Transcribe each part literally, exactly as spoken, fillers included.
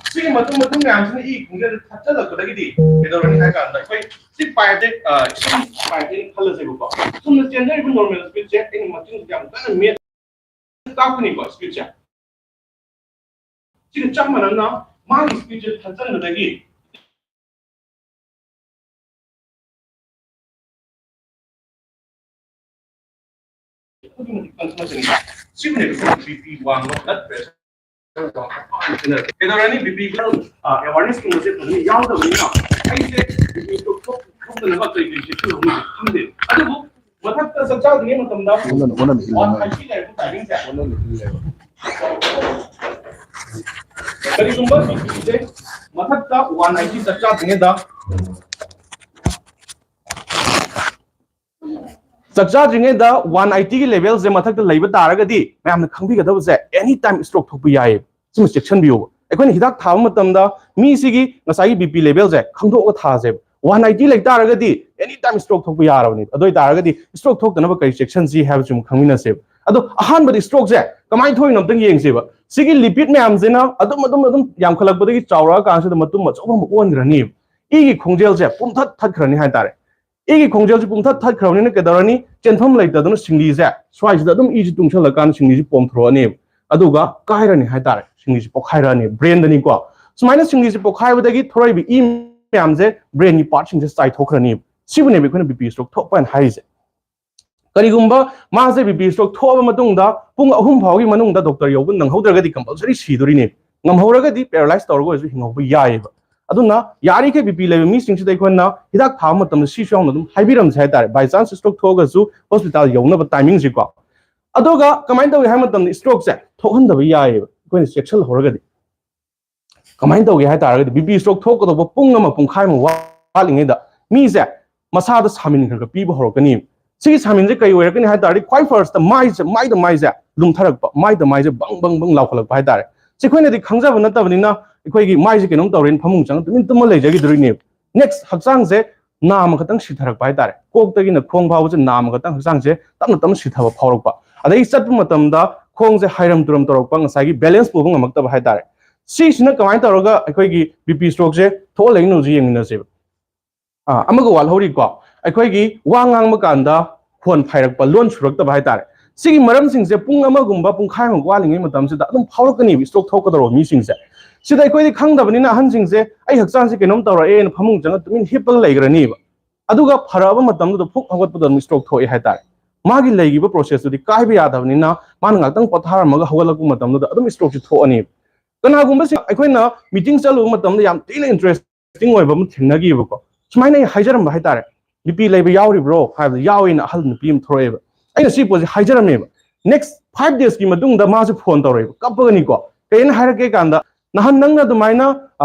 ꯁꯤꯒꯤ ꯃꯇꯨꯡ ꯃꯇꯨꯡ ꯃꯌꯥꯝꯁꯤꯅ ꯏ ꯈꯣꯡꯖꯦꯜꯁꯦ ꯊꯠꯆꯜꯂꯛꯄꯗꯒꯤꯗꯤ ꯀꯩꯗꯧꯔꯅꯤ ꯍꯥꯏ ꯀꯥꯟꯗ, ꯑꯩꯈꯣꯏ ꯁꯤ ꯄꯥꯏꯞꯁꯦ, ꯑ, ꯏꯁꯤꯡ ꯄꯥꯏꯞꯅꯦꯅ ꯈꯜꯂꯁꯦꯕꯀꯣ꯫ ꯁꯨꯝꯅ ꯆꯦꯟꯖꯔꯤꯕ ꯅꯣꯔꯃꯦꯜ ꯁ꯭ꯄꯤꯠꯁꯦ ꯑꯩꯅ ꯃꯆꯤꯟꯁꯤꯗ ꯌꯥꯝ ꯀꯟꯅ ꯃꯦꯠ ꯀꯥꯞꯀꯅꯤꯀꯣ ꯁ꯭ꯄꯤꯠꯁꯦ꯫ ꯁꯤꯒ ꯆꯞ ꯃꯥꯟꯅꯅ ꯃꯥꯒꯤ ꯁ꯭ꯄꯤꯠꯁꯦ ꯊꯠꯆꯟꯕꯗꯒꯤ ꯑꯗꯨꯛꯀꯤ ꯃꯇꯤꯛ ꯀꯟꯈꯠꯂꯛꯀꯅꯤ꯫ ꯁꯤꯕꯨꯅꯦꯕ ꯑꯩꯈꯣꯏꯅ ꯕꯤ ꯄꯤ ꯋꯥꯡꯕ, ꯕ꯭ꯂꯗ ꯄ꯭ꯔꯦꯁꯔ ꯋꯥꯡꯕ꯫ ꯀꯩꯗꯧꯔꯅꯤ? ꯕꯤ ꯄꯤ ꯑꯦꯋꯥꯔꯅꯦꯁ ꯀꯨꯝꯕꯁꯦ ꯐꯖꯅ ꯌꯥꯎꯗꯕꯅꯤꯅ ꯑꯩꯁꯦ ꯕꯤ ꯄꯤ ꯊꯣꯛ-, ꯊꯣꯛꯇꯅꯕ ꯀꯩ ꯀꯩ ꯆꯦꯛꯁꯤꯟꯍꯧꯅꯤ ꯈꯪꯗꯦ꯫ ꯑꯗꯨꯕꯨ ꯃꯊꯛꯇ ꯆꯥꯛ ꯆꯥꯗ꯭ꯔꯤꯉꯩ ꯃꯇꯝꯗ ꯑꯣꯟꯅ-, ꯑꯣꯟꯅꯅ ꯏꯜꯂꯦ ꯋꯥꯟ ꯃꯥꯏ꯫ ꯊꯥꯔꯇꯤ ꯂꯩꯔꯛꯄ ꯇꯥꯏꯃꯤꯡꯁꯦ꯫ ꯑꯣꯟꯅꯅ ꯏꯜꯂꯦꯕ꯫ ꯀꯔꯤꯒꯨꯝꯕ ꯕꯤ ꯄꯤꯁꯦ ꯃꯊꯛꯇ ꯋꯥꯟ ꯅꯥꯏꯟꯇꯤ ꯆꯥꯛ ꯆꯥꯗ꯭ꯔꯤꯉꯩꯗ ꯆꯥꯛ ꯆꯥꯗ꯭ꯔꯤꯉꯩꯗ ꯋꯥꯟ ꯑꯥꯏꯇꯤꯒꯤ ꯂꯦꯚꯦꯜꯁꯦ ꯃꯊꯛꯇ ꯂꯩꯕ ꯇꯥꯔꯒꯗꯤ ꯃꯌꯥꯝꯅ ꯈꯪꯕꯤꯒꯗꯕꯁꯦ, ꯑꯦꯅꯤ ꯇꯥꯏꯝ ꯁ꯭ꯇ꯭ꯔꯣꯛ ꯊꯣꯛꯄ ꯌꯥꯏꯌꯦꯕ꯫ ꯁꯤꯃ ꯆꯦꯛꯁꯤꯟꯕꯤꯌꯣꯕ꯫ ꯑꯩꯈꯣꯏꯅ ꯍꯤꯗꯥꯛ ꯊꯥꯕ ꯃꯇꯝꯗ ꯃꯤꯁꯤꯒꯤ ꯉꯁꯥꯏꯒꯤ ꯕꯤ ꯄꯤ ꯂꯦꯚꯦꯜꯁꯦ ꯈꯪꯗꯣꯛꯑꯒ ꯊꯥꯁꯦꯕ꯫ ꯋꯥꯟ ꯑꯥꯏꯇꯤ ꯂꯩ ꯇꯥꯔꯒꯗꯤ ꯑꯦꯅꯤ ꯇꯥꯏꯝ ꯁ꯭ꯇ꯭ꯔꯣꯛ ꯊꯣꯛꯄ ꯌꯥꯔꯕꯅꯦꯕ꯫ ꯑꯗꯨ ꯑꯣꯏ ꯇꯥꯔꯒꯗꯤ ꯁ꯭ꯇ꯭ꯔꯣꯛ ꯊꯣꯛꯇꯅꯕ ꯀꯔꯤ ꯆꯦꯛꯁꯤꯟꯁꯤ ꯍꯥꯏꯕꯁꯤ ꯑꯃꯨꯛ ꯈꯪꯃꯤꯟꯅꯁꯦꯕ꯫ ꯑꯗꯣ ꯑꯍꯥꯟꯕꯗꯤ ꯁ꯭ꯇ꯭ꯔꯣꯛꯁꯦ ꯀꯃꯥꯏꯅ ꯊꯣꯛꯏꯅꯣ ꯑꯝꯇꯪ ꯌꯦꯡꯁꯦꯕ꯫ ꯁꯤꯒꯤ ꯂꯤꯄꯤꯠ ꯃꯌꯥꯝꯁꯤꯅ ꯑꯗꯨꯝ ꯑꯗꯨꯝ ꯑꯗꯨꯝ ꯌꯥꯝꯈꯠꯂꯛꯄꯗꯒꯤ ꯆꯥꯎꯔꯛꯑꯀꯥꯟꯁꯤꯗ ꯃꯇꯨꯝ ꯑꯆꯧꯕ ꯑꯃ ꯑꯣꯟꯈ꯭ꯔꯅꯤꯕ꯫ ꯏꯒꯤ ꯈꯣꯡꯖꯦꯜꯁꯦ ꯄꯨꯝꯊꯠ ꯊꯠꯈ꯭ꯔꯅꯤ ꯍꯥꯏꯇꯥꯔꯦ꯫ ꯏꯒꯤ ꯈꯣꯡꯖꯦꯜꯁꯤ ꯄꯨꯝꯊꯠ ꯊꯠꯈ꯭ꯔꯕꯅꯤꯅ ꯀꯩꯗꯧꯔꯅꯤ? ꯆꯦꯟꯐꯝ ꯂꯩꯇꯗꯅ ꯁꯤꯡꯂꯤꯁꯦ ꯁ꯭ꯋꯥꯏꯁꯤꯗ ꯑꯗꯨꯝ ꯏꯁꯤ ꯇꯨꯡꯁꯜꯂꯀꯥꯟꯗ ꯁꯤꯡꯂꯤꯁꯤ ꯄꯣꯝꯊꯣꯔꯛꯑꯅꯦꯕ꯫ ꯑꯗꯨꯒ ꯀꯥꯏꯔꯅꯤ ꯍꯥꯏꯇꯥꯔꯦ, ꯁꯤꯡꯂꯤꯁꯤ ꯄꯣꯛꯈꯥꯏꯔꯛꯑꯅꯤ, ꯕ꯭ꯔꯦꯟꯗꯅꯤꯀꯣ꯫ ꯁꯨꯃꯥꯏꯅ ꯁꯤꯡꯂꯤꯁꯤ ꯄꯣꯛꯈꯥꯏꯕꯗꯒꯤ ꯊꯣꯔꯛꯏꯕ ꯏ ꯃꯌꯥꯝꯁꯦ ꯕ꯭ꯔꯦꯟꯒꯤ ꯄꯥꯔꯠꯁꯤꯡꯁꯦ ꯆꯥꯏꯊꯣꯛꯈ꯭ꯔꯅꯤ꯫ ꯁꯤꯕꯨꯅꯦꯕ ꯑꯩꯈꯣꯏꯅ ꯕꯤ ꯄꯤ ꯁ꯭ꯇ꯭ꯔꯣꯛ ꯊꯣꯛꯄ ꯍꯥꯏꯅ ꯍꯥꯏꯔꯤꯁꯦ꯫ ꯀꯔꯤꯒꯨꯝꯕ ꯃꯥꯁꯦ ꯕꯤ ꯄꯤ ꯁ꯭ꯇ꯭ꯔꯣꯛ ꯊꯣꯛꯑꯕ ꯃꯇꯨꯡꯗ ꯄꯨꯡ ꯑꯍꯨꯝ ꯐꯥꯎꯒꯤ ꯃꯅꯨꯡꯗ ꯗꯣꯛꯇꯔ ꯌꯧꯕ ꯅꯪꯍꯧꯗ꯭ꯔꯒꯗꯤ ꯀꯝꯄꯜꯁꯔꯤ ꯁꯤꯗꯣꯔꯤꯅꯦ꯫ ꯉꯝꯍꯧꯔꯒꯗꯤ ꯄꯦꯔꯥꯂꯥꯏꯁ ꯇꯧꯔꯒ ꯑꯣꯏꯔꯁꯨ ꯍꯤꯡꯍꯧꯕ ꯌꯥꯏꯑꯕ꯫ ꯑꯗꯨꯅ ꯌꯥꯔꯤꯈꯩ ꯕꯤ ꯄꯤ ꯂꯩꯕ ꯃꯤꯁꯤꯡꯁꯤꯗ ꯑꯩꯈꯣꯏꯅ ꯍꯤꯗꯥꯛ ꯊꯥꯕ ꯃꯇꯝꯗ ꯁꯤꯁꯨ ꯌꯥꯎꯅ ꯑꯗꯨꯝ ꯍꯥꯏꯕꯤꯔꯝꯁꯦ ꯍꯥꯏꯇꯥꯔꯦ, ꯕꯥꯏ ꯆꯥꯟꯁ ꯁ꯭ꯇ꯭ꯔꯣꯛ ꯊꯣꯛꯑꯒꯁꯨ ꯍꯣꯁꯄꯤꯇꯥꯜ ꯌꯧꯅꯕ ꯇꯥꯏꯃꯤꯡꯁꯤꯀꯣ꯫ ꯑꯗꯨꯒ ꯀꯃꯥꯏꯅ ꯇꯧꯏ ꯍꯥꯏꯕ ꯃꯇꯝꯗ ꯁ꯭ꯇ꯭ꯔꯣꯛꯁꯦ ꯊꯣꯛꯍꯟꯗꯕ ꯌꯥꯏꯑꯕ, ꯑꯩꯈꯣꯏꯅ ꯆꯦꯛꯁꯤꯜꯍꯧꯔꯒꯗꯤ꯫ ꯀꯃꯥꯏꯅ ꯇꯧꯒꯦ ꯍꯥꯏ ꯇꯥꯔꯒꯗꯤ, ꯕꯤ ꯄꯤ ꯁ꯭ꯇ꯭ꯔꯣꯛ ꯊꯣꯛꯀꯗꯧꯕ ꯄꯨꯡ ꯑꯃ ꯄꯨꯡꯈꯥꯏꯃꯨꯛ ꯋꯥꯠꯂꯤꯉꯩꯗ ꯃꯤꯁꯦ ꯃꯁꯥꯗ ꯁꯥꯃꯤꯟ ꯈꯔ ꯈꯔ ꯄꯤꯕ ꯍꯧꯔꯛꯀꯅꯤ꯫ ꯁꯤꯒꯤ ꯁꯥꯃꯤꯟꯁꯦ ꯀꯩ ꯑꯣꯏꯔꯛꯀꯅꯤ ꯍꯥꯏ ꯇꯥꯔꯗꯤ, ꯈ꯭ꯋꯥꯏ ꯐꯥꯔꯁꯇ ꯃꯥꯏꯁꯦ, ꯃꯥꯏꯗ ꯃꯥꯏꯁꯦ ꯂꯨꯝꯊꯔꯛꯄ, ꯃꯥꯏꯗ ꯃꯥꯏꯁꯦ ꯕꯪ ꯕꯪ ꯕꯪ ꯂꯥꯎꯈꯠꯂꯛꯄ ꯍꯥꯏ ꯇꯥꯔꯦ꯫ ꯁꯤ ꯑꯩꯈꯣꯏꯅꯗꯤ ꯈꯪꯖꯕ ꯅꯠꯇꯕꯅꯤꯅ ꯑꯩꯈꯣꯏꯒꯤ ꯃꯥꯏꯁꯦ ꯀꯩꯅꯣꯝ ꯇꯧꯔꯦꯅ ꯐꯃꯨꯡ ꯆꯪꯉ ꯇꯨꯃꯤꯟ ꯇꯨꯝꯃ ꯂꯩꯖꯈꯤꯗꯣꯔꯤꯅꯦꯕ꯫ ꯅꯦꯛꯁ ꯍꯛꯆꯥꯡꯁꯦ ꯅꯥꯝꯃ ꯈꯛꯇꯪ ꯁꯤꯊꯔꯛꯄ ꯍꯥꯏ ꯇꯥꯔꯦ꯫ ꯀꯣꯛꯇꯒꯤꯅ ꯈꯣꯡ ꯐꯥꯎꯕꯁꯦ ꯅꯥꯝꯃ ꯈꯛꯇꯪ ꯍꯛꯆꯥꯡꯁꯦ ꯇꯞꯅ ꯇꯞꯅ ꯁꯤꯊꯕ ꯐꯥꯎꯔꯛꯄ꯫ ꯑꯗꯒꯤ ꯆꯠꯄ ꯃꯇꯝꯗ ꯈꯣꯡꯁꯦ ꯍꯥꯏꯔꯝ ꯇꯨꯔꯝ ꯇꯧꯔꯛꯄ, ꯉꯁꯥꯏꯒꯤ ꯕꯦꯂꯦꯟꯁ ꯄꯨꯕ ꯉꯝꯃꯛꯇꯕ ꯍꯥꯏ ꯇꯥꯔꯦ꯫ ꯁꯤꯁꯤꯅ ꯀꯃꯥꯏꯅ ꯇꯧꯔꯒ ꯑꯩꯈꯣꯏꯒꯤ ꯕꯤ ꯄꯤ ꯁ꯭ꯇ꯭ꯔꯣꯛꯁꯦ ꯊꯣꯛꯍꯜꯂꯛꯏꯅꯣꯁꯦ ꯌꯦꯡꯃꯤꯟꯅꯁꯦꯕ꯫ ꯑꯥ, ꯑꯃꯒ ꯋꯥꯠꯍꯧꯔꯤꯀꯣ, ꯑꯩꯈꯣꯏꯒꯤ ꯋꯥ ꯉꯥꯡꯕ ꯀꯥꯟꯗ ꯈꯣꯟ ꯐꯥꯏꯔꯛꯄ, ꯂꯣꯟ ꯁꯨꯔꯛꯇꯕ ꯍꯥꯏꯇꯥꯔꯦ꯫ ꯁꯤꯒꯤ ꯃꯔꯝꯁꯤꯡꯁꯦ ꯄꯨꯡ ꯑꯃꯒꯨꯝꯕ ꯄꯨꯡꯈꯥꯏꯃꯨꯛ ꯋꯥꯠꯂꯤꯉꯩ ꯃꯇꯝꯁꯤꯗ ꯑꯗꯨꯝ ꯐꯥꯎꯔꯛꯀꯅꯤꯕ ꯁ꯭ꯇ꯭ꯔꯣꯛ ꯊꯣꯛꯀꯗꯧꯔꯕ ꯃꯤꯁꯤꯡꯁꯦ꯫ ꯁꯤꯗ ꯑꯩꯈꯣꯏꯗꯤ ꯈꯪꯗꯕꯅꯤꯅ ꯑꯍꯟꯁꯤꯡꯁꯦ "ꯑꯩ ꯍꯛꯆꯥꯡꯁꯦ ꯀꯩꯅꯣꯝ ꯇꯧꯔꯛꯑꯦꯅ" ꯐꯃꯨꯡ ꯆꯪꯉ ꯇꯨꯃꯤꯟ ꯍꯤꯞꯄꯒ ꯂꯩꯈ꯭ꯔꯅꯤꯕ꯫ ꯑꯗꯨꯒ ꯐꯔꯛꯑꯕ ꯃꯇꯝꯗꯨꯗ ꯐꯨꯛ ꯍꯧꯒꯠꯄꯗ ꯑꯗꯨꯝ ꯁ꯭ꯇ꯭ꯔꯣꯛ ꯊꯣꯛꯑꯦ ꯍꯥꯏꯇꯥꯔꯦ꯫ ꯃꯥꯒꯤ ꯂꯩꯈꯤꯕ ꯄ꯭ꯔꯣꯁꯦꯁꯇꯨꯗꯤ ꯀꯥꯏꯕ ꯌꯥꯗꯕꯅꯤꯅ ꯃꯥꯅ ꯉꯥꯛꯇꯪ ꯄꯣꯊꯥꯔꯝꯃꯒ ꯍꯧꯒꯠꯂꯛꯄ ꯃꯇꯝꯗꯨꯗ ꯑꯗꯨꯝ ꯁ꯭ꯇ꯭ꯔꯣꯛꯁꯦ ꯊꯣꯛꯑꯅꯤꯕ꯫ ꯀꯅꯥꯒꯨꯝꯕꯁꯤꯡ ꯑꯩꯈꯣꯏꯅ ꯃꯤꯇꯤꯡ ꯆꯠꯂꯨꯕ ꯃꯇꯝꯗ ꯌꯥꯝ ꯊꯤꯅ ꯏꯟꯇꯔꯦꯁꯇꯤꯡ ꯑꯣꯏꯕ ꯑꯃ ꯊꯦꯡꯅꯈꯤꯕꯀꯣ꯫ ꯁꯨꯃꯥꯏꯅ ꯑꯩ ꯍꯥꯏꯖꯔꯝꯕ ꯍꯥꯏꯇꯥꯔꯦ, "ꯕꯤ ꯄꯤ ꯂꯩꯕ ꯌꯥꯎꯔꯤꯕ꯭ꯔꯣ?" ꯍꯥꯏꯕꯗ "ꯌꯥꯎꯏꯅ" ꯑꯍꯜ ꯅꯨꯄꯤ ꯑꯃ ꯊꯣꯔꯛꯑꯦꯕ꯫ ꯑꯩꯅ ꯁꯤ ꯄꯣꯠꯁꯦ ꯍꯥꯏꯖꯔꯝꯃꯦꯕ꯫ ꯅꯦꯛꯁ ꯐꯥꯏꯚ ꯗꯦꯖꯀꯤ ꯃꯇꯨꯡꯗ ꯃꯥꯁꯦ ꯐꯣꯟ ꯇꯧꯔꯛꯑꯦꯕ, ꯀꯞꯄꯒꯅꯤꯀꯣ꯫ ꯀꯩꯅꯣ ꯍꯥꯏꯔꯛꯀꯦ ꯀꯥꯟꯗ, "ꯅꯍꯥꯟ ꯅꯪꯅ ꯑꯗꯨꯃꯥꯏꯅ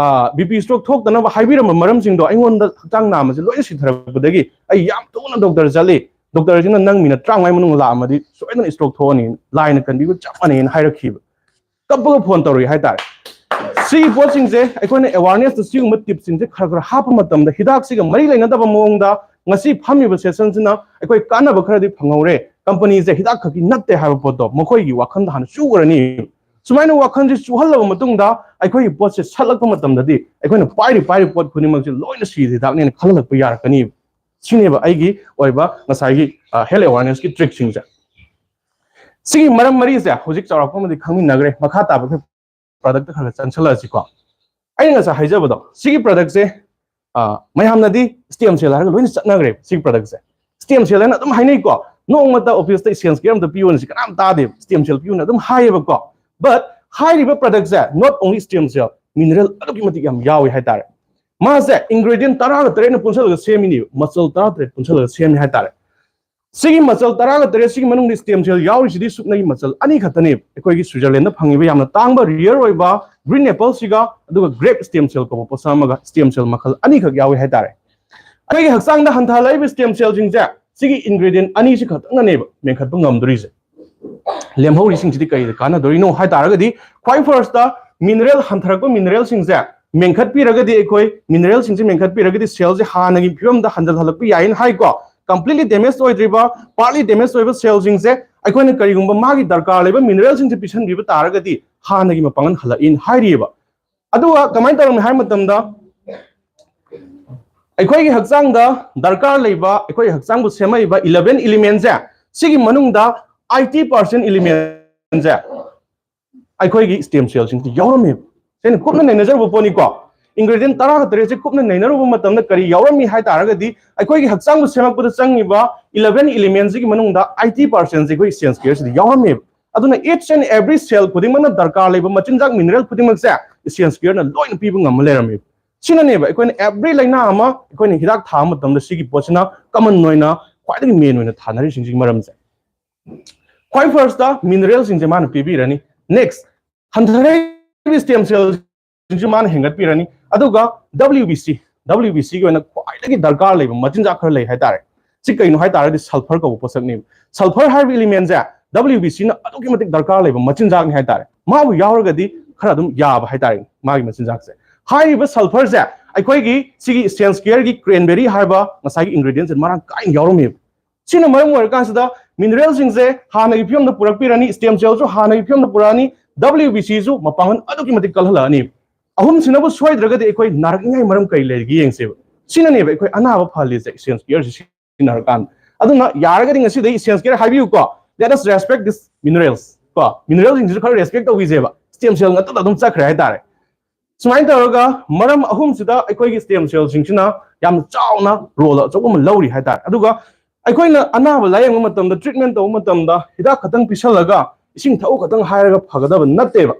ꯕꯤ ꯄꯤ ꯁ꯭ꯇ꯭ꯔꯣꯛ ꯊꯣꯛꯇꯅꯕ ꯍꯥꯏꯕꯤꯔꯝꯕ ꯃꯔꯝꯁꯤꯡꯗꯣ ꯑꯩꯉꯣꯟꯗ ꯍꯛꯆꯥꯡ ꯅꯥꯕꯁꯦ ꯂꯣꯏꯅ ꯁꯤꯊꯔꯛꯄꯗꯒꯤ ꯑꯩ ꯌꯥꯝ ꯊꯨꯅ ꯗꯣꯛꯇꯔ ꯆꯠꯂꯤ꯫ ꯗꯣꯛꯇꯔꯁꯤꯅ ꯅꯪ ꯃꯤꯅꯠ ꯇꯔꯥꯃꯉꯥꯒꯤ ꯃꯅꯨꯡꯗ ꯂꯥꯛꯑꯝꯃꯗꯤ ꯁꯣꯏꯗꯅ ꯁ꯭ꯇ꯭ꯔꯣꯛ ꯊꯣꯛꯑꯅꯤ, ꯂꯥꯏꯅ ꯀꯟꯕꯤꯕ ꯆꯞ ꯃꯥꯟꯅꯩꯅ" ꯍꯥꯏꯔꯛꯈꯤꯕ꯫ ꯀꯞꯄꯒ ꯐꯣꯟ ꯇꯧꯔꯛꯏ ꯍꯥꯏꯇꯥꯔꯦ꯫ ꯁꯤꯒꯤ ꯄꯣꯠꯁꯤꯡꯁꯦ ꯑꯩꯈꯣꯏꯅ ꯑꯦꯋꯥꯔꯅꯦꯁꯇ ꯁꯤꯒꯨꯝꯕ ꯇꯤꯞꯁꯤꯡꯁꯦ ꯈꯔ ꯈꯔ ꯍꯥꯞꯄ ꯃꯇꯝꯗ ꯍꯤꯗꯥꯛꯁꯤꯒ ꯃꯔꯤ ꯂꯩꯅꯗꯕ ꯃꯑꯣꯡꯗ ꯉꯁꯤ ꯐꯝꯃꯤꯕ ꯁꯦꯁꯟꯁꯤꯅ ꯑꯩꯈꯣꯏ ꯀꯥꯟꯅꯕ ꯈꯔꯗꯤ ꯐꯪꯍꯧꯔꯦ꯫ ꯀꯝꯄꯅꯤꯁꯦ ꯍꯤꯗꯥꯛ ꯈꯛꯀꯤ ꯅꯠꯇꯦ ꯍꯥꯏꯕ ꯄꯣꯠꯇꯣ ꯃꯈꯣꯏꯒꯤ ꯋꯥꯈꯜꯗ ꯍꯥꯟꯅ ꯆꯨꯈ꯭ꯔꯅꯤ꯫ ꯁꯨꯃꯥꯏꯅ ꯋꯥꯈꯜꯁꯦ ꯆꯨꯍꯜꯂꯕ ꯃꯇꯨꯡꯗ ꯑꯩꯈꯣꯏꯒꯤ ꯄꯣꯠꯁꯦ ꯁꯠꯂꯛꯄ ꯃꯇꯝꯗꯗꯤ ꯑꯩꯈꯣꯏꯅ ꯄꯥꯏꯔꯤ ꯄꯥꯏꯔꯤꯕ ꯄꯣꯠ ꯈꯨꯗꯤꯡꯃꯛꯁꯦ ꯂꯣꯏꯅ ꯁꯤꯔꯤꯗ ꯍꯤꯗꯥꯛꯅꯦꯅ ꯈꯜꯍꯜꯂꯛꯄ ꯌꯥꯔꯛꯀꯅꯤ꯫ ꯁꯤꯅꯦꯕ ꯑꯩꯒꯤ ꯑꯣꯏꯕ ꯉꯁꯥꯏꯒꯤ ꯍꯦꯜꯊ ꯑꯦꯋꯥꯔꯅꯦꯁꯀꯤ ꯇ꯭ꯔꯤꯛꯁꯤꯡꯁꯦ꯫ ꯁꯤꯒꯤ ꯃꯔꯝ ꯃꯔꯤꯁꯦ ꯍꯧꯖꯤꯛ ꯆꯥꯎꯔꯥꯛꯄ ꯑꯃꯗꯤ ꯈꯪꯃꯤꯟꯅꯈ꯭ꯔꯦ꯫ ꯃꯈꯥ ꯇꯥꯕ ꯑꯩꯈꯣꯏ ꯄ꯭ꯔꯗꯛꯇ ꯈꯔ ꯈꯔ ꯆꯪꯁꯜꯂꯛꯑꯁꯤꯀꯣ꯫ ꯑꯩꯅ ꯉꯁꯥꯏ ꯍꯥꯏꯖꯕꯗꯣ, ꯁꯤꯒꯤ ꯄ꯭ꯔꯗꯛꯁꯦ, ꯑ, ꯃꯌꯥꯝꯅꯗꯤ ꯁ꯭ꯇꯦꯝ ꯁꯦꯜ ꯍꯥꯏꯔꯒ ꯂꯣꯏꯅ ꯆꯠꯅꯈ꯭ꯔꯦ꯫ ꯁꯤꯒꯤ ꯄ꯭ꯔꯗꯛꯁꯦ ꯁ꯭ꯇꯦꯝ ꯁꯦꯜ ꯍꯥꯏꯅ ꯑꯗꯨꯝ ꯍꯥꯏꯅꯩꯀꯣ꯫ ꯅꯣꯡꯃꯇ ꯑꯣꯐꯤꯁꯇ ꯁ꯭ꯇꯦꯝ ꯁꯦꯜ ꯑꯝꯇ ꯄꯤꯌꯣꯅ ꯁꯤ ꯀꯅꯥꯝ ꯇꯥꯗꯦꯕ, ꯁ꯭ꯇꯦꯝ ꯁꯦꯜ ꯄꯤꯌꯣꯅ ꯑꯗꯨꯝ ꯍꯥꯏꯌꯦꯕꯀꯣ꯫ But ꯍꯥꯏꯔꯤꯕ ꯄ꯭ꯔꯗꯛꯁꯦ not only stem cell, mineral ꯑꯗꯨꯛꯀꯤ ꯃꯇꯤꯛ ꯌꯥꯝ ꯌꯥꯎꯏ ꯍꯥꯏꯇꯥꯔꯦ꯫ ꯃꯥꯁꯦ ꯏꯟꯒ꯭ꯔꯦꯗꯤꯌꯦꯟ ꯇꯔꯥꯒ ꯇꯔꯦꯠꯅ ꯄꯨꯟꯁꯤꯜꯂꯒ ꯁꯦꯝꯃꯤꯅꯦꯕ, ꯃꯆꯜ ꯇꯔꯥꯇꯔꯦꯠ ꯄꯨꯟꯁꯤꯜꯂꯒ ꯁꯦꯝꯃꯤ ꯍꯥꯏꯇꯥꯔꯦ꯫ ꯁꯤꯒꯤ ꯃꯆꯜ ꯇꯔꯥꯒ ꯇꯔꯦꯠꯁꯤꯒꯤ ꯃꯅꯨꯡꯗ ꯁ꯭ꯇꯦꯝ ꯁꯦꯜ ꯌꯥꯎꯔꯤꯁꯤꯗꯤ ꯁꯨꯞꯅꯒꯤ ꯃꯆꯜ ꯑꯅꯤ ꯈꯛꯇꯅꯦꯕ꯫ ꯑꯩꯈꯣꯏꯒꯤ ꯁ꯭ꯋꯤꯖꯔꯂꯦꯟꯗ ꯐꯪꯉꯤꯕ ꯌꯥꯝꯅ ꯇꯥꯡꯕ ꯔꯤꯌꯔ ꯑꯣꯏꯕ ꯒ꯭ꯔꯤꯟ ꯑꯦꯄꯜꯁꯤꯒ ꯑꯗꯨꯒ ꯒ꯭ꯔꯦꯞ ꯁ꯭ꯇꯦꯝ ꯁꯦꯜ ꯀꯧꯕ ꯄꯣꯠꯁꯛ ꯑꯃꯒ ꯁ꯭ꯇꯦꯝ ꯁꯦꯜ ꯃꯈꯜ ꯑꯅꯤꯈꯛ ꯌꯥꯎꯏ ꯍꯥꯏꯇꯥꯔꯦ꯫ ꯑꯩꯈꯣꯏꯒꯤ ꯍꯛꯆꯥꯡꯗ ꯍꯟꯊꯍꯜꯂꯛꯏꯕ ꯁ꯭ꯇꯦꯝ ꯁꯦꯜꯁꯤꯡꯁꯦ ꯁꯤꯒꯤ ꯏꯟꯒ꯭ꯔꯦꯗꯤꯌꯦꯟ ꯑꯅꯤꯁꯤ ꯈꯛꯇꯪꯅꯅꯦꯕ ꯃꯦꯟꯈꯠꯄ ꯉꯝꯗꯣꯔꯤꯁꯦ꯫ ꯂꯦꯝꯍꯧꯔꯤꯁꯤꯡꯁꯤꯗꯤ ꯀꯔꯤꯗ ꯀꯥꯟꯅꯗꯣꯔꯤꯅꯣ ꯍꯥꯏ ꯇꯥꯔꯒꯗꯤ, ꯈ꯭ꯋꯥꯏ ꯐꯥꯔꯁꯇ ꯃꯤꯅꯔꯦꯜ, ꯍꯟꯊꯔꯛꯄ ꯃꯤꯅꯔꯦꯜꯁꯤꯡꯁꯦ ꯃꯦꯟꯈꯠꯄꯤꯔꯒꯗꯤ, ꯑꯩꯈꯣꯏ ꯃꯤꯅꯔꯦꯜꯁꯤꯡꯁꯦ ꯃꯦꯟꯈꯠꯄꯤꯔꯒꯗꯤ ꯁꯦꯜꯁꯦ ꯍꯥꯟꯅꯒꯤ ꯐꯤꯕꯝꯗ ꯍꯟꯖꯜꯍꯜꯂꯛꯄ ꯌꯥꯏꯅ ꯍꯥꯏꯀꯣ꯫ completely damage ꯑꯣꯏꯗ꯭ꯔꯤꯕ, partly damage ꯑꯣꯏꯕ cellꯁꯤꯡꯁꯦ ꯑꯩꯈꯣꯏꯅ ꯀꯔꯤꯒꯨꯝꯕ ꯃꯥꯒꯤ ꯗꯔꯀꯥꯔ ꯂꯩꯕ mineralꯁꯤꯡꯁꯦ ꯄꯤꯁꯟꯕꯤꯕ ꯇꯥꯔꯒꯗꯤ ꯍꯥꯟꯅꯒꯤ ꯃꯄꯥꯡꯒꯜ ꯍꯜꯂꯛꯏꯅ ꯍꯥꯏꯔꯤꯑꯕ꯫ ꯑꯗꯨꯒ ꯀꯃꯥꯏꯅ ꯇꯧꯔꯝꯃꯤ ꯍꯥꯏ ꯃꯇꯝꯗ, ꯑꯩꯈꯣꯏꯒꯤ ꯍꯛꯆꯥꯡꯗ ꯗꯔꯀꯥꯔ ꯂꯩꯕ, ꯑꯩꯈꯣꯏꯒꯤ ꯍꯛꯆꯥꯡꯕꯨ ꯁꯦꯝꯃꯛꯏꯕ eleven elementꯁꯦ, ꯁꯤꯒꯤ ꯃꯅꯨꯡꯗ eighty percent elementꯁꯦ ꯑꯩꯈꯣꯏꯒꯤ stem cellꯁꯤꯡꯁꯤ ꯌꯥꯎꯔꯝꯃꯦꯕ꯫ ꯁꯤꯅ ꯀꯨꯞꯅ ꯅꯩꯅꯖꯔꯨꯕ ꯄꯣꯠꯅꯤꯀꯣ꯫ Ingredient ꯇꯔꯥꯒ ꯇꯔꯦꯠꯁꯦ ꯀꯨꯞꯅ ꯅꯩꯅꯔꯨꯕ ꯃꯇꯝꯗ ꯀꯔꯤ ꯌꯥꯎꯔꯝꯃꯤ ꯍꯥꯏ ꯇꯥꯔꯒꯗꯤ, ꯑꯩꯈꯣꯏꯒꯤ ꯍꯛꯆꯥꯡꯕꯨ ꯁꯦꯝꯃꯛꯄꯗ ꯆꯪꯉꯤꯕ eleven elementꯁꯤꯒꯤ ꯃꯅꯨꯡꯗ eighty percentꯁꯦ ꯑꯩꯈꯣꯏ stem cellꯁꯤꯗ ꯌꯥꯎꯔꯝꯃꯦꯕ꯫ ꯑꯗꯨꯅ each and every cell ꯈꯨꯗꯤꯡꯃꯛꯅ ꯗꯔꯀꯥꯔ ꯂꯩꯕ ꯃꯆꯤꯟꯖꯥꯛ mineral ꯈꯨꯗꯤꯡꯃꯛꯁꯦ stem cellꯅ ꯂꯣꯏꯅ ꯄꯤꯕ ꯉꯝꯃ ꯂꯩꯔꯝꯃꯦꯕ꯫ ꯁꯤꯅꯅꯦꯕ ꯑꯩꯈꯣꯏꯅ every ꯂꯥꯏꯅꯥ ꯑꯃ ꯑꯩꯈꯣꯏꯅ ꯍꯤꯗꯥꯛ ꯊꯥꯕ ꯃꯇꯝꯗ ꯁꯤꯒꯤ ꯄꯣꯠꯁꯤꯅ common ꯑꯣꯏꯅ ꯈ꯭ꯋꯥꯏꯗꯒꯤ main ꯑꯣꯏꯅ ꯊꯥꯅꯔꯤꯁꯤꯡꯁꯤꯒꯤ ꯃꯔꯝꯁꯦ꯫ ꯈ꯭ꯋꯥꯏ firstꯇ mineralꯁꯤꯡꯁꯦ ꯃꯥꯅ ꯄꯤꯕꯤꯔꯅꯤ꯫ Next, ꯍꯟꯊꯔꯛꯏꯕ stem cellꯁꯤꯡꯁꯨ ꯃꯥꯅ ꯍꯦꯟꯒꯠꯄꯤꯔꯅꯤ꯫ ꯑꯗꯨꯒ W B C, W B Cꯒꯤ ꯑꯣꯏꯅ ꯈ꯭ꯋꯥꯏꯗꯒꯤ ꯗꯔꯀꯥꯔ ꯂꯩꯕ ꯃꯆꯤꯟꯖꯥꯛ ꯈꯔ ꯂꯩ ꯍꯥꯏꯇꯥꯔꯦ꯫ ꯁꯤ ꯀꯩꯅꯣ ꯍꯥꯏ ꯇꯥꯔꯒꯗꯤ sulphur ꯀꯧꯕ ꯄꯣꯠꯁꯛꯅꯦꯕ꯫ Sulphur ꯍꯥꯏꯔꯤꯕ elementꯁꯦ W B Cꯅ ꯑꯗꯨꯛꯀꯤ ꯃꯇꯤꯛ ꯗꯔꯀꯥꯔ ꯂꯩꯕ ꯃꯆꯤꯟꯖꯥꯛꯅꯤ ꯍꯥꯏꯇꯥꯔꯦ꯫ ꯃꯥꯕꯨ ꯌꯥꯎꯔꯒꯗꯤ ꯈꯔ ꯑꯗꯨꯝ ꯌꯥꯕ ꯍꯥꯏꯇꯥꯔꯦ ꯃꯥꯒꯤ ꯃꯆꯤꯟꯖꯥꯛꯁꯦ꯫ ꯍꯥꯏꯔꯤꯕ sulphurꯁꯦ ꯑꯩꯈꯣꯏꯒꯤ ꯁꯤꯒꯤ Stan Squareꯒꯤ cranberry ꯍꯥꯏꯕ ꯉꯁꯥꯏꯒꯤ ingredientꯁꯦ ꯃꯔꯥꯡ ꯀꯥꯏꯅ ꯌꯥꯎꯔꯝꯃꯦꯕ꯫ ꯁꯤꯅ ꯃꯔꯝ ꯑꯣꯏꯔꯀꯥꯟꯁꯤꯗ mineralꯁꯤꯡꯁꯦ ꯍꯥꯟꯅꯒꯤ ꯐꯤꯕꯝꯗ ꯄꯨꯔꯛꯄꯤꯔꯅꯤ, stem cellꯁꯨ ꯍꯥꯟꯅꯒꯤ ꯐꯤꯕꯝꯗ ꯄꯨꯔꯛꯑꯅꯤ, W B Cꯁꯨ ꯃꯄꯥꯡꯒꯜ ꯑꯗꯨꯛꯀꯤ ꯃꯇꯤꯛ ꯀꯜꯍꯜꯂꯛꯑꯅꯤ꯫ ꯑꯍꯨꯝꯁꯤꯅꯕꯨ ꯁꯣꯏꯗ꯭ꯔꯒꯗꯤ ꯑꯩꯈꯣꯏ ꯅꯥꯔꯛꯅꯤꯡꯉꯥꯏ ꯃꯔꯝ ꯀꯔꯤ ꯂꯩꯔꯤꯒꯦ ꯌꯦꯡꯁꯦꯕ꯫ ꯁꯤꯅꯅꯦꯕ ꯑꯩꯈꯣꯏ ꯑꯅꯥꯕ ꯐꯍꯜꯂꯤꯁꯦ, Stan Squareꯁꯦ ꯁꯤꯖꯤꯟꯅꯔꯀꯥꯟꯗ꯫ ꯑꯗꯨꯅ ꯌꯥꯔꯒꯗꯤ ꯉꯁꯤꯗꯩ Stan Square ꯍꯥꯏꯕꯤꯌꯨꯀꯣ, let us respect this minerals ꯀꯣ, mineralꯁꯤꯡꯁꯤꯁꯨ ꯈꯔ respect ꯇꯧꯕꯤꯁꯦꯕ꯫ Stem cell ꯉꯥꯛꯇꯗ ꯑꯗꯨꯝ ꯆꯠꯈ꯭ꯔꯦ ꯍꯥꯏꯇꯥꯔꯦ꯫ ꯁꯨꯃꯥꯏꯅ ꯇꯧꯔꯒ ꯃꯔꯝ ꯑꯍꯨꯝꯁꯤꯗ ꯑꯩꯈꯣꯏꯒꯤ stem cellꯁꯤꯡꯁꯤꯅ ꯌꯥꯝ ꯆꯥꯎꯅ role ꯑꯆꯧꯕ ꯑꯃ ꯂꯧꯔꯤ ꯍꯥꯏꯇꯥꯔꯦ꯫ ꯑꯗꯨꯒ ꯑꯩꯈꯣꯏꯅ ꯑꯅꯥꯕ ꯂꯥꯌꯦꯡꯕ ꯃꯇꯝꯗ, treatment ꯇꯧꯕ ꯃꯇꯝꯗ ꯍꯤꯗꯥꯛ ꯈꯛꯇꯪ ꯄꯤꯁꯜꯂꯒ ꯏꯁꯤꯡ ꯊꯛꯎ ꯈꯛꯇꯪ ꯍꯥꯏꯔꯒ ꯐꯒꯗꯕ ꯅꯠꯇꯦꯕ꯫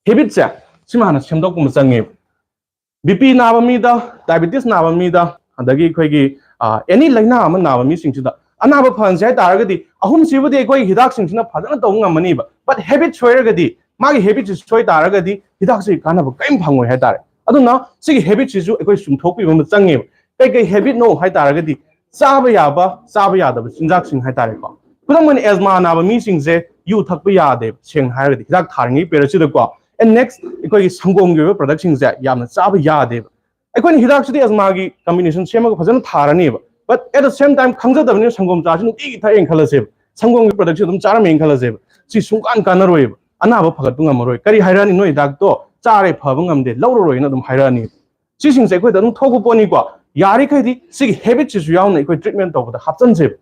Habitꯁꯦ ꯁꯤꯃ ꯍꯥꯟꯅ ꯁꯦꯝꯗꯣꯛꯄ ꯑꯃ ꯆꯪꯉꯦꯕ꯫ B P ꯅꯥꯕ ꯃꯤꯗ, diabetes ꯅꯥꯕ ꯃꯤꯗ, ꯑꯗꯒꯤ ꯑꯩꯈꯣꯏꯒꯤ ꯑꯦꯅꯤ ꯂꯥꯏꯅꯥ ꯑꯃ ꯅꯥꯕ ꯃꯤꯁꯤꯡꯁꯤꯗ ꯑꯅꯥꯕ ꯐꯍꯟꯁꯦ ꯍꯥꯏ ꯇꯥꯔꯒꯗꯤ, ꯑꯍꯨꯝꯁꯤꯕꯨꯗꯤ ꯑꯩꯈꯣꯏ ꯍꯤꯗꯥꯛꯁꯤꯡꯁꯤꯅ ꯐꯖꯅ ꯇꯧꯕ ꯉꯝꯃꯅꯤꯕ, but habit ꯁꯣꯏꯔꯒꯗꯤ, ꯃꯥꯒꯤ habitꯁꯤ ꯁꯣꯏ ꯇꯥꯔꯒꯗꯤ ꯍꯤꯗꯥꯛꯁꯤ ꯀꯥꯟꯅꯕ ꯀꯔꯤꯝ ꯐꯪꯉꯣꯏ ꯍꯥꯏꯇꯥꯔꯦ꯫ ꯑꯗꯨꯅ ꯁꯤꯒꯤ habitꯁꯤꯁꯨ ꯑꯩꯈꯣꯏ ꯆꯨꯝꯊꯣꯛꯄꯤꯕ ꯑꯃ ꯆꯪꯉꯦꯕ꯫ ꯀꯩꯀꯩ habitꯅꯣ ꯍꯥꯏ ꯇꯥꯔꯒꯗꯤ, ꯆꯥꯕ ꯌꯥꯕ, ꯆꯥꯕ ꯌꯥꯗꯕ ꯆꯤꯟꯖꯥꯛꯁꯤꯡ ꯍꯥꯏ ꯇꯥꯔꯦꯀꯣ꯫ ꯈꯨꯗꯝ ꯑꯣꯏꯅ, asthma ꯅꯥꯕ ꯃꯤꯁꯤꯡꯁꯦ ꯌꯨ ꯊꯛꯄ ꯌꯥꯗꯦꯕ, ꯁꯦꯡꯅ ꯍꯥꯏꯔꯒꯗꯤ ꯍꯤꯗꯥꯛ ꯊꯥꯔꯤꯉꯩ periodꯁꯤꯗꯀꯣ꯫ And next, ꯑꯩꯈꯣꯏꯒꯤ ꯁꯪꯒꯣꯝꯒꯤ ꯑꯣꯏꯕ productꯁꯤꯡꯁꯦ ꯌꯥꯝꯅ ꯆꯥꯕ ꯌꯥꯗꯦꯕ꯫ ꯑꯩꯈꯣꯏꯅ ꯍꯤꯗꯥꯛꯁꯤꯗꯤ asthmaꯒꯤ combination ꯁꯦꯝꯃꯒ ꯐꯖꯅ ꯊꯥꯔꯅꯦꯕ꯫ But at the same time, ꯈꯪꯖꯗꯕꯅꯤꯅ ꯁꯪꯒꯣꯝ ꯆꯥꯁꯤ ꯅꯨꯡꯇꯤꯒꯤ ꯊꯛꯑꯦꯅ ꯈꯜꯂꯁꯦꯕ, ꯁꯪꯒꯣꯝꯒꯤ product ꯁꯤ ꯑꯗꯨꯝ ꯆꯥꯔꯝꯃꯦꯅ ꯈꯜꯂꯁꯦꯕ, ꯁꯤ ꯁꯨꯡꯀꯥꯟ ꯀꯥꯟꯅꯔꯣꯏꯕ, ꯑꯅꯥꯕ ꯐꯒꯠꯄ ꯉꯝꯃꯔꯣꯏ꯫ ꯀꯔꯤ ꯍꯥꯏꯔꯛꯑꯅꯤ? ꯅꯣꯏ ꯗꯥꯛꯇꯣ ꯆꯥꯔꯦ ꯐꯕ ꯉꯝꯗꯦ, ꯂꯧꯔꯔꯣꯏꯅ ꯑꯗꯨꯝ ꯍꯥꯏꯔꯛꯑꯅꯤ꯫ ꯁꯤꯁꯤꯡꯁꯦ ꯑꯩꯈꯣꯏꯗ ꯑꯗꯨꯝ ꯊꯣꯛꯄ ꯄꯣꯠꯅꯤꯀꯣ꯫ ꯌꯥꯔꯤꯈꯩꯗꯤ ꯁꯤꯒꯤ habit ꯁꯤꯁꯨ ꯌꯥꯎꯅ ꯑꯩꯈꯣꯏ treatment ꯇꯧꯕꯗ ꯍꯥꯞꯆꯤꯟꯁꯦꯕ꯫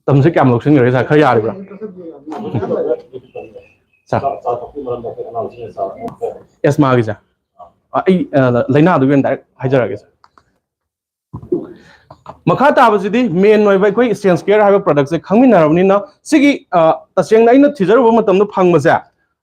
ꯃꯇꯝꯁꯦ ꯀꯌꯥꯝ ꯂꯧꯁꯤꯟꯈ꯭ꯔꯒꯦ ꯁꯥꯔ? ꯈꯔ ꯌꯥꯔꯤꯕ꯭ꯔꯥ? ꯁꯥꯔ, ꯑꯦꯁꯃꯥꯒꯤꯁꯦ, ꯑ, ꯑꯩ, ꯑ, ꯂꯥꯏꯅꯥꯗꯨꯒꯤ ꯑꯣꯏꯅ direct ꯍꯥꯏꯖꯔꯛꯑꯒꯦ ꯁꯥꯔ꯫ ꯃꯈꯥ ꯇꯥꯕꯁꯤꯗꯤ main ꯑꯣꯏꯕ ꯑꯩꯈꯣꯏ Essence Care ꯍꯥꯏꯕ product ꯁꯦ ꯈꯪꯃꯤꯟꯅꯔꯕꯅꯤꯅ, ꯁꯤꯒꯤ, ꯑ, ꯇꯁꯦꯡꯅ ꯑꯩꯅ ꯊꯤꯖꯔꯨꯕ ꯃꯇꯝꯗ ꯐꯪꯕꯁꯦ,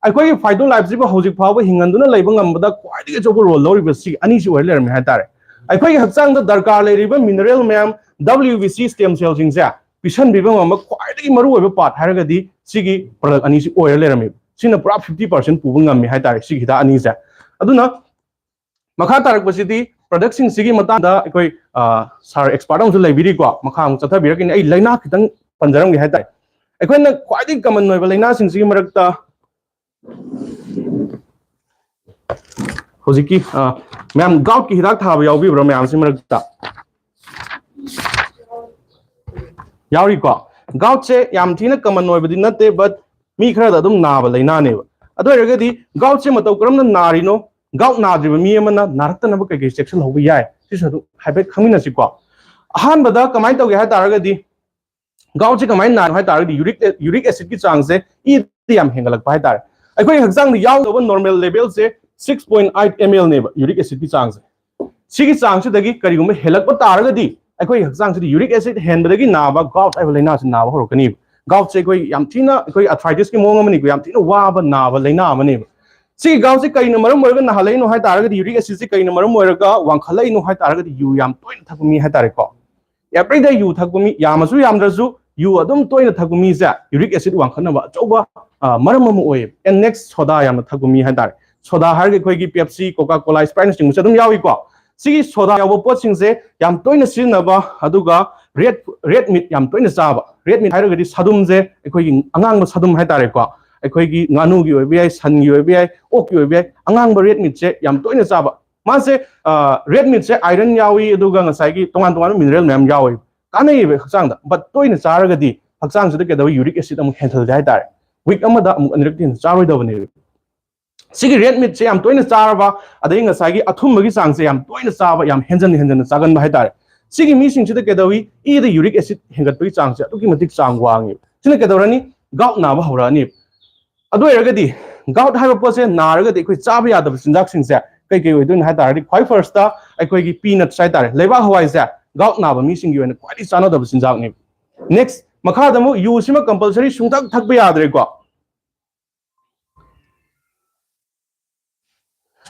ꯑꯩꯈꯣꯏꯒꯤ Fido Life ꯁꯤꯕꯨ ꯍꯧꯖꯤꯛ ꯐꯥꯎꯕ ꯍꯤꯡꯍꯟꯗꯨꯅ ꯂꯩꯕ ꯉꯝꯕꯗ ꯈ꯭ꯋꯥꯏꯗꯒꯤ ꯑꯆꯧꯕ role ꯂꯧꯔꯤꯕ ꯁꯤ ꯑꯅꯤꯁꯤ ꯑꯣꯏꯔ ꯂꯩꯔꯝꯃꯦ ꯍꯥꯏꯇꯥꯔꯦ꯫ ꯑꯩꯈꯣꯏꯒꯤ ꯍꯛꯆꯥꯡꯗ ꯗꯔꯀꯥꯔ ꯂꯩꯔꯤꯕ mineral ꯃꯌꯥꯝ, W B C stem cell ꯁꯤꯡꯁꯦ ꯄꯤꯁꯟꯕꯤꯕ ꯉꯝꯕ ꯈ꯭ꯋꯥꯏꯗꯒꯤ ꯃꯔꯨꯑꯣꯏꯕ part ꯍꯥꯏꯔꯒꯗꯤ ꯁꯤꯒꯤ product ꯑꯅꯤꯁꯤ ꯑꯣꯏꯔ ꯂꯩꯔꯝꯃꯦꯕ꯫ ꯁꯤꯅ ꯄꯨꯔꯥ fifty percent ꯄꯨꯕ ꯉꯝꯃꯤ ꯍꯥꯏꯇꯥꯔꯦ ꯁꯤꯒꯤ ꯍꯤꯗꯥꯛ ꯑꯅꯤꯁꯦ꯫ ꯑꯗꯨꯅ ꯃꯈꯥ ꯇꯥꯔꯛꯄꯁꯤꯗꯤ product ꯁꯤꯡꯁꯤꯒꯤ ꯃꯇꯥꯡꯗ ꯑꯩꯈꯣꯏ, ꯑ, ꯁꯥꯔ expert ꯑꯃꯁꯨ ꯂꯩꯕꯤꯔꯤꯀꯣ, ꯃꯈꯥ ꯑꯃꯨꯛ ꯆꯠꯊꯕꯤꯔꯛꯀꯅꯤ꯫ ꯑꯩ ꯂꯥꯏꯅꯥ ꯈꯤꯇꯪ ꯄꯟꯖꯔꯝꯒꯦ ꯍꯥꯏꯇꯥꯔꯦ꯫ ꯑꯩꯈꯣꯏꯅ ꯈ꯭ꯋꯥꯏꯗꯒꯤ common ꯑꯣꯏꯕ ꯂꯥꯏꯅꯥꯁꯤꯡꯁꯤꯒꯤ ꯃꯔꯛꯇ ꯍꯧꯖꯤꯛꯀꯤ, ꯑ, ꯃꯌꯥꯝ gout ꯀꯤ ꯍꯤꯗꯥꯛ ꯊꯥꯕ ꯌꯥꯎꯕꯤꯕ꯭ꯔꯥ ꯃꯌꯥꯝꯁꯤ ꯃꯔꯛꯇ? ꯌꯥꯎꯔꯤꯀꯣ꯫ Gout ꯁꯦ ꯌꯥꯝ ꯊꯤꯅ common ꯑꯣꯏꯕꯗꯤ ꯅꯠꯇꯦ, but ꯃꯤ ꯈꯔꯗ ꯑꯗꯨꯝ ꯅꯥꯕ ꯂꯥꯏꯅꯥꯅꯦꯕ꯫ ꯑꯗꯨ ꯑꯣꯏꯔꯒꯗꯤ gout ꯁꯦ ꯃꯇꯧ ꯀꯔꯝꯅ ꯅꯥꯔꯤꯅꯣ, gout ꯅꯥꯗ꯭ꯔꯤꯕ ꯃꯤ ꯑꯃꯅ ꯅꯥꯔꯛꯇꯅꯕ ꯀꯩꯀꯩ ꯆꯦꯛꯁꯤꯜꯍꯧꯕ ꯌꯥꯏ, ꯁꯤꯁꯨ ꯑꯗꯨꯝ ꯍꯥꯏꯐꯦꯠ ꯈꯪꯃꯤꯟꯅꯁꯤꯀꯣ꯫ ꯑꯍꯥꯟꯕꯗ ꯀꯃꯥꯏꯅ ꯇꯧꯒꯦ ꯍꯥꯏ ꯇꯥꯔꯒꯗꯤ, gout ꯁꯦ ꯀꯃꯥꯏꯅ ꯅꯥꯏ ꯍꯥꯏ ꯇꯥꯔꯒꯗꯤ, uric, uric acid ꯀꯤ ꯆꯥꯡꯁꯦ ꯏꯗ ꯌꯥꯝ ꯍꯦꯟꯒꯠꯂꯛꯄ ꯍꯥꯏꯇꯥꯔꯦ꯫ ꯑꯩꯈꯣꯏꯒꯤ ꯍꯛꯆꯥꯡꯗ ꯌꯥꯎꯗꯕ normal level ꯁꯦ six point eight M L ꯅꯦꯕ uric acid ꯀꯤ ꯆꯥꯡꯁꯦ꯫ ꯁꯤꯒꯤ ꯆꯥꯡꯁꯤꯗꯒꯤ ꯀꯔꯤꯒꯨꯝꯕ ꯍꯦꯜꯂꯛꯄ ꯇꯥꯔꯒꯗꯤ, ꯑꯩꯈꯣꯏꯒꯤ ꯍꯛꯆꯥꯡꯁꯤꯗ uric acid ꯍꯦꯟꯕꯗꯒꯤ ꯅꯥꯕ gout ꯍꯥꯏꯕ ꯂꯥꯏꯅꯥꯁꯤ ꯅꯥꯕ ꯍꯧꯔꯛꯀꯅꯤꯕ꯫ Gout ꯁꯦ ꯑꯩꯈꯣꯏ ꯌꯥꯝ ꯊꯤꯅ, ꯑꯩꯈꯣꯏ arthritis ꯀꯤ ꯃꯑꯣꯡ ꯑꯃꯅꯤꯀꯣ, ꯌꯥꯝ ꯊꯤꯅ ꯋꯥꯕ ꯅꯥꯕ ꯂꯥꯏꯅꯥ ꯑꯃꯅꯦꯕ꯫ ꯁꯤꯒꯤ gout ꯁꯦ ꯀꯔꯤꯅ ꯃꯔꯝ ꯑꯣꯏꯔꯒ ꯅꯥꯍꯜꯂꯛꯏꯅꯣ ꯍꯥꯏ ꯇꯥꯔꯒꯗꯤ, uric acid ꯁꯦ ꯀꯔꯤꯅ ꯃꯔꯝ ꯑꯣꯏꯔꯒ ꯋꯥꯡꯈꯠꯂꯛꯏꯅꯣ ꯍꯥꯏ ꯇꯥꯔꯒꯗꯤ, ꯌꯨ ꯌꯥꯝ ꯇꯣꯏꯅ ꯊꯛꯄ ꯃꯤ ꯍꯥꯏ ꯇꯥꯔꯦꯀꯣ꯫ Everyday ꯌꯨ ꯊꯛꯄ ꯃꯤ, ꯌꯥꯝꯃꯁꯨ ꯌꯥꯝꯗ꯭ꯔꯁꯨ, ꯌꯨ ꯑꯗꯨꯝ ꯇꯣꯏꯅ ꯊꯛꯄ ꯃꯤꯁꯦ uric acid ꯋꯥꯡꯈꯠꯅꯕ ꯑꯆꯧꯕ, ꯑ, ꯃꯔꯝ ꯑꯃ ꯑꯣꯏꯌꯦꯕ꯫ And next, soda ꯌꯥꯝꯅ ꯊꯛꯄ ꯃꯤ ꯍꯥꯏ ꯇꯥꯔꯦ꯫ Soda ꯍꯥꯏꯔꯒ ꯑꯩꯈꯣꯏꯒꯤ Pepsi, Coca Cola, Sprite ꯅꯆꯤꯡꯕꯁꯦ ꯑꯗꯨꯝ ꯌꯥꯎꯏꯀꯣ꯫ ꯁꯤꯒꯤ ꯁꯣꯗꯥ ꯌꯥꯎꯕ ꯄꯣꯠꯁꯤꯡꯁꯦ ꯌꯥꯝ ꯇꯣꯏꯅ ꯁꯤꯖꯤꯟꯅꯕ, ꯑꯗꯨꯒ ꯔꯦꯗ ꯔꯦꯗ ꯃꯤꯠ ꯌꯥꯝ ꯇꯣꯏꯅ ꯆꯥꯕ꯫ ꯔꯦꯗ ꯃꯤꯠ ꯍꯥꯏꯔꯒꯗꯤ ꯁꯥꯗꯨꯝꯁꯦ, ꯑꯩꯈꯣꯏꯒꯤ ꯑꯉꯥꯡꯕ ꯁꯥꯗꯨꯝ ꯍꯥꯏꯇꯥꯔꯦꯀꯣ, ꯑꯩꯈꯣꯏꯒꯤ ꯉꯥꯅꯨꯒꯤ ꯑꯣꯏꯕ ꯌꯥꯏ, ꯁꯟꯒꯤ ꯑꯣꯏꯕ ꯌꯥꯏ, ꯑꯣꯛꯀꯤ ꯑꯣꯏꯕ ꯌꯥꯏ, ꯑꯉꯥꯡꯕ ꯔꯦꯗ ꯃꯤꯠꯁꯦ ꯌꯥꯝ ꯇꯣꯏꯅ ꯆꯥꯕ꯫ ꯃꯥꯁꯦ ꯔꯦꯗ ꯃꯤꯠꯁꯦ ꯑꯥꯏꯔꯟ ꯌꯥꯎꯏ, ꯑꯗꯨꯒ ꯉꯁꯥꯏꯒꯤ ꯇꯣꯉꯥꯟ ꯇꯣꯉꯥꯟꯕ ꯃꯤꯅꯔꯦꯜ ꯃꯌꯥꯝ ꯌꯥꯎꯏ, ꯀꯥꯟꯅꯩꯌꯦꯕ ꯍꯛꯆꯥꯡꯗ꯫ ꯕꯠ ꯇꯣꯏꯅ ꯆꯥꯔꯒꯗꯤ ꯍꯛꯆꯥꯡꯁꯤꯗ ꯀꯩꯗꯧꯏ, ꯌꯨꯔꯤꯛ ꯑꯦꯁꯤꯠ ꯑꯃꯨꯛ ꯍꯦꯟꯊꯍꯜꯂꯦ ꯍꯥꯏꯇꯥꯔꯦ꯫ ꯋꯤꯛ ꯑꯃꯗ ꯑꯃꯨꯛ ꯑꯅꯤꯔꯛꯇꯤ ꯍꯦꯟꯅ ꯆꯥꯔꯣꯏꯗꯕꯅꯦꯕ꯫ ꯁꯤꯒꯤ ꯔꯦꯗ ꯃꯤꯠꯁꯦ ꯌꯥꯝ ꯇꯣꯏꯅ ꯆꯥꯔꯕ, ꯑꯗꯩ ꯉꯁꯥꯏꯒꯤ ꯑꯊꯨꯝꯕꯒꯤ ꯆꯥꯡꯁꯦ ꯌꯥꯝ ꯇꯣꯏꯅ ꯆꯥꯕ, ꯌꯥꯝ ꯍꯦꯟꯖꯟ ꯍꯦꯟꯖꯟꯅ ꯆꯥꯒꯟꯕ ꯍꯥꯏꯇꯥꯔꯦ꯫ ꯁꯤꯒꯤ ꯃꯤꯁꯤꯡꯁꯤꯗ ꯀꯩꯗꯧꯏ, ꯏꯗ ꯌꯨꯔꯤꯛ ꯑꯦꯁꯤꯠ ꯍꯦꯟꯒꯠꯄꯒꯤ ꯆꯥꯡꯁꯦ ꯑꯗꯨꯛꯀꯤ ꯃꯇꯤꯛ ꯆꯥꯡ ꯋꯥꯡꯉꯦꯕ꯫ ꯁꯤꯅ ꯀꯩꯗꯧꯔꯅꯤ, ꯒꯥꯎꯠ ꯅꯥꯕ ꯍꯧꯔꯛꯑꯅꯤ꯫ ꯑꯗꯨ ꯑꯣꯏꯔꯒꯗꯤ ꯒꯥꯎꯠ ꯍꯥꯏꯕ ꯄꯣꯠꯁꯦ ꯅꯥꯔꯒꯗꯤ ꯑꯩꯈꯣꯏ ꯆꯥꯕ ꯌꯥꯗꯕ ꯆꯤꯟꯖꯥꯛꯁꯤꯡꯁꯦ ꯀꯩ ꯀꯩ ꯑꯣꯏꯗꯣꯏꯅꯣ ꯍꯥꯏ ꯇꯥꯔꯒꯗꯤ, ꯈ꯭ꯋꯥꯏ ꯐꯥꯔꯁꯇ ꯑꯩꯈꯣꯏꯒꯤ ꯄꯤꯅꯠꯁ ꯍꯥꯏꯇꯥꯔꯦ, ꯂꯩꯕꯥꯛ ꯍꯋꯥꯏꯁꯦ ꯒꯥꯎꯠ ꯅꯥꯕ ꯃꯤꯁꯤꯡꯒꯤ ꯑꯣꯏꯅ ꯈ꯭ꯋꯥꯏꯗꯒꯤ ꯆꯥꯟꯅꯗꯕ ꯆꯤꯟꯖꯥꯛꯅꯦꯕ꯫ ꯅꯦꯛꯁ, ꯃꯈꯥꯗ ꯑꯃꯨꯛ ꯌꯨꯁꯤꯃ ꯀꯝꯄꯜꯁꯔꯤ ꯁꯨꯡꯊꯛ ꯊꯛꯄ ꯌꯥꯗ꯭ꯔꯦꯀꯣ꯫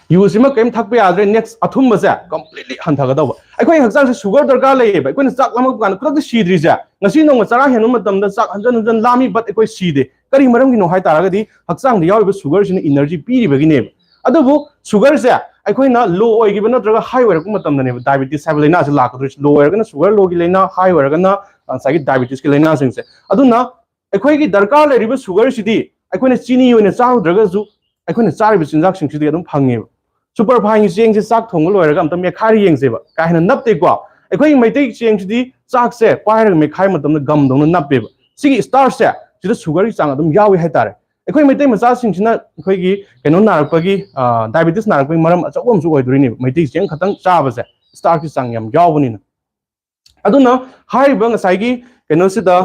ꯌꯨꯁꯤꯃ ꯀꯔꯤꯝ ꯊꯛꯄ ꯌꯥꯗ꯭ꯔꯦ꯫ ꯅꯦꯛꯁ, ꯑꯊꯨꯝꯕꯁꯦ ꯀꯝꯄ꯭ꯂꯤꯠꯂꯤ ꯍꯟꯊꯒꯗꯧꯕ꯫ ꯑꯩꯈꯣꯏ ꯍꯛꯆꯥꯡꯁꯦ ꯁꯨꯒꯔ ꯗꯔꯀꯥꯔ ꯂꯩꯌꯦꯕ꯫ ꯑꯩꯈꯣꯏꯅ ꯆꯥꯛ ꯂꯥꯝꯃꯛꯄ ꯀꯥꯟꯗ ꯈꯨꯗꯛꯇ ꯁꯤꯗ꯭ꯔꯤꯁꯦ, ꯉꯁꯤ ꯅꯣꯡꯃ ꯆꯔꯥ ꯍꯦꯟꯕ ꯃꯇꯝꯗ ꯆꯥꯛ ꯍꯟꯖꯟ ꯍꯟꯖꯟ ꯂꯥꯝꯃꯤ, ꯕꯠ ꯑꯩꯈꯣꯏ ꯁꯤꯗꯦ꯫ ꯀꯔꯤ ꯃꯔꯝꯒꯤꯅꯣ ꯍꯥꯏ ꯇꯥꯔꯒꯗꯤ, ꯍꯛꯆꯥꯡꯗ ꯌꯥꯎꯔꯤꯕ ꯁꯨꯒꯔꯁꯤꯅ ꯏꯅꯔꯖꯤ ꯄꯤꯔꯤꯕꯒꯤꯅꯦꯕ꯫ ꯑꯗꯨꯕꯨ ꯁꯨꯒꯔꯁꯦ ꯑꯩꯈꯣꯏꯅ ꯂꯣ ꯑꯣꯏꯈꯤꯕ ꯅꯠꯇ꯭ꯔꯒ ꯍꯥꯏ ꯑꯣꯏꯔꯛꯄ ꯃꯇꯝꯗꯅꯦꯕ ꯗꯥꯏꯕꯤꯇꯤꯁ ꯍꯥꯏꯕ ꯂꯥꯏꯅꯥꯁꯦ ꯂꯥꯛꯀꯗꯣꯏꯁꯦ꯫ ꯂꯣ ꯑꯣꯏꯔꯒꯅ ꯁꯨꯒꯔ ꯂꯣꯒꯤ ꯂꯥꯏꯅꯥ, ꯍꯥꯏ ꯑꯣꯏꯔꯒꯅ ꯉꯁꯥꯏꯒꯤ ꯗꯥꯏꯕꯤꯇꯤꯁꯀꯤ ꯂꯥꯏꯅꯥꯁꯤꯡꯁꯦ꯫ ꯑꯗꯨꯅ ꯑꯩꯈꯣꯏꯒꯤ ꯗꯔꯀꯥꯔ ꯂꯩꯔꯤꯕ ꯁꯨꯒꯔꯁꯤꯗꯤ ꯑꯩꯈꯣꯏꯅ ꯆꯤꯅꯤ ꯑꯣꯏꯅ ꯆꯥꯔꯨꯗ꯭ꯔꯒꯁꯨ ꯑꯩꯈꯣꯏꯅ ꯆꯥꯔꯤꯕ ꯆꯤꯟꯖꯥꯛꯁꯤꯡꯁꯤꯗꯤ ꯑꯗꯨꯝ ꯐꯪꯉꯦꯕ꯫ ꯁꯨꯄꯔ ꯐꯥꯏꯟꯒꯤ ꯆꯦꯡꯁꯦ ꯆꯥꯛ ꯊꯣꯡꯕ ꯂꯣꯏꯔꯒ ꯑꯝꯇ ꯃꯦꯠꯈꯥꯏꯔ ꯌꯦꯡꯁꯦꯕ, ꯀꯥ ꯍꯦꯟꯅ ꯅꯞꯇꯦꯀꯣ꯫ ꯑꯩꯈꯣꯏꯒꯤ ꯃꯩꯇꯩ ꯆꯦꯡꯁꯤꯗꯤ ꯆꯥꯛꯁꯦ ꯄꯥꯏꯔꯒ ꯃꯦꯠꯈꯥꯏꯕ ꯃꯇꯝꯗ ꯒꯝꯗꯧꯅ ꯅꯞꯄꯦꯕ꯫ ꯁꯤꯒꯤ ꯁ꯭ꯇꯥꯔꯆꯁꯦ ꯁꯤꯗ ꯁꯨꯒꯔꯒꯤ ꯆꯥꯡ ꯑꯗꯨꯝ ꯌꯥꯎꯏ ꯍꯥꯏꯇꯥꯔꯦ꯫ ꯑꯩꯈꯣꯏ ꯃꯩꯇꯩ ꯃꯆꯥꯁꯤꯡꯁꯤꯅ ꯑꯩꯈꯣꯏꯒꯤ ꯀꯩꯅꯣ ꯅꯥꯔꯛꯄꯒꯤ, ꯗꯥꯏꯕꯤꯇꯤꯁ ꯅꯥꯔꯛꯄꯒꯤ ꯃꯔꯝ ꯑꯆꯧꯕ ꯑꯃꯁꯨ ꯑꯣꯏꯗꯣꯏꯅꯦꯕ, ꯃꯩꯇꯩ ꯆꯦꯡ ꯈꯛꯇꯪ ꯆꯥꯕꯁꯦ, ꯁ꯭ꯇꯥꯔꯆꯀꯤ ꯆꯥꯡ ꯌꯥꯝ ꯌꯥꯎꯕꯅꯤꯅ꯫ ꯑꯗꯨꯅ ꯍꯥꯏꯔꯤꯕ ꯉꯁꯥꯏꯒꯤ ꯀꯩꯅꯣꯁꯤꯗ,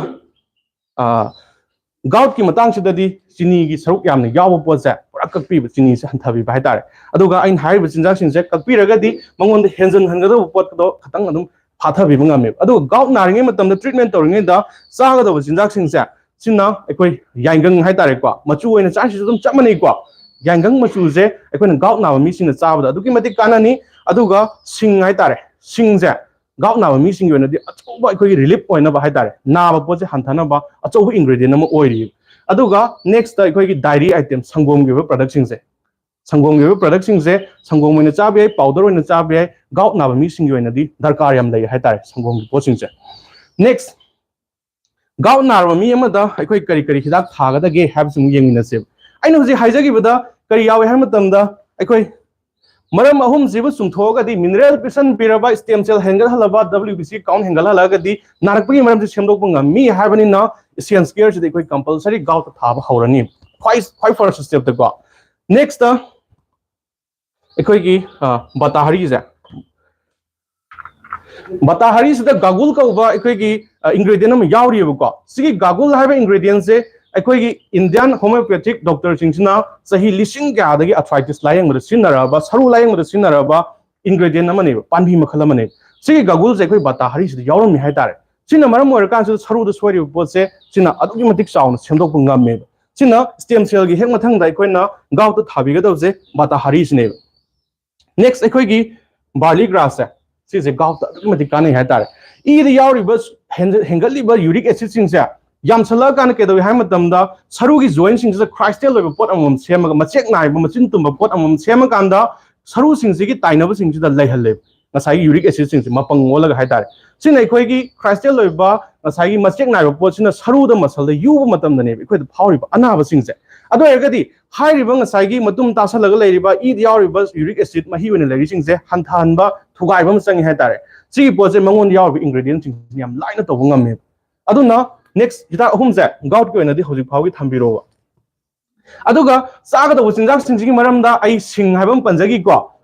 ꯒꯥꯎꯠꯀꯤ ꯃꯇꯥꯡꯁꯤꯗꯗꯤ ꯆꯤꯅꯤꯒꯤ ꯁꯔꯨꯛ ꯌꯥꯝꯅ ꯌꯥꯎꯕ ꯄꯣꯠꯁꯦ ꯄꯨꯔꯥ ꯀꯛꯄꯤꯕ, ꯆꯤꯅꯤꯁꯦ ꯍꯟꯊꯕꯤꯕ ꯍꯥꯏꯇꯥꯔꯦ꯫ ꯑꯗꯨꯒ ꯑꯩꯅ ꯍꯥꯏꯔꯤꯕ ꯆꯤꯟꯖꯥꯛꯁꯤꯡꯁꯦ ꯀꯛꯄꯤꯔꯒꯗꯤ ꯃꯉꯣꯟꯗ ꯍꯦꯟꯖꯟꯍꯟꯒꯗꯧꯕ ꯄꯣꯠꯇꯣ ꯈꯇꯪ ꯑꯗꯨꯝ ꯐꯥꯊꯕꯤꯕ ꯉꯝꯃꯦꯕ꯫ ꯑꯗꯨꯒ ꯒꯥꯎꯠ ꯅꯥꯔꯤꯉꯩ ꯃꯇꯝꯗ ꯇ꯭ꯔꯤꯠꯃꯦꯟ ꯇꯧꯔꯤꯉꯩꯗ ꯆꯥꯒꯗꯧꯕ ꯆꯤꯟꯖꯥꯛꯁꯤꯡꯁꯦ, ꯁꯤꯅ ꯑꯩꯈꯣꯏ ꯌꯥꯏꯉꯪ ꯍꯥꯏꯇꯥꯔꯦꯀꯣ, ꯃꯆꯨ ꯑꯣꯏꯅ ꯆꯥꯔꯤꯁꯤꯁꯨ ꯑꯗꯨꯝ ꯆꯞ ꯃꯥꯟꯅꯩꯀꯣ꯫ ꯌꯥꯏꯉꯪ ꯃꯆꯨꯁꯦ ꯑꯩꯈꯣꯏꯅ ꯒꯥꯎꯠ ꯅꯥꯕ ꯃꯤꯁꯤꯡꯅ ꯆꯥꯕꯗ ꯑꯗꯨꯛꯀꯤ ꯃꯇꯤꯛ ꯀꯥꯟꯅꯅꯤ꯫ ꯑꯗꯨꯒ ꯁꯤꯡ ꯍꯥꯏꯇꯥꯔꯦ, ꯁꯤꯡꯁꯦ ꯒꯥꯎꯠ ꯅꯥꯕ ꯃꯤꯁꯤꯡꯒꯤ ꯑꯣꯏꯅꯗꯤ ꯑꯆꯧꯕ ꯑꯩꯈꯣꯏꯒꯤ ꯔꯤꯂꯤꯐ ꯑꯣꯏꯅꯕ ꯍꯥꯏꯇꯥꯔꯦ, ꯅꯥꯕ ꯄꯣꯠꯁꯦ ꯍꯟꯊꯅꯕ ꯑꯆꯧꯕ ꯏꯟꯒ꯭ꯔꯤꯗꯤꯌꯦꯟ ꯑꯃ ꯑꯣꯏꯔꯤꯕ꯫ ꯑꯗꯨꯒ ꯅꯦꯛꯁꯇ ꯑꯩꯈꯣꯏꯒꯤ ꯗꯥꯏꯔꯤ ꯑꯥꯏꯇꯦꯝ, ꯁꯪꯒꯣꯝꯒꯤ ꯑꯣꯏꯕ ꯄ꯭ꯔꯗꯛꯁꯤꯡꯁꯦ, ꯁꯪꯒꯣꯝꯒꯤ ꯑꯣꯏꯕ ꯄ꯭ꯔꯗꯛꯁꯤꯡꯁꯦ ꯁꯪꯒꯣꯝ ꯑꯣꯏꯅ ꯆꯥꯕ ꯌꯥꯏ, ꯄꯥꯎꯗꯔ ꯑꯣꯏꯅ ꯆꯥꯕ ꯌꯥꯏ, ꯒꯥꯎꯠ ꯅꯥꯕ ꯃꯤꯁꯤꯡꯒꯤ ꯑꯣꯏꯅꯗꯤ ꯗꯔꯀꯥꯔ ꯌꯥꯝ ꯂꯩ ꯍꯥꯏꯇꯥꯔꯦ ꯁꯪꯒꯣꯝꯒꯤ ꯄꯣꯠꯁꯤꯡꯁꯦ꯫ ꯅꯦꯛꯁ, ꯒꯥꯎꯠ ꯅꯥꯔꯕ ꯃꯤ ꯑꯃꯗ ꯑꯩꯈꯣꯏ ꯀꯔꯤ ꯀꯔꯤ ꯍꯤꯗꯥꯛ ꯊꯥꯒꯗꯒꯦ ꯍꯥꯏꯕꯁꯤ ꯑꯃꯨꯛ ꯌꯦꯡꯃꯤꯟꯅꯁꯦꯕ꯫ ꯑꯩꯅ ꯍꯧꯖꯤꯛ ꯍꯥꯏꯖꯈꯤꯕꯗ ꯀꯔꯤ ꯌꯥꯎꯏ ꯍꯥꯏꯕ ꯃꯇꯝꯗ ꯑꯩꯈꯣꯏ ꯃꯔꯝ ꯑꯍꯨꯝꯁꯤꯕꯨ ꯆꯨꯝꯊꯣꯛꯑꯒꯗꯤ, ꯃꯤꯅꯔꯦꯜ ꯄꯤꯁꯟꯕꯤꯔꯕ, ꯁ꯭ꯇꯦꯝ ꯁꯦꯜ ꯍꯦꯟꯒꯠꯍꯜꯂꯕ, W B C ꯀꯥꯎꯟ ꯍꯦꯟꯒꯠꯍꯜꯂꯒꯗꯤ ꯅꯥꯔꯛꯄꯒꯤ ꯃꯔꯝꯁꯤ ꯁꯦꯝꯗꯣꯛꯄ ꯉꯝꯃꯤ ꯍꯥꯏꯕꯅꯤꯅ ꯏꯁꯦꯟꯁ ꯀꯦꯌꯔꯁꯤꯗ ꯑꯩꯈꯣꯏ ꯀꯝꯄꯜꯁꯔꯤ ꯒꯥꯎꯠꯇ ꯊꯥꯕ ꯍꯧꯔꯅꯤ꯫ ꯈ꯭ꯋꯥꯏ ꯈ꯭ꯋꯥꯏ ꯐꯥꯔꯁ ꯁ꯭ꯇꯦꯞꯇꯀꯣ꯫ ꯅꯦꯛꯁꯇ ꯑꯩꯈꯣꯏꯒꯤ ꯑ, ꯕꯇꯥꯍꯔꯤꯁꯦ, ꯕꯇꯥꯍꯔꯤꯁꯤꯗ ꯒꯥꯒꯨꯜ ꯀꯧꯕ ꯑꯩꯈꯣꯏꯒꯤ ꯏꯟꯒ꯭ꯔꯦꯗꯤꯌꯦꯟ ꯑꯃ ꯌꯥꯎꯔꯤꯑꯕꯀꯣ꯫ ꯁꯤꯒꯤ ꯒꯥꯒꯨꯜ ꯍꯥꯏꯕ ꯏꯟꯒ꯭ꯔꯦꯗꯤꯌꯦꯟꯁꯦ ꯑꯩꯈꯣꯏꯒꯤ ꯏꯟꯗꯤꯌꯥꯟ ꯍꯣꯃꯤꯌꯣꯄꯦꯊꯤꯛ ꯗꯣꯛꯇꯔꯁꯤꯡꯁꯤꯅ ꯆꯍꯤ ꯂꯤꯁꯤꯡ ꯀꯌꯥꯗꯒꯤ ꯑꯥꯔꯊ꯭ꯔꯥꯏꯇꯤꯁ ꯂꯥꯌꯦꯡꯕꯗ ꯁꯤꯖꯤꯟꯅꯔꯛꯑꯕ, ꯁꯔꯨ ꯂꯥꯌꯦꯡꯕꯗ ꯁꯤꯖꯤꯟꯅꯔꯛꯑꯕ ꯏꯟꯒ꯭ꯔꯦꯗꯤꯌꯦꯟ ꯑꯃꯅꯦꯕ, ꯄꯥꯝꯕꯤ ꯃꯈꯜ ꯑꯃꯅꯦꯕ꯫ ꯁꯤꯒꯤ ꯒꯥꯒꯨꯜꯁꯦ ꯑꯩꯈꯣꯏ ꯕꯇꯥꯍꯔꯤꯁꯤꯗ ꯌꯥꯎꯔꯝꯃꯤ ꯍꯥꯏꯇꯥꯔꯦ꯫ ꯁꯤꯅ ꯃꯔꯝ ꯑꯣꯏꯔꯀꯥꯟꯁꯤꯗ ꯁꯔꯨꯗ ꯁꯣꯏꯔꯤꯕ ꯄꯣꯠꯁꯦ ꯁꯤꯅ ꯑꯗꯨꯛꯀꯤ ꯃꯇꯤꯛ ꯆꯥꯎꯅ ꯁꯦꯝꯗꯣꯛꯄ ꯉꯝꯃꯦꯕ꯫ ꯁꯤꯅ ꯁ꯭ꯇꯦꯝ ꯁꯦꯜꯒꯤ ꯍꯦꯛ ꯃꯊꯪꯗ ꯑꯩꯈꯣꯏꯅ ꯒꯥꯎꯠꯇ ꯊꯥꯕꯤꯒꯗꯕꯁꯦ ꯕꯇꯥꯍꯔꯤꯁꯤꯅꯦꯕ꯫ ꯅꯦꯛꯁ ꯑꯩꯈꯣꯏꯒꯤ ꯕꯥꯔꯂꯤ ꯒ꯭ꯔꯥꯁꯁꯦ, ꯁꯤꯁꯦ ꯒꯥꯎꯠꯇ ꯑꯗꯨꯛꯀꯤ ꯃꯇꯤꯛ ꯀꯥꯟꯅꯩ ꯍꯥꯏꯇꯥꯔꯦ꯫ ꯏꯗ ꯌꯥꯎꯔꯤꯕ ꯍꯦꯟ-, ꯍꯦꯟꯒꯠꯂꯤꯕ ꯌꯨꯔꯤꯛ ꯑꯦꯁꯤꯗꯁꯤꯡꯁꯦ ꯌꯥꯝꯁꯜꯂꯛꯑꯀꯥꯟꯗ ꯀꯩꯗꯧꯏ ꯍꯥꯏꯕ ꯃꯇꯝꯗ ꯁꯔꯨꯒꯤ ꯖꯣꯏꯟꯁꯤꯡꯁꯤꯗ ꯀ꯭ꯔꯥꯏꯁꯇꯦꯜ ꯑꯣꯏꯕ ꯄꯣꯠ ꯑꯃꯃꯝ ꯁꯦꯝꯃꯒ, ꯃꯆꯦꯛ ꯅꯥꯏꯕ, ꯃꯆꯤꯟ ꯇꯨꯝꯕ ꯄꯣꯠ ꯑꯃꯃꯝ ꯁꯦꯝꯃꯀꯥꯟꯗ ꯁꯔꯨꯁꯤꯡꯁꯤꯒꯤ ꯇꯥꯏꯅꯕꯁꯤꯡꯁꯤꯗ ꯂꯩꯍꯜꯂꯦꯕ ꯉꯁꯥꯏꯒꯤ ꯌꯨꯔꯤꯛ ꯑꯦꯁꯤꯗꯁꯤꯡꯁꯦ ꯃꯄꯪ ꯑꯣꯜꯂꯒ ꯍꯥꯏꯇꯥꯔꯦ꯫ ꯁꯤꯅ ꯑꯩꯈꯣꯏꯒꯤ ꯀ꯭ꯔꯥꯏꯁꯇꯦꯜ ꯑꯣꯏꯕ ꯉꯁꯥꯏꯒꯤ ꯃꯆꯦꯛ ꯅꯥꯏꯕ ꯄꯣꯠꯁꯤꯅ ꯁꯔꯨꯗ, ꯃꯁꯜꯗ ꯌꯨꯕ ꯃꯇꯝꯗꯅꯦꯕ ꯑꯩꯈꯣꯏꯗ ꯐꯥꯎꯔꯤꯕ ꯑꯅꯥꯕꯁꯤꯡꯁꯦ꯫ ꯑꯗꯨ ꯑꯣꯏꯔꯒꯗꯤ ꯍꯥꯏꯔꯤꯕ ꯉꯁꯥꯏꯒꯤ ꯃꯇꯨꯝ ꯇꯥꯁꯜꯂꯒ ꯂꯩꯔꯤꯕ ꯏꯗ ꯌꯥꯎꯔꯤꯕ ꯌꯨꯔꯤꯛ ꯑꯦꯁꯤꯗ ꯃꯍꯤ ꯑꯣꯏꯅ ꯂꯩꯔꯤꯁꯤꯡꯁꯦ ꯍꯟꯊꯍꯟꯕ, ꯊꯨꯒꯥꯏꯕ ꯑꯃ ꯆꯪꯉꯦ ꯍꯥꯏꯇꯥꯔꯦ꯫ ꯁꯤꯒꯤ ꯄꯣꯠꯁꯦ ꯃꯉꯣꯟꯗ ꯌꯥꯎꯔꯤꯕ ꯏꯟꯒ꯭ꯔꯦꯗꯤꯌꯦꯟꯁꯤꯡꯁꯦ ꯌꯥꯝ ꯂꯥꯏꯅ ꯇꯧꯕ ꯉꯝꯃꯦꯕ꯫ ꯑꯗꯨꯅ ꯅꯦꯛꯁ ꯍꯤꯗꯥꯛ ꯑꯍꯨꯝꯁꯦ ꯒꯥꯎꯠꯀꯤ ꯑꯣꯏꯅꯗꯤ ꯍꯧꯖꯤꯛ ꯐꯥꯎꯒꯤ ꯊꯝꯕꯤꯔꯣꯕ꯫ ꯑꯗꯨꯒ ꯆꯥꯒꯗꯧꯕ ꯆꯤꯟꯖꯥꯛꯁꯤꯡꯁꯤꯒꯤ ꯃꯔꯝꯗ ꯑꯩ ꯁꯤꯡ ꯍꯥꯏꯕ ꯑꯃ ꯄꯟꯖꯒꯦꯀꯣ꯫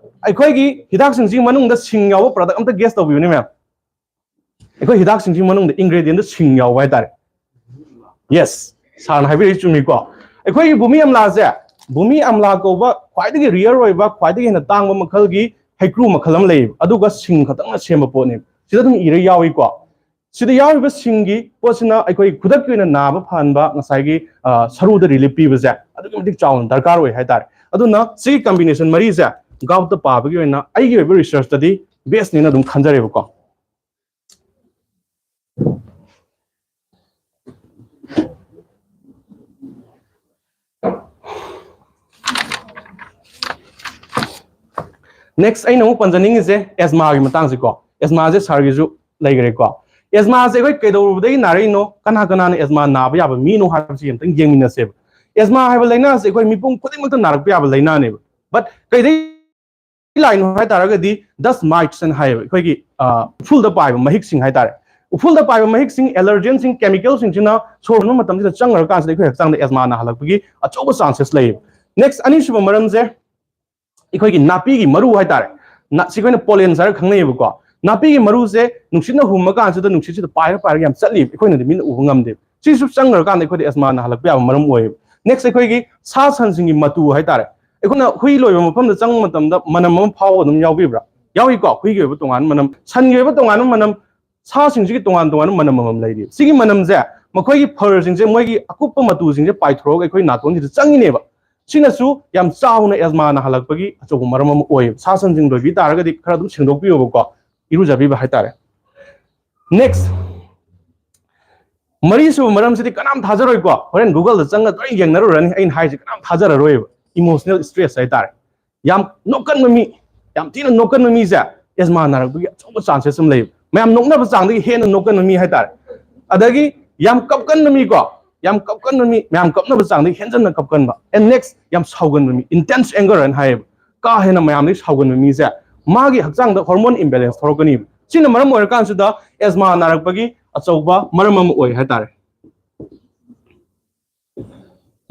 ꯑꯩꯈꯣꯏꯒꯤ ꯍꯤꯗꯥꯛꯁꯤꯡꯁꯤꯒꯤ ꯃꯅꯨꯡꯗ ꯁꯤꯡ ꯌꯥꯎꯕ ꯄ꯭ꯔꯗꯛ ꯑꯝꯇ ꯒꯦꯁ ꯇꯧꯕꯤꯌꯨꯅꯦ ꯃꯌꯥꯝ꯫ ꯑꯩꯈꯣꯏ ꯍꯤꯗꯥꯛꯁꯤꯡꯁꯤꯒꯤ ꯃꯅꯨꯡꯗ ꯏꯟꯒ꯭ꯔꯦꯗꯤꯌꯦꯟꯗ ꯁꯤꯡ ꯌꯥꯎꯕ ꯍꯥꯏꯇꯥꯔꯦ꯫ ꯌꯦꯁ, ꯁꯥꯔꯅ ꯍꯥꯏꯕꯤꯔꯛꯏ ꯆꯨꯝꯃꯤꯀꯣ꯫ ꯑꯩꯈꯣꯏꯒꯤ ꯚꯨꯃꯤ ꯑꯝꯂꯥꯁꯦ, ꯚꯨꯃꯤ ꯑꯝꯂꯥ ꯀꯧꯕ ꯈ꯭ꯋꯥꯏꯗꯒꯤ ꯔꯤꯌꯔ ꯑꯣꯏꯕ, ꯈ꯭ꯋꯥꯏꯗꯒꯤ ꯍꯦꯟꯅ ꯇꯥꯡꯕ ꯃꯈꯜꯒꯤ ꯍꯩꯀ꯭ꯔꯨ ꯃꯈꯜ ꯑꯃ ꯂꯩꯌꯦꯕ, ꯑꯗꯨꯒ ꯁꯤꯡ ꯈꯛꯇꯪꯅ ꯁꯦꯝꯕ ꯄꯣꯠꯅꯦꯕ꯫ ꯁꯤꯗ ꯑꯗꯨꯝ ꯏꯔ ꯌꯥꯎꯏꯀꯣ꯫ ꯁꯤꯗ ꯌꯥꯎꯔꯤꯕ ꯁꯤꯡꯒꯤ ꯄꯣꯠꯁꯤꯅ ꯑꯩꯈꯣꯏ ꯈꯨꯗꯛꯀꯤ ꯑꯣꯏꯅ ꯅꯥꯕ ꯐꯍꯟꯕ, ꯉꯁꯥꯏꯒꯤ ꯑ, ꯁꯔꯨꯗ ꯔꯤꯂꯤꯐ ꯄꯤꯕꯁꯦ ꯑꯗꯨꯛꯀꯤ ꯃꯇꯤꯛ ꯆꯥꯎꯅ ꯗꯔꯀꯥꯔ ꯑꯣꯏ ꯍꯥꯏꯇꯥꯔꯦ꯫ ꯑꯗꯨꯅ ꯁꯤꯒꯤ ꯀꯝꯕꯤꯅꯦꯁꯟ ꯃꯔꯤꯁꯦ ꯒꯥꯎꯠꯇ ꯄꯥꯕꯒꯤ ꯑꯣꯏꯅ ꯑꯩꯒꯤ ꯑꯣꯏꯕ ꯔꯤꯁꯔꯁꯇꯗꯤ ꯕꯦꯁꯅꯦꯅ ꯑꯗꯨꯝ ꯈꯟꯖꯔꯦꯕꯀꯣ꯫ Next ꯑꯩꯅ ꯑꯃꯨꯛ ꯄꯟꯖꯅꯤꯡꯉꯤꯁꯦ ꯑꯦꯖꯃꯥꯒꯤ ꯃꯇꯥꯡꯁꯦꯀꯣ꯫ ꯑꯦꯖꯃꯥꯁꯦ ꯁꯥꯔꯒꯤꯁꯨ ꯂꯩꯈ꯭ꯔꯦꯀꯣ꯫ ꯑꯦꯖꯃꯥꯁꯦ ꯑꯩꯈꯣꯏ ꯀꯩꯗꯧꯔꯨꯕꯗꯒꯤ ꯅꯥꯔꯛꯏꯅꯣ, ꯀꯅꯥ ꯀꯅꯥꯅ ꯑꯦꯖꯃꯥ ꯅꯥꯕ ꯌꯥꯕ ꯃꯤꯅꯣ ꯍꯥꯏꯕꯁꯤ ꯑꯝꯇꯪ ꯌꯦꯡꯃꯤꯟꯅꯁꯦꯕ꯫ ꯑꯦꯖꯃꯥ ꯍꯥꯏꯕ ꯂꯥꯏꯅꯥꯁꯦ ꯑꯩꯈꯣꯏ ꯃꯤꯄꯨꯝ ꯈꯨꯗꯤꯡꯃꯛꯇ ꯅꯥꯔꯛꯄ ꯌꯥꯕ ꯂꯥꯏꯅꯥꯅꯦꯕ꯫ But ꯀꯩꯗꯩ ꯂꯥꯛꯏꯅꯣ ꯍꯥꯏ ꯇꯥꯔꯒꯗꯤ, dust mites ꯍꯥꯏꯅ ꯍꯥꯏꯌꯦꯕ, ꯑꯩꯈꯣꯏꯒꯤ ꯎꯐꯨꯜꯗ ꯄꯥꯏꯕ ꯃꯍꯤꯛꯁꯤꯡ ꯍꯥꯏꯇꯥꯔꯦ꯫ ꯎꯐꯨꯜꯗ ꯄꯥꯏꯕ ꯃꯍꯤꯛꯁꯤꯡ, allergenꯁꯤꯡ, chemicalꯁꯤꯡꯁꯤꯅ ꯁꯣꯔ ꯍꯣꯟꯕ ꯃꯇꯝꯁꯤꯗ ꯆꯪꯈ꯭ꯔꯀꯥꯟꯁꯤꯗ ꯑꯩꯈꯣꯏ ꯍꯛꯆꯥꯡꯗ ꯑꯦꯖꯃꯥ ꯅꯥꯍꯜꯂꯛꯄꯒꯤ ꯑꯆꯧꯕ chances ꯂꯩꯌꯦꯕ꯫ Next ꯑꯅꯤꯁꯨꯕ ꯃꯔꯝꯁꯦ ꯑꯩꯈꯣꯏꯒꯤ ꯅꯥꯄꯤꯒꯤ ꯃꯔꯨ ꯍꯥꯏꯇꯥꯔꯦ꯫ ꯁꯤ ꯑꯩꯈꯣꯏꯅ pollen ꯍꯥꯏꯔꯒ ꯈꯪꯅꯩꯌꯦꯕꯀꯣ꯫ ꯅꯥꯄꯤꯒꯤ ꯃꯔꯨꯁꯦ ꯅꯨꯡꯁꯤꯠꯅ ꯍꯨꯝꯕ ꯀꯥꯟꯁꯤꯗ ꯅꯨꯡꯁꯤꯠꯁꯤꯗ ꯄꯥꯏꯔ ꯄꯥꯏꯔꯒ ꯌꯥꯝ ꯆꯠꯂꯤꯕ, ꯑꯩꯈꯣꯏꯅꯗꯤ ꯃꯤꯠꯅ ꯎꯕ ꯉꯝꯗꯦꯕ꯫ ꯁꯤꯁꯨ ꯆꯪꯈ꯭ꯔꯀꯥꯟꯗ ꯑꯩꯈꯣꯏꯗ ꯑꯦꯖꯃꯥ ꯅꯥꯍꯜꯂꯛꯄ ꯌꯥꯕ ꯃꯔꯝ ꯑꯣꯏꯌꯦꯕ꯫ Next ꯑꯩꯈꯣꯏꯒꯤ ꯁꯥ ꯁꯟꯁꯤꯡꯒꯤ ꯃꯇꯨ ꯍꯥꯏꯇꯥꯔꯦ꯫ ꯑꯩꯈꯣꯏꯅ ꯍꯨꯏ ꯂꯣꯏꯕ ꯃꯐꯝꯗ ꯆꯪꯕ ꯃꯇꯝꯗ ꯃꯅꯝ ꯑꯃ ꯐꯥꯎꯕ ꯑꯗꯨꯝ ꯌꯥꯎꯕꯤꯕ꯭ꯔꯥ? ꯌꯥꯎꯏꯀꯣ꯫ ꯍꯨꯏꯒꯤ ꯑꯣꯏꯕ ꯇꯣꯉꯥꯟꯕ ꯃꯅꯝ, ꯁꯟꯒꯤ ꯑꯣꯏꯕ ꯇꯣꯉꯥꯟꯕ ꯃꯅꯝ, ꯁꯥꯁꯤꯡꯁꯤꯒꯤ ꯇꯣꯉꯥꯟ ꯇꯣꯉꯥꯟꯕ ꯃꯅꯝ ꯑꯃꯃꯝ ꯂꯩꯔꯤ꯫ ꯁꯤꯒꯤ ꯃꯅꯝꯁꯦ ꯃꯈꯣꯏꯒꯤ furꯁꯤꯡꯁꯦ, ꯃꯣꯏꯒꯤ ꯑꯀꯨꯞꯄ ꯃꯇꯨꯁꯤꯡꯁꯦ ꯄꯥꯏꯊꯣꯔꯛꯑꯒ ꯑꯩꯈꯣꯏ ꯅꯥꯇꯣꯟꯁꯤꯗ ꯆꯪꯉꯤꯅꯦꯕ꯫ ꯁꯤꯅꯁꯨ ꯌꯥꯝ ꯆꯥꯎꯅ ꯑꯦꯖꯃꯥ ꯅꯥꯍꯜꯂꯛꯄꯒꯤ ꯑꯆꯧꯕ ꯃꯔꯝ ꯑꯃ ꯑꯣꯏꯌꯦꯕ꯫ ꯁꯥ ꯁꯟꯁꯤꯡ ꯂꯣꯏꯕꯤ ꯇꯥꯔꯒꯗꯤ ꯈꯔ ꯑꯗꯨꯝ ꯁꯦꯡꯗꯣꯛꯄꯤꯌꯣꯕꯀꯣ, ꯏꯔꯨꯖꯕꯤꯕ ꯍꯥꯏꯇꯥꯔꯦ꯫ Next ꯃꯔꯤꯁꯨꯕ ꯃꯔꯝꯁꯤꯗꯤ ꯀꯅꯥꯝ ꯊꯥꯖꯔꯣꯏꯀꯣ꯫ ꯍꯣꯔꯦꯟ Googleꯗ ꯆꯪꯉ ꯂꯣꯏ ꯌꯦꯡꯅꯔꯨꯔꯅꯤ꯫ ꯑꯩꯅ ꯍꯥꯏꯁꯦ ꯀꯅꯥꯝ ꯊꯥꯖꯔꯔꯣꯏꯕ꯫ Emotional stress ꯍꯥꯏꯇꯥꯔꯦ꯫ ꯌꯥꯝ ꯅꯣꯛꯀꯟꯕ ꯃꯤ, ꯌꯥꯝ ꯊꯤꯅ ꯅꯣꯛꯀꯟꯕ ꯃꯤꯁꯦ ꯑꯦꯖꯃꯥ ꯅꯥꯔꯛꯄꯒꯤ ꯑꯆꯧꯕ chances ꯑꯃ ꯂꯩꯌꯦꯕ꯫ ꯃꯌꯥꯝ ꯅꯣꯛꯅꯕ ꯆꯥꯡꯗꯒꯤ ꯍꯦꯟꯅ ꯅꯣꯛꯀꯟꯕ ꯃꯤ ꯍꯥꯏꯇꯥꯔꯦ꯫ ꯑꯗꯒꯤ ꯌꯥꯝ ꯀꯞꯀꯟꯕ ꯃꯤꯀꯣ, ꯌꯥꯝ ꯀꯞꯀꯟꯕ ꯃꯤ, ꯃꯌꯥꯝ ꯀꯞꯅꯕ ꯆꯥꯡꯗꯒꯤ ꯍꯦꯟꯖꯟꯅ ꯀꯞꯀꯟꯕ꯫ And next ꯌꯥꯝ ꯁꯥꯎꯒꯟꯕ ꯃꯤ, intense anger ꯍꯥꯏꯅ ꯍꯥꯏꯌꯦꯕ꯫ ꯀꯥ ꯍꯦꯟꯅ ꯃꯌꯥꯝꯗꯒꯤ ꯁꯥꯎꯒꯟꯕ ꯃꯤꯁꯦ ꯃꯥꯒꯤ ꯍꯛꯆꯥꯡꯗ hormone imbalance ꯊꯣꯛꯂꯛꯀꯅꯤꯕ꯫ ꯁꯤꯅ ꯃꯔꯝ ꯑꯣꯏꯔꯀꯥꯟꯁꯤꯗ ꯑꯦꯖꯃꯥ ꯅꯥꯔꯛꯄꯒꯤ ꯑꯆꯧꯕ ꯃꯔꯝ ꯑꯃ ꯑꯣꯏ ꯍꯥꯏꯇꯥꯔꯦ꯫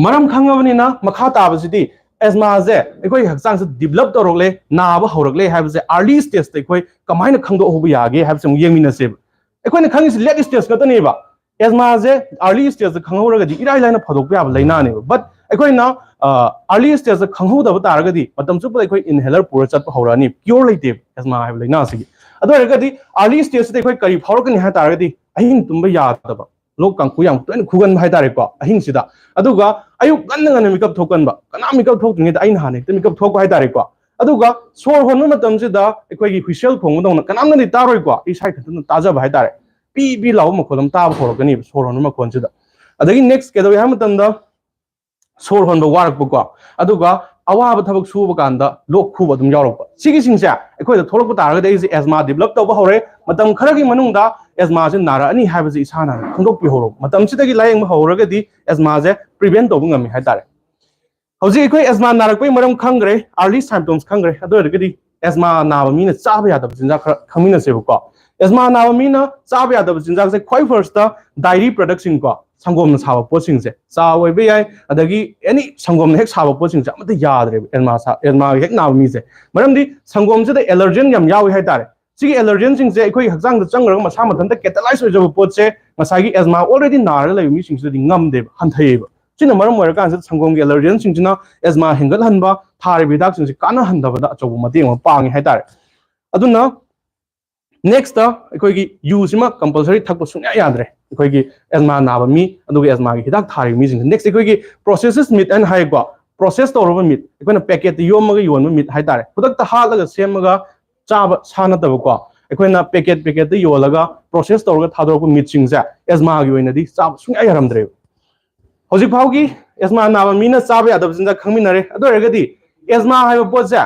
ꯃꯔꯝ ꯈꯪꯉꯕꯅꯤꯅ ꯃꯈꯥ ꯇꯥꯕꯁꯤꯗꯤ ꯑꯦꯖꯃꯥꯁꯦ ꯑꯩꯈꯣꯏꯒꯤ ꯍꯛꯆꯥꯡꯁꯦ develop ꯇꯧꯔꯛꯂꯦ, ꯅꯥꯕ ꯍꯧꯔꯛꯂꯦ ꯍꯥꯏꯕꯁꯦ early stageꯇ ꯑꯩꯈꯣꯏ ꯀꯃꯥꯏꯅ ꯈꯪꯗꯣꯛꯍꯧꯕ ꯌꯥꯒꯦ ꯍꯥꯏꯕꯁꯦ ꯑꯃꯨꯛ ꯌꯦꯡꯃꯤꯟꯅꯁꯦꯕ꯫ ꯑꯩꯈꯣꯏꯅ ꯈꯪꯉꯤꯁꯤ late stage ꯈꯛꯇꯅꯦꯕ꯫ ꯑꯦꯖꯃꯥꯁꯦ early stageꯇ ꯈꯪꯍꯧꯔꯒꯗꯤ ꯏꯔꯥꯏ ꯂꯥꯏꯅ ꯐꯗꯣꯛꯄ ꯌꯥꯕ ꯂꯥꯏꯅꯥꯅꯦꯕ꯫ But ꯑꯩꯈꯣꯏꯅ early stageꯇ ꯈꯪꯍꯧꯗꯕ ꯇꯥꯔꯒꯗꯤ ꯃꯇꯝ ꯆꯨꯞꯄꯗ ꯑꯩꯈꯣꯏ inhaler ꯄꯨꯔ ꯆꯠꯄ ꯍꯧꯔꯛꯑꯅꯤ꯫ Cure ꯂꯩꯇꯦꯕ ꯑꯦꯖꯃꯥ ꯍꯥꯏꯕ ꯂꯥꯏꯅꯥꯁꯤꯒꯤ꯫ ꯑꯗꯨ ꯑꯣꯏꯔꯒꯗꯤ early stageꯁꯤꯗ ꯑꯩꯈꯣꯏ ꯀꯔꯤ ꯐꯥꯎꯔꯛꯀꯅꯤ ꯍꯥꯏ ꯇꯥꯔꯒꯗꯤ ꯑꯍꯤꯡ ꯇꯨꯝꯕ ꯌꯥꯗꯕ, ꯂꯣꯛ ꯀꯥꯡꯈꯨ ꯌꯥꯝ ꯇꯣꯏꯅ ꯈꯨꯒꯟꯕ ꯍꯥꯏꯇꯥꯔꯦꯀꯣ ꯑꯍꯤꯡꯁꯤꯗ꯫ ꯑꯗꯨꯒ ꯑꯌꯨꯛ ꯉꯟꯅ ꯉꯟꯅ ꯃꯤꯀꯞ ꯊꯣꯛꯀꯟꯕ, ꯀꯅꯥꯝ ꯃꯤꯀꯞ ꯊꯣꯛꯇ꯭ꯔꯤꯉꯩꯗ ꯑꯩꯅ ꯍꯥꯟꯅ ꯍꯦꯛꯇ ꯃꯤꯀꯞ ꯊꯣꯛꯄ ꯍꯥꯏꯇꯥꯔꯦꯀꯣ꯫ ꯑꯗꯨꯒ ꯁꯣꯔ ꯍꯣꯟꯕ ꯃꯇꯝꯁꯤꯗ ꯑꯩꯈꯣꯏꯒꯤ whistle ꯈꯣꯡꯕꯗꯧꯅ ꯀꯅꯥꯝꯅꯗꯤ ꯇꯥꯔꯣꯏꯀꯣ, ꯏꯁꯥ ꯏꯊꯟꯇꯅ ꯇꯥꯖꯕ ꯍꯥꯏꯇꯥꯔꯦ꯫ ꯄꯤ ꯄꯤ ꯂꯥꯎꯕ ꯃꯈꯣꯜ ꯑꯃ ꯇꯥꯕ ꯍꯧꯔꯛꯀꯅꯤꯕ ꯁꯣꯔ ꯍꯣꯟꯕ ꯃꯈꯣꯜꯁꯤꯗ꯫ ꯑꯗꯒꯤ next ꯀꯩꯗꯧꯏ ꯍꯥꯏꯕ ꯃꯇꯝꯗ ꯁꯣꯔ ꯍꯣꯟꯕ ꯋꯥꯔꯛꯄꯀꯣ, ꯑꯗꯨꯒ ꯑꯋꯥꯕ ꯊꯕꯛ ꯁꯨꯕ ꯀꯥꯟꯗ ꯂꯣꯛ ꯈꯨꯕ ꯑꯗꯨꯝ ꯌꯥꯎꯔꯛꯄ꯫ ꯁꯤꯒꯤꯁꯤꯡꯁꯦ ꯑꯩꯈꯣꯏꯗ ꯊꯣꯛꯂꯛꯄ ꯇꯥꯔꯒꯗꯤ ꯑꯩꯁꯦ ꯑꯦꯖꯃꯥ ꯗꯤꯕꯂꯞ ꯇꯧꯕ ꯍꯧꯔꯦ, ꯃꯇꯝ ꯈꯔꯒꯤ ꯃꯅꯨꯡꯗ ꯑꯦꯖꯃꯥꯁꯦ ꯅꯥꯔꯛꯑꯅꯤ ꯍꯥꯏꯕꯁꯦ ꯏꯁꯥꯅ ꯈꯪꯗꯣꯛꯄꯤꯍꯧꯔꯣ꯫ ꯃꯇꯝꯁꯤꯗꯒꯤ ꯂꯥꯌꯦꯡꯕ ꯍꯧꯔꯒꯗꯤ ꯑꯦꯖꯃꯥꯁꯦ ꯄ꯭ꯔꯤꯚꯦꯟ ꯇꯧꯕ ꯉꯝꯃꯤ ꯍꯥꯏꯇꯥꯔꯦ꯫ ꯍꯧꯖꯤꯛ ꯑꯩꯈꯣꯏ ꯑꯦꯖꯃꯥ ꯅꯥꯔꯛꯄꯒꯤ ꯃꯔꯝ ꯈꯪꯈ꯭ꯔꯦ, ꯑꯥꯔꯂꯤ ꯁꯥꯏꯝꯇꯣꯝꯁ ꯈꯪꯈ꯭ꯔꯦ꯫ ꯑꯗꯨ ꯑꯣꯏꯔꯒꯗꯤ ꯑꯦꯖꯃꯥ ꯅꯥꯕ ꯃꯤꯅ ꯆꯥꯕ ꯌꯥꯗꯕ ꯆꯤꯟꯖꯥꯛ ꯈꯔ ꯈꯪꯃꯤꯟꯅꯁꯦꯕꯀꯣ꯫ ꯑꯦꯖꯃꯥ ꯅꯥꯕ ꯃꯤꯅ ꯆꯥꯕ ꯌꯥꯗꯕ ꯆꯤꯟꯖꯥꯛꯁꯦ ꯈ꯭ꯋꯥꯏ ꯐꯥꯔꯁꯇ ꯗꯥꯏꯔꯤ ꯄ꯭ꯔꯗꯛꯁꯤꯡꯀꯣ, ꯁꯪꯒꯣꯝꯅ ꯁꯥꯕ ꯄꯣꯠꯁꯤꯡꯁꯦ, ꯆꯥ ꯑꯣꯏꯕ ꯌꯥꯏ, ꯑꯗꯒꯤ ꯑꯦꯅꯤ ꯁꯪꯒꯣꯝꯅ ꯍꯦꯛ ꯁꯥꯕ ꯄꯣꯠꯁꯤꯡꯁꯦ ꯑꯃꯠꯇ ꯌꯥꯗ꯭ꯔꯦꯕ ꯑꯦꯖꯃꯥ ꯁꯥ-, ꯑꯦꯖꯃꯥꯒ ꯍꯦꯛ ꯅꯥꯕ ꯃꯤꯁꯦ꯫ ꯃꯔꯝꯗꯤ ꯁꯪꯒꯣꯝꯁꯤꯗ ꯑꯦꯂꯔꯖꯦꯟ ꯌꯥꯝ ꯌꯥꯎꯏ ꯍꯥꯏꯇꯥꯔꯦ꯫ ꯁꯤꯒꯤ ꯑꯦꯂꯔꯖꯦꯟꯁꯤꯡꯁꯦ ꯑꯩꯈꯣꯏꯒꯤ ꯍꯛꯆꯥꯡꯗ ꯆꯪꯈ꯭ꯔꯒ ꯃꯁꯥ ꯃꯊꯟꯇ ꯀꯦꯇꯥꯂꯥꯏꯁ ꯑꯣꯏꯖꯕ ꯄꯣꯠꯁꯦ ꯉꯁꯥꯏꯒꯤ ꯑꯦꯖꯃꯥ ꯑꯣꯜꯔꯦꯗꯤ ꯅꯥꯔꯒ ꯂꯩꯕ ꯃꯤꯁꯤꯡꯁꯤꯗꯗꯤ ꯉꯝꯗꯦꯕ, ꯍꯟꯊꯩꯌꯦꯕ꯫ ꯁꯤꯅ ꯃꯔꯝ ꯑꯣꯏꯔꯀꯥꯟꯁꯤꯗ ꯁꯪꯒꯣꯝꯒꯤ ꯑꯦꯂꯔꯖꯦꯟꯁꯤꯡꯁꯤꯅ ꯑꯦꯖꯃꯥ ꯍꯦꯟꯒꯠꯍꯟꯕ, ꯊꯥꯔꯤꯕ ꯍꯤꯗꯥꯛꯁꯤꯡꯁꯤ ꯀꯥꯟꯅꯍꯟꯗꯕꯗ ꯑꯆꯧꯕ ꯃꯇꯦꯡ ꯑꯃ ꯄꯥꯡꯉꯤ ꯍꯥꯏꯇꯥꯔꯦ꯫ ꯑꯗꯨꯅ ꯅꯦꯛꯁꯇ ꯑꯩꯈꯣꯏꯒꯤ ꯌꯨꯁꯤꯃ ꯀꯝꯄꯜꯁꯔꯤ ꯊꯛꯄ ꯁꯨꯡꯌꯥ ꯌꯥꯗ꯭ꯔꯦ ꯑꯩꯈꯣꯏꯒꯤ ꯑꯦꯖꯃꯥ ꯅꯥꯕ ꯃꯤ, ꯑꯗꯨꯒ ꯑꯦꯖꯃꯥꯒꯤ ꯍꯤꯗꯥꯛ ꯊꯥꯔꯤꯕ ꯃꯤꯁꯤꯡꯁꯦ꯫ ꯅꯦꯛꯁ ꯑꯩꯈꯣꯏꯒꯤ ꯄ꯭ꯔꯣꯁꯦꯁꯦꯁ ꯃꯤꯠ ꯍꯥꯏꯅ ꯍꯥꯏꯀꯣ, ꯄ꯭ꯔꯣꯁꯦꯁ ꯇꯧꯔꯕ ꯃꯤꯠ, ꯑꯩꯈꯣꯏꯅ ꯄꯦꯀꯦꯠꯇ ꯌꯣꯝꯃꯒ ꯌꯣꯟꯕ ꯃꯤꯠ ꯍꯥꯏꯇꯥꯔꯦ, ꯈꯨꯗꯛꯇ ꯍꯥꯠꯂꯒ ꯁꯦꯝꯃꯒ ꯆꯥꯕ ꯁꯥ ꯅꯠꯇꯕꯀꯣ, ꯑꯩꯈꯣꯏꯅ ꯄꯦꯀꯦꯠ ꯄꯦꯀꯦꯠꯇ ꯌꯣꯜꯂꯒ ꯄ꯭ꯔꯣꯁꯦꯁ ꯇꯧꯔꯒ ꯊꯥꯗꯣꯔꯛꯄ ꯃꯤꯠꯁꯤꯡꯁꯦ ꯑꯦꯖꯃꯥꯒꯤ ꯑꯣꯏꯅꯗꯤ ꯆꯥꯕ ꯁꯨꯡꯌꯥ ꯌꯥꯔꯝꯗ꯭ꯔꯦꯕ꯫ ꯍꯧꯖꯤꯛ ꯐꯥꯎꯒꯤ ꯑꯦꯖꯃꯥ ꯅꯥꯕ ꯃꯤꯅ ꯆꯥꯕ ꯌꯥꯗꯕ ꯆꯤꯟꯖꯥꯛ ꯈꯪꯃꯤꯟꯅꯔꯦ꯫ ꯑꯗꯨ ꯑꯣꯏꯔꯒꯗꯤ ꯑꯦꯖꯃꯥ ꯍꯥꯏꯕ ꯄꯣꯠꯁꯦ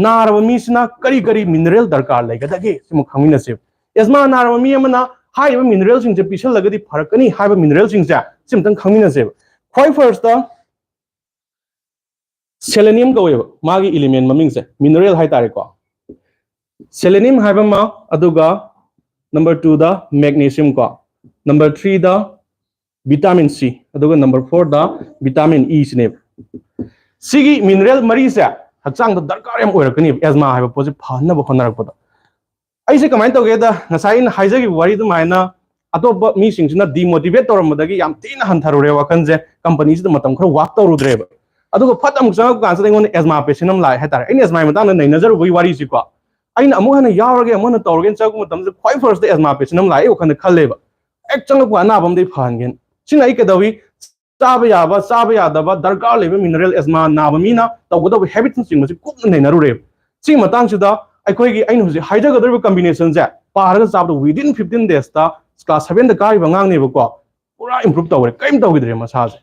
ꯅꯥꯔꯕ ꯃꯤꯁꯤꯅ ꯀꯔꯤ ꯀꯔꯤ ꯃꯤꯅꯔꯦꯜ ꯗꯔꯀꯥꯔ ꯂꯩꯒꯗꯒꯦ, ꯁꯤꯃ ꯈꯪꯃꯤꯟꯅꯁꯦꯕ꯫ ꯑꯦꯖꯃꯥ ꯅꯥꯔꯕ ꯃꯤ ꯑꯃꯅ ꯍꯥꯏꯔꯤꯕ ꯃꯤꯅꯔꯦꯜꯁꯤꯡꯁꯦ ꯄꯤꯁꯜꯂꯒꯗꯤ ꯐꯔꯛꯀꯅꯤ ꯍꯥꯏꯕ ꯃꯤꯅꯔꯦꯜꯁꯤꯡꯁꯦ ꯁꯤ ꯑꯃꯇꯪ ꯈꯪꯃꯤꯟꯅꯁꯦꯕ꯫ ꯈ꯭ꯋꯥꯏ ꯐꯥꯔꯁꯇ ꯁꯦꯂꯦꯅꯤꯌꯝ ꯀꯧꯋꯦꯕ ꯃꯥꯒꯤ ꯏꯂꯤꯃꯦꯟ ꯃꯃꯤꯡꯁꯦ, ꯃꯤꯅꯔꯦꯜ ꯍꯥꯏꯇꯥꯔꯦꯀꯣ꯫ ꯁꯦꯂꯦꯅꯤꯌꯝ ꯍꯥꯏꯕ ꯑꯃ, ꯑꯗꯨꯒ ꯅꯝꯕꯔ ꯇꯨꯗ ꯃꯦꯒꯅꯦꯁꯤꯌꯝ ꯀꯣ, ꯅꯝꯕꯔ ꯊ꯭ꯔꯤꯗ ꯚꯤꯇꯥꯃꯤꯟ ꯁꯤ, ꯑꯗꯨꯒ ꯅꯝꯕꯔ ꯐꯣꯔꯗ ꯚꯤꯇꯥꯃꯤꯟ ꯏ ꯁꯤꯅꯦꯕ꯫ ꯁꯤꯒꯤ ꯃꯤꯅꯔꯦꯜ ꯃꯔꯤꯁꯦ ꯍꯛꯆꯥꯡꯗ ꯗꯔꯀꯥꯔ ꯌꯥꯝ ꯑꯣꯏꯔꯛꯀꯅꯦꯕ ꯑꯦꯖꯃꯥ ꯍꯥꯏꯕ ꯄꯣꯠꯁꯦ ꯐꯍꯟꯅꯕ ꯍꯣꯠꯅꯔꯛꯄꯗ꯫ ꯑꯩꯁꯦ ꯀꯃꯥꯏꯅ ꯇꯧꯒꯦꯗ, ꯉꯁꯥꯏ ꯑꯩꯅ ꯍꯥꯏꯖꯈꯤꯕ ꯋꯥꯔꯤ ꯑꯗꯨꯃꯥꯏꯅ ꯑꯇꯣꯞꯄ ꯃꯤꯁꯤꯡꯁꯤꯅ ꯗꯤꯃꯣꯇꯤꯚꯦꯠ ꯇꯧꯔꯝꯕꯗꯒꯤ ꯌꯥꯝ ꯊꯤꯅ ꯍꯟꯊꯔꯨꯔꯦ ꯋꯥꯈꯜꯁꯦ꯫ ꯀꯝꯄꯅꯤꯁꯤꯗ ꯃꯇꯝ ꯈꯔ ꯋꯥꯛ ꯇꯧꯔꯨꯗ꯭ꯔꯦꯕ꯫ ꯑꯗꯨꯒ ꯐꯠ ꯑꯃꯨꯛ ꯆꯪꯉꯛꯄ ꯀꯥꯟꯁꯤꯗ ꯑꯩꯉꯣꯟꯗ ꯑꯦꯖꯃꯥ ꯄꯦꯁꯦꯟ ꯑꯃ ꯂꯥꯛꯑꯦ ꯍꯥꯏꯇꯥꯔꯦ꯫ ꯑꯩꯅ ꯑꯦꯖꯃꯥꯒꯤ ꯃꯇꯥꯡꯗ ꯅꯩꯅꯖꯔꯨꯕꯒꯤ ꯋꯥꯔꯤꯁꯤꯀꯣ, ꯑꯩꯅ ꯑꯃꯨꯛ ꯍꯟꯅ ꯌꯥꯎꯔꯒꯦ, ꯑꯃꯨꯛ ꯍꯟꯅ ꯇꯧꯔꯒꯦꯅ ꯆꯪꯉꯛꯄ ꯃꯇꯝꯗ ꯈ꯭ꯋꯥꯏ ꯐꯥꯔꯁꯇ ꯑꯦꯖꯃꯥ ꯄꯦꯁꯦꯟ ꯑꯃ ꯂꯥꯛꯑꯦ꯫ ꯑꯩ ꯋꯥꯈꯜꯗ ꯈꯜꯂꯦꯕ, ꯍꯦꯛ ꯆꯪꯉꯛꯄ ꯑꯅꯥꯕ ꯑꯃꯗꯤ ꯐꯍꯟꯒꯦꯅ꯫ ꯁꯤꯅ ꯑꯩ ꯀꯩꯗꯧꯏ? ꯆꯥꯕ ꯌꯥꯕ, ꯆꯥꯕ ꯌꯥꯗꯕ, ꯗꯔꯀꯥꯔ ꯂꯩꯕ ꯃꯤꯅꯔꯦꯜ, ꯑꯦꯖꯃꯥ ꯅꯥꯕ ꯃꯤꯅ ꯇꯧꯒꯗꯕ ꯍꯦꯕꯤꯠꯁꯤꯡꯕꯁꯤ ꯀꯨꯞꯅ ꯅꯩꯅꯔꯨꯔꯦꯕ꯫ ꯁꯤꯒꯤ ꯃꯇꯥꯡꯁꯤꯗ ꯑꯩꯈꯣꯏꯒꯤ ꯑꯩꯅ ꯍꯧꯖꯤꯛ ꯍꯥꯏꯖꯒꯗꯧꯔꯤꯕ ꯀꯝꯕꯤꯅꯦꯁꯟꯁꯦ ꯄꯥꯔꯒ ꯆꯥꯕꯗ within fifteen daysꯇ ꯀ꯭ꯂꯥꯁ ꯁꯚꯦꯟꯗ ꯀꯥꯔꯤꯕ ꯑꯉꯥꯡꯅꯦꯕꯀꯣ, ꯄꯨꯔꯥ ꯏꯝꯄ꯭ꯔꯨꯞ ꯇꯧꯈ꯭ꯔꯦ, ꯀꯔꯤꯝ ꯇꯧꯈꯤꯗ꯭ꯔꯦ ꯃꯁꯥꯁꯦ꯫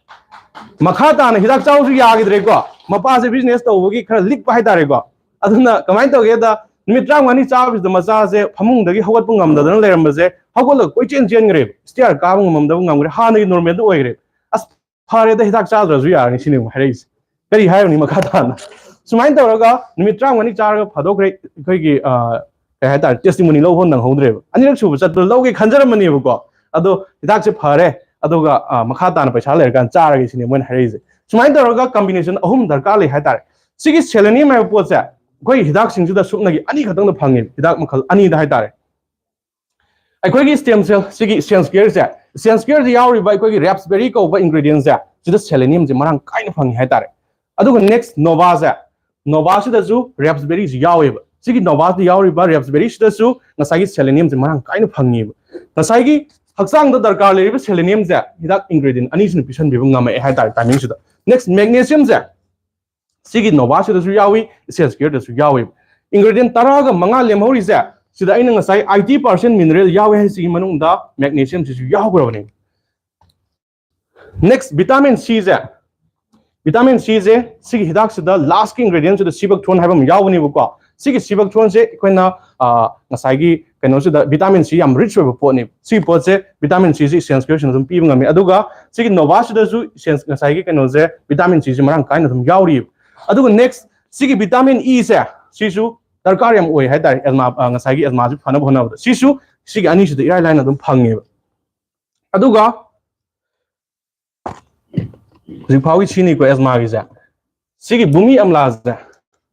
ꯃꯈꯥ ꯇꯥꯅ ꯍꯤꯗꯥꯛ ꯆꯥꯎꯁꯨ ꯌꯥꯈꯤꯗ꯭ꯔꯦꯀꯣ꯫ ꯃꯄꯥꯁꯦ ꯕꯤꯖꯤꯅꯦꯁ ꯇꯧꯕꯒꯤ ꯈꯔ ꯂꯤꯛꯄ ꯍꯥꯏꯇꯥꯔꯦꯀꯣ꯫ ꯑꯗꯨꯅ ꯀꯃꯥꯏꯅ ꯇꯧꯒꯦꯗ, ꯅꯨꯃꯤꯠ ꯇꯔꯥꯃꯉꯥꯅꯤ ꯆꯥꯕꯁꯤꯗ ꯃꯆꯥꯁꯦ ꯐꯃꯨꯡꯗꯒꯤ ꯍꯧꯒꯠꯄ ꯉꯝꯗꯗꯅ ꯂꯩꯔꯝꯕꯁꯦ ꯍꯧꯒꯠꯂꯒ ꯀꯣꯏꯆꯦꯟ ꯆꯦꯟꯈ꯭ꯔꯦꯕ, ꯁ꯭ꯇꯤꯌꯥꯔ ꯀꯥꯕ ꯉꯝꯃꯝꯗꯕ ꯉꯝꯈ꯭ꯔꯦ, ꯍꯥꯟꯅꯒꯤ ꯅꯣꯔꯃꯦꯜꯗ ꯑꯣꯏꯈ꯭ꯔꯦ꯫ ꯑꯁ, ꯐꯔꯦꯗ, ꯍꯤꯗꯥꯛ ꯆꯥꯗ꯭ꯔꯁꯨ ꯌꯥꯔꯅꯤ ꯁꯤꯅꯤ ꯑꯃꯨꯛ ꯍꯥꯏꯔꯛꯏꯁꯦ꯫ ꯀꯔꯤ ꯍꯥꯏꯔꯨꯅꯤ ꯃꯈꯥ ꯇꯥꯅ? ꯁꯨꯃꯥꯏꯅ ꯇꯧꯔꯒ ꯅꯨꯃꯤꯠ ꯇꯔꯥꯃꯉꯥꯅꯤ ꯆꯥꯔꯒ ꯐꯥꯗꯣꯛꯈ꯭ꯔꯦ꯫ ꯑꯩꯈꯣꯏꯒꯤ ꯑ, ꯀꯩ ꯍꯥꯏꯇꯥꯔꯦ, ꯇꯦꯁꯇꯤꯃꯣꯅꯤ ꯂꯧꯕ ꯅꯪꯍꯧꯗ꯭ꯔꯦꯕ꯫ ꯑꯅꯤꯔꯛ ꯁꯨꯕ ꯆꯠꯄꯗ ꯂꯧꯒꯦ ꯈꯟꯖꯔꯝꯕꯅꯦꯕꯀꯣ, ꯑꯗꯣ ꯍꯤꯗꯥꯛꯁꯦ ꯐꯔꯦ, ꯑꯗꯨꯒ ꯑ, ꯃꯈꯥ ꯇꯥꯅ ꯄꯩꯁꯥ ꯂꯩꯔꯀꯥꯟꯗ ꯆꯥꯔꯒꯦ ꯁꯤꯅꯤ ꯃꯣꯏꯅ ꯍꯥꯏꯔꯛꯏꯁꯦ꯫ ꯁꯨꯃꯥꯏꯅ ꯇꯧꯔꯒ ꯀꯝꯕꯤꯅꯦꯁꯟ ꯑꯍꯨꯝ ꯗꯔꯀꯥꯔ ꯂꯩ ꯍꯥꯏꯇꯥꯔꯦ꯫ ꯁꯤꯒꯤ ꯁꯦꯂꯦꯅꯤꯌꯝ ꯍꯥꯏꯕ ꯄꯣꯠꯁꯦ ꯑꯩꯈꯣꯏꯒꯤ ꯍꯤꯗꯥꯛꯁꯤꯡꯁꯤꯗ ꯁꯨꯞꯅꯒꯤ ꯑꯅꯤꯈꯛꯇꯪꯗ ꯐꯪꯉꯦ, ꯍꯤꯗꯥꯛ ꯃꯈꯜ ꯑꯅꯤꯗ ꯍꯥꯏꯇꯥꯔꯦ꯫ ꯑꯩꯈꯣꯏꯒꯤ ꯁ꯭ꯇꯦꯝ ꯁꯦꯜ, ꯁꯤꯒꯤ ꯁꯦꯟꯁ ꯀꯦꯌꯔꯁꯦ, ꯁꯦꯟꯁ ꯀꯦꯌꯔꯁꯦ ꯌꯥꯎꯔꯤꯕ ꯑꯩꯈꯣꯏꯒꯤ ꯔꯦꯞꯁꯕꯦꯔꯤ ꯀꯧꯕ ꯏꯟꯒ꯭ꯔꯤꯗꯤꯌꯦꯟꯁꯦ, ꯁꯤꯗ ꯁꯦꯂꯦꯅꯤꯌꯝꯁꯦ ꯃꯔꯥꯡ ꯀꯥꯏꯅ ꯐꯪꯉꯤ ꯍꯥꯏꯇꯥꯔꯦ꯫ ꯑꯗꯨꯒ ꯅꯦꯛꯁ ꯅꯣꯚꯥꯁꯦ, ꯅꯣꯚꯥꯁꯤꯗꯁꯨ ꯔꯦꯞꯁꯕꯦꯔꯤꯁꯤ ꯌꯥꯎꯋꯦꯕ꯫ ꯁꯤꯒꯤ ꯅꯣꯚꯥꯁꯤꯗ ꯌꯥꯎꯔꯤꯕ ꯔꯦꯞꯁꯕꯦꯔꯤꯁꯤꯗꯁꯨ ꯉꯁꯥꯏꯒꯤ ꯁꯦꯂꯦꯅꯤꯌꯝꯁꯦ ꯃꯔꯥꯡ ꯀꯥꯏꯅ ꯐꯪꯉꯦꯕ꯫ ꯉꯁꯥꯏꯒꯤ ꯍꯛꯆꯥꯡꯗ ꯗꯔꯀꯥꯔ ꯂꯩꯔꯤꯕ ꯁꯦꯂꯦꯅꯤꯌꯝꯁꯦ ꯍꯤꯗꯥꯛ ꯏꯟꯒ꯭ꯔꯤꯗꯤꯌꯦꯟ ꯑꯅꯤꯁꯤꯅ ꯄꯤꯁꯟꯕꯤꯕ ꯉꯝꯃꯛꯑꯦ ꯍꯥꯏꯇꯥꯔꯦ ꯇꯥꯏꯃꯤꯡꯁꯤꯗ꯫ ꯅꯦꯛꯁ ꯃꯦꯒꯅꯦꯁꯤꯌꯝꯁꯦ, ꯁꯤꯒꯤ ꯅꯣꯚꯥꯁꯤꯗꯁꯨ ꯌꯥꯎꯏ, ꯁꯦꯟꯁ ꯀꯦꯌꯔꯗꯁꯨ ꯌꯥꯎꯏ꯫ ꯏꯟꯒ꯭ꯔꯤꯗꯤꯌꯦꯟ ꯇꯔꯥꯒ ꯃꯉꯥ ꯂꯦꯝꯍꯧꯔꯤꯁꯦ, ꯁꯤꯗ ꯑꯩꯅ ꯉꯁꯥꯏ ꯑꯥꯏꯇꯤ ꯄꯥꯔꯁꯦꯟ ꯃꯤꯅꯔꯦꯜ ꯌꯥꯎꯋꯦ ꯍꯥꯏꯁꯤꯒꯤ ꯃꯅꯨꯡꯗ ꯃꯦꯒꯅꯦꯁꯤꯌꯝꯁꯤꯁꯨ ꯌꯥꯎꯈ꯭ꯔꯕꯅꯦ꯫ ꯅꯦꯛꯁ ꯚꯤꯇꯥꯃꯤꯟ ꯁꯤꯁꯦ, ꯚꯤꯇꯥꯃꯤꯟ ꯁꯤꯁꯦ ꯁꯤꯒꯤ ꯍꯤꯗꯥꯛꯁꯤꯗ ꯂꯥꯁꯀꯤ ꯏꯟꯒ꯭ꯔꯤꯗꯤꯌꯦꯟꯁꯤꯗ ꯁꯤꯕꯛꯊ꯭ꯔꯣꯟ ꯍꯥꯏꯕ ꯑꯃ ꯌꯥꯎꯕꯅꯦꯕꯀꯣ꯫ ꯁꯤꯒꯤ ꯁꯤꯕꯛꯊ꯭ꯔꯣꯟꯁꯦ ꯑꯩꯈꯣꯏꯅ ꯑ, ꯉꯁꯥꯏꯒꯤ ꯀꯩꯅꯣꯁꯤꯗ ꯚꯤꯇꯥꯃꯤꯟ ꯁꯤ ꯌꯥꯝ ꯔꯤꯆ ꯑꯣꯏꯕ ꯄꯣꯠꯅꯤ꯫ ꯁꯤꯒꯤ ꯄꯣꯠꯁꯦ ꯚꯤꯇꯥꯃꯤꯟ ꯁꯤꯁꯦ ꯁꯦꯟꯁ ꯀꯦꯌꯔꯁꯤꯅ ꯑꯗꯨꯝ ꯄꯤꯕ ꯉꯝꯃꯤ꯫ ꯑꯗꯨꯒ ꯁꯤꯒꯤ ꯅꯣꯚꯥꯁꯤꯗꯁꯨ ꯁꯦꯟꯁ, ꯉꯁꯥꯏꯒꯤ ꯀꯩꯅꯣꯁꯦ, ꯚꯤꯇꯥꯃꯤꯟ ꯁꯤꯁꯦ ꯃꯔꯥꯡ ꯀꯥꯏꯅ ꯑꯗꯨꯝ ꯌꯥꯎꯔꯤꯕ꯫ ꯑꯗꯨꯒ ꯅꯦꯛꯁ ꯁꯤꯒꯤ ꯚꯤꯇꯥꯃꯤꯟ ꯏꯁꯦ, ꯁꯤꯁꯨ ꯗꯔꯀꯥꯔ ꯌꯥꯝ ꯑꯣꯏ ꯍꯥꯏꯇꯥꯔꯦ ꯑꯦꯖꯃꯥ, ꯑ, ꯉꯁꯥꯏꯒꯤ ꯑꯦꯖꯃꯥꯁꯤ ꯐꯅꯕ ꯍꯣꯠꯅꯕꯗ꯫ ꯁꯤꯁꯨ ꯁꯤꯒꯤ ꯑꯅꯤꯁꯤꯗ ꯏꯔꯥꯏ ꯂꯥꯏꯅ ꯑꯗꯨꯝ ꯐꯪꯉꯦꯕ꯫ ꯑꯗꯨꯒ ꯍꯧꯖꯤꯛ ꯐꯥꯎꯒꯤ ꯁꯤꯅꯤꯀꯣ ꯑꯦꯖꯃꯥꯒꯤꯁꯦ꯫ ꯁꯤꯒꯤ ꯚꯨꯃꯤ ꯑꯝꯂꯥꯁꯦ,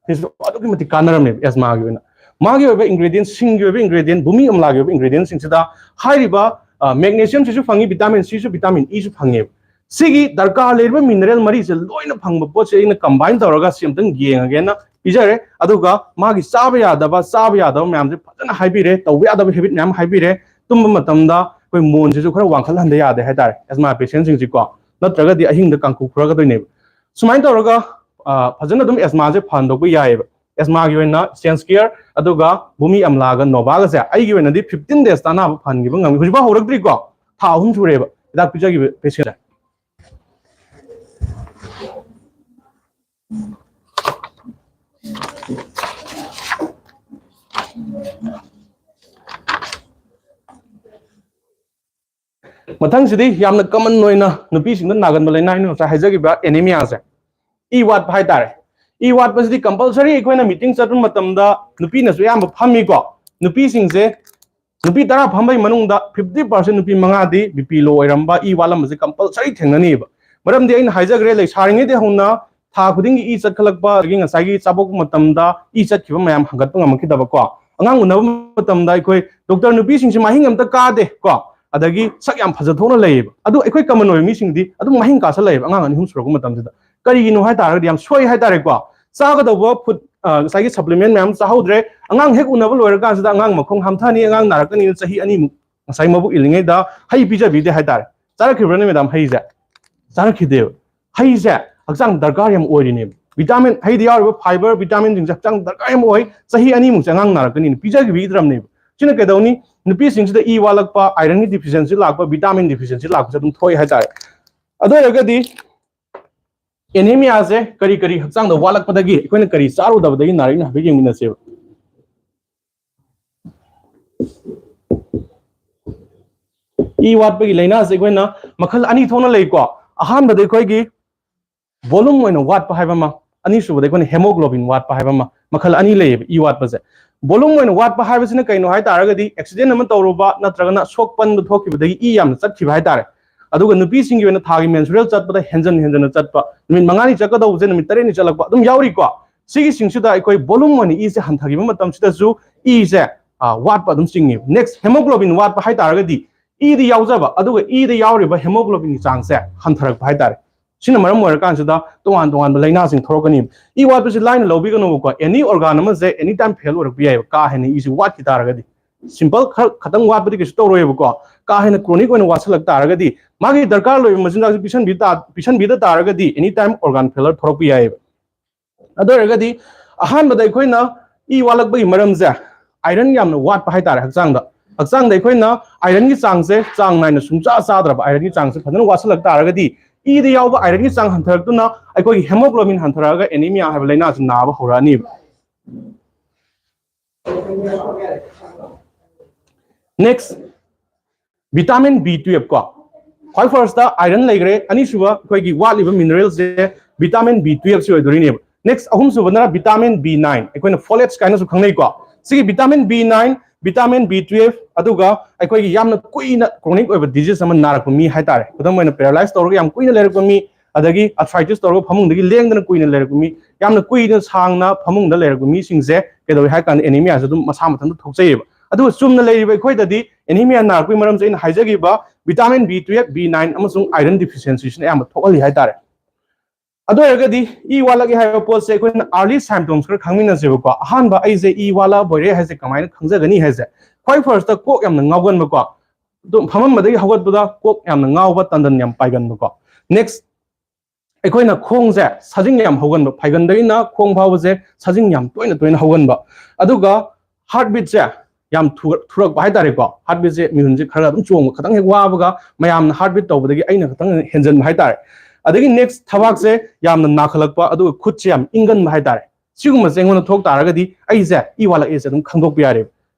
ꯁꯤꯁꯨ ꯑꯗꯨꯛꯀꯤ ꯃꯇꯤꯛ ꯀꯥꯟꯅꯔꯝꯃꯦꯕ ꯑꯦꯖꯃꯥꯒꯤ ꯑꯣꯏꯅ꯫ ꯃꯥꯒꯤ ꯑꯣꯏꯕ ꯏꯟꯒ꯭ꯔꯤꯗꯤꯌꯦꯟ, ꯁꯤꯡꯒꯤ ꯑꯣꯏꯕ ꯏꯟꯒ꯭ꯔꯤꯗꯤꯌꯦꯟꯁꯤꯡꯁꯤꯗ ꯍꯥꯏꯔꯤꯕ, ꯑ, ꯃꯦꯒꯅꯦꯁꯤꯌꯝꯁꯤꯁꯨ ꯐꯪꯉꯤ, ꯚꯤꯇꯥꯃꯤꯟ ꯁꯤꯁꯨ, ꯚꯤꯇꯥꯃꯤꯟ ꯏꯁꯨ ꯐꯪꯉꯦꯕ꯫ ꯁꯤꯒꯤ ꯗꯔꯀꯥꯔ ꯂꯩꯔꯤꯕ ꯃꯤꯅꯔꯦꯜ ꯃꯔꯤꯁꯦ ꯂꯣꯏꯅ ꯐꯪꯕ ꯄꯣꯠꯁꯦ ꯑꯩꯅ ꯀꯝꯕꯥꯏꯟ ꯇꯧꯔꯒ ꯁꯤ ꯑꯝꯇꯪ ꯌꯦꯡꯉꯒꯦꯅ ꯄꯤꯖꯔꯦ꯫ ꯑꯗꯨꯒ ꯃꯥꯒꯤ ꯆꯥꯕ ꯌꯥꯗꯕ, ꯆꯥꯕ ꯌꯥꯗꯕ ꯃꯌꯥꯝꯁꯦ ꯐꯖꯅ ꯍꯥꯏꯕꯤꯔꯦ, ꯇꯧꯕ ꯌꯥꯗꯕ ꯍꯦꯕꯤꯠ ꯃꯌꯥꯝ ꯍꯥꯏꯕꯤꯔꯦ꯫ ꯇꯨꯝꯕ ꯃꯇꯝꯗ ꯑꯩꯈꯣꯏ ꯃꯣꯟꯁꯤꯁꯨ ꯈꯔ ꯋꯥꯡꯈꯠꯍꯟꯗ ꯌꯥꯗꯦ ꯍꯥꯏꯇꯥꯔꯦ, ꯑꯦꯖꯃꯥ ꯄꯦꯁꯦꯟꯁꯤꯡꯁꯤꯀꯣ, ꯅꯠꯇ꯭ꯔꯒꯗꯤ ꯑꯍꯤꯡꯗ ꯀꯥꯡꯈꯨ ꯈꯨꯔꯒꯗꯣꯏꯅꯦꯕ꯫ ꯁꯨꯃꯥꯏꯅ ꯇꯧꯔꯒ, ꯑ, ꯐꯖꯅ ꯑꯗꯨꯝ ꯑꯦꯖꯃꯥꯁꯦ ꯐꯍꯟꯗꯣꯛꯄ ꯌꯥꯏꯑꯕ꯫ ꯑꯦꯖꯃꯥꯒꯤ ꯑꯣꯏꯅ ꯁꯦꯟꯁ ꯀꯤꯌꯔ ꯑꯗꯨꯒ ꯚꯨꯃꯤ ꯑꯝꯂꯥꯒ ꯅꯣꯚꯥꯒꯁꯦ ꯑꯩꯒꯤ ꯑꯣꯏꯅꯗꯤ ꯐꯤꯐꯇꯤꯟ ꯗꯦꯖꯇ ꯑꯅꯥꯕ ꯐꯍꯟꯈꯤꯕ ꯉꯝꯃꯤ꯫ ꯍꯧꯖꯤꯛꯐꯥꯎ ꯍꯧꯔꯛꯇ꯭ꯔꯤꯀꯣ, ꯊꯥ ꯑꯍꯨꯝ ꯁꯨꯔꯦꯕ ꯍꯤꯗꯥꯛ ꯄꯤꯖꯈꯤꯕ ꯄꯦꯁꯦꯟꯁꯦ꯫ ꯃꯊꯪꯁꯤꯗꯤ ꯌꯥꯝꯅ ꯀꯃꯟ ꯑꯣꯏꯅ ꯅꯨꯄꯤꯁꯤꯡꯗ ꯅꯥꯒꯟꯕ ꯂꯥꯏꯅꯥ, ꯑꯩꯅ ꯉꯁꯥꯏ ꯍꯥꯏꯖꯈꯤꯕ ꯑꯦꯅꯤꯃꯤꯌꯥꯁꯦ꯫ ꯏ ꯋꯥꯠꯄ ꯍꯥꯏꯇꯥꯔꯦ꯫ ꯏ ꯋꯥꯠꯄꯁꯤꯗꯤ ꯀꯝꯄꯜꯁꯔꯤ ꯑꯩꯈꯣꯏꯅ ꯃꯤꯇꯤꯡ ꯆꯠꯄ ꯃꯇꯝꯗ ꯅꯨꯄꯤꯅꯁꯨ ꯑꯌꯥꯝꯕ ꯐꯝꯃꯤꯀꯣ꯫ ꯅꯨꯄꯤꯁꯤꯡꯁꯦ, ꯅꯨꯄꯤ ꯇꯔꯥ ꯐꯝꯕꯒꯤ ꯃꯅꯨꯡꯗ ꯐꯤꯐꯇꯤ ꯄꯥꯔꯁꯦꯟ ꯅꯨꯄꯤ ꯃꯉꯥꯗꯤ ꯕꯤ ꯄꯤ ꯂꯣ ꯑꯣꯏꯔꯝꯕ, ꯏ ꯋꯥꯠꯂꯝꯕꯁꯦ ꯀꯝꯄꯜꯁꯔꯤ ꯊꯦꯡꯅꯅꯤꯕ꯫ ꯃꯔꯝꯗꯤ ꯑꯩꯅ ꯍꯥꯏꯖꯈ꯭ꯔꯦ, ꯂꯩꯁꯥꯔꯤꯉꯩꯗꯒꯤ ꯍꯧꯅ ꯊꯥ ꯈꯨꯗꯤꯡꯒꯤ ꯏ ꯆꯠꯈꯠꯂꯛꯄ, ꯑꯗꯒꯤ ꯉꯁꯥꯏꯒꯤ ꯆꯥꯕꯣꯛꯄ ꯃꯇꯝꯗ ꯏ ꯆꯠꯈꯤꯕ ꯃꯌꯥꯝ ꯍꯪꯒꯠꯄ ꯉꯝꯃꯛꯈꯤꯗꯕꯀꯣ꯫ ꯑꯉꯥꯡ ꯎꯅꯕ ꯃꯇꯝꯗ ꯑꯩꯈꯣꯏ ꯗꯣꯛꯇꯔ ꯅꯨꯄꯤꯁꯤꯡꯁꯦ ꯃꯍꯤꯡ ꯑꯝꯇ ꯀꯥꯗꯦ ꯀꯣ, ꯑꯗꯒꯤ ꯁꯛ ꯌꯥꯝ ꯐꯖ ꯊꯣꯛꯅ ꯂꯩꯌꯦꯕ꯫ ꯑꯗꯨ ꯑꯩꯈꯣꯏ ꯀꯃꯟ ꯑꯣꯏꯕ ꯃꯤꯁꯤꯡꯗꯤ ꯑꯗꯨꯝ ꯃꯍꯤꯡ ꯀꯥꯁꯜꯂꯛꯑꯦꯕ ꯑꯉꯥꯡ ꯑꯅꯤ ꯑꯍꯨꯝ ꯁꯨꯔꯛꯄ ꯃꯇꯝꯁꯤꯗ꯫ ꯀꯔꯤꯒꯤꯅꯣ ꯍꯥꯏꯇꯥꯔꯒꯗꯤ ꯌꯥꯝ ꯁꯣꯏ ꯍꯥꯏꯇꯥꯔꯦꯀꯣ꯫ ꯆꯥꯒꯗꯧꯕ ꯐꯨꯗ, ꯉꯁꯥꯏꯒꯤ ꯁꯄ꯭ꯂꯤꯃꯦꯟ ꯃꯌꯥꯝ ꯆꯥꯍꯧꯗ꯭ꯔꯦ꯫ ꯑꯉꯥꯡ ꯍꯦꯛ ꯎꯅꯕ ꯂꯣꯏꯔꯀꯥꯟꯁꯤꯗ ꯑꯉꯥꯡ ꯃꯈꯣꯡ ꯍꯥꯝꯊꯅꯤ, ꯑꯉꯥꯡ ꯅꯥꯔꯛꯀꯅꯤꯅ ꯆꯍꯤ ꯑꯅꯤꯃꯨꯛ ꯉꯁꯥꯏ ꯃꯕꯨꯛ ꯏꯜꯂꯤꯉꯩꯗ ꯍꯩ ꯄꯤꯖꯕꯤꯗꯦ ꯍꯥꯏꯇꯥꯔꯦ꯫ ꯆꯥꯔꯛꯈꯤꯕ꯭ꯔꯅꯦ ꯃꯦꯗꯥꯝ ꯍꯩꯁꯦ? ꯆꯥꯔꯛꯈꯤꯗꯦꯕ꯫ ꯍꯩꯁꯦ ꯍꯛꯆꯥꯡ ꯗꯔꯀꯥꯔ ꯌꯥꯝ ꯑꯣꯏꯔꯤꯅꯦꯕ꯫ ꯚꯤꯇꯥꯃꯤꯟ, ꯍꯩꯗ ꯌꯥꯎꯔꯤꯕ ꯐꯥꯏꯕꯔ, ꯚꯤꯇꯥꯃꯤꯟꯁꯤꯡꯁꯦ ꯍꯛꯆꯥꯡ ꯗꯔꯀꯥꯔ ꯌꯥꯝ ꯑꯣꯏ꯫ ꯆꯍꯤ ꯑꯅꯤꯃꯨꯛꯁꯦ ꯑꯉꯥꯡ ꯅꯥꯔꯛꯀꯅꯤꯅ ꯄꯤꯖꯈꯤꯕꯤꯗ꯭ꯔꯕꯅꯦꯕ꯫ ꯁꯤꯅ ꯀꯩꯗꯧꯅꯤ? ꯅꯨꯄꯤꯁꯤꯡꯁꯤꯗ ꯏ ꯋꯥꯠꯂꯛꯄ, ꯑꯥꯏꯔꯟꯒꯤ ꯗꯤꯐꯤꯁꯦꯟꯁꯤ ꯂꯥꯛꯄ, ꯚꯤꯇꯥꯃꯤꯟ ꯗꯤꯐꯤꯁꯦꯟꯁꯤ ꯂꯥꯛꯄꯁꯦ ꯑꯗꯨꯝ ꯊꯣꯛꯑꯦ ꯍꯥꯏꯇꯥꯔꯦ꯫ ꯑꯗꯨ ꯑꯣꯏꯔꯒꯗꯤ ꯑꯦꯅꯤꯃꯤꯌꯥꯁꯦ ꯀꯔꯤ ꯀꯔꯤ ꯍꯛꯆꯥꯡꯗ ꯋꯥꯠꯂꯛꯄꯗꯒꯤ, ꯑꯩꯈꯣꯏꯅ ꯀꯔꯤ ꯆꯥꯔꯨꯗꯕꯗꯒꯤ ꯅꯥꯔꯛꯏꯅꯣ ꯍꯥꯏꯐꯦꯠ ꯌꯦꯡꯃꯤꯟꯅꯁꯦꯕ꯫ ꯏ ꯋꯥꯠꯄꯒꯤ ꯂꯥꯏꯅꯥꯁꯦ ꯑꯩꯈꯣꯏꯅ ꯃꯈꯜ ꯑꯅꯤ ꯊꯣꯛꯅ ꯂꯩꯀꯣ꯫ ꯑꯍꯥꯟꯕꯗ ꯑꯩꯈꯣꯏꯒꯤ ꯚꯣꯂꯨꯝ ꯑꯣꯏꯅ ꯋꯥꯠꯄ ꯍꯥꯏꯕ ꯑꯃ, ꯑꯅꯤꯁꯨꯕꯗ ꯑꯩꯈꯣꯏꯅ ꯍꯦꯃꯣꯒ꯭ꯂꯣꯕꯤꯟ ꯋꯥꯠꯄ ꯍꯥꯏꯕ ꯑꯃ, ꯃꯈꯜ ꯑꯅꯤ ꯂꯩꯌꯦꯕ ꯏ ꯋꯥꯠꯄꯁꯦ꯫ ꯚꯣꯂꯨꯝ ꯑꯣꯏꯅ ꯋꯥꯠꯄ ꯍꯥꯏꯕꯁꯤꯅ ꯀꯩꯅꯣ ꯍꯥꯏ ꯇꯥꯔꯒꯗꯤ, ꯑꯦꯛꯁꯤꯗꯦꯟ ꯑꯃ ꯇꯧꯔꯨꯕ ꯅꯠꯇ꯭ꯔꯒꯅ ꯁꯣꯛ ꯄꯟꯕ ꯊꯣꯛꯈꯤꯕꯗꯒꯤ ꯏ ꯌꯥꯝꯅ ꯆꯠꯈꯤꯕ ꯍꯥꯏꯇꯥꯔꯦ꯫ ꯑꯗꯨꯒ ꯅꯨꯄꯤꯁꯤꯡꯒꯤ ꯑꯣꯏꯅ ꯊꯥꯒꯤ ꯃꯦꯟꯁꯨꯔꯦꯜ ꯆꯠꯄꯗ ꯍꯦꯟꯖꯟ ꯍꯦꯟꯖꯟꯅ ꯆꯠꯄ, ꯅꯨꯃꯤꯠ ꯃꯉꯥꯅꯤ ꯆꯠꯀꯗꯧꯕꯁꯦ ꯅꯨꯃꯤꯠ ꯇꯔꯦꯠꯅꯤ ꯆꯠꯂꯛꯄ ꯑꯗꯨꯝ ꯌꯥꯎꯔꯤꯀꯣ꯫ ꯁꯤꯒꯤꯁꯤꯡꯁꯤꯗ ꯑꯩꯈꯣꯏ ꯚꯣꯂꯨꯝ ꯑꯣꯏꯅ ꯏꯁꯦ ꯍꯟꯊꯈꯤꯕ ꯃꯇꯝꯁꯤꯗꯁꯨ ꯏꯁꯦ, ꯑ, ꯋꯥꯠꯄ ꯑꯗꯨꯝ ꯆꯤꯡꯉꯦꯕ꯫ ꯅꯦꯛꯁ, ꯍꯦꯃꯣꯒ꯭ꯂꯣꯕꯤꯟ ꯋꯥꯠꯄ ꯍꯥꯏ ꯇꯥꯔꯒꯗꯤ ꯏꯗ ꯌꯥꯎꯖꯕ ꯑꯗꯨꯒ ꯏꯗ ꯌꯥꯎꯔꯤꯕ ꯍꯦꯃꯣꯒ꯭ꯂꯣꯕꯤꯟꯒꯤ ꯆꯥꯡꯁꯦ ꯍꯟꯊꯔꯛꯄ ꯍꯥꯏꯇꯥꯔꯦ꯫ ꯁꯤꯅ ꯃꯔꯝ ꯑꯣꯏꯔꯀꯥꯟꯁꯤꯗ ꯇꯣꯉꯥꯟ ꯇꯣꯉꯥꯟꯕ ꯂꯥꯏꯅꯥꯁꯤꯡ ꯊꯣꯛꯂꯛꯀꯅꯤ꯫ ꯏ ꯋꯥꯠꯄꯁꯤ ꯂꯥꯏꯅ ꯂꯧꯕꯤꯒꯅꯨꯕꯀꯣ꯫ ꯑꯦꯅꯤ ꯑꯣꯔꯒꯥꯟ ꯑꯃꯁꯦ ꯑꯦꯅꯤ ꯇꯥꯏꯝ ꯐꯦꯜ ꯑꯣꯏꯔꯛꯄ ꯌꯥꯏꯑꯕ, ꯀꯥ ꯍꯦꯟꯅ ꯏꯁꯤ ꯋꯥꯠꯈꯤ ꯇꯥꯔꯒꯗꯤ꯫ ꯁꯤꯝꯄꯜ ꯈꯔ ꯈꯇꯪ ꯋꯥꯠꯄꯗꯤ ꯀꯩꯁꯨ ꯇꯧꯔꯣꯏꯕꯀꯣ꯫ ꯀꯥ ꯍꯦꯟꯅ ꯀ꯭ꯔꯣꯅꯤꯛ ꯑꯣꯏꯅ ꯋꯥꯠꯁꯜꯂꯛ ꯇꯥꯔꯒꯗꯤ, ꯃꯥꯒꯤ ꯗꯔꯀꯥꯔ ꯂꯩꯕ ꯃꯆꯤꯟꯖꯥꯛꯁꯤ ꯄꯤꯁꯟꯕꯤ ꯇꯥ-, ꯄꯤꯁꯟꯕꯤꯗ ꯇꯥꯔꯒꯗꯤ ꯑꯦꯅꯤ ꯇꯥꯏꯝ ꯑꯣꯔꯒꯥꯟ ꯐꯦꯂꯔ ꯊꯣꯛꯂꯛꯄ ꯌꯥꯏꯑꯕ꯫ ꯑꯗꯨ ꯑꯣꯏꯔꯒꯗꯤ ꯑꯍꯥꯟꯕꯗ ꯑꯩꯈꯣꯏꯅ ꯏ ꯋꯥꯠꯂꯛꯄꯒꯤ ꯃꯔꯝꯁꯦ ꯑꯥꯏꯔꯟ ꯌꯥꯝꯅ ꯋꯥꯠꯄ ꯍꯥꯏꯇꯥꯔꯦ ꯍꯛꯆꯥꯡꯗ꯫ ꯍꯛꯆꯥꯡꯗ ꯑꯩꯈꯣꯏꯅ ꯑꯥꯏꯔꯟꯒꯤ ꯆꯥꯡꯁꯦ ꯆꯥꯡ ꯅꯥꯏꯅ ꯁꯨꯡꯆꯥ ꯆꯥꯗ꯭ꯔꯕ, ꯑꯥꯏꯔꯟꯒꯤ ꯆꯥꯡꯁꯦ ꯐꯖꯅ ꯋꯥꯠꯁꯜꯂꯛ ꯇꯥꯔꯒꯗꯤ ꯏꯗ ꯌꯥꯎꯕ ꯑꯥꯏꯔꯟꯒꯤ ꯆꯥꯡ ꯍꯟꯊꯔꯛꯇꯨꯅ ꯑꯩꯈꯣꯏꯒꯤ ꯍꯦꯃꯣꯒ꯭ꯂꯣꯕꯤꯟ ꯍꯟꯊꯔꯛꯑꯒ ꯑꯦꯅꯤꯃꯤꯌꯥ ꯍꯥꯏꯕ ꯂꯥꯏꯅꯥꯁꯤ ꯅꯥꯕ ꯍꯧꯔꯛꯑꯅꯤꯕ꯫ ꯅꯦꯛꯁ, ꯚꯤꯇꯥꯃꯤꯟ ꯕꯤ ꯇꯨꯌꯦꯜꯞ ꯀꯣ꯫ ꯈ꯭ꯋꯥꯏ ꯐꯥꯔꯁꯇ ꯑꯥꯏꯔꯟ ꯂꯩꯈ꯭ꯔꯦ, ꯑꯅꯤꯁꯨꯕ ꯑꯩꯈꯣꯏꯒꯤ ꯋꯥꯠꯂꯤꯕ ꯃꯤꯅꯔꯦꯜꯁꯦ ꯚꯤꯇꯥꯃꯤꯟ ꯕꯤ ꯇꯨꯌꯦꯜꯞꯁꯤ ꯑꯣꯏꯗꯣꯔꯤꯅꯦꯕ꯫ ꯅꯦꯛꯁ, ꯑꯍꯨꯝꯁꯨꯕꯗꯅ ꯚꯤꯇꯥꯃꯤꯟ ꯕꯤ ꯅꯥꯏꯟ, ꯑꯩꯈꯣꯏꯅ ꯐꯣꯂꯦꯠꯁ ꯀꯥꯏꯅꯁꯨ ꯈꯪꯅꯩꯀꯣ꯫ ꯁꯤꯒꯤ vitamin B nine, vitamin B twelve, ꯑꯗꯨꯒ ꯑꯩꯈꯣꯏꯒꯤ ꯌꯥꯝꯅ ꯀꯨꯏꯅ ꯀ꯭ꯔꯣꯅꯤꯛ ꯑꯣꯏꯕ ꯗꯤꯖꯤꯖ ꯑꯃ ꯅꯥꯔꯛꯄ ꯃꯤ ꯍꯥꯏꯇꯥꯔꯦ, ꯈꯨꯗꯝ ꯑꯣꯏꯅ ꯄꯦꯔꯥꯂꯥꯏꯁ ꯇꯧꯔꯒ ꯌꯥꯝ ꯀꯨꯏꯅ ꯂꯩꯔꯛꯄ ꯃꯤ, ꯑꯗꯒꯤ ꯑꯥꯔꯊ꯭ꯔꯥꯏꯇꯤꯁ ꯇꯧꯔꯒ ꯐꯃꯨꯡꯗꯒꯤ ꯂꯦꯡꯗꯅ ꯀꯨꯏꯅ ꯂꯩꯔꯛꯄ ꯃꯤ, ꯌꯥꯝꯅ ꯀꯨꯏꯅ ꯁꯥꯡꯅ ꯐꯃꯨꯡꯗ ꯂꯩꯔꯛꯄ ꯃꯤꯁꯤꯡꯁꯦ ꯀꯩꯗꯧꯏ ꯍꯥꯏ ꯀꯥꯟꯗ ꯑꯦꯅꯤꯃꯤꯌꯥꯁꯦ ꯑꯗꯨꯝ ꯃꯁꯥ ꯃꯊꯟꯇ ꯊꯣꯛꯆꯩꯌꯦꯕ꯫ ꯑꯗꯨꯒ ꯆꯨꯝꯅ ꯂꯩꯔꯤꯕ ꯑꯩꯈꯣꯏꯗꯗꯤ ꯑꯦꯅꯤꯃꯤꯌꯥ ꯅꯥꯔꯛꯄꯒꯤ ꯃꯔꯝꯁꯦ ꯑꯩꯅ ꯍꯥꯏꯖꯈꯤꯕ vitamin B twelve, B nine ꯑꯃꯁꯨꯡ ꯑꯥꯏꯔꯟ ꯗꯤꯐꯤꯁꯤꯌꯦꯟꯁꯤꯁꯤꯅ ꯑꯌꯥꯝꯕ ꯊꯣꯛꯍꯜꯂꯤ ꯍꯥꯏꯇꯥꯔꯦ꯫ ꯑꯗꯨ ꯑꯣꯏꯔꯒꯗꯤ ꯏ ꯋꯥꯠꯂꯛꯑꯦ ꯍꯥꯏꯕ ꯄꯣꯠꯁꯦ ꯑꯩꯈꯣꯏꯅ ꯑꯥꯔꯂꯤ ꯁꯥꯏꯝꯇꯣꯝꯁ ꯈꯔ ꯈꯪꯃꯤꯟꯅꯁꯦꯕꯀꯣ꯫ ꯑꯍꯥꯟꯕ, ꯑꯩꯁꯦ ꯏ ꯋꯥꯠꯂꯛꯑꯕ ꯑꯣꯏꯔꯦ ꯍꯥꯏꯁꯦ ꯀꯃꯥꯏꯅ ꯈꯪꯖꯒꯅꯤ ꯍꯥꯏꯁꯦ, ꯈ꯭ꯋꯥꯏ ꯐꯥꯔꯁꯇ ꯀꯣꯛ ꯌꯥꯝꯅ ꯉꯥꯎꯒꯟꯕꯀꯣ꯫ ꯑꯗꯨꯝ ꯐꯝꯃꯝꯕꯗꯒꯤ ꯍꯧꯒꯠꯄꯗ ꯀꯣꯛ ꯌꯥꯝꯅ ꯉꯥꯎꯕ, ꯇꯟꯗꯟ ꯌꯥꯝ ꯄꯥꯏꯒꯟꯕꯀꯣ꯫ ꯅꯦꯛꯁ, ꯑꯩꯈꯣꯏꯅ ꯈꯣꯡꯁꯦ ꯁꯥꯖꯤꯡ ꯌꯥꯝ ꯍꯧꯒꯟꯕ, ꯐꯥꯏꯒꯟꯗꯒꯤꯅ ꯈꯣꯡ ꯐꯥꯎꯕꯁꯦ ꯁꯥꯖꯤꯡ ꯌꯥꯝ ꯇꯣꯏꯅ ꯇꯣꯏꯅ ꯍꯧꯒꯟꯕ꯫ ꯑꯗꯨꯒ ꯍꯥꯔꯠ ꯕꯤꯠꯁꯦ ꯌꯥꯝ ꯊꯨꯔꯛꯄ ꯍꯥꯏꯇꯥꯔꯦꯀꯣ꯫ ꯍꯥꯔꯠ ꯕꯤꯠꯁꯦ, ꯃꯤꯍꯨꯟꯁꯦ ꯈꯔ ꯑꯗꯨꯝ ꯆꯣꯡꯕ, ꯈꯤꯇꯪ ꯍꯦꯛ ꯋꯥꯕꯒ ꯃꯌꯥꯝꯅ ꯍꯥꯔꯠ ꯕꯤꯠ ꯇꯧꯕꯗꯒꯤ ꯑꯩꯅ ꯈꯤꯇꯪ ꯍꯦꯟꯖꯟꯕ ꯍꯥꯏꯇꯥꯔꯦ꯫ ꯑꯗꯒꯤ ꯅꯦꯛꯁ, ꯊꯕꯥꯛꯁꯦ ꯌꯥꯝꯅ ꯅꯥꯈꯠꯂꯛꯄ, ꯑꯗꯨꯒ ꯈꯨꯠꯁꯦ ꯌꯥꯝ ꯏꯪꯒꯟꯕ ꯍꯥꯏꯇꯥꯔꯦ꯫ ꯁꯤꯒꯨꯝꯕꯁꯦ ꯑꯩꯉꯣꯟꯗ ꯊꯣꯛ ꯇꯥꯔꯒꯗꯤ ꯑꯩꯁꯦ ꯏ ꯋꯥꯠꯂꯛꯑꯦꯁꯦ ꯑꯗꯨꯝ ꯈꯪꯗꯣꯛꯄ ꯌꯥꯔꯦꯕ꯫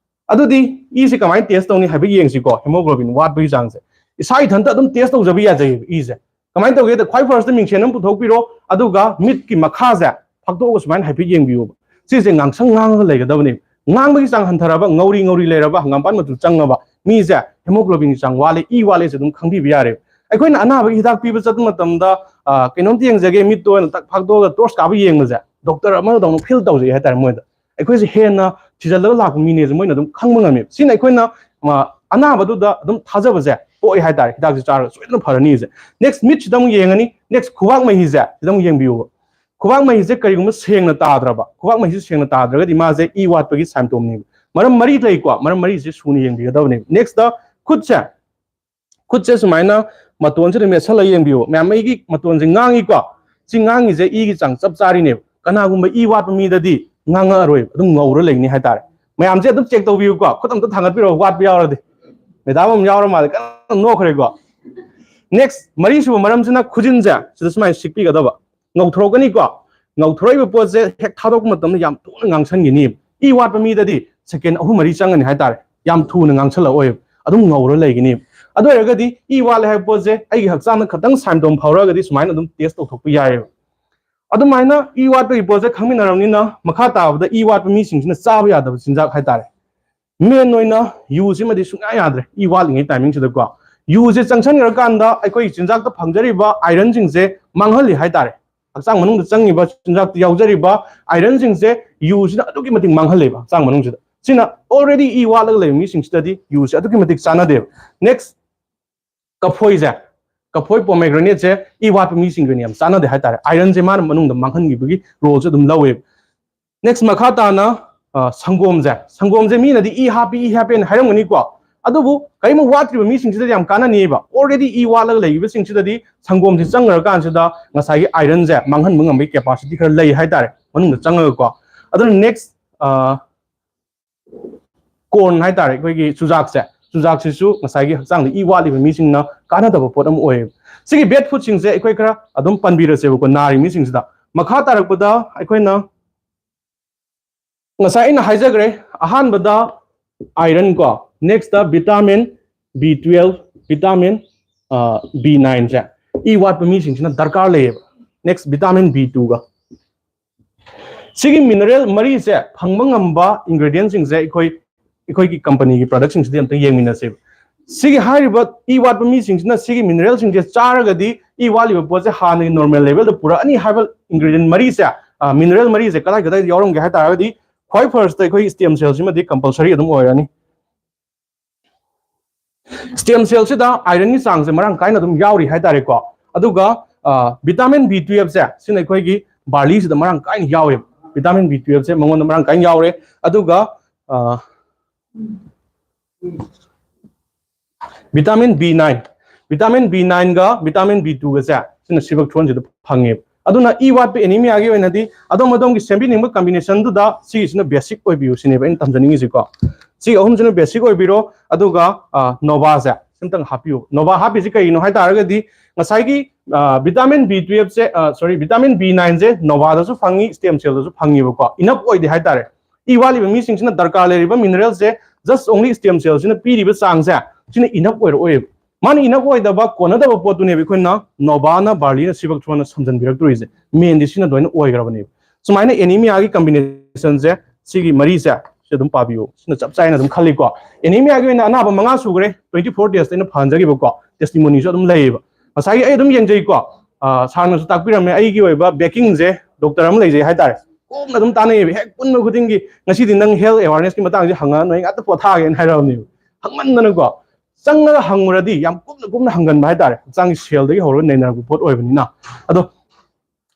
ꯑꯗꯨꯗꯤ ꯏꯁꯦ ꯀꯃꯥꯏꯅ ꯇꯦꯁ ꯇꯧꯅꯤ ꯍꯥꯏꯕ ꯌꯦꯡꯁꯤꯀꯣ, ꯍꯦꯃꯣꯒ꯭ꯂꯣꯕꯤꯟ ꯋꯥꯠꯄꯒꯤ ꯆꯥꯡꯁꯦ꯫ ꯏꯁꯥ ꯏꯊꯟꯇ ꯑꯗꯨꯝ ꯇꯦꯁ ꯇꯧꯖꯕ ꯌꯥꯖꯩꯌꯦꯕ ꯏꯁꯦ꯫ ꯀꯃꯥꯏꯅ ꯇꯧꯒꯦꯗ, ꯈ꯭ꯋꯥꯏ ꯐꯥꯔꯁꯇ ꯃꯤꯡꯁꯦꯟ ꯑꯃ ꯄꯨꯊꯣꯛꯄꯤꯔꯣ, ꯑꯗꯨꯒ ꯃꯤꯠꯀꯤ ꯃꯈꯥꯁꯦ ꯐꯥꯛꯇꯣꯛꯑꯒ ꯁꯨꯃꯥꯏꯅ ꯍꯥꯏꯐꯦꯠ ꯌꯦꯡꯕꯤꯌꯣꯕ꯫ ꯁꯤꯁꯦ ꯉꯥꯡꯁꯪ ꯉꯥꯡꯉꯒ ꯂꯩꯒꯗꯕꯅꯦꯕ꯫ ꯉꯥꯡꯕꯒꯤ ꯆꯥꯡ ꯍꯟꯊꯔꯕ, ꯉꯧꯔꯤ ꯉꯧꯔꯤ ꯂꯩꯔꯕ, ꯍꯪꯒꯥꯝꯄꯥꯟ ꯃꯆꯨ ꯆꯪꯉꯕ ꯃꯤꯁꯦ ꯍꯦꯃꯣꯒ꯭ꯂꯣꯕꯤꯟꯒꯤ ꯆꯥꯡ ꯋꯥꯠꯂꯦ, ꯏ ꯋꯥꯠꯂꯦꯁꯦ ꯑꯗꯨꯝ ꯈꯪꯕꯤꯕ ꯌꯥꯔꯦꯕ꯫ ꯑꯩꯈꯣꯏꯅ ꯑꯅꯥꯕꯒꯤ ꯍꯤꯗꯥꯛ ꯄꯤꯕ ꯆꯠꯄ ꯃꯇꯝꯗ, ꯑ, ꯀꯩꯅꯣꯝꯇ ꯌꯦꯡꯖꯒꯦ, ꯃꯤꯠꯇ ꯑꯣꯏꯅ ꯇꯛ ꯐꯥꯛꯇꯣꯛꯑꯒ ꯇꯣꯔꯁ ꯀꯥꯞꯄ ꯌꯦꯡꯕꯁꯦ ꯗꯣꯛꯇꯔ ꯑꯃꯗꯧꯅ ꯐꯤꯜ ꯇꯧꯖꯩ ꯍꯥꯏꯇꯥꯔꯦ ꯃꯣꯏꯗ꯫ ꯑꯩꯈꯣꯏꯁꯦ ꯍꯦꯟꯅ ꯊꯤꯖꯤꯜꯂꯒ ꯂꯥꯛꯄ ꯃꯤꯅꯦꯁꯦ ꯃꯣꯏꯅ ꯑꯗꯨꯝ ꯈꯪꯕ ꯉꯝꯃꯦꯕ꯫ ꯁꯤꯅ ꯑꯩꯈꯣꯏꯅ, ꯑ, ꯑꯅꯥꯕꯗꯨꯗ ꯑꯗꯨꯝ ꯊꯥꯖꯕꯁꯦ ꯄꯣꯛꯑꯦ ꯍꯥꯏꯇꯥꯔꯦ, ꯍꯤꯗꯥꯛꯁꯦ ꯆꯥꯔꯒ ꯁꯣꯏꯗꯅ ꯐꯔꯅꯤꯁꯦ꯫ ꯅꯦꯛꯁ, ꯃꯤꯠꯁꯤꯗ ꯑꯃꯨꯛ ꯌꯦꯡꯉꯅꯤ꯫ ꯅꯦꯛꯁ, ꯈꯨꯕꯥꯛ ꯃꯍꯤꯁꯦ ꯁꯤꯗ ꯑꯃꯨꯛ ꯌꯦꯡꯕꯤꯌꯨꯕ꯫ ꯈꯨꯕꯥꯛ ꯃꯍꯤꯁꯦ ꯀꯔꯤꯒꯨꯝꯕ ꯁꯦꯡꯅ ꯇꯥꯗ꯭ꯔꯕ, ꯈꯨꯕꯥꯛ ꯃꯍꯤꯁꯦ ꯁꯦꯡꯅ ꯇꯥꯗ꯭ꯔꯒꯗꯤ ꯃꯥꯁꯦ ꯏ ꯋꯥꯠꯄꯒꯤ ꯁꯥꯏꯝꯇꯣꯝꯅꯦꯕ꯫ ꯃꯔꯝ ꯃꯔꯤ ꯂꯩꯀꯣ, ꯃꯔꯝ ꯃꯔꯤꯁꯦ ꯁꯨꯅ ꯌꯦꯡꯕꯤꯒꯗꯕꯅꯦꯕ꯫ ꯅꯦꯛꯁꯇ ꯈꯨꯠꯁꯦ, ꯈꯨꯠꯁꯦ ꯁꯨꯃꯥꯏꯅ ꯃꯇꯣꯟꯁꯤꯗ ꯃꯦꯠꯁꯜꯂꯒ ꯌꯦꯡꯕꯤꯌꯨ꯫ ꯃꯌꯥꯝ, ꯑꯩꯒꯤ ꯃꯇꯣꯟꯁꯦ ꯉꯥꯡꯉꯤꯀꯣ, ꯁꯤ ꯉꯥꯡꯉꯤꯁꯦ ꯏꯒꯤ ꯆꯥꯡ ꯆꯞ ꯆꯥꯔꯤꯅꯦꯕ꯫ ꯀꯅꯥꯒꯨꯝꯕ ꯏ ꯋꯥꯠꯄ ꯃꯤꯗꯗꯤ ꯉꯥꯡꯉꯛꯑꯔꯣꯏꯕ, ꯑꯗꯨꯝ ꯉꯧꯔ ꯂꯩꯅꯤ ꯍꯥꯏꯇꯥꯔꯦ꯫ ꯃꯌꯥꯝꯁꯦ ꯑꯗꯨꯝ ꯆꯦꯛ ꯇꯧꯕꯤꯌꯨꯀꯣ, ꯈꯨꯠ ꯑꯝꯇ ꯊꯥꯡꯒꯠꯄꯤꯔꯣ ꯋꯥꯠꯄ ꯌꯥꯎꯔꯗꯤ꯫ ꯃꯦꯗꯥꯝ ꯑꯃ ꯌꯥꯎꯔ ꯃꯥꯜꯂꯦ, ꯀꯟꯅ ꯅꯣꯛꯈ꯭ꯔꯦꯀꯣ꯫ Next, ꯃꯔꯤꯁꯨꯕ ꯃꯔꯝꯁꯤꯅ ꯈꯨꯖꯤꯟꯁꯦ ꯁꯤꯗ ꯁꯨꯃꯥꯏꯅ ꯁꯤꯛꯄꯤꯒꯗꯕ꯫ ꯉꯧꯊꯣꯔꯛꯀꯅꯤꯀꯣ꯫ ꯉꯧꯊꯣꯔꯛꯏꯕ ꯄꯣꯠꯁꯦ ꯍꯦꯛ ꯊꯥꯗꯣꯛꯄ ꯃꯇꯝꯗ ꯌꯥꯝ ꯊꯨꯅ ꯉꯥꯡꯁꯟꯈꯤꯅꯤ꯫ ꯏ ꯋꯥꯠꯄ ꯃꯤꯗꯗꯤ ꯁꯦꯀꯦꯟ ꯑꯍꯨꯝ ꯃꯔꯤ ꯆꯪꯒꯅꯤ ꯍꯥꯏꯇꯥꯔꯦ, ꯌꯥꯝ ꯊꯨꯅ ꯉꯥꯡꯁꯜꯂꯛꯑꯣꯏꯕ, ꯑꯗꯨꯝ ꯉꯧꯔ ꯂꯩꯒꯅꯤ꯫ ꯑꯗꯨ ꯑꯣꯏꯔꯒꯗꯤ ꯏ ꯋꯥꯠꯂꯦ ꯍꯥꯏꯕ ꯄꯣꯠꯁꯦ ꯑꯩꯒꯤ ꯍꯛꯆꯥꯡꯗ ꯈꯇꯪ ꯁꯥꯏꯝꯇꯣꯝ ꯐꯥꯎꯔꯛꯑꯒꯗꯤ ꯁꯨꯃꯥꯏꯅ ꯑꯗꯨꯝ ꯇꯦꯁ ꯇꯧꯊꯣꯛꯄ ꯌꯥꯏꯑꯕ꯫ ꯑꯗꯨꯃꯥꯏꯅ ꯏ ꯋꯥꯠꯄꯒꯤ ꯄꯣꯠꯁꯦ ꯈꯪꯃꯤꯟꯅꯔꯕꯅꯤꯅ, ꯃꯈꯥ ꯇꯥꯕꯗ ꯏ ꯋꯥꯠꯄ ꯃꯤꯁꯤꯡꯁꯤꯅ ꯆꯥꯕ ꯌꯥꯗꯕ ꯆꯤꯟꯖꯥꯛ ꯍꯥꯏꯇꯥꯔꯦ, ꯃꯦꯟ ꯑꯣꯏꯅ ꯌꯨꯁꯤꯃꯗꯤ ꯁꯨꯡꯌꯥ ꯌꯥꯗ꯭ꯔꯦ ꯏ ꯋꯥꯠꯂꯤꯉꯩ ꯇꯥꯏꯃꯤꯡꯁꯤꯗꯀꯣ꯫ ꯌꯨꯁꯦ ꯆꯪꯁꯟꯈ꯭ꯔꯀꯥꯟꯗ ꯑꯩꯈꯣꯏꯒꯤ ꯆꯤꯟꯖꯥꯛꯇ ꯐꯪꯖꯔꯤꯕ ꯑꯥꯏꯔꯟꯁꯤꯡꯁꯦ ꯃꯥꯡꯍꯜꯂꯤ ꯍꯥꯏꯇꯥꯔꯦ꯫ ꯍꯛꯆꯥꯡ ꯃꯅꯨꯡꯗ ꯆꯪꯉꯤꯕ ꯆꯤꯟꯖꯥꯛꯇ ꯌꯥꯎꯖꯔꯤꯕ ꯑꯥꯏꯔꯟꯁꯤꯡꯁꯦ ꯌꯨꯁꯤꯅ ꯑꯗꯨꯛꯀꯤ ꯃꯇꯤꯛ ꯃꯥꯡꯍꯜꯂꯦꯕ ꯍꯛꯆꯥꯡ ꯃꯅꯨꯡꯁꯤꯗ꯫ ꯁꯤꯅ already ꯏ ꯋꯥꯠꯂꯒ ꯂꯩꯕ ꯃꯤꯁꯤꯡꯁꯤꯗꯗꯤ ꯌꯨꯁꯦ ꯑꯗꯨꯛꯀꯤ ꯃꯇꯤꯛ ꯆꯥꯟꯅꯗꯦꯕ꯫ Next, ꯀꯐꯣꯏꯁꯦ, ꯀꯐꯣꯏ, ꯄꯣꯃꯦꯒ꯭ꯔꯦꯅꯦꯠꯁꯦ ꯏ ꯋꯥꯠꯄ ꯃꯤꯁꯤꯡꯒꯤꯅꯦ ꯌꯥꯝ ꯆꯥꯟꯅꯗꯦ ꯍꯥꯏꯇꯥꯔꯦ꯫ ꯑꯥꯏꯔꯟꯁꯦ ꯃꯥꯅ ꯃꯅꯨꯡꯗ ꯃꯥꯡꯍꯟꯈꯤꯕꯒꯤ ꯔꯣꯜꯁꯦ ꯑꯗꯨꯝ ꯂꯧꯋꯦꯕ꯫ Next, ꯃꯈꯥ ꯇꯥꯅ ꯑ, ꯁꯪꯒꯣꯝꯁꯦ, ꯁꯪꯒꯣꯝꯁꯦ ꯃꯤꯅꯗꯤ ꯏ ꯍꯥꯞꯄꯤ, ꯏ ꯍꯥꯞꯄꯦꯅ ꯍꯥꯏꯔꯝꯒꯅꯤꯀꯣ꯫ ꯑꯗꯨꯕꯨ ꯀꯔꯤꯒꯨꯝꯕ ꯋꯥꯠꯇ꯭ꯔꯤꯕ ꯃꯤꯁꯤꯡꯁꯤꯗꯗꯤ ꯌꯥꯝ ꯀꯥꯟꯅꯅꯤꯕ꯫ Already ꯏ ꯋꯥꯠꯂꯒ ꯂꯩꯔꯤꯕꯁꯤꯡꯁꯤꯗꯗꯤ ꯁꯪꯒꯣꯝꯁꯦ ꯆꯪꯈ꯭ꯔꯀꯥꯟꯁꯤꯗ ꯉꯁꯥꯏꯒꯤ ꯑꯥꯏꯔꯟꯁꯦ ꯃꯥꯡꯍꯟꯕ ꯉꯝꯕꯒꯤ ꯀꯦꯄꯥꯁꯤꯇꯤ ꯈꯔ ꯂꯩ ꯍꯥꯏꯇꯥꯔꯦ ꯃꯅꯨꯡꯗ ꯆꯪꯉꯒꯀꯣ꯫ ꯑꯗꯨꯅ next, ꯑ, ꯀꯣꯔꯟ ꯍꯥꯏꯇꯥꯔꯦ, ꯑꯩꯈꯣꯏꯒꯤ ꯆꯨꯖꯥꯛꯁꯦ, ꯆꯨꯖꯥꯛꯁꯤꯁꯨ ꯉꯁꯥꯏꯒꯤ ꯍꯛꯆꯥꯡꯗ ꯏ ꯋꯥꯠꯂꯤꯕ ꯃꯤꯁꯤꯡꯅ ꯀꯥꯟꯅꯗꯕ ꯄꯣꯠ ꯑꯃ ꯑꯣꯏꯌꯦꯕ꯫ ꯁꯤꯒꯤ ꯕꯦꯗ ꯐꯨꯗꯁꯤꯡꯁꯦ ꯑꯩꯈꯣꯏ ꯈꯔ ꯑꯗꯨꯝ ꯄꯟꯕꯤꯔꯁꯦꯕꯀꯣ, ꯅꯥꯔꯤ ꯃꯤꯁꯤꯡꯁꯤꯗ꯫ ꯃꯈꯥ ꯇꯥꯔꯛꯄꯗ ꯑꯩꯈꯣꯏꯅ ꯉꯁꯥꯏ ꯑꯩꯅ ꯍꯥꯏꯖꯈ꯭ꯔꯦ, ꯑꯍꯥꯟꯕꯗ ꯑꯥꯏꯔꯟ ꯀꯣ, next vitamin B twelve, vitamin B nineꯁꯦ E ꯋꯥꯠꯄ ꯃꯤꯁꯤꯡꯁꯤꯅ ꯗꯔꯀꯥꯔ ꯂꯩꯌꯦꯕ꯫ Next, vitamin B twoꯒ꯫ ꯁꯤꯒꯤ ꯃꯤꯅꯔꯦꯜ ꯃꯔꯤꯁꯦ ꯐꯪꯕ ꯉꯝꯕ ꯏꯟꯒ꯭ꯔꯤꯗꯤꯌꯦꯟꯁꯤꯡꯁꯦ ꯑꯩꯈꯣꯏ ꯑꯩꯈꯣꯏꯒꯤ ꯀꯝꯄꯅꯤꯒꯤ ꯄ꯭ꯔꯗꯛꯁꯤꯡꯁꯤꯗꯤ ꯑꯝꯇ ꯌꯦꯡꯃꯤꯟꯅꯁꯦꯕ꯫ ꯁꯤꯒꯤ ꯍꯥꯏꯔꯤꯕ ꯏ ꯋꯥꯠꯄ ꯃꯤꯁꯤꯡꯁꯤꯅ ꯁꯤꯒꯤ ꯃꯤꯅꯔꯦꯜꯁꯤꯡꯁꯦ ꯆꯥꯔꯒꯗꯤ ꯏ ꯋꯥꯠꯂꯤꯕ ꯄꯣꯠꯁꯦ ꯍꯥꯟꯅꯒꯤ ꯅꯣꯔꯃꯦꯜ ꯂꯦꯚꯦꯜꯗ ꯄꯨꯔꯛꯑꯅꯤ ꯍꯥꯏꯕ ꯏꯟꯒ꯭ꯔꯤꯗꯤꯌꯦꯟ ꯃꯔꯤꯁꯦ, ꯃꯤꯅꯔꯦꯜ ꯃꯔꯤꯁꯦ ꯀꯗꯥꯏ ꯀꯗꯥꯏꯗ ꯌꯥꯎꯔꯝꯒꯦ ꯍꯥꯏ ꯇꯥꯔꯒꯗꯤ, ꯈ꯭ꯋꯥꯏ ꯐꯥꯔꯁꯇ ꯑꯩꯈꯣꯏ ꯁ꯭ꯇꯦꯝ ꯁꯦꯜꯁꯤꯃꯗꯤ ꯀꯝꯄꯜꯁꯔꯤ ꯑꯗꯨꯝ ꯑꯣꯏꯔꯅꯤ꯫ ꯁ꯭ꯇꯦꯝ ꯁꯦꯜꯁꯤꯗ ꯑꯥꯏꯔꯟꯒꯤ ꯆꯥꯡꯁꯦ ꯃꯔꯥꯡ ꯀꯥꯏꯅ ꯑꯗꯨꯝ ꯌꯥꯎꯔꯤ ꯍꯥꯏꯇꯥꯔꯦꯀꯣ꯫ ꯑꯗꯨꯒ ꯚꯤꯇꯥꯃꯤꯟ ꯕꯤ ꯇꯨꯌꯦꯜꯞꯁꯦ ꯁꯤꯅ ꯑꯩꯈꯣꯏꯒꯤ ꯕꯥꯔꯂꯤꯁꯤꯗ ꯃꯔꯥꯡ ꯀꯥꯏꯅ ꯌꯥꯎꯋꯦꯕ꯫ ꯚꯤꯇꯥꯃꯤꯟ ꯕꯤ ꯇꯨꯌꯦꯜꯞꯁꯦ ꯃꯉꯣꯟꯗ ꯃꯔꯥꯡ ꯀꯥꯏꯅ ꯌꯥꯎꯔꯦ꯫ ꯑꯗꯨꯒ vitamin B nine, vitamin B ꯅꯥꯏꯟꯒ ꯚꯤꯇꯥꯃꯤꯟ ꯕꯤ ꯇꯨꯒꯁꯦ ꯁꯤꯅ ꯁꯤꯜꯚꯔ ꯊ꯭ꯔꯣꯟꯁꯤꯗ ꯐꯪꯉꯦꯕ꯫ ꯑꯗꯨꯅ ꯏ ꯋꯥꯠꯄ ꯑꯦꯅꯤꯃꯤꯌꯥꯒꯤ ꯑꯣꯏꯅꯗꯤ ꯑꯗꯣꯝ ꯑꯗꯣꯝꯒꯤ ꯁꯦꯝꯕꯤꯅꯤꯡꯕ ꯀꯝꯕꯤꯅꯦꯁꯟꯗꯨꯗ ꯁꯤꯒꯤꯁꯤꯅ ꯕꯦꯁꯤꯛ ꯑꯣꯏꯕꯤꯌꯨ ꯁꯤꯅꯦꯕ ꯑꯩꯅ ꯇꯝꯖꯅꯤꯡꯉꯤꯁꯤꯀꯣ꯫ ꯁꯤ ꯑꯍꯨꯝꯁꯤꯅ ꯕꯦꯁꯤꯛ ꯑꯣꯏꯕꯤꯔꯣ꯫ ꯑꯗꯨꯒ ꯅꯣꯚꯥꯁꯦ, ꯑꯝꯇꯪ ꯍꯥꯞꯄꯤꯌꯨ꯫ ꯅꯣꯚꯥ ꯍꯥꯞꯄꯤꯁꯤ ꯀꯩꯒꯤꯅꯣ ꯍꯥꯏ ꯇꯥꯔꯒꯗꯤ, ꯉꯁꯥꯏꯒꯤ ꯚꯤꯇꯥꯃꯤꯟ ꯕꯤ ꯇꯨꯌꯦꯜꯞꯁꯦ, ꯁꯣꯔꯤ, ꯚꯤꯇꯥꯃꯤꯟ ꯕꯤ ꯅꯥꯏꯟꯁꯦ ꯅꯣꯚꯥꯗꯁꯨ ꯐꯪꯉꯤ, ꯁ꯭ꯇꯦꯝ ꯁꯦꯜꯗꯁꯨ ꯐꯪꯉꯤꯕꯀꯣ, ꯏꯅꯞ ꯑꯣꯏꯗꯦ ꯍꯥꯏ ꯇꯥꯔꯦ꯫ ꯏ ꯋꯥꯠꯂꯤꯕ ꯃꯤꯁꯤꯡꯁꯤꯅ ꯗꯔꯀꯥꯔ ꯂꯩꯔꯤꯕ ꯃꯤꯅꯔꯦꯜꯁꯦ just only stem cellꯁꯤꯅ ꯄꯤꯔꯤꯕ ꯆꯥꯡꯁꯦ, ꯁꯤꯅ ꯏꯅꯞ ꯑꯣꯏꯔꯛꯑꯣꯏꯕ꯫ ꯃꯥꯅ ꯏꯅꯞ ꯑꯣꯏꯗꯕ, ꯀꯣꯟꯅꯗꯕ ꯄꯣꯠꯇꯨꯅꯦꯕ ꯑꯩꯈꯣꯏꯅ ꯅꯣꯚꯥꯅ ꯕꯥꯔꯂꯤꯅ ꯁꯤꯕꯛ ꯊ꯭ꯔꯣꯅ ꯁꯝꯖꯟꯕꯤꯔꯛꯇꯣꯔꯤꯁꯦ꯫ ꯃꯦꯟꯗꯤ ꯁꯤꯅ ꯂꯣꯏꯅ ꯑꯣꯏꯈ꯭ꯔꯕꯅꯦꯕ꯫ ꯁꯨꯃꯥꯏꯅ ꯑꯦꯅꯤꯃꯤꯌꯥꯒꯤ ꯀꯝꯕꯤꯅꯦꯁꯟꯁꯦ, ꯁꯤꯒꯤ ꯃꯔꯤꯁꯦ, ꯁꯤ ꯑꯗꯨꯝ ꯄꯥꯕꯤꯌꯨ, ꯁꯤꯅ ꯆꯞ ꯆꯥꯏꯅ ꯑꯗꯨꯝ ꯈꯜꯂꯤꯀꯣ꯫ ꯑꯦꯅꯤꯃꯤꯌꯥꯒꯤ ꯑꯣꯏꯅ ꯑꯅꯥꯕ ꯃꯉꯥ ꯁꯨꯈ꯭ꯔꯦ, ꯇ꯭ꯋꯦꯟꯇꯤ ꯐꯣꯔ ꯗꯦꯖꯇ ꯑꯩꯅ ꯐꯍꯟꯖꯈꯤꯕꯀꯣ, ꯇꯦꯁꯇꯤꯃꯣꯅꯤꯁꯨ ꯑꯗꯨꯝ ꯂꯩꯌꯦꯕ꯫ ꯉꯁꯥꯏꯒꯤ ꯑꯩ ꯑꯗꯨꯝ ꯌꯦꯡꯖꯩꯀꯣ, ꯁꯥꯔꯅꯁꯨ ꯇꯥꯛꯄꯤꯔꯝꯃꯦ, ꯑꯩꯒꯤ ꯑꯣꯏꯕ ꯕꯦꯀꯤꯡꯁꯦ ꯗꯣꯛꯇꯔ ꯑꯃ ꯂꯩꯖꯩ ꯍꯥꯏꯇꯥꯔꯦ, ꯀꯨꯞꯅ ꯑꯗꯨꯝ ꯇꯥꯟꯅꯩꯌꯦꯕ꯫ ꯍꯦꯛ ꯄꯨꯟꯕ ꯈꯨꯗꯤꯡꯒꯤ, "ꯉꯁꯤꯗꯤ ꯅꯪ ꯍꯦꯜꯊ ꯑꯦꯋꯥꯔꯅꯦꯁꯀꯤ ꯃꯇꯥꯡꯁꯦ ꯍꯪꯉꯛꯑꯅꯨ, ꯑꯩ ꯉꯥꯛꯇ ꯄꯣꯊꯥꯒꯦꯅ" ꯍꯥꯏꯔꯛꯑꯕꯅꯦꯕ꯫ ꯍꯪꯃꯟꯗꯅꯀꯣ, ꯆꯪꯉꯒ ꯍꯪꯉꯨꯔꯗꯤ ꯌꯥꯝ ꯀꯨꯞꯅ ꯀꯨꯞꯅ ꯍꯪꯒꯟꯕ ꯍꯥꯏꯇꯥꯔꯦ, ꯍꯛꯆꯥꯡꯒꯤ ꯁꯦꯜꯗꯒꯤ ꯍꯧꯔꯒ ꯅꯩꯅꯔꯛꯄ ꯄꯣꯠ ꯑꯣꯏꯕꯅꯤꯅ꯫ ꯑꯗꯣ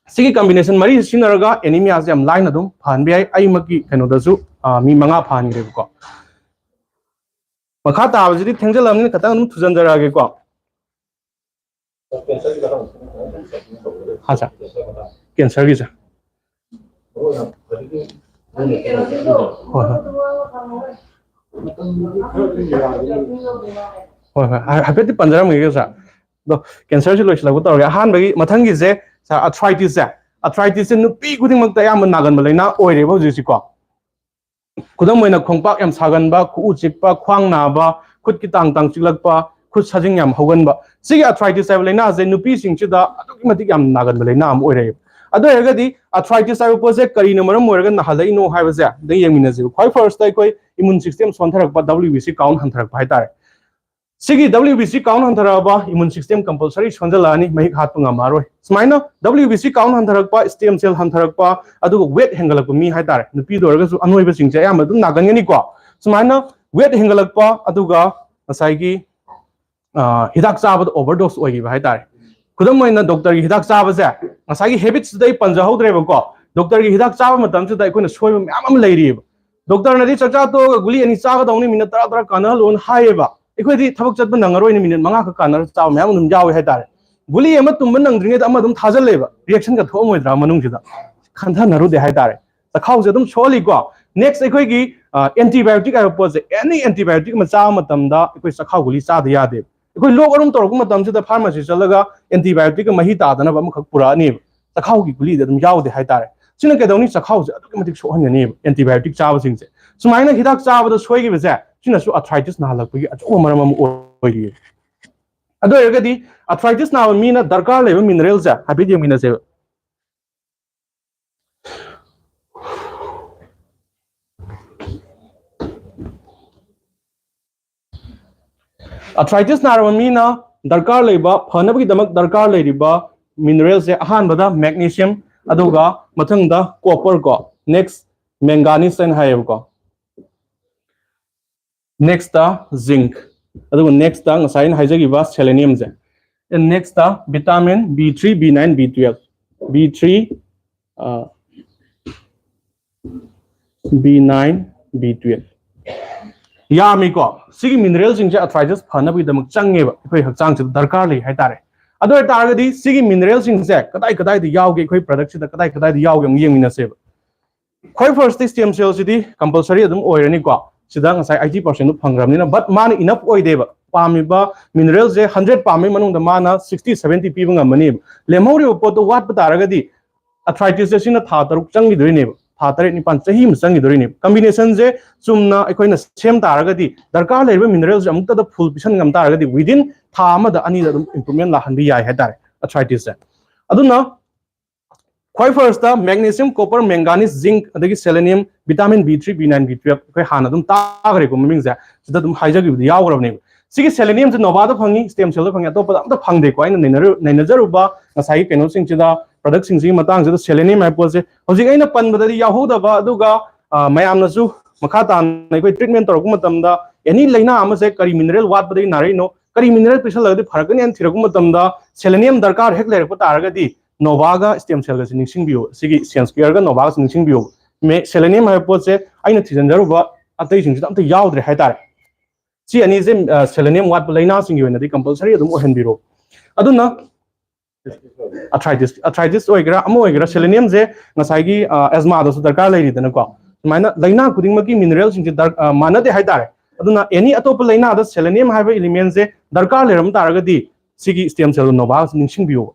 ꯁꯤꯒꯤ ꯀꯝꯕꯤꯅꯦꯁꯟ ꯃꯔꯤꯁꯤ ꯁꯤꯖꯤꯟꯅꯔꯒ ꯑꯦꯅꯤꯃꯤꯌꯥꯁꯦ ꯌꯥꯝ ꯂꯥꯏꯅ ꯑꯗꯨꯝ ꯐꯍꯟꯕ ꯌꯥꯏ꯫ ꯑꯩꯃꯛꯀꯤ ꯀꯩꯅꯣꯗꯁꯨ, ꯑ, ꯃꯤ ꯃꯉꯥ ꯐꯍꯟꯈ꯭ꯔꯦꯕꯀꯣ꯫ ꯃꯈꯥ ꯇꯥꯕꯁꯤꯗꯤ ꯊꯦꯡꯖꯜꯂꯕꯅꯤꯅ ꯈꯤꯇꯪ ꯑꯗꯨꯝ ꯊꯨꯖꯟꯖꯔꯛꯑꯒꯦꯀꯣ꯫ ꯍꯥ, ꯁꯥꯔ꯫ ꯀꯦꯟꯁꯔꯒꯤꯁꯦ꯫ ꯍꯣꯏ, ꯍꯣꯏ꯫ ꯍꯣꯏ, ꯍꯣꯏ꯫ ꯍꯥꯏ-, ꯍꯥꯏꯐꯦꯠꯇꯤ ꯄꯟꯖꯔꯝꯒꯦ, ꯁꯥꯔ꯫ ꯑꯗꯣ ꯀꯦꯟꯁꯔꯁꯤ ꯂꯣꯏꯁꯤꯜꯂꯛꯄ ꯇꯧꯔꯒꯦ꯫ ꯑꯍꯥꯟꯕꯒꯤ, ꯃꯊꯪꯒꯤꯁꯦ, ꯁꯥꯔ, ꯑꯥꯔꯊ꯭ꯔꯥꯏꯇꯤꯁꯁꯦ꯫ ꯑꯥꯔꯊ꯭ꯔꯥꯏꯇꯤꯁꯁꯦ ꯅꯨꯄꯤ ꯈꯨꯗꯤꯡꯃꯛꯇ ꯑꯌꯥꯝꯕ ꯅꯥꯒꯟꯕ ꯂꯥꯏꯅꯥ ꯑꯣꯏꯔꯦꯕ ꯍꯧꯖꯤꯛꯁꯤꯀꯣ꯫ ꯈꯨꯗꯝ ꯑꯣꯏꯅ, ꯈꯣꯡꯄꯥꯛ ꯌꯥꯝ ꯁꯥꯒꯟꯕ, ꯈꯨꯎ ꯆꯤꯛꯄ, ꯈ꯭ꯋꯥꯡ ꯅꯥꯕ, ꯈꯨꯠꯀꯤ ꯇꯥꯡ ꯇꯥꯡ ꯆꯤꯛꯂꯛꯄ, ꯈꯨꯠ ꯁꯥꯖꯤꯡ ꯌꯥꯝ ꯍꯧꯒꯟꯕ, ꯁꯤꯒꯤ ꯑꯥꯔꯊ꯭ꯔꯥꯏꯇꯤꯁ ꯍꯥꯏꯕ ꯂꯥꯏꯅꯥꯁꯦ ꯅꯨꯄꯤꯁꯤꯡꯁꯤꯗ ꯑꯗꯨꯛꯀꯤ ꯃꯇꯤꯛ ꯌꯥꯝ ꯅꯥꯒꯟꯕ ꯂꯥꯏꯅꯥ ꯑꯃ ꯑꯣꯏꯔꯛꯑꯦꯕ꯫ ꯑꯗꯨ ꯑꯣꯏꯔꯒꯗꯤ ꯑꯥꯔꯊ꯭ꯔꯥꯏꯇꯤꯁ ꯍꯥꯏꯕ ꯄꯣꯠꯁꯦ ꯀꯔꯤꯅ ꯃꯔꯝ ꯑꯣꯏꯔꯒ ꯅꯥꯍꯜꯂꯛꯏꯅꯣ ꯍꯥꯏꯕꯁꯦ ꯑꯝꯇ ꯌꯦꯡꯃꯤꯟꯅꯁꯦꯕ꯫ ꯈ꯭ꯋꯥꯏ ꯐꯥꯔꯁꯇ ꯑꯩꯈꯣꯏ ꯏꯃ꯭ꯌꯨꯟ system ꯁꯣꯟꯊꯔꯛꯄ, W B C count ꯍꯟꯊꯔꯛꯄ ꯍꯥꯏꯇꯥꯔꯦ꯫ ꯁꯤꯒꯤ W B C count ꯍꯟꯊꯔꯛꯑꯕ, ꯏꯃ꯭ꯌꯨꯟ ꯁꯤꯁꯇꯦꯝ ꯀꯝꯄꯜꯁꯔꯤ ꯁꯣꯟꯖꯜꯂꯛꯑꯅꯤ, ꯃꯍꯤꯛ ꯍꯥꯠꯄ ꯉꯝꯃꯔꯣꯏ꯫ ꯁꯨꯃꯥꯏꯅ W B C count ꯍꯟꯊꯔꯛꯄ, ꯁ꯭ꯇꯦꯝ ꯁꯦꯜ ꯍꯟꯊꯔꯛꯄ, ꯑꯗꯨꯒ ꯋꯦꯠ ꯍꯦꯟꯒꯠꯂꯛꯄ ꯃꯤ ꯍꯥꯏꯇꯥꯔꯦ, ꯅꯨꯄꯤꯗ ꯑꯣꯏꯔꯒꯁꯨ ꯑꯅꯣꯏꯕꯁꯤꯡꯁꯦ ꯑꯌꯥꯝꯕ ꯑꯗꯨꯝ ꯅꯥꯒꯟꯒꯅꯤꯀꯣ꯫ ꯁꯨꯃꯥꯏꯅ ꯋꯦꯠ ꯍꯦꯟꯒꯠꯂꯛꯄ, ꯑꯗꯨꯒ ꯉꯁꯥꯏꯒꯤ, ꯑ, ꯍꯤꯗꯥꯛ ꯆꯥꯕꯗ ꯑꯣꯚꯔꯗꯣꯁ ꯑꯣꯏꯈꯤꯕ ꯍꯥꯏꯇꯥꯔꯦ꯫ ꯈꯨꯗꯝ ꯑꯣꯏꯅ, ꯗꯣꯛꯇꯔꯒꯤ ꯍꯤꯗꯥꯛ ꯆꯥꯕꯁꯦ, ꯉꯁꯥꯏꯒꯤ ꯍꯦꯕꯤꯠꯁꯤꯗ ꯑꯩ ꯄꯟꯖꯍꯧꯗ꯭ꯔꯦꯕꯀꯣ, ꯗꯣꯛꯇꯔꯒꯤ ꯍꯤꯗꯥꯛ ꯆꯥꯕ ꯃꯇꯝꯁꯤꯗ ꯑꯩꯈꯣꯏꯅ ꯁꯣꯏꯕ ꯃꯌꯥꯝ ꯑꯃ ꯂꯩꯔꯤꯑꯕ꯫ ꯗꯣꯛꯇꯔꯅꯗꯤ ꯆꯥꯛꯆꯥ ꯇꯣꯛꯑꯒ ꯒꯨꯂꯤ ꯑꯅꯤ ꯆꯥꯒꯗꯧꯅꯤ, ꯃꯤꯅꯠ ꯇꯔꯥ ꯇꯔꯥ ꯀꯥꯟꯅꯍꯜꯂꯣꯅ ꯍꯥꯏꯌꯦꯕ꯫ ꯑꯩꯈꯣꯏꯗꯤ ꯊꯕꯛ ꯆꯠꯄ ꯅꯪꯉꯔꯣꯏꯅ ꯃꯤꯅꯤꯠ ꯃꯉꯥ ꯈꯛ ꯀꯥꯟꯅꯔ ꯆꯥꯕ ꯃꯌꯥꯝ ꯑꯗꯨꯝ ꯌꯥꯎꯋꯦ ꯍꯥꯏꯇꯥꯔꯦ꯫ ꯒꯨꯂꯤ ꯑꯃ ꯇꯨꯝꯕ ꯅꯪꯗ꯭ꯔꯤꯉꯩꯗ ꯑꯃ ꯑꯗꯨꯝ ꯊꯥꯖꯤꯜꯂꯦꯕ, ꯔꯤꯌꯦꯛꯁꯟꯒ ꯊꯣꯛꯑꯝꯃꯣꯏꯗ꯭ꯔꯥ ꯃꯅꯨꯡꯁꯤꯗ ꯈꯟꯊꯅꯔꯨꯗꯦ ꯍꯥꯏꯇꯥꯔꯦ꯫ ꯆꯈꯥꯎꯁꯦ ꯑꯗꯨꯝ ꯁꯣꯛꯍꯜꯂꯤꯀꯣ꯫ Next ꯑꯩꯈꯣꯏꯒꯤ ꯑꯦꯟꯇꯤꯕꯥꯌꯣꯇꯤꯛ ꯍꯥꯏꯕ ꯄꯣꯠꯁꯦ, ꯑꯦꯅꯤ ꯑꯦꯟꯇꯤꯕꯥꯌꯣꯇꯤꯛ ꯑꯃ ꯆꯥꯕ ꯃꯇꯝꯗ ꯑꯩꯈꯣꯏ ꯆꯈꯥꯎ ꯒꯨꯂꯤ ꯆꯥꯗ ꯌꯥꯗꯦꯕ꯫ ꯑꯩꯈꯣꯏ ꯂꯣꯛ ꯑꯔꯨꯝ ꯇꯧꯔꯛꯄ ꯃꯇꯝꯁꯤꯗ ꯐꯥꯔꯃꯥꯁꯤ ꯆꯠꯂꯒ ꯑꯦꯟꯇꯤꯕꯥꯌꯣꯇꯤꯛ ꯃꯍꯤ ꯇꯥꯗꯅꯕ ꯑꯃꯈꯛ ꯄꯨꯔꯛꯑꯅꯦꯕ꯫ ꯆꯈꯥꯎꯒꯤ ꯒꯨꯂꯤꯗꯤ ꯑꯗꯨꯝ ꯌꯥꯎꯗꯦ ꯍꯥꯏꯇꯥꯔꯦ꯫ ꯁꯤꯅ ꯀꯩꯗꯧꯅꯤ? ꯆꯈꯥꯎꯁꯦ ꯑꯗꯨꯛꯀꯤ ꯃꯇꯤꯛ ꯁꯣꯛꯍꯟꯒꯅꯦꯕ ꯑꯦꯟꯇꯤꯕꯥꯌꯣꯇꯤꯛ ꯆꯥꯕꯁꯤꯡꯁꯦ꯫ ꯁꯨꯃꯥꯏꯅ ꯍꯤꯗꯥꯛ ꯆꯥꯕꯗ ꯁꯣꯏꯈꯤꯕꯁꯦ, ꯁꯤꯅꯁꯨ ꯑꯥꯔꯊ꯭ꯔꯥꯏꯇꯤꯁ ꯅꯥꯍꯜꯂꯛꯄꯒꯤ ꯑꯆꯧꯕ ꯃꯔꯝ ꯑꯃ ꯑꯣꯏꯔꯤꯌꯦ꯫ ꯑꯗꯨ ꯑꯣꯏꯔꯒꯗꯤ ꯑꯥꯔꯊ꯭ꯔꯥꯏꯇꯤꯁ ꯅꯥꯕ ꯃꯤꯅ ꯗꯔꯀꯥꯔ ꯂꯩꯕ ꯃꯤꯅꯔꯦꯜꯁꯦ ꯍꯥꯏꯐꯦꯠ ꯌꯦꯡꯃꯤꯟꯅꯁꯦꯕ꯫ ꯑꯥꯔꯊ꯭ꯔꯥꯏꯇꯤꯁ ꯅꯥꯔꯕ ꯃꯤꯅ ꯗꯔꯀꯥꯔ ꯂꯩꯕ, ꯐꯅꯕꯒꯤꯗꯃꯛ ꯗꯔꯀꯥꯔ ꯂꯩꯔꯤꯕ ꯃꯤꯅꯔꯦꯜꯁꯦ, ꯑꯍꯥꯟꯕꯗ ꯃꯦꯒꯅꯤꯁꯤꯌꯝ, ꯑꯗꯨꯒ ꯃꯊꯪꯗ ꯀꯣꯄꯔ ꯀꯣ, ꯅꯦꯛꯁ ꯃꯦꯡꯒꯥꯅꯤꯁ ꯍꯥꯏꯅ ꯍꯥꯏꯌꯦꯕꯀꯣ꯫ ꯅꯦꯛꯁꯇ ꯖꯤꯡꯛ, ꯑꯗꯨꯒ ꯅꯦꯛꯁꯇ ꯉꯁꯥꯏ ꯑꯩꯅ ꯍꯥꯏꯖꯈꯤꯕ ꯁꯦꯂꯦꯅꯤꯌꯝꯁꯦ꯫ Next vitamin B three, B nine, B twelve, B three, B nine, B twelve꯫ ꯌꯥꯝꯃꯤꯀꯣ꯫ ꯁꯤꯒꯤ ꯃꯤꯅꯔꯦꯜꯁꯤꯡꯁꯦ ꯑꯥꯔꯊ꯭ꯔꯥꯏꯇꯤꯁ ꯐꯅꯕꯒꯤꯗꯃꯛ ꯆꯪꯉꯦꯕ, ꯑꯩꯈꯣꯏ ꯍꯛꯆꯥꯡꯁꯤꯗ ꯗꯔꯀꯥꯔ ꯂꯩ ꯍꯥꯏꯇꯥꯔꯦ꯫ ꯑꯗꯨ ꯑꯣꯏꯇꯥꯔꯒꯗꯤ ꯁꯤꯒꯤ ꯃꯤꯅꯔꯦꯜꯁꯤꯡꯁꯦ ꯀꯗꯥꯏ ꯀꯗꯥꯏꯗ ꯌꯥꯎꯒꯦ, ꯑꯩꯈꯣꯏ ꯄ꯭ꯔꯗꯛꯁꯤꯗ ꯀꯗꯥꯏ ꯀꯗꯥꯏꯗ ꯌꯥꯎꯒꯦ ꯑꯃꯨꯛ ꯌꯦꯡꯃꯤꯟꯅꯁꯦꯕ꯫ ꯈ꯭ꯋꯥꯏ ꯐꯥꯔꯁꯇꯤ ꯁ꯭ꯇꯦꯝ ꯁꯦꯜꯁꯤꯗꯤ ꯀꯝꯄꯜꯁꯔꯤ ꯑꯗꯨꯝ ꯑꯣꯏꯔꯅꯤꯀꯣ꯫ ꯁꯤꯗ ꯉꯁꯥꯏ ꯑꯥꯏꯇꯤ ꯄꯥꯔꯁꯦꯟꯗꯨ ꯐꯪꯈ꯭ꯔꯕꯅꯤꯅ, ꯕꯠ ꯃꯥꯅ ꯏꯅꯐ ꯑꯣꯏꯗꯦꯕ꯫ ꯄꯥꯝꯃꯤꯕ ꯃꯤꯅꯔꯦꯜꯁꯦ ꯍꯟꯗ꯭ꯔꯦꯠ ꯄꯥꯝꯕꯒꯤ ꯃꯅꯨꯡꯗ ꯃꯥꯅ ꯁꯤꯛꯁꯇꯤ, ꯁꯚꯦꯟꯇꯤ ꯄꯤꯕ ꯉꯝꯃꯅꯦꯕ꯫ ꯂꯦꯝꯍꯧꯔꯤꯕ ꯄꯣꯠꯇꯣ ꯋꯥꯠꯄ ꯇꯥꯔꯒꯗꯤ ꯑꯥꯔꯊ꯭ꯔꯥꯏꯇꯤꯁꯁꯦ ꯁꯤꯅ ꯊꯥ ꯇꯔꯨꯛ ꯆꯪꯈꯤꯗꯣꯏꯅꯦꯕ, ꯊꯥ ꯇꯔꯦꯠ ꯅꯤꯄꯥꯟ, ꯆꯍꯤ ꯑꯃ ꯆꯪꯈꯤꯗꯣꯏꯅꯦꯕ꯫ ꯀꯝꯕꯤꯅꯦꯁꯟꯁꯦ ꯆꯨꯝꯅ ꯑꯩꯈꯣꯏꯅ ꯁꯦꯝ ꯇꯥꯔꯒꯗꯤ, ꯗꯔꯀꯥꯔ ꯂꯩꯔꯤꯕ ꯃꯤꯅꯔꯦꯜꯁꯦ ꯑꯃꯨꯛꯇꯗ ꯐꯨꯜ ꯄꯤꯁꯟ ꯉꯝ ꯇꯥꯔꯒꯗꯤ, ꯋꯤꯗꯤꯟ ꯊꯥ ꯑꯃꯗ ꯑꯅꯤꯗ ꯑꯗꯨꯝ ꯏꯝꯄ꯭ꯔꯨꯚꯃꯦꯟ ꯂꯥꯛꯍꯟꯕ ꯌꯥꯏ ꯍꯥꯏꯇꯥꯔꯦ ꯑꯥꯔꯊ꯭ꯔꯥꯏꯇꯤꯁꯁꯦ꯫ ꯑꯗꯨꯅ ꯈ꯭ꯋꯥꯏ ꯐꯥꯔꯁꯇ ꯃꯦꯒꯅꯦꯁꯤꯌꯝ, ꯀꯣꯄꯔ, ꯃꯦꯡꯒꯥꯅꯤꯁ, ꯖꯤꯡꯛ, ꯑꯗꯒꯤ ꯁꯦꯂꯦꯅꯤꯌꯝ, vitamin B three, B nine, B twelve, ꯑꯩꯈꯣꯏ ꯍꯥꯟꯅ ꯑꯗꯨꯝ ꯇꯥꯈ꯭ꯔꯦꯀꯣ ꯃꯃꯤꯡꯁꯦ, ꯁꯤꯗ ꯑꯗꯨꯝ ꯍꯥꯏꯖꯈꯤꯕꯗ ꯌꯥꯎꯈ꯭ꯔꯕꯅꯦꯕ꯫ ꯁꯤꯒꯤ ꯁꯦꯂꯦꯅꯤꯌꯝꯁꯦ ꯅꯣꯚꯥꯗ ꯐꯪꯉꯤ, ꯁ꯭ꯇꯦꯝ ꯁꯦꯜꯗ ꯐꯪꯉꯤ, ꯑꯇꯣꯞꯄꯗ ꯑꯝꯇ ꯐꯪꯗꯦꯀꯣ꯫ ꯑꯩꯅ ꯅꯩꯅꯔꯨ-, ꯅꯩꯅꯖꯔꯨꯕ ꯉꯁꯥꯏꯒꯤ ꯀꯩꯅꯣꯁꯤꯡꯁꯤꯗ, ꯄ꯭ꯔꯗꯛꯁꯤꯡꯁꯤꯒꯤ ꯃꯇꯥꯡꯁꯤꯗ ꯁꯦꯂꯦꯅꯤꯌꯝ ꯍꯥꯏꯕ ꯄꯣꯠꯁꯦ ꯍꯧꯖꯤꯛ ꯑꯩꯅ ꯄꯟꯕꯗꯗꯤ ꯌꯥꯎꯍꯧꯗꯕ, ꯑꯗꯨꯒ ꯑ, ꯃꯌꯥꯝꯅꯁꯨ ꯃꯈꯥ ꯇꯥꯅ ꯑꯩꯈꯣꯏ ꯇ꯭ꯔꯤꯠꯃꯦꯟ ꯇꯧꯔꯛꯄ ꯃꯇꯝꯗ ꯑꯦꯅꯤ ꯂꯥꯏꯅꯥ ꯑꯃꯁꯦ ꯀꯔꯤ ꯃꯤꯅꯔꯦꯜ ꯋꯥꯠꯄꯗꯒꯤ ꯅꯥꯔꯛꯏꯅꯣ, ꯀꯔꯤ ꯃꯤꯅꯔꯦꯜ ꯄꯤꯁꯜꯂꯒꯗꯤ ꯐꯔꯛꯀꯅꯤ ꯍꯥꯏꯅ ꯊꯤꯔꯛꯄ ꯃꯇꯝꯗ ꯁꯦꯂꯦꯅꯤꯌꯝ ꯗꯔꯀꯥꯔ ꯍꯦꯛ ꯂꯩꯔꯛꯄ ꯇꯥꯔꯒꯗꯤ ꯅꯣꯚꯥꯒ ꯁ꯭ꯇꯦꯝ ꯁꯦꯜꯒꯁꯦ ꯅꯤꯡꯁꯤꯡꯕꯤꯌꯣ꯫ ꯁꯤꯒꯤ ꯁꯦꯟꯁ ꯀꯤꯌꯔꯒ ꯅꯣꯚꯥꯒꯁꯦ ꯅꯤꯡꯁꯤꯡꯕꯤꯌꯣ꯫ ꯃꯦ-, ꯁꯦꯂꯦꯅꯤꯌꯝ ꯍꯥꯏꯕ ꯄꯣꯠꯁꯦ ꯑꯩꯅ ꯊꯤꯖꯤꯟꯖꯔꯨꯕ ꯑꯇꯩꯁꯤꯡꯁꯤꯗ ꯑꯝꯇ ꯌꯥꯎꯗ꯭ꯔꯦ ꯍꯥꯏꯇꯥꯔꯦ꯫ ꯁꯤ ꯑꯅꯤꯁꯦ, ꯑ, ꯁꯦꯂꯦꯅꯤꯌꯝ ꯋꯥꯠꯄ ꯂꯥꯏꯅꯥꯁꯤꯡꯒꯤ ꯑꯣꯏꯅꯗꯤ ꯀꯝꯄꯜꯁꯔꯤ ꯑꯗꯨꯝ ꯑꯣꯏꯍꯟꯕꯤꯔꯣ꯫ ꯑꯗꯨꯅ ꯑꯊ꯭ꯔꯥꯏꯇꯤꯁ ꯑꯊ꯭ꯔꯥꯏꯇꯤꯁ ꯑꯣꯏꯒꯦꯔꯥ, ꯑꯃ ꯑꯣꯏꯒꯦꯔꯥ, ꯁꯦꯂꯦꯅꯤꯌꯝꯁꯦ ꯉꯁꯥꯏꯒꯤ ꯑꯦꯖꯃꯥꯗꯁꯨ ꯗꯔꯀꯥꯔ ꯂꯩꯔꯤꯗꯅꯀꯣ꯫ ꯁꯨꯃꯥꯏꯅ ꯂꯥꯏꯅꯥ ꯈꯨꯗꯤꯡꯃꯛꯀꯤ ꯃꯤꯅꯔꯦꯜꯁꯤꯡꯁꯦ ꯗꯔ- ꯑ, ꯃꯥꯟꯅꯗꯦ ꯍꯥꯏꯇꯥꯔꯦ꯫ ꯑꯗꯨꯅ ꯑꯦꯅꯤ ꯑꯇꯣꯞꯄ ꯂꯥꯏꯅꯥꯗ ꯁꯦꯂꯦꯅꯤꯌꯝ ꯍꯥꯏꯕ ꯏꯂꯤꯃꯦꯟꯁꯦ ꯗꯔꯀꯥꯔ ꯂꯩꯔꯝ ꯇꯥꯔꯒꯗꯤ ꯁꯤꯒꯤ ꯁ꯭ꯇꯦꯝ ꯁꯦꯜꯗꯣ ꯅꯣꯚꯥꯁ ꯅꯤꯡꯁꯤꯡꯕꯤꯌꯣꯕ꯫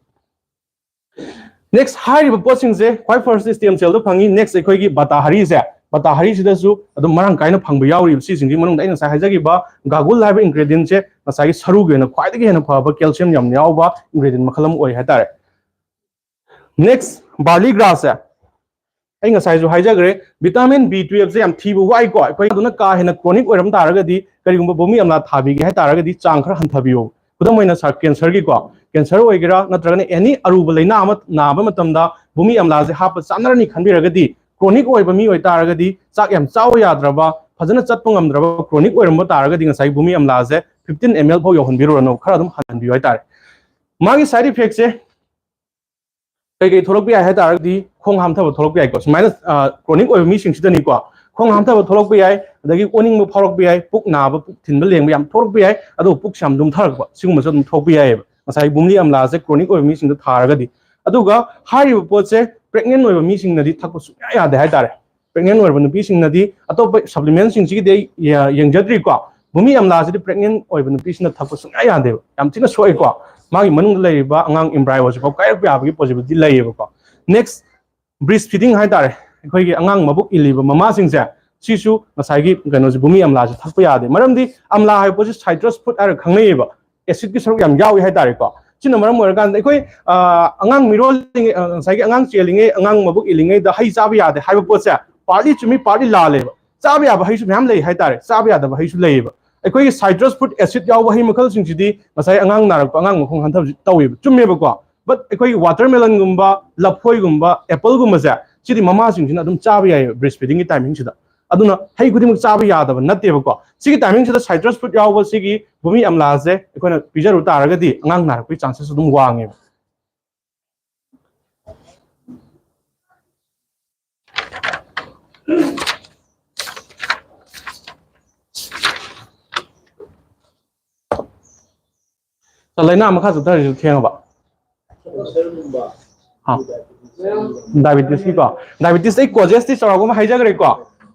ꯅꯦꯛꯁ ꯍꯥꯏꯔꯤꯕ ꯄꯣꯠꯁꯤꯡꯁꯦ ꯈ꯭ꯋꯥꯏ ꯐꯥꯔꯁ ꯁ꯭ꯇꯦꯝ ꯁꯦꯜꯗ ꯐꯪꯉꯤ꯫ ꯅꯦꯛꯁ ꯑꯩꯈꯣꯏꯒꯤ ꯕꯇꯥꯍꯔꯤꯁꯦ, ꯕꯇꯥꯍꯔꯤꯁꯤꯗꯁꯨ ꯑꯗꯨꯝ ꯃꯔꯥꯡ ꯀꯥꯏꯅ ꯐꯪꯕ ꯌꯥꯎꯔꯤꯕ꯫ ꯁꯤꯁꯤꯡꯁꯤ ꯃꯅꯨꯡꯗ ꯑꯩꯅ ꯉꯁꯥꯏ ꯍꯥꯏꯖꯈꯤꯕ ꯒꯥꯒꯨꯜ ꯍꯥꯏꯕ ꯏꯟꯒ꯭ꯔꯦꯗꯤꯌꯦꯟꯁꯦ ꯉꯁꯥꯏꯒꯤ ꯁꯔꯨꯒꯤ ꯑꯣꯏꯅ ꯈ꯭ꯋꯥꯏꯗꯒꯤ ꯍꯦꯟꯅ ꯐꯕ ꯀꯦꯜꯁꯤꯌꯝ ꯌꯥꯝ ꯌꯥꯎꯕ ꯏꯟꯒ꯭ꯔꯦꯗꯤꯌꯦꯟ ꯃꯈꯜ ꯑꯃ ꯑꯣꯏ ꯍꯥꯏꯇꯥꯔꯦ꯫ ꯅꯦꯛꯁ ꯕꯥꯔꯂꯤ ꯒ꯭ꯔꯥꯁꯁꯦ ꯑꯩ ꯉꯁꯥꯏꯁꯨ ꯍꯥꯏꯖꯈ꯭ꯔꯦ, ꯚꯤꯇꯥꯃꯤꯟ ꯕꯤ ꯇꯨꯌꯦꯜꯞꯁꯦ ꯌꯥꯝ ꯊꯤꯕ ꯋꯥꯏꯀꯣ꯫ ꯑꯩꯈꯣꯏ ꯑꯗꯨꯅ ꯀꯥ ꯍꯦꯟꯅ ꯀ꯭ꯔꯣꯅꯤꯛ ꯑꯣꯏꯔꯝ ꯇꯥꯔꯒꯗꯤ ꯀꯔꯤꯒꯨꯝꯕ ꯕꯣꯃꯤ ꯑꯝꯂꯥ ꯊꯥꯕꯤꯒꯦ ꯍꯥꯏ ꯇꯥꯔꯒꯗꯤ ꯆꯥꯡ ꯈꯔ ꯍꯟꯊꯕꯤꯌꯣ꯫ ꯈꯨꯗꯝ ꯑꯣꯏꯅ ꯁꯥꯔ, ꯀꯦꯟꯁꯔꯒꯤꯀꯣ, ꯀꯦꯟꯁꯔ ꯑꯣꯏꯒꯦꯔꯥ ꯅꯠꯇ꯭ꯔꯒꯅ ꯑꯦꯅꯤ ꯑꯔꯨꯕ ꯂꯥꯏꯅꯥ ꯑꯃ ꯅꯥꯕ ꯃꯇꯝꯗ ꯕꯣꯃꯤ ꯑꯝꯂꯥꯁꯦ ꯍꯥꯞꯄ ꯆꯥꯟꯅꯔꯅꯤ ꯈꯟꯕꯤꯔꯒꯗꯤ ꯀ꯭ꯔꯣꯅꯤꯛ ꯑꯣꯏꯕ ꯃꯤ ꯑꯣꯏꯇꯥꯔꯒꯗꯤ ꯆꯥꯛ ꯌꯥꯝ ꯆꯥꯕ ꯌꯥꯗ꯭ꯔꯕ, ꯐꯖꯅ ꯆꯠꯄ ꯉꯝꯗ꯭ꯔꯕ ꯀ꯭ꯔꯣꯅꯤꯛ ꯑꯣꯏꯔꯝꯕ ꯇꯥꯔꯒꯗꯤ ꯉꯁꯥꯏ ꯕꯣꯃꯤ ꯑꯝꯂꯥꯁꯦ ꯐꯤꯐꯇꯤꯟ ꯑꯦꯝ ꯑꯦꯜ ꯐꯥꯎ ꯌꯧꯍꯟꯕꯤꯔꯨꯔꯅꯨ, ꯈꯔ ꯑꯗꯨꯝ ꯍꯟꯍꯟꯕꯤꯌꯨ ꯍꯥꯏꯇꯥꯔꯦ꯫ ꯃꯥꯒꯤ ꯁꯥꯏꯠ ꯏꯐꯦꯛꯁꯦ ꯀꯩ ꯀꯩ ꯊꯣꯛꯂꯛꯄ ꯌꯥꯏ ꯍꯥꯏ ꯇꯥꯔꯒꯗꯤ ꯈꯣꯡ ꯍꯥꯝꯊꯕ ꯊꯣꯛꯂꯛꯄ ꯌꯥꯏꯀꯣ꯫ ꯁꯨꯃꯥꯏꯅ ꯀ꯭ꯔꯣꯅꯤꯛ ꯑꯣꯏꯕ ꯃꯤꯁꯤꯡꯁꯤꯗꯅꯤꯀꯣ, ꯈꯣꯡ ꯍꯥꯝꯊꯕ ꯊꯣꯛꯂꯛꯄ ꯌꯥꯏ, ꯑꯗꯒꯤ ꯑꯣꯅꯤꯡꯕ ꯐꯥꯎꯔꯛꯄ ꯌꯥꯏ, ꯄꯨꯛ ꯅꯥꯕ, ꯄꯨꯛ ꯊꯤꯟꯕ ꯂꯦꯡꯕ ꯌꯥꯝ ꯊꯣꯛꯂꯛꯄ ꯌꯥꯏ꯫ ꯑꯗꯨꯒ ꯄꯨꯛꯁꯦ ꯌꯥꯝ ꯂꯨꯝꯊꯔꯛꯄ, ꯁꯤꯒꯨꯝꯕꯁꯨ ꯑꯗꯨꯝ ꯊꯣꯛꯄ ꯌꯥꯏꯑꯕ ꯉꯁꯥꯏ ꯕꯨꯝꯂꯤ ꯑꯝꯂꯥꯁꯦ ꯀ꯭ꯔꯣꯅꯤꯛ ꯑꯣꯏꯕ ꯃꯤꯁꯤꯡꯗ ꯊꯥꯔꯒꯗꯤ꯫ ꯑꯗꯨꯒ ꯍꯥꯏꯔꯤꯕ ꯄꯣꯠꯁꯦ ꯄ꯭ꯔꯦꯒꯅꯦꯟ ꯑꯣꯏꯕ ꯃꯤꯁꯤꯡꯅꯗꯤ ꯊꯛꯄ ꯁꯨꯡꯌꯥ ꯌꯥꯗꯦ ꯍꯥꯏꯇꯥꯔꯦ꯫ ꯄ꯭ꯔꯦꯒꯅꯦꯟ ꯑꯣꯏꯔꯕ ꯅꯨꯄꯤꯁꯤꯡꯅꯗꯤ, ꯑꯇꯣꯞꯄ ꯁꯄ꯭ꯂꯤꯃꯦꯟꯁꯤꯡꯁꯤꯒꯤꯗꯤ ꯑꯩ ꯌꯦꯡꯖꯗ꯭ꯔꯤꯀꯣ, ꯕꯨꯃꯤ ꯑꯝꯂꯥꯁꯤꯗꯤ ꯄ꯭ꯔꯦꯒꯅꯦꯟ ꯑꯣꯏꯕ ꯅꯨꯄꯤꯁꯤꯡꯅ ꯊꯛꯄ ꯁꯨꯡꯌꯥ ꯌꯥꯗꯦꯕ꯫ ꯌꯥꯝ ꯊꯤꯅ ꯁꯣꯛꯏꯀꯣ꯫ ꯃꯥꯒꯤ ꯃꯅꯨꯡꯗ ꯂꯩꯔꯤꯕ ꯑꯉꯥꯡ ꯏꯝꯕ꯭ꯔꯥꯏꯑꯣꯁꯤꯐꯥꯎ ꯀꯥꯏꯔꯛꯄ ꯌꯥꯕꯒꯤ ꯄꯣꯁꯤꯕꯤꯂꯤꯇꯤ ꯂꯩꯌꯦꯕꯀꯣ꯫ ꯅꯦꯛꯁ, ꯕ꯭ꯔꯤꯁ ꯐꯤꯗꯤꯡ ꯍꯥꯏꯇꯥꯔꯦ, ꯑꯩꯈꯣꯏꯒꯤ ꯑꯉꯥꯡ ꯃꯕꯨꯛ ꯏꯜꯂꯤꯕ ꯃꯃꯥꯁꯤꯡꯁꯦ, ꯁꯤꯁꯨ ꯉꯁꯥꯏꯒꯤ ꯀꯩꯅꯣꯁꯦ, ꯕꯨꯃꯤ ꯑꯝꯂꯥꯁꯦ ꯊꯛꯄ ꯌꯥꯗꯦ꯫ ꯃꯔꯝꯗꯤ ꯑꯝꯂꯥ ꯍꯥꯏꯕ ꯄꯣꯠꯁꯤ ꯁꯥꯏꯇ꯭ꯔꯁ ꯐ꯭ꯔꯨꯠ ꯍꯥꯏꯔꯒ ꯈꯪꯅꯩꯌꯦꯕ, ꯑꯦꯁꯤꯠꯀꯤ ꯁꯔꯨꯛ ꯌꯥꯝ ꯌꯥꯎꯏ ꯍꯥꯏꯇꯥꯔꯦꯀꯣ꯫ ꯁꯤꯅ ꯃꯔꯝ ꯑꯣꯏꯔꯀꯥꯟꯗ ꯑꯩꯈꯣꯏ ꯑꯉꯥꯡ ꯃꯤꯔꯣꯜꯂꯤꯉꯩ, ꯉꯁꯥꯏꯒꯤ ꯑꯉꯥꯡ ꯆꯦꯜꯂꯤꯉꯩ, ꯑꯉꯥꯡ ꯃꯕꯨꯛ ꯏꯜꯂꯤꯉꯩꯗ ꯍꯩ ꯆꯥꯕ ꯌꯥꯗꯦ ꯍꯥꯏꯕ ꯄꯣꯠꯁꯦ ꯄꯥꯔꯠꯂꯤ ꯆꯨꯝꯃꯤ, ꯄꯥꯔꯠꯂꯤ ꯂꯥꯜꯂꯦꯕ꯫ ꯆꯥꯕ ꯌꯥꯕ ꯍꯩꯁꯨ ꯃꯌꯥꯝ ꯂꯩ ꯍꯥꯏꯇꯥꯔꯦ, ꯆꯥꯕ ꯌꯥꯗꯕ ꯍꯩꯁꯨ ꯂꯩꯌꯦꯕ꯫ ꯑꯩꯈꯣꯏꯒꯤ ꯁꯥꯏꯇ꯭ꯔꯁ ꯐ꯭ꯔꯨꯠ ꯑꯦꯁꯤꯠ ꯌꯥꯎꯕ ꯍꯩ ꯃꯈꯜꯁꯤꯡꯁꯤꯗꯤ ꯉꯁꯥꯏ ꯑꯉꯥꯡ ꯅꯥꯔꯛꯄ, ꯑꯉꯥꯡ ꯃꯈꯣꯡ ꯍꯟꯊꯕꯁꯤ ꯇꯧꯋꯦꯕ, ꯆꯨꯝꯃꯦꯕꯀꯣ꯫ ꯕꯠ ꯑꯩꯈꯣꯏꯒꯤ ꯋꯥꯇꯔꯃꯦꯂꯟꯒꯨꯝꯕ, ꯂꯐꯣꯏꯒꯨꯝꯕ, ꯑꯦꯄꯜꯒꯨꯝꯕꯁꯦ, ꯁꯤꯗꯤ ꯃꯃꯥꯁꯤꯡꯁꯤꯅ ꯑꯗꯨꯝ ꯆꯥꯕ ꯌꯥꯏꯌꯦꯕ ꯕ꯭ꯔꯤꯁ ꯐꯤꯗꯤꯡꯒꯤ ꯇꯥꯏꯃꯤꯡꯁꯤꯗ꯫ ꯑꯗꯨꯅ ꯍꯩ ꯈꯨꯗꯤꯡꯃꯛ ꯆꯥꯕ ꯌꯥꯗꯕ ꯅꯠꯇꯦꯕꯀꯣ꯫ ꯁꯤꯒꯤ ꯇꯥꯏꯃꯤꯡꯁꯤꯗ ꯁꯥꯏꯇ꯭ꯔꯁ ꯐ꯭ꯔꯨꯠ ꯌꯥꯎꯕ ꯁꯤꯒꯤ ꯕꯨꯃꯤ ꯑꯝꯂꯥꯁꯦ ꯑꯩꯈꯣꯏꯅ ꯄꯤꯖꯔꯨ ꯇꯥꯔꯒꯗꯤ ꯑꯉꯥꯡ ꯅꯥꯔꯛꯄꯒꯤ ꯆꯥꯟꯁꯦꯁ ꯑꯗꯨꯝ ꯋꯥꯡꯉꯦꯕ꯫ ꯂꯥꯏꯅꯥ ꯃꯈꯥ ꯆꯠꯊꯔꯤꯁꯨ ꯊꯦꯡꯉꯕ? ꯗꯥꯏꯕꯤꯇꯤꯁꯀꯤꯀꯣ, ꯗꯥꯏꯕꯤꯇꯤꯁ ꯑꯩ ꯀꯣꯖꯦꯁꯇꯤ ꯆꯥꯎꯔꯥꯛꯄ ꯑꯃ ꯍꯥꯏꯖꯈ꯭ꯔꯦꯀꯣ꯫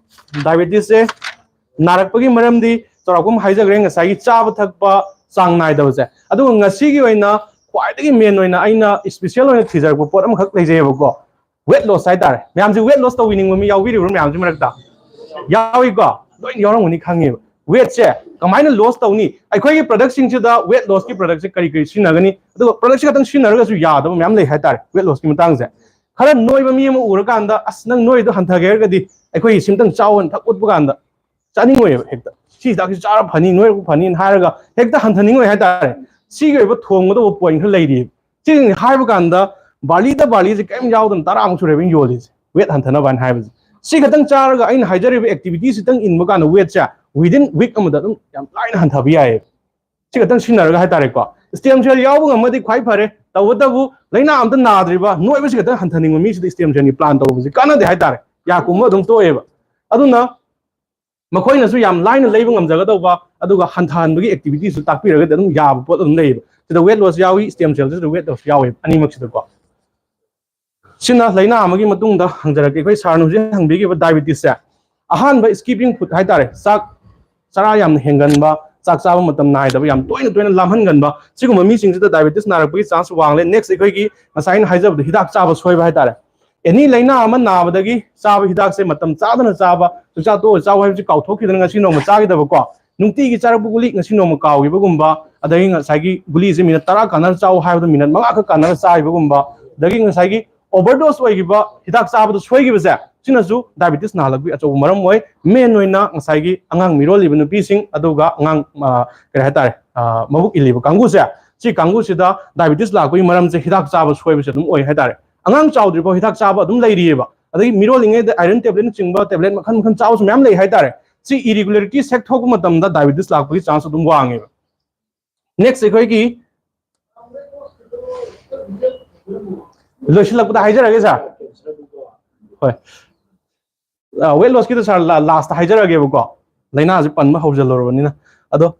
ꯗꯥꯏꯕꯤꯇꯤꯁꯁꯦ ꯅꯥꯔꯛꯄꯒꯤ ꯃꯔꯝꯗꯤ ꯆꯥꯎꯔꯥꯛꯄ ꯑꯃ ꯍꯥꯏꯖꯈ꯭ꯔꯦ, ꯉꯁꯥꯏꯒꯤ ꯆꯥꯕ ꯊꯛꯄ ꯆꯥꯡ ꯅꯥꯏꯗꯕꯁꯦ꯫ ꯑꯗꯨꯒ ꯉꯁꯤꯒꯤ ꯑꯣꯏꯅ ꯈ꯭ꯋꯥꯏꯗꯒꯤ ꯃꯦꯟ ꯑꯣꯏꯅ ꯑꯩꯅ ꯏꯁꯄꯤꯁꯦꯜ ꯑꯣꯏꯅ ꯊꯤꯖꯔꯛꯄ ꯄꯣꯠ ꯑꯃꯈꯛ ꯂꯩꯖꯩꯑꯕꯀꯣ, ꯋꯦꯠ ꯂꯣꯁ ꯍꯥꯏꯇꯥꯔꯦ꯫ ꯃꯌꯥꯝꯁꯦ ꯋꯦꯠ ꯂꯣꯁ ꯇꯧꯕꯤꯅꯤꯡꯕ ꯃꯤ ꯌꯥꯎꯕꯤꯔꯤꯕ꯭ꯔꯥ ꯃꯌꯥꯝꯁꯤ ꯃꯔꯛꯇ? ꯌꯥꯎꯏꯀꯣ, ꯂꯣꯏ ꯌꯥꯎꯔꯝꯒꯅꯤ ꯈꯪꯉꯦꯕ꯫ ꯋꯦꯠꯁꯦ ꯀꯃꯥꯏꯅ ꯂꯣꯁ ꯇꯧꯅꯤ? ꯑꯩꯈꯣꯏꯒꯤ ꯄ꯭ꯔꯗꯛꯁꯤꯡꯁꯤꯗ ꯋꯦꯠ ꯂꯣꯁꯀꯤ ꯄ꯭ꯔꯗꯛꯁꯦ ꯀꯔꯤ ꯀꯔꯤ ꯁꯤꯖꯤꯟꯅꯒꯅꯤ? ꯑꯗꯨꯒ ꯄ꯭ꯔꯗꯛꯁꯦ ꯈꯛꯇꯪ ꯁꯤꯖꯤꯟꯅꯔꯒꯁꯨ ꯌꯥꯗꯕ ꯃꯌꯥꯝ ꯂꯩ ꯍꯥꯏꯇꯥꯔꯦ ꯋꯦꯠ ꯂꯣꯁꯀꯤ ꯃꯇꯥꯡꯁꯦ꯫ ꯈꯔ ꯅꯣꯏꯕ ꯃꯤ ꯑꯃ ꯎꯔꯀꯥꯟꯗ, "ꯑꯁ, ꯅꯪ ꯅꯣꯏꯗꯣ ꯍꯟꯊꯒꯦ ꯍꯥꯏꯔꯒꯗꯤ ꯑꯩꯈꯣꯏꯒꯤ ꯁꯤꯝꯇꯪ ꯆꯥꯎ" ꯍꯥꯏꯅ ꯊꯛ ꯎꯠꯄ ꯀꯥꯟꯗ ꯆꯥꯅꯤꯡꯉꯣꯏꯕ ꯍꯦꯛꯇ꯫ "ꯁꯤ ꯍꯤꯗꯥꯛꯁꯤ ꯆꯥꯔ ꯐꯅꯤ, ꯅꯣꯏꯔꯛꯄ ꯐꯅꯤꯅ" ꯍꯥꯏꯔꯒ ꯍꯦꯛꯇ ꯍꯟꯊꯅꯤꯡꯉꯣꯏ ꯍꯥꯏꯇꯥꯔꯦ꯫ ꯁꯤꯒꯤ ꯑꯣꯏꯕ ꯊꯣꯡꯒꯗꯧꯕ ꯄꯣꯏꯟ ꯈꯔ ꯂꯩꯔꯤꯕ꯫ ꯁꯤ ꯍꯥꯏꯕ ꯀꯥꯟꯗ ꯕꯥꯔꯂꯤꯗ, ꯕꯥꯔꯂꯤꯁꯦ ꯀꯔꯤꯝ ꯌꯥꯎꯗꯅ ꯇꯔꯥꯃꯨꯛ ꯁꯨꯔꯦꯕ ꯑꯩꯅ ꯌꯣꯜꯂꯤꯁꯦ, ꯋꯦꯠ ꯍꯟꯊꯅꯕ ꯍꯥꯏꯅ ꯍꯥꯏꯕꯁꯦ꯫ ꯁꯤ ꯈꯛꯇꯪ ꯆꯥꯔꯒ ꯑꯩꯅ ꯍꯥꯏꯖꯔꯤꯕ ꯑꯦꯛꯇꯤꯚꯤꯇꯤꯁ ꯈꯤꯇꯪ ꯏꯟꯕ ꯀꯥꯟꯗ ꯋꯦꯠꯁꯦ within week ꯑꯃꯗ ꯑꯗꯨꯝ ꯌꯥꯝ ꯂꯥꯏꯅ ꯍꯟꯊꯕ ꯌꯥꯏꯌꯦꯕ꯫ ꯁꯤ ꯈꯛꯇꯪ ꯁꯤꯖꯤꯟꯅꯔꯒ ꯍꯥꯏꯇꯥꯔꯦꯀꯣ꯫ ꯁ꯭ꯇꯦꯝ ꯁꯦꯜ ꯌꯥꯎꯕ ꯉꯝꯃꯗꯤ ꯈ꯭ꯋꯥꯏ ꯐꯔꯦ, ꯇꯧꯕꯇꯕꯨ ꯂꯥꯏꯅꯥ ꯑꯝꯇ ꯅꯥꯗ꯭ꯔꯤꯕ ꯅꯣꯏꯕꯁꯤ ꯈꯛꯇꯪ ꯍꯟꯊꯅꯤꯡꯕ ꯃꯤꯁꯤꯗ ꯁ꯭ꯇꯦꯝ ꯁꯦꯜꯒꯤ ꯄ꯭ꯂꯥꯟ ꯇꯧꯕꯁꯤ ꯀꯥꯟꯅꯗꯦ ꯍꯥꯏꯇꯥꯔꯦ, ꯌꯥ ꯀꯨꯝꯕ ꯑꯗꯨꯝ ꯇꯣꯛꯑꯦꯕ꯫ ꯑꯗꯨꯅ ꯃꯈꯣꯏꯅꯁꯨ ꯌꯥꯝ ꯂꯥꯏꯅ ꯂꯩꯕ ꯉꯝꯖꯒꯗꯧꯕ, ꯑꯗꯨꯒ ꯍꯟꯊꯍꯟꯕꯒꯤ ꯑꯦꯛꯇꯤꯚꯤꯇꯤꯁꯨ ꯇꯥꯛꯄꯤꯔꯒꯗꯤ ꯑꯗꯨꯝ ꯌꯥꯕ ꯄꯣꯠ ꯑꯗꯨꯝ ꯂꯩꯌꯦꯕ꯫ ꯁꯤꯗ ꯋꯦꯠ ꯂꯣꯁ ꯌꯥꯎꯏ, ꯁ꯭ꯇꯦꯝ ꯁꯦꯜꯁꯤꯗꯁꯨ ꯋꯦꯠ ꯂꯣꯁ ꯌꯥꯎꯋꯦꯕ, ꯑꯅꯤꯃꯛꯁꯤꯗꯀꯣ꯫ ꯁꯤꯅ ꯂꯥꯏꯅꯥ ꯑꯃꯒꯤ ꯃꯇꯨꯡꯗ ꯍꯪꯖꯔꯛꯀꯦ꯫ ꯑꯩꯈꯣꯏ ꯁꯥꯔꯅ ꯍꯧꯖꯤꯛ ꯍꯪꯕꯤꯈꯤꯕ ꯗꯥꯏꯕꯤꯇꯤꯁꯁꯦ, ꯑꯍꯥꯟꯕ ꯁ꯭ꯀꯤꯞꯄꯤꯡ ꯐꯨꯗ ꯍꯥꯏꯇꯥꯔꯦ, ꯆꯥꯛ ꯆꯔꯥ ꯌꯥꯝꯅ ꯍꯦꯟꯒꯟꯕ, ꯆꯥꯛ ꯆꯥꯕ ꯃꯇꯝ ꯅꯥꯏꯗꯕ, ꯌꯥꯝ ꯇꯣꯏꯅ ꯇꯣꯏꯅ ꯂꯥꯝꯍꯟꯒꯟꯕ, ꯁꯤꯒꯨꯝꯕ ꯃꯤꯁꯤꯡꯁꯤꯗ ꯗꯥꯏꯕꯤꯇꯤꯁ ꯅꯥꯔꯛꯄꯒꯤ ꯆꯥꯟꯁ ꯋꯥꯡꯂꯦ꯫ ꯅꯦꯛꯁ ꯑꯩꯈꯣꯏꯒꯤ ꯉꯁꯥꯏ ꯑꯩꯅ ꯍꯥꯏꯖꯕꯗꯣ, ꯍꯤꯗꯥꯛ ꯆꯥꯕ ꯁꯣꯏꯕ ꯍꯥꯏꯇꯥꯔꯦ꯫ ꯑꯦꯅꯤ ꯂꯥꯏꯅꯥ ꯑꯃ ꯅꯥꯕꯗꯒꯤ ꯆꯥꯕ ꯍꯤꯗꯥꯛꯁꯦ ꯃꯇꯝ ꯆꯥꯗꯅ ꯆꯥꯕ, ꯆꯥꯛꯆꯥ ꯇꯣꯛꯑ ꯆꯥꯎ ꯍꯥꯏꯕꯁꯤ ꯀꯥꯎꯊꯣꯛꯈꯤꯗꯅ ꯉꯁꯤ ꯅꯣꯡꯃ ꯆꯥꯈꯤꯗꯕꯀꯣ, ꯅꯨꯡꯇꯤꯒꯤ ꯆꯥꯔꯛꯄ ꯒꯨꯂꯤ ꯉꯁꯤ ꯅꯣꯡꯃ ꯀꯥꯎꯈꯤꯕꯒꯨꯝꯕ, ꯑꯗꯒꯤ ꯉꯁꯥꯏꯒꯤ ꯒꯨꯂꯤꯁꯦ ꯃꯤꯅꯠ ꯇꯔꯥ ꯀꯥꯟꯅꯔ ꯆꯥꯎ ꯍꯥꯏꯕꯗ ꯃꯤꯅꯠ ꯃꯉꯥ ꯈꯛ ꯀꯥꯟꯅꯔ ꯆꯥꯈꯤꯕꯒꯨꯝꯕ, ꯑꯗꯒꯤ ꯉꯁꯥꯏꯒꯤ ꯑꯣꯚꯔꯗꯣꯁ ꯑꯣꯏꯈꯤꯕ, ꯍꯤꯗꯥꯛ ꯆꯥꯕꯗ ꯁꯣꯏꯈꯤꯕꯁꯦ, ꯁꯤꯅꯁꯨ ꯗꯥꯏꯕꯤꯇꯤꯁ ꯅꯥꯍꯜꯂꯛꯄꯒꯤ ꯑꯆꯧꯕ ꯃꯔꯝ ꯑꯣꯏ꯫ ꯃꯦꯟ ꯑꯣꯏꯅ ꯉꯁꯥꯏꯒꯤ ꯑꯉꯥꯡ ꯃꯤꯔꯣꯜꯂꯤꯕ ꯅꯨꯄꯤꯁꯤꯡ, ꯑꯗꯨꯒ ꯑꯉꯥꯡ, ꯑ, ꯀꯔꯤ ꯍꯥꯏꯇꯥꯔꯦ, ꯑ, ꯃꯕꯨꯛ ꯏꯜꯂꯤꯕ ꯀꯥꯡꯕꯨꯁꯦ, ꯁꯤ ꯀꯥꯡꯕꯨꯁꯤꯗ ꯗꯥꯏꯕꯤꯇꯤꯁ ꯂꯥꯛꯄꯒꯤ ꯃꯔꯝꯁꯦ ꯍꯤꯗꯥꯛ ꯆꯥꯕ ꯁꯣꯏꯕꯁꯦ ꯑꯗꯨꯝ ꯑꯣꯏ ꯍꯥꯏꯇꯥꯔꯦ꯫ ꯑꯉꯥꯡ ꯆꯥꯎꯗ꯭ꯔꯤꯐꯥꯎ ꯍꯤꯗꯥꯛ ꯆꯥꯕ ꯑꯗꯨꯝ ꯂꯩꯔꯤꯑꯕ꯫ ꯑꯗꯒꯤ ꯃꯤꯔꯣꯜꯂꯤꯉꯩꯗ iron tabletꯅꯆꯤꯡꯕ tablet ꯃꯈꯜ ꯃꯈꯜ ꯆꯥꯕꯁꯨ ꯃꯌꯥꯝ ꯂꯩ ꯍꯥꯏꯇꯥꯔꯦ꯫ ꯁꯤ ꯏꯔꯤꯒꯨꯂꯔꯤꯇꯤꯁ ꯍꯦꯛ ꯊꯣꯛꯄ ꯃꯇꯝꯗ ꯗꯥꯏꯕꯤꯇꯤꯁ ꯂꯥꯛꯄꯒꯤ ꯆꯥꯟꯁ ꯑꯗꯨꯝ ꯋꯥꯡꯉꯦꯕ꯫ ꯅꯦꯛꯁ ꯑꯩꯈꯣꯏꯒꯤ ꯂꯣꯏꯁꯤꯜꯂꯛꯄꯗ ꯍꯥꯏꯖꯔꯒꯦ ꯁꯥꯔ꯫ ꯍꯣꯏ꯫ ꯋꯦꯠ ꯂꯣꯁꯀꯤꯗꯣ ꯁꯥꯔ ꯂꯥꯁꯇ ꯍꯥꯏꯖꯔꯒꯦꯕꯀꯣ, ꯂꯥꯏꯅꯥꯁꯦ ꯄꯟꯕ ꯍꯧꯖꯤꯜꯂꯨꯔꯕꯅꯤꯅ꯫ ꯑꯗꯣ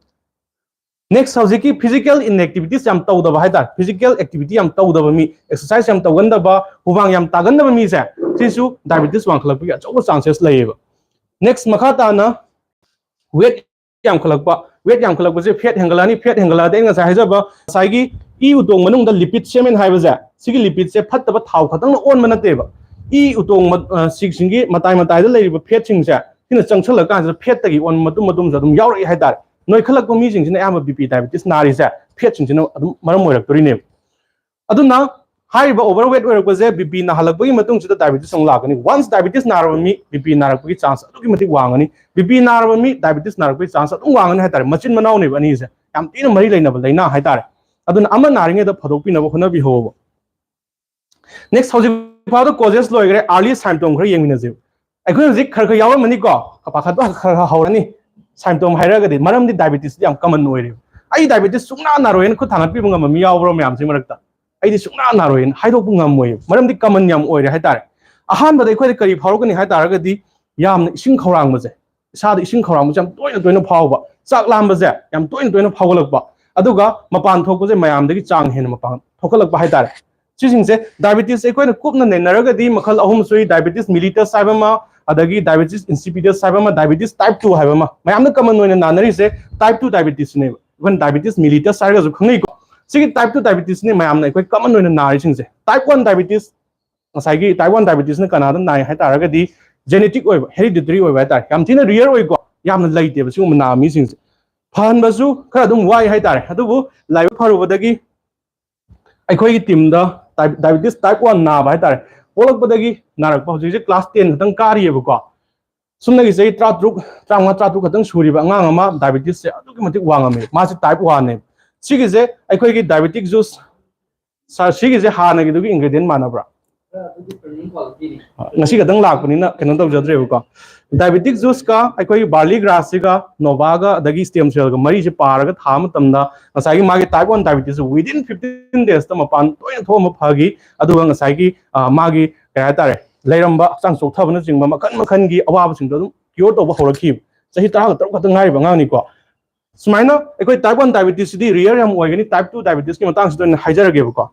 Next, ꯍꯧꯖꯤꯛꯀꯤ physical inactivities ꯌꯥꯝ ꯇꯧꯗꯕ ꯍꯥꯏꯇꯥꯔꯦ, physical activity ꯌꯥꯝ ꯇꯧꯗꯕ ꯃꯤ, exercise ꯌꯥꯝ ꯇꯧꯒꯟꯗꯕ, ꯍꯨꯃꯥꯡ ꯌꯥꯝ ꯇꯥꯒꯟꯗꯕ ꯃꯤꯁꯦ, ꯁꯤꯁꯨ diabetes ꯋꯥꯡꯈꯠꯂꯛꯄꯒꯤ ꯑꯆꯧꯕ chances ꯂꯩꯌꯦꯕ꯫ Next, ꯃꯈꯥ ꯇꯥꯅ weight ꯌꯥꯝꯈꯠꯂꯛꯄ꯫ Weight ꯌꯥꯝꯈꯠꯂꯛꯄꯁꯦ fat ꯍꯦꯟꯒꯠꯂꯛꯑꯅꯤ꯫ Fat ꯍꯦꯟꯒꯠꯂꯛꯑꯗꯤ ꯑꯩꯅ ꯉꯁꯥꯏ ꯍꯥꯏꯖꯕ ꯉꯁꯥꯏꯒꯤ ꯏ ꯎꯇꯣꯡ ꯃꯅꯨꯡꯗ lipid ꯁꯦꯝꯃꯦꯅ ꯍꯥꯏꯕꯁꯦ, ꯁꯤꯒꯤ lipid ꯁꯦ ꯐꯠꯇꯕ ꯊꯥꯎ ꯈꯛꯇꯪꯅ ꯑꯣꯟꯕ ꯅꯠꯇꯦꯕ꯫ ꯏ ꯎꯇꯣꯡ ꯃ-, ꯑ, ꯁꯤꯡꯒꯤ ꯃꯇꯥꯏ ꯃꯇꯥꯏꯗ ꯂꯩꯔꯤꯕ fat ꯁꯤꯡꯁꯦ ꯁꯤꯅ ꯆꯪꯁꯜꯂꯀꯥꯟꯁꯤꯗ fat ꯇꯒꯤ ꯑꯣꯟꯕ ꯃꯇꯨꯝ ꯃꯇꯨꯝꯁꯨ ꯑꯗꯨꯝ ꯌꯥꯎꯔꯛꯏ ꯍꯥꯏꯇꯥꯔꯦ꯫ ꯅꯣꯏꯈꯠꯂꯛꯄ ꯃꯤꯁꯤꯡꯁꯤꯅ ꯑꯌꯥꯝꯕ B P diabetes ꯅꯥꯔꯤꯁꯦ fat ꯁꯤꯡꯁꯤꯅ ꯑꯗꯨꯝ ꯃꯔꯝ ꯑꯣꯏꯔꯛꯇꯣꯔꯤꯅꯦꯕ꯫ ꯑꯗꯨꯅ ꯍꯥꯏꯔꯤꯕ overweight ꯑꯣꯏꯔꯛꯄꯁꯦ B P ꯅꯥꯍꯜꯂꯛꯄꯒꯤ ꯃꯇꯨꯡꯁꯤꯗ diabetes ꯑꯃꯨꯛ ꯂꯥꯛꯀꯅꯤ꯫ Once diabetes ꯅꯥꯔꯕ ꯃꯤ B P ꯅꯥꯔꯛꯄꯒꯤ chance ꯑꯗꯨꯛꯀꯤ ꯃꯇꯤꯛ ꯋꯥꯡꯒꯅꯤ꯫ B P ꯅꯥꯔꯕ ꯃꯤ diabetes ꯅꯥꯔꯛꯄꯒꯤ chance ꯑꯗꯨꯝ ꯋꯥꯡꯒꯅꯤ ꯍꯥꯏꯇꯥꯔꯦ꯫ ꯃꯆꯤꯟ ꯃꯅꯥꯎꯅꯦꯕ ꯑꯅꯤꯁꯦ, ꯌꯥꯝ ꯊꯤꯅ ꯃꯔꯤ ꯂꯩꯅꯕ ꯂꯥꯏꯅꯥ ꯍꯥꯏꯇꯥꯔꯦ꯫ ꯑꯗꯨꯅ ꯑꯃ ꯅꯥꯔꯤꯉꯩꯗ ꯐꯗꯣꯛꯄꯤꯅꯕ ꯍꯣꯠꯅꯕꯤꯍꯧꯕ꯫ Next, ꯍꯧꯖꯤꯛ ꯐꯥꯎꯗ causes ꯂꯣꯏꯈ꯭ꯔꯦ, early symptom ꯈꯔ ꯌꯦꯡꯃꯤꯟꯅꯁꯦ꯫ ꯑꯩꯈꯣꯏ ꯍꯧꯖꯤꯛ ꯈꯔ ꯈꯔ ꯌꯥꯎꯔꯝꯃꯅꯤꯀꯣ, ꯄꯥꯈꯠꯄ ꯈꯔ ꯈꯔ ꯍꯧꯔꯅꯤ꯫ Symptom ꯍꯥꯏꯔꯒꯗꯤ, ꯃꯔꯝꯗꯤ diabetes ꯌꯥꯝ common ꯑꯣꯏꯔꯦꯕ꯫ "ꯑꯩ diabetes ꯁꯨꯡꯅꯥ ꯅꯥꯔꯣꯏꯅ" ꯈꯨꯠ ꯊꯥꯡꯒꯠꯄꯤꯕ ꯉꯝꯕ ꯃꯤ ꯌꯥꯎꯕ꯭ꯔꯣ ꯃꯌꯥꯝꯁꯤ ꯃꯔꯛꯇ? "ꯑꯩꯗꯤ ꯁꯨꯡꯅꯥ ꯅꯥꯔꯣꯏꯅ" ꯍꯥꯏꯗꯣꯛꯄ ꯉꯝꯃꯣꯏꯕ, ꯃꯔꯝꯗꯤ common ꯌꯥꯝ ꯑꯣꯏꯔꯦ ꯍꯥꯏꯇꯥꯔꯦ꯫ ꯑꯍꯥꯟꯕꯗ ꯑꯩꯈꯣꯏꯗ ꯀꯔꯤ ꯐꯥꯎꯔꯛꯀꯅꯤ ꯍꯥꯏ ꯇꯥꯔꯒꯗꯤ, ꯌꯥꯝꯅ ꯏꯁꯤꯡ ꯈꯧꯔꯥꯡꯕꯁꯦ, ꯏꯁꯥꯗ ꯏꯁꯤꯡ ꯈꯧꯔꯥꯡꯕꯁꯦ ꯌꯥꯝ ꯇꯣꯏꯅ ꯇꯣꯏꯅ ꯐꯥꯎꯕ, ꯆꯥꯛ ꯂꯥꯝꯕꯁꯦ ꯌꯥꯝ ꯇꯣꯏꯅ ꯇꯣꯏꯅ ꯐꯥꯎꯒꯠꯂꯛꯄ, ꯑꯗꯨꯒ ꯃꯄꯥꯟ ꯊꯣꯛꯄꯁꯦ ꯃꯌꯥꯝꯗꯒꯤ ꯆꯥꯡ ꯍꯦꯟꯅ ꯃꯄꯥꯟ ꯊꯣꯛꯀꯠꯂꯛꯄ ꯍꯥꯏꯇꯥꯔꯦ꯫ ꯁꯤꯁꯤꯡꯁꯦ diabetes ꯑꯩꯈꯣꯏꯅ ꯀꯨꯞꯅ ꯅꯩꯅꯔꯒꯗꯤ ꯃꯈꯜ ꯑꯍꯨꯝ ꯁꯨꯏ: diabetes mellitus ꯍꯥꯏꯕ ꯑꯃ, ꯑꯗꯒꯤ diabetes insipidus ꯍꯥꯏꯕ ꯑꯃ, diabetes type two ꯍꯥꯏꯕ ꯑꯃ꯫ ꯃꯌꯥꯝꯅ common ꯑꯣꯏꯅ ꯅꯥꯅꯔꯤꯁꯦ type two diabetes ꯅꯦꯕ꯫ ꯑꯩꯈꯣꯏꯅ diabetes mellitus ꯍꯥꯏꯔꯒꯁꯨ ꯈꯪꯅꯩꯀꯣ꯫ ꯁꯤꯒꯤ type two diabetes ꯅꯦ ꯃꯌꯥꯝꯅ ꯑꯩꯈꯣꯏ common ꯑꯣꯏꯅ ꯅꯥꯔꯤꯁꯤꯡꯁꯦ꯫ Type one diabetes, ꯉꯁꯥꯏꯒꯤ type one diabetes ꯅ ꯀꯅꯥꯗ ꯅꯥꯏ ꯍꯥꯏ ꯇꯥꯔꯒꯗꯤ genetic ꯑꯣꯏꯕ, hereditary ꯑꯣꯏꯕ ꯍꯥꯏꯇꯥꯔꯦ꯫ ꯌꯥꯝ ꯊꯤꯅ rare ꯑꯣꯏꯀꯣ, ꯌꯥꯝꯅ ꯂꯩꯇꯦꯕ ꯁꯤꯒꯨꯝꯕ ꯅꯥꯕ ꯃꯤꯁꯤꯡꯁꯦ꯫ ꯐꯍꯟꯕꯁꯨ ꯈꯔ ꯑꯗꯨꯝ ꯋꯥꯏ ꯍꯥꯏꯇꯥꯔꯦ꯫ ꯑꯗꯨꯕꯨ ꯂꯥꯏꯕꯛ ꯐꯔꯨꯕꯗꯒꯤ ꯑꯩꯈꯣꯏꯒꯤ team ꯗ diabetes type one ꯅꯥꯕ ꯍꯥꯏꯇꯥꯔꯦ, ꯄꯣꯛꯂꯛꯄꯗꯒꯤ ꯅꯥꯔꯛꯄ, ꯍꯧꯖꯤꯛ ꯍꯧꯖꯤꯛ class ten ꯈꯛꯇꯪ ꯀꯥꯔꯤꯑꯕꯀꯣ, ꯁꯨꯝꯅꯒꯤ ꯆꯍꯤ ꯇꯔꯥꯇꯔꯨꯛ, ꯇꯔꯥꯃꯉꯥ, ꯇꯔꯥꯇꯔꯨꯛ ꯈꯛꯇꯪ ꯁꯨꯔꯤꯕ ꯑꯉꯥꯡ ꯑꯃ diabetes ꯁꯦ ꯑꯗꯨꯛꯀꯤ ꯃꯇꯤꯛ ꯋꯥꯡꯉꯝꯃꯦ꯫ ꯃꯥꯁꯦ type one ꯅꯦꯕ꯫ ꯁꯤꯒꯤꯁꯦ ꯑꯩꯈꯣꯏꯒꯤ diabetic juice, sir, ꯁꯤꯒꯤꯁꯦ ꯍꯥꯟꯅꯒꯤꯗꯨꯒꯤ ingredient ꯃꯥꯟꯅꯕ꯭ꯔꯥ? ꯑ, ꯉꯁꯤ ꯈꯛꯇꯪ ꯂꯥꯛꯄꯅꯤꯅ ꯀꯩꯅꯣ ꯇꯧꯖꯗ꯭ꯔꯦꯕꯀꯣ꯫ Diabetic juice ꯀ ꯑꯩꯈꯣꯏꯒꯤ barley grass ꯁꯤꯒ, Nova ꯒ ꯑꯗꯒꯤ stem cell ꯒ ꯃꯔꯤꯁꯦ ꯄꯥꯔꯒ ꯊꯥꯕ ꯃꯇꯝꯗ ꯉꯁꯥꯏꯒꯤ ꯃꯥꯒꯤ type one diabetes within fifteen days ꯇ ꯃꯄꯥꯟ ꯂꯣꯏꯅ ꯊꯣꯛꯑꯝꯕ ꯐꯈꯤ꯫ ꯑꯗꯨꯒ ꯉꯁꯥꯏꯒꯤ, ꯑ, ꯃꯥꯒꯤ ꯀꯩ ꯍꯥꯏꯇꯥꯔꯦ, ꯂꯩꯔꯝꯕ ꯍꯛꯆꯥꯡ ꯆꯣꯛꯊꯕꯅꯆꯤꯡꯕ ꯃꯈꯜ ꯃꯈꯜꯒꯤ ꯑꯋꯥꯕꯁꯤꯡꯗꯣ ꯑꯗꯨꯝ cure ꯇꯧꯕ ꯍꯧꯔꯛꯈꯤꯕ꯫ ꯆꯍꯤ ꯇꯔꯥꯒ ꯇꯔꯨꯛ ꯈꯛꯇ ꯉꯥꯏꯔꯤꯕ ꯑꯉꯥꯡꯅꯤꯀꯣ꯫ ꯁꯨꯃꯥꯏꯅ ꯑꯩꯈꯣꯏ type one diabetesꯁꯤꯗꯤ rare ꯌꯥꯝ ꯑꯣꯏꯒꯅꯤ꯫ Type two diabetesꯀꯤ ꯃꯇꯥꯡꯁꯤꯗ ꯑꯣꯏꯅ ꯍꯥꯏꯖꯔꯒꯦꯕꯀꯣ꯫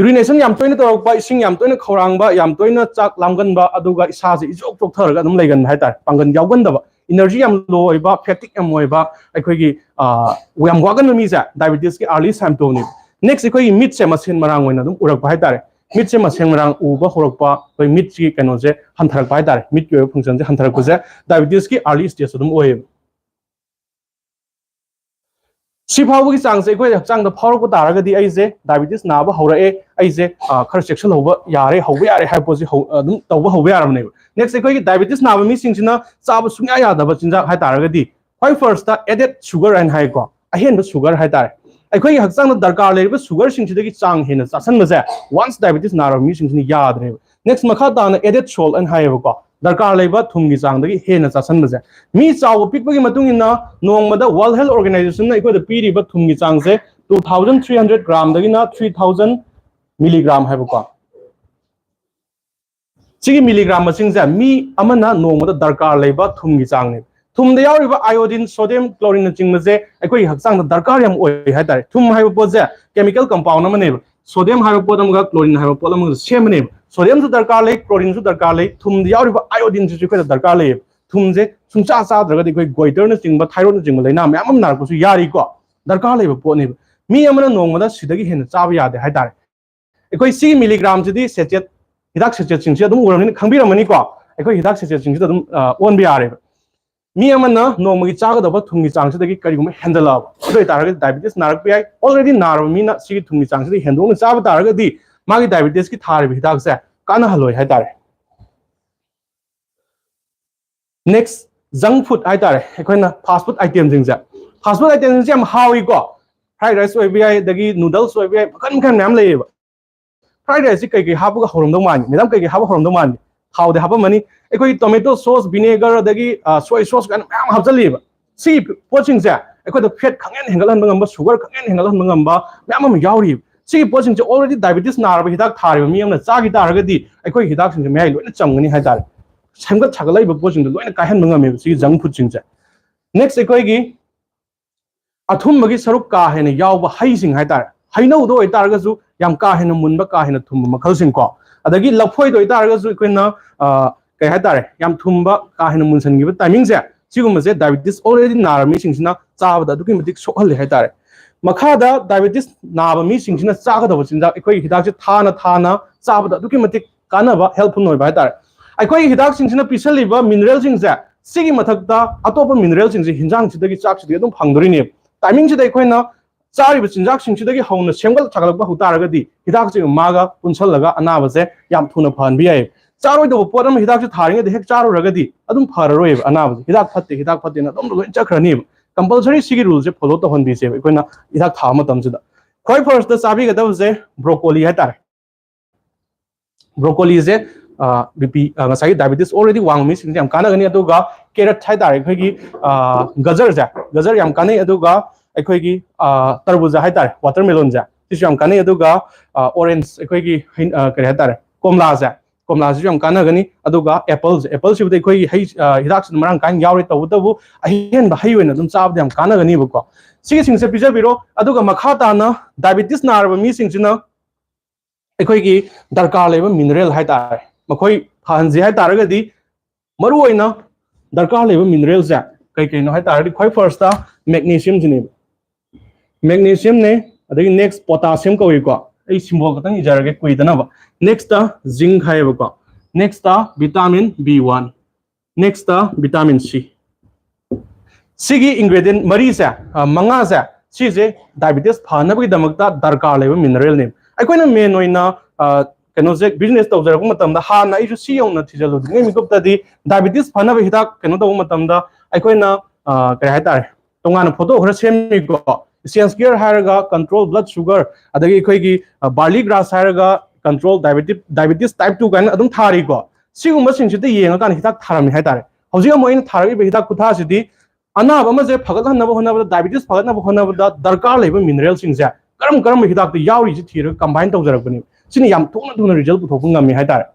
Urination ꯌꯥꯝ ꯇꯣꯏꯅ ꯇꯧꯔꯛꯄ, ꯏꯁꯤꯡ ꯌꯥꯝ ꯇꯣꯏꯅ ꯈꯧꯔꯥꯡꯕ, ꯌꯥꯝ ꯇꯣꯏꯅ ꯆꯥꯛ ꯂꯥꯝꯒꯟꯕ, ꯑꯗꯨꯒ ꯏꯁꯥꯁꯦ ꯏꯆꯣꯛ ꯆꯣꯛꯊꯔꯒ ꯑꯗꯨꯝ ꯂꯩꯒꯟꯕ ꯍꯥꯏꯇꯥꯔꯦ꯫ ꯄꯥꯡꯒꯜ ꯌꯥꯎꯒꯟꯗꯕ, energy ꯌꯥꯝ low ꯑꯣꯏꯕ, fatigue ꯌꯥꯝ ꯑꯣꯏꯕ, ꯑꯩꯈꯣꯏꯒꯤ ꯌꯥꯝ ꯋꯥꯒꯟꯕ ꯃꯤꯁꯦ diabetesꯀꯤ early symptomꯅꯤ꯫ Next ꯑꯩꯈꯣꯏꯒꯤ ꯃꯤꯠꯁꯦ ꯃꯁꯦꯟ ꯃꯔꯥꯡ ꯑꯣꯏꯅ ꯑꯗꯨꯝ ꯎꯔꯛꯄ ꯍꯥꯏꯇꯥꯔꯦ꯫ ꯃꯤꯠꯁꯦ ꯃꯁꯦꯟ ꯃꯔꯥꯡ ꯎꯕ ꯍꯧꯔꯛꯄ, ꯑꯩꯈꯣꯏ ꯃꯤꯠꯀꯤ ꯀꯩꯅꯣꯁꯦ ꯍꯟꯊꯔꯛꯄ ꯍꯥꯏꯇꯥꯔꯦ꯫ ꯃꯤꯠꯀꯤ ꯑꯣꯏꯕ functionꯁꯦ ꯍꯟꯊꯔꯛꯄꯁꯦ diabetesꯀꯤ early stage ꯑꯗꯨꯝ ꯑꯣꯏꯌꯦꯕ꯫ ꯁꯤ ꯐꯥꯎꯕꯒꯤ ꯆꯥꯡꯁꯦ ꯑꯩꯈꯣꯏ ꯍꯛꯆꯥꯡꯗ ꯐꯥꯎꯔꯛꯄ ꯇꯥꯔꯒꯗꯤ ꯑꯩꯁꯦ diabetes ꯅꯥꯕ ꯍꯧꯔꯛꯑꯦ, ꯑꯩꯁꯦ ꯈꯔ ꯆꯦꯛꯁꯤꯜꯍꯧꯕ ꯌꯥꯔꯦ, ꯍꯧꯕ ꯌꯥꯔꯦ ꯍꯥꯏꯕ ꯄꯣꯠꯁꯤ ꯑꯗꯨꯝ ꯇꯧꯕ ꯍꯧꯕ ꯌꯥꯔꯕꯅꯦꯕ꯫ Next ꯑꯩꯈꯣꯏꯒꯤ diabetes ꯅꯥꯕ ꯃꯤꯁꯤꯡꯁꯤꯅ ꯆꯥꯕ ꯁꯨꯡꯌꯥ ꯌꯥꯗꯕ ꯆꯤꯟꯖꯥꯛ ꯍꯥꯏꯇꯥꯔꯒꯗꯤ, ꯈ꯭ꯋꯥꯏ firstꯇ added sugar ꯍꯥꯏꯅ ꯍꯥꯏꯀꯣ, ꯑꯍꯦꯟꯕ sugar ꯍꯥꯏꯇꯥꯔꯦ꯫ ꯑꯩꯈꯣꯏꯒꯤ ꯍꯛꯆꯥꯡꯗ ꯗꯔꯀꯥꯔ ꯂꯩꯔꯤꯕ sugarꯁꯤꯡꯁꯤꯗꯒꯤ ꯆꯥꯡ ꯍꯦꯟꯅ ꯆꯥꯁꯟꯕꯁꯦ once diabetes ꯅꯥꯔꯕ ꯃꯤꯁꯤꯡꯁꯤꯅ ꯌꯥꯗ꯭ꯔꯦꯕ꯫ Next ꯃꯈꯥ ꯇꯥꯅ added salt ꯍꯥꯏꯅ ꯍꯥꯏꯌꯦꯕꯀꯣ, ꯗꯔꯀꯥꯔ ꯂꯩꯕ ꯊꯨꯝꯒꯤ ꯆꯥꯡꯗꯒꯤ ꯍꯦꯟꯅ ꯆꯥꯁꯟꯕꯁꯦ꯫ ꯃꯤ ꯆꯥꯎꯕ ꯄꯤꯛꯄꯒꯤ ꯃꯇꯨꯡ ꯏꯟꯅ ꯅꯣꯡꯃꯗ World Health Organizationꯅ ꯑꯩꯈꯣꯏꯗ ꯄꯤꯔꯤꯕ ꯊꯨꯝꯒꯤ ꯆꯥꯡꯁꯦ two thousand three hundred gramꯗꯒꯤꯅ three thousand milligram ꯍꯥꯏꯕꯀꯣ꯫ ꯁꯤꯒꯤ milligram ꯃꯁꯤꯡꯁꯦ ꯃꯤ ꯑꯃꯅ ꯅꯣꯡꯃꯗ ꯗꯔꯀꯥꯔ ꯂꯩꯕ ꯊꯨꯝꯒꯤ ꯆꯥꯡꯅꯤ꯫ ꯊꯨꯝꯗ ꯌꯥꯎꯔꯤꯕ iodine, sodium, chlorine ꯅꯆꯤꯡꯕꯁꯦ ꯑꯩꯈꯣꯏꯒꯤ ꯍꯛꯆꯥꯡꯗ ꯗꯔꯀꯥꯔ ꯌꯥꯝ ꯑꯣꯏ ꯍꯥꯏꯇꯥꯔꯦ꯫ ꯊꯨꯝ ꯍꯥꯏꯕ ꯄꯣꯠꯁꯦ chemical compound ꯑꯃꯅꯦꯕ꯫ Sodium ꯍꯥꯏꯕ ꯄꯣꯠ ꯑꯃꯒ chlorine ꯍꯥꯏꯕ ꯄꯣꯠ ꯑꯃꯒ ꯁꯦꯝꯕꯅꯦꯕ꯫ Sodiumꯁꯨ ꯗꯔꯀꯥꯔ ꯂꯩ, chlorineꯁꯨ ꯗꯔꯀꯥꯔ ꯂꯩ, ꯊꯨꯝꯗ ꯌꯥꯎꯔꯤꯕ iodineꯁꯤꯁꯨ ꯑꯩꯈꯣꯏꯗ ꯗꯔꯀꯥꯔ ꯂꯩꯌꯦꯕ꯫ ꯊꯨꯝꯁꯦ ꯁꯨꯡꯆꯥ ꯆꯥꯗ꯭ꯔꯒꯗꯤ ꯑꯩꯈꯣꯏ goiterꯅꯆꯤꯡꯕ, thyroidꯅꯆꯤꯡꯕ ꯂꯥꯏꯅꯥ ꯃꯌꯥꯝ ꯑꯃ ꯅꯥꯔꯛꯄꯁꯨ ꯌꯥꯔꯤꯀꯣ꯫ ꯗꯔꯀꯥꯔ ꯂꯩꯕ ꯄꯣꯠꯅꯦꯕ꯫ ꯃꯤ ꯑꯃꯅ ꯅꯣꯡꯃꯗ ꯁꯤꯗꯒꯤ ꯍꯦꯟꯅ ꯆꯥꯕ ꯌꯥꯗꯦ ꯍꯥꯏꯇꯥꯔꯦ꯫ ꯑꯩꯈꯣꯏ ꯁꯤꯒꯤ milligramꯁꯤꯗꯤ sachet, ꯍꯤꯗꯥꯛ sachetꯁꯤꯡꯁꯤ ꯑꯗꯨꯝ ꯎꯔꯕꯅꯤꯅ ꯈꯪꯕꯤꯔꯝꯃꯅꯤꯀꯣ꯫ ꯑꯩꯈꯣꯏ ꯍꯤꯗꯥꯛ sachetꯁꯤꯡꯁꯤꯗ ꯑꯗꯨꯝ ꯑꯣꯟꯕ ꯌꯥꯔꯦꯕ꯫ ꯃꯤ ꯑꯃꯅ ꯅꯣꯡꯃꯒꯤ ꯆꯥꯒꯗꯕ ꯊꯨꯝꯒꯤ ꯆꯥꯡꯁꯤꯗꯒꯤ ꯀꯔꯤꯒꯨꯝꯕ ꯍꯦꯟꯖꯜꯂꯛꯑꯕ, ꯑꯗꯨ ꯑꯣꯏꯇꯥꯔꯒꯗꯤ diabetes ꯅꯥꯔꯛꯄ ꯌꯥꯏ꯫ Already ꯅꯥꯔꯕ ꯃꯤꯅ ꯁꯤꯒꯤ ꯊꯨꯝꯒꯤ ꯆꯥꯡꯁꯤꯗꯒꯤ ꯍꯦꯟꯗꯣꯛꯅ ꯆꯥꯕ ꯇꯥꯔꯒꯗꯤ ꯃꯥꯒꯤ diabetesꯀꯤ ꯊꯥꯔꯤꯕ ꯍꯤꯗꯥꯛꯁꯦ ꯀꯥꯟꯅꯍꯜꯂꯣꯏ ꯍꯥꯏꯇꯥꯔꯦ꯫ Next, junk food ꯍꯥꯏꯇꯥꯔꯦ, ꯑꯩꯈꯣꯏꯅ fast food itemꯁꯤꯡꯁꯦ꯫ Fast food itemꯁꯤꯡꯁꯦ ꯌꯥꯝ ꯍꯥꯎꯏꯀꯣ꯫ Fried rice ꯑꯣꯏꯕ ꯌꯥꯏ, ꯑꯗꯒꯤ noodles ꯑꯣꯏꯕ ꯌꯥꯏ, ꯃꯈꯜ ꯃꯈꯜ ꯃꯌꯥꯝ ꯂꯩꯌꯦꯕ꯫ Fried riceꯁꯤ ꯀꯩꯀꯩ ꯍꯥꯞꯄꯒ ꯍꯧꯔꯝꯗꯧ ꯃꯥꯟꯒꯦ? Madam, ꯀꯩꯀꯩ ꯍꯥꯞꯄ ꯍꯧꯔꯝꯗꯧ ꯃꯥꯟꯒꯦ? ꯊꯥꯎꯗꯤ ꯍꯥꯞꯄꯝꯃꯅꯤ꯫ ꯑꯩꯈꯣꯏꯒꯤ tomato sauce, vinegar, ꯑꯗꯒꯤ soy sauce ꯀꯥꯏꯅ ꯃꯌꯥꯝ ꯍꯥꯞꯆꯜꯂꯤꯕ꯫ ꯁꯤ ꯄꯣꯠꯁꯤꯡꯁꯦ ꯑꯩꯈꯣꯏꯗ fat ꯈꯪꯍꯦꯟ ꯍꯦꯟꯒꯠꯍꯟꯕ ꯉꯝꯕ, sugar ꯈꯪꯍꯦꯟ ꯍꯦꯟꯒꯠꯍꯟꯕ ꯉꯝꯕ ꯃꯌꯥꯝ ꯑꯃ ꯌꯥꯎꯔꯤꯕ꯫ ꯁꯤꯒꯤ ꯄꯣꯠꯁꯤꯡꯁꯦ already diabetes ꯅꯥꯔꯕ, ꯍꯤꯗꯥꯛ ꯊꯥꯔꯤꯕ ꯃꯤ ꯑꯃꯅ ꯆꯥꯈꯤ ꯇꯥꯔꯒꯗꯤ ꯑꯩꯈꯣꯏꯒꯤ ꯍꯤꯗꯥꯛꯁꯤꯡꯁꯦ ꯃꯌꯥꯏ ꯂꯣꯏꯅ ꯆꯪꯒꯅꯤ ꯍꯥꯏꯇꯥꯔꯦ꯫ ꯁꯦꯝꯒꯠ ꯁꯥꯒꯠꯂꯛꯏꯕ ꯄꯣꯠꯁꯤꯡꯗꯣ ꯂꯣꯏꯅ ꯀꯥꯏꯍꯟꯕ ꯉꯝꯃꯦꯕ ꯁꯤꯒꯤ junk foodꯁꯤꯡꯁꯦ꯫ Next, ꯑꯩꯈꯣꯏꯒꯤ ꯑꯊꯨꯝꯕꯒꯤ ꯁꯔꯨꯛ ꯀꯥ ꯍꯦꯟꯅ ꯌꯥꯎꯕ ꯍꯩꯁꯤꯡ ꯍꯥꯏꯇꯥꯔꯦ, ꯍꯩꯅꯧꯗ ꯑꯣꯏꯇꯥꯔꯒꯁꯨ ꯌꯥꯝ ꯀꯥ ꯍꯦꯟꯅ ꯃꯨꯟꯕ, ꯀꯥ ꯍꯦꯟꯅ ꯊꯨꯝꯕ ꯃꯈꯜꯁꯤꯡ ꯀꯣ, ꯑꯗꯒꯤ ꯂꯐꯣꯏꯗ ꯑꯣꯏꯇꯥꯔꯒꯁꯨ ꯑꯩꯈꯣꯏꯅ ꯀꯩ ꯍꯥꯏꯇꯥꯔꯦ, ꯌꯥꯝ ꯊꯨꯝꯕ, ꯀꯥ ꯍꯦꯟꯅ ꯃꯨꯟꯁꯤꯟꯈꯤꯕ ꯇꯥꯏꯃꯤꯡꯁꯦ, ꯁꯤꯒꯨꯝꯕꯁꯦ diabetes already ꯅꯥꯔꯕ ꯃꯤꯁꯤꯡꯁꯤꯅ ꯆꯥꯕꯗ ꯑꯗꯨꯛꯀꯤ ꯃꯇꯤꯛ ꯁꯣꯛꯍꯜꯂꯦ ꯍꯥꯏꯇꯥꯔꯦ꯫ ꯃꯈꯥꯗ diabetes ꯅꯥꯕ ꯃꯤꯁꯤꯡꯁꯤꯅ ꯆꯥꯒꯗꯕ ꯆꯤꯟꯖꯥꯛ, ꯑꯩꯈꯣꯏꯒꯤ ꯍꯤꯗꯥꯛꯁꯦ ꯊꯥꯅ ꯊꯥꯅ ꯆꯥꯕꯗ ꯑꯗꯨꯛꯀꯤ ꯃꯇꯤꯛ ꯀꯥꯟꯅꯕ, helpful ꯑꯣꯏꯕ ꯍꯥꯏꯇꯥꯔꯦ꯫ ꯑꯩꯈꯣꯏꯒꯤ ꯍꯤꯗꯥꯛꯁꯤꯡꯁꯤꯅ ꯄꯤꯁꯜꯂꯤꯕ mineralꯁꯤꯡꯁꯦ, ꯁꯤꯒꯤ ꯃꯊꯛꯇ ꯑꯇꯣꯞꯄ mineralꯁꯤꯡꯁꯦ ꯍꯤꯟꯖꯥꯡꯁꯤꯗꯒꯤ, ꯆꯥꯛꯁꯤꯗꯒꯤ ꯑꯗꯨꯝ ꯐꯪꯗꯣꯔꯤꯅꯦꯕ꯫ Timingꯁꯤꯗ ꯑꯩꯈꯣꯏꯅ ꯆꯥꯔꯤꯕ ꯆꯤꯟꯖꯥꯛꯁꯤꯡꯁꯤꯗꯒꯤ ꯍꯧꯅ ꯁꯦꯝꯒꯠ ꯁꯥꯒꯠꯂꯛꯄ ꯍꯧ ꯇꯥꯔꯒꯗꯤ, ꯍꯤꯗꯥꯛꯁꯤꯒ ꯃꯥꯒ ꯄꯨꯟꯁꯜꯂꯒ ꯑꯅꯥꯕꯁꯦ ꯌꯥꯝ ꯊꯨꯅ ꯐꯍꯟꯕ ꯌꯥꯏ꯫ ꯆꯥꯔꯣꯏꯗꯕ ꯄꯣꯠ ꯑꯃ ꯍꯤꯗꯥꯛꯁꯦ ꯊꯥꯔꯤꯉꯩꯗ ꯍꯦꯛ ꯆꯥꯔꯨꯔꯒꯗꯤ ꯑꯗꯨꯝ ꯐꯔꯔꯣꯏꯕ ꯑꯅꯥꯕꯁꯦ꯫ ꯍꯤꯗꯥꯛ ꯐꯠꯇꯦ, ꯍꯤꯗꯥꯛ ꯐꯠꯇꯦꯅ ꯑꯗꯨꯝ ꯂꯣꯏ ꯆꯠꯈ꯭ꯔꯅꯤꯕ꯫ Compulsory ꯁꯤꯒꯤ ruleꯁꯦ follow ꯇꯧꯍꯟꯕꯤꯁꯦꯕ ꯑꯩꯈꯣꯏꯅ ꯍꯤꯗꯥꯛ ꯊꯥꯕ ꯃꯇꯝꯁꯤꯗ꯫ ꯈ꯭ꯋꯥꯏ firstꯇ ꯆꯥꯕꯤꯒꯗꯕꯁꯦ broccoli ꯍꯥꯏꯇꯥꯔꯦ꯫ Broccollyꯁꯦ BP, ꯉꯁꯥꯏꯒꯤ diabetes already ꯋꯥꯡꯕ ꯃꯤꯁꯤꯡꯁꯦ ꯌꯥꯝ ꯀꯥꯟꯅꯒꯅꯤ꯫ ꯑꯗꯨꯒ carrot ꯍꯥꯏꯇꯥꯔꯦ, ꯑꯩꯈꯣꯏꯒꯤ ꯒꯖꯔꯁꯦ, ꯒꯖꯔ ꯌꯥꯝ ꯀꯥꯟꯅꯩ꯫ ꯑꯗꯨꯒ ꯑꯩꯈꯣꯏꯒꯤ ꯇꯔꯕꯨꯖꯥ ꯍꯥꯏꯇꯥꯔꯦ, watermelonꯁꯦ, ꯁꯤꯁꯨ ꯌꯥꯝ ꯀꯥꯟꯅꯩ꯫ ꯑꯗꯨꯒ orange, ꯑꯩꯈꯣꯏꯒꯤ ꯀꯔꯤ ꯍꯥꯏꯇꯥꯔꯦ, ꯀꯣꯝꯂꯥꯁꯦ, ꯀꯣꯝꯂꯥꯁꯤꯁꯨ ꯌꯥꯝ ꯀꯥꯟꯅꯒꯅꯤ꯫ ꯑꯗꯨꯒ appleꯁꯦ, appleꯁꯤꯕꯨꯗꯤ ꯑꯩꯈꯣꯏꯒꯤ ꯍꯩ ꯍꯤꯗꯥꯛꯁꯤꯗ ꯃꯔꯥꯡ ꯀꯥꯏꯅ ꯌꯥꯎꯔꯤ, ꯇꯧꯕꯇꯕꯨ ꯑꯍꯦꯟꯕ ꯍꯩ ꯑꯣꯏꯅ ꯑꯗꯨꯝ ꯆꯥꯕꯗ ꯌꯥꯝ ꯀꯥꯟꯅꯒꯅꯤꯕꯀꯣ꯫ ꯁꯤꯒꯤꯁꯤꯡꯁꯦ ꯄꯤꯖꯕꯤꯔꯣ꯫ ꯑꯗꯨꯒ ꯃꯈꯥ ꯇꯥꯅ diabetes ꯅꯥꯔꯕ ꯃꯤꯁꯤꯡꯁꯤꯅ ꯑꯩꯈꯣꯏꯒꯤ ꯗꯔꯀꯥꯔ ꯂꯩꯕ mineral ꯍꯥꯏꯇꯥꯔꯦ, ꯃꯈꯣꯏ ꯐꯍꯟꯁꯦ ꯍꯥꯏꯇꯥꯔꯒꯗꯤ ꯃꯔꯨꯑꯣꯏꯅ ꯗꯔꯀꯥꯔ ꯂꯩꯕ mineralꯁꯦ ꯀꯩ ꯀꯩꯅꯣ ꯍꯥꯏꯇꯥꯔꯒꯗꯤ, ꯈ꯭ꯋꯥꯏ firstꯇ magnesiumꯁꯤꯅꯦꯕ꯫ Magnesiumꯅꯦ, ꯑꯗꯒꯤ next potassium ꯀꯧꯏꯀꯣ, ꯑꯩ symbol ꯈꯛꯇꯪ ꯏꯖꯔꯒꯦ ꯀꯨꯏꯗꯅꯕ꯫ Nextꯇ zinc ꯍꯥꯏꯌꯦꯕꯀꯣ, nextꯇ vitamin B one, nextꯇ vitamin C꯫ ꯁꯤꯒꯤ ingredient ꯃꯔꯤꯁꯦ, ꯃꯉꯥꯁꯦ, ꯁꯤꯁꯦ diabetes ꯐꯅꯕꯒꯤꯗꯃꯛꯇ ꯗꯔꯀꯥꯔ ꯂꯩꯕ mineralꯅꯦ꯫ ꯑꯩꯈꯣꯏꯅ main ꯑꯣꯏꯅ ꯀꯩꯅꯣꯁꯦ business ꯇꯧꯖꯔꯛꯄ ꯃꯇꯝꯗ, ꯍꯥꯟꯅ ꯑꯩꯁꯨ ꯁꯤ ꯌꯧꯅ ꯊꯤꯖꯤꯜꯂꯨꯗ꯭ꯔꯤꯉꯩ ꯃꯤꯀꯨꯞꯇꯗꯤ diabetes ꯐꯅꯕ ꯍꯤꯗꯥꯛ ꯀꯩꯅꯣ ꯇꯧꯕ ꯃꯇꯝꯗ ꯑꯩꯈꯣꯏꯅ ꯀꯩ ꯍꯥꯏꯇꯥꯔꯦ, ꯇꯣꯉꯥꯟꯅ photo ꯈꯔ ꯁꯦꯝꯃꯤꯀꯣ꯫ Essential Care ꯍꯥꯏꯔꯒ control blood sugar, ꯑꯗꯒꯤ ꯑꯩꯈꯣꯏꯒꯤ barley grass ꯍꯥꯏꯔꯒ control diabetes, diabetes type two ꯀꯥꯏꯅ ꯑꯗꯨꯝ ꯊꯥꯔꯤꯀꯣ꯫ ꯁꯤꯒꯨꯝꯕꯁꯤꯡꯁꯤꯗ ꯌꯦꯡꯉꯀꯥꯟꯗ ꯍꯤꯗꯥꯛ ꯊꯥꯔꯝꯃꯤ ꯍꯥꯏꯇꯥꯔꯦ꯫ ꯍꯧꯖꯤꯛ ꯑꯃꯨꯛ ꯑꯩꯅ ꯊꯥꯔꯛꯏꯕ ꯍꯤꯗꯥꯛ ꯈꯨꯊꯥꯁꯤꯗꯤ ꯑꯅꯥꯕ ꯑꯃꯁꯦ ꯐꯒꯠꯍꯟꯅꯕ ꯍꯣꯠꯅꯕꯗ, diabetes ꯐꯒꯠꯅꯕ ꯍꯣꯠꯅꯕꯗ ꯗꯔꯀꯥꯔ ꯂꯩꯕ mineralꯁꯤꯡꯁꯦ ꯀꯔꯝ ꯀꯔꯝꯕ ꯍꯤꯗꯥꯛꯇ ꯌꯥꯎꯔꯤꯁꯤ ꯊꯤꯔꯒ combine ꯇꯧꯖꯔꯛꯄꯅꯤ꯫ ꯁꯤꯅ ꯌꯥꯝ ꯊꯨꯅ ꯊꯨꯅ result ꯄꯨꯊꯣꯛꯄ ꯉꯝꯃꯤ ꯍꯥꯏꯇꯥꯔꯦ꯫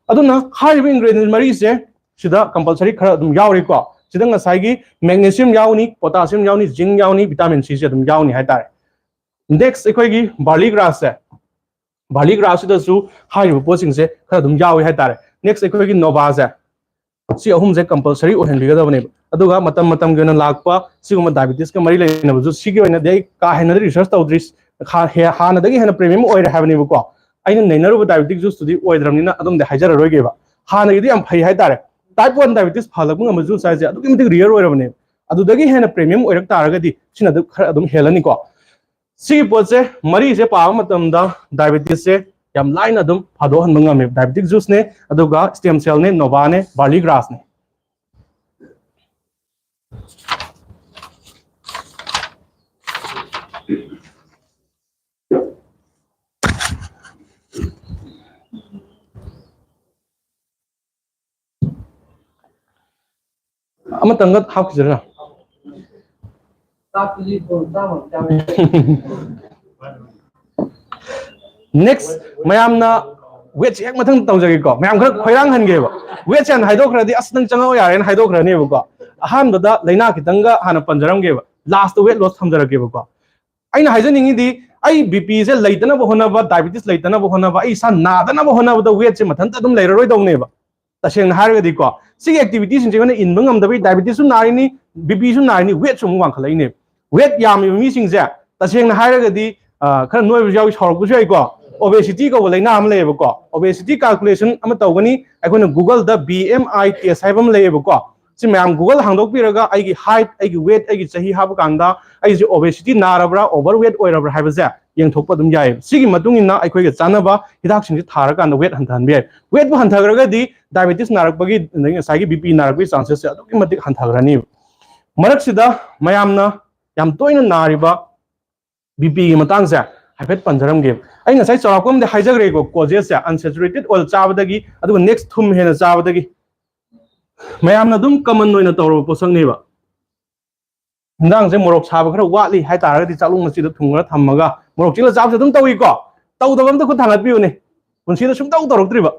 ꯑꯗꯨꯅ ꯍꯥꯏꯔꯤꯕ ingredient ꯃꯔꯤꯁꯦ ꯁꯤꯗ compulsory ꯈꯔ ꯑꯗꯨꯝ ꯌꯥꯎꯔꯤꯀꯣ꯫ ꯁꯤꯗ ꯉꯁꯥꯏꯒꯤ magnesium ꯌꯥꯎꯅꯤ, potassium ꯌꯥꯎꯅꯤ, zinc ꯌꯥꯎꯅꯤ, vitamin C ꯁꯦ ꯑꯗꯨꯝ ꯌꯥꯎꯅꯤ ꯍꯥꯏꯇꯥꯔꯦ꯫ Next ꯑꯩꯈꯣꯏꯒꯤ barley grass ꯁꯦ, barley grass ꯁꯤꯗꯁꯨ ꯍꯥꯏꯔꯤꯕ ꯄꯣꯠꯁꯤꯡꯁꯦ ꯈꯔ ꯑꯗꯨꯝ ꯌꯥꯎꯏ ꯍꯥꯏꯇꯥꯔꯦ꯫ Next ꯑꯩꯈꯣꯏꯒꯤ nova ꯁꯦ, ꯁꯤ ꯑꯍꯨꯝꯁꯦ compulsory ꯑꯣꯏꯍꯟꯕꯤꯒꯗꯕꯅꯦꯕ꯫ ꯑꯗꯨꯒ ꯃꯇꯝ ꯃꯇꯝꯒꯤ ꯑꯣꯏꯅ ꯂꯥꯛꯄ ꯁꯤꯒꯨꯝꯕ diabetes ꯀ ꯃꯔꯤ ꯂꯩꯅꯕꯁꯨ, ꯁꯤꯒꯤ ꯑꯣꯏꯅꯗꯤ ꯑꯩ ꯀꯥ ꯍꯦꯟꯅꯗꯤ research ꯇꯧꯗ꯭ꯔꯤ, ꯍꯥ-, ꯍꯦ-, ꯍꯥꯟꯅꯗꯒꯤ ꯍꯦꯟꯅ premium ꯑꯣꯏꯔꯦ ꯍꯥꯏꯕꯅꯦꯕꯀꯣ꯫ ꯑꯩꯅ ꯅꯩꯅꯔꯨꯕ diabetic juice ꯇꯨꯗꯤ ꯑꯣꯏꯗ꯭ꯔꯕꯅꯤꯅ ꯑꯗꯨꯝꯗꯤ ꯍꯥꯏꯖꯔꯔꯣꯏꯒꯦꯕ꯫ ꯍꯥꯟꯅꯒꯤꯗꯤ ꯌꯥꯝ ꯐꯩ ꯍꯥꯏꯇꯥꯔꯦ, type one diabetes ꯐꯍꯜꯂꯛꯄ ꯉꯝꯕ juice ꯍꯥꯏꯁꯦ ꯑꯗꯨꯛꯀꯤ ꯃꯇꯤꯛ rare ꯑꯣꯏꯔꯕꯅꯦꯕ꯫ ꯑꯗꯨꯗꯒꯤ ꯍꯦꯟꯅ premium ꯑꯣꯏꯔꯛ ꯇꯥꯔꯒꯗꯤ ꯁꯤꯅ ꯑꯗꯨꯝ ꯈꯔ ꯑꯗꯨꯝ ꯍꯦꯜꯂꯅꯤꯀꯣ꯫ ꯁꯤꯒꯤ ꯄꯣꯠꯁꯦ, ꯃꯔꯤꯁꯦ ꯄꯥꯕ ꯃꯇꯝꯗ diabetes ꯁꯦ ꯌꯥꯝ ꯂꯥꯏꯅ ꯑꯗꯨꯝ ꯐꯥꯗꯣꯛꯍꯟꯕ ꯉꯝꯃꯦꯕ꯫ Diabetic juice ꯅꯦ, ꯑꯗꯨꯒ stem cell ꯅꯦ, nova ꯅꯦ, barley grass ꯅꯦ꯫ ꯑꯃꯇꯪꯒ ꯍꯥꯞꯈꯤꯁꯤꯔꯥ? Next, ꯃꯌꯥꯝꯅ weight ꯁꯦ ꯍꯦꯛ ꯃꯊꯪ ꯇꯧꯖꯒꯦꯀꯣ꯫ ꯃꯌꯥꯝ ꯈꯔ ꯈꯣꯏꯔꯥꯡꯍꯟꯒꯦꯕ꯫ Weight ꯁꯦ ꯍꯥꯟꯅ ꯍꯥꯏꯗꯣꯛꯈ꯭ꯔꯗꯤ ꯑꯁ ꯅꯪ ꯆꯪꯉꯛꯑꯣ ꯌꯥꯔꯦꯅ ꯍꯥꯏꯗꯣꯛꯈ꯭ꯔꯅꯦꯕꯀꯣ꯫ ꯑꯍꯥꯟꯕꯗ ꯂꯥꯏꯅꯥ ꯈꯤꯇꯪꯒ ꯍꯥꯟꯅ ꯄꯟꯖꯔꯝꯒꯦꯕ, last weight loss ꯊꯝꯖꯔꯛꯀꯦꯕꯀꯣ꯫ ꯑꯩꯅ ꯍꯥꯏꯖꯅꯤꯡꯉꯤꯗꯤ, ꯑꯩ BP ꯁꯦ ꯂꯩꯇꯅꯕ ꯍꯣꯠꯅꯕ, diabetes ꯂꯩꯇꯅꯕ ꯍꯣꯠꯅꯕ, ꯑꯩ ꯏꯁꯥ ꯅꯥꯗꯅꯕ ꯍꯣꯠꯅꯕꯗ weight ꯁꯦ ꯃꯊꯟꯇ ꯑꯗꯨꯝ ꯂꯩꯔꯔꯣꯏꯗꯧꯅꯦꯕ꯫ ꯇꯁꯦꯡꯅ ꯍꯥꯏꯔꯒꯗꯤꯀꯣ, ꯁꯤꯒꯤ activity ꯁꯤꯡꯁꯦ ꯑꯩꯈꯣꯏꯅ ꯏꯟꯕ ꯉꯝꯗꯕꯒꯤ diabetes ꯁꯨ ꯅꯥꯔꯤꯅꯤ, BP ꯁꯨ ꯅꯥꯔꯤꯅꯤ, weight ꯁꯨ ꯑꯃꯨꯛ ꯋꯥꯡꯈꯠꯂꯛꯏꯅꯦꯕ꯫ Weight ꯌꯥꯝꯃꯤꯕ ꯃꯤꯁꯤꯡꯁꯦ, ꯇꯁꯦꯡꯅ ꯍꯥꯏꯔꯒꯗꯤ, ꯑ, ꯈꯔ ꯅꯣꯏꯕꯁꯨ ꯌꯥꯎꯏ, ꯁꯥꯎꯔꯛꯄꯁꯨ ꯌꯥꯏꯀꯣ꯫ Obesity ꯀꯧꯕ ꯂꯥꯏꯅꯥ ꯑꯃ ꯂꯩꯌꯦꯕꯀꯣ꯫ Obesity calculation ꯑꯃ ꯇꯧꯒꯅꯤ꯫ ꯑꯩꯈꯣꯏꯅ Google ꯗ BMI test ꯍꯥꯏꯕ ꯑꯃ ꯂꯩꯌꯦꯕꯀꯣ꯫ ꯁꯤ ꯃꯌꯥꯝ Google ꯍꯥꯡꯗꯣꯛꯄꯤꯔꯒ ꯑꯩꯒꯤ height, ꯑꯩꯒꯤ weight, ꯑꯩꯒꯤ ꯆꯍꯤ ꯍꯥꯞꯄ ꯀꯥꯟꯗ ꯑꯩꯁꯦ obesity ꯅꯥꯔꯕ꯭ꯔꯥ, overweight ꯑꯣꯏꯔꯕ꯭ꯔꯥ ꯍꯥꯏꯕꯁꯦ ꯌꯦꯡꯊꯣꯛꯄ ꯑꯗꯨꯝ ꯌꯥꯏꯌꯦꯕ꯫ ꯁꯤꯒꯤ ꯃꯇꯨꯡ ꯏꯟꯅ ꯑꯩꯈꯣꯏꯒ ꯆꯥꯟꯅꯕ ꯍꯤꯗꯥꯛꯁꯤꯡꯁꯦ ꯊꯥꯔꯀꯥꯟꯗ weight ꯍꯟꯊꯍꯟꯕ ꯌꯥꯏ꯫ Weight ꯄꯨ ꯍꯟꯊꯈ꯭ꯔꯒꯗꯤ diabetes ꯅꯥꯔꯛꯄꯒꯤ, ꯑꯗꯒꯤ ꯉꯁꯥꯏꯒꯤ BP ꯅꯥꯔꯛꯄꯒꯤ chances ꯁꯦ ꯑꯗꯨꯛꯀꯤ ꯃꯇꯤꯛ ꯍꯟꯊꯈ꯭ꯔꯅꯤꯕ꯫ ꯃꯔꯛꯁꯤꯗ ꯃꯌꯥꯝꯅ ꯌꯥꯝ ꯇꯣꯏꯅ ꯅꯥꯔꯤꯕ BP ꯒꯤ ꯃꯇꯥꯡꯁꯦ ꯍꯥꯏꯐꯦꯠ ꯄꯟꯖꯔꯝꯒꯦ꯫ ꯑꯩ ꯉꯁꯥꯏ ꯆꯥꯎꯔꯥꯛꯄ ꯑꯃꯗꯤ ꯍꯥꯏꯖꯈ꯭ꯔꯦꯀꯣ, causes ꯁꯦ unsaturated oil ꯆꯥꯕꯗꯒꯤ, ꯑꯗꯨꯒ next ꯊꯨꯝ ꯍꯦꯟꯅ ꯆꯥꯕꯗꯒꯤ꯫ ꯃꯌꯥꯝꯅ ꯑꯗꯨꯝ common ꯑꯣꯏꯅ ꯇꯧꯔꯕ ꯄꯣꯠꯁꯛꯅꯦꯕ꯫ ꯍꯤꯟꯖꯥꯡꯁꯦ ꯃꯣꯔꯣꯛ ꯁꯥꯕ ꯈꯔ ꯋꯥꯠꯂꯤ ꯍꯥꯏꯇꯥꯔꯒꯗꯤ ꯆꯥꯛꯂꯨꯛ ꯃꯆꯤꯗ ꯊꯨꯝ ꯈꯔ ꯊꯝꯃꯒ ꯃꯣꯔꯣꯛ ꯆꯤꯛꯂ ꯆꯥꯕꯁꯨ ꯑꯗꯨꯝ ꯇꯧꯏꯀꯣ꯫ ꯇꯧꯗꯕ ꯑꯝꯇ ꯈꯨꯠ ꯊꯥꯡꯒꯠꯄꯤꯌꯨꯅꯦ꯫ ꯄꯨꯟꯁꯤꯗ ꯁꯨꯡꯇꯧ ꯇꯧꯔꯛꯇ꯭ꯔꯤꯕ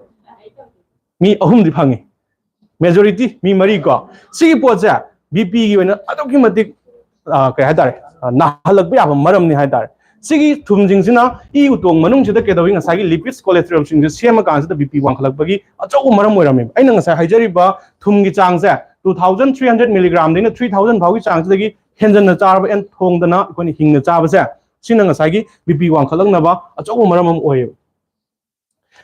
ꯃꯤ ꯑꯍꯨꯝꯗꯤ ꯐꯪꯉꯤ꯫ ꯃꯦꯖꯣꯔꯤꯇꯤ ꯃꯤ ꯃꯔꯤ ꯀꯣ꯫ ꯁꯤꯒꯤ ꯄꯣꯠꯁꯦ ꯕꯤ ꯄꯤꯒꯤ ꯑꯣꯏꯅ ꯑꯗꯨꯛꯀꯤ ꯃꯇꯤꯛ, ꯑ, ꯀꯩ ꯍꯥꯏꯇꯥꯔꯦ, ꯑ, ꯅꯥꯍꯜꯂꯛꯄ ꯌꯥꯕ ꯃꯔꯝꯅꯤ ꯍꯥꯏꯇꯥꯔꯦ꯫ ꯁꯤꯒꯤ ꯊꯨꯝꯁꯤꯡꯁꯤꯅ ꯏ ꯎꯇꯣꯡ ꯃꯅꯨꯡꯁꯤꯗ ꯀꯩꯗꯧꯏ, ꯉꯁꯥꯏꯒꯤ ꯂꯤꯄꯤꯠꯁ ꯀꯣꯂꯦꯁꯇꯦꯔꯣꯜꯁꯤꯡꯁꯦ ꯁꯦꯝꯃꯀꯥꯟꯁꯤꯗ ꯕꯤ ꯄꯤ ꯋꯥꯡꯈꯠꯂꯛꯄꯒꯤ ꯑꯆꯧꯕ ꯃꯔꯝ ꯑꯣꯏꯔꯝꯃꯦꯕ꯫ ꯑꯩꯅ ꯉꯁꯥꯏ ꯍꯥꯏꯖꯔꯤꯕ ꯊꯨꯝꯒꯤ ꯆꯥꯡꯁꯦ two thousand three hundred milligram ꯗꯩꯅ three thousand ꯐꯥꯎꯒꯤ ꯆꯥꯡꯁꯤꯗꯒꯤ ꯍꯦꯟꯖꯟꯅ ꯆꯥꯔꯕ ꯑꯦꯟ ꯊꯣꯡꯗꯅ ꯑꯩꯈꯣꯏꯅ ꯍꯤꯡꯅ ꯆꯥꯕꯁꯦ, ꯁꯤꯅ ꯉꯁꯥꯏꯒꯤ ꯕꯤ ꯄꯤ ꯋꯥꯡꯈꯠꯂꯛꯅꯕ ꯑꯆꯧꯕ ꯃꯔꯝ ꯑꯃ ꯑꯣꯏꯌꯦꯕ꯫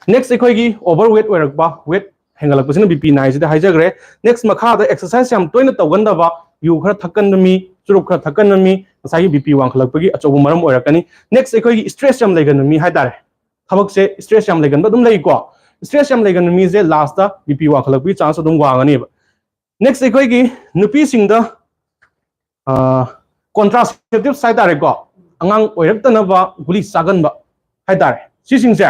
ꯅꯦꯛꯁ, ꯑꯩꯈꯣꯏꯒꯤ ꯑꯣꯚꯔ ꯋꯦꯠ ꯑꯣꯏꯔꯛꯄ, ꯋꯦꯠ ꯍꯦꯟꯒꯠꯂꯛꯄꯁꯤꯅ ꯕꯤ ꯄꯤ ꯅꯥꯏꯁꯤꯗ ꯍꯥꯏꯖꯈ꯭ꯔꯦ꯫ ꯅꯦꯛꯁ, ꯃꯈꯥꯗ ꯑꯦꯛꯁꯔꯁꯥꯏꯁ ꯌꯥꯝ ꯇꯣꯏꯅ ꯇꯧꯒꯟꯗꯕ, ꯌꯨ ꯈꯔ ꯊꯛꯀꯟꯕ ꯃꯤ, ꯆꯨꯔꯨꯞ ꯈꯔ ꯊꯛꯀꯟꯕ ꯃꯤ, ꯉꯁꯥꯏꯒꯤ ꯕꯤ ꯄꯤ ꯋꯥꯡꯈꯠꯂꯛꯄꯒꯤ ꯑꯆꯧꯕ ꯃꯔꯝ ꯑꯣꯏꯔꯛꯀꯅꯤ꯫ ꯅꯦꯛꯁ, ꯑꯩꯈꯣꯏꯒꯤ ꯁ꯭ꯇ꯭ꯔꯦꯁ ꯌꯥꯝ ꯂꯩꯒꯟꯕ ꯃꯤ ꯍꯥꯏꯇꯥꯔꯦ, ꯊꯕꯛꯁꯦ ꯁ꯭ꯇ꯭ꯔꯦꯁ ꯌꯥꯝ ꯂꯩꯒꯟꯕ ꯑꯗꯨꯝ ꯂꯩꯀꯣ꯫ ꯁ꯭ꯇ꯭ꯔꯦꯁ ꯌꯥꯝ ꯂꯩꯒꯟꯕ ꯃꯤꯁꯦ ꯂꯥꯁꯇ ꯕꯤ ꯄꯤ ꯋꯥꯡꯈꯠꯂꯛꯄꯒꯤ ꯆꯥꯟꯁ ꯑꯗꯨꯝ ꯋꯥꯡꯉꯅꯦꯕ꯫ ꯅꯦꯛꯁ, ꯑꯩꯈꯣꯏꯒꯤ ꯅꯨꯄꯤꯁꯤꯡꯗ ꯀꯣꯟꯇ꯭ꯔꯥꯁꯦꯞꯇꯤꯞꯁ ꯍꯥꯏꯇꯥꯔꯦꯀꯣ, ꯑꯉꯥꯡ ꯑꯣꯏꯔꯛꯇꯅꯕ ꯒꯨꯂꯤ ꯆꯥꯒꯟꯕ ꯍꯥꯏꯇꯥꯔꯦ, ꯁꯤꯁꯤꯡꯁꯦ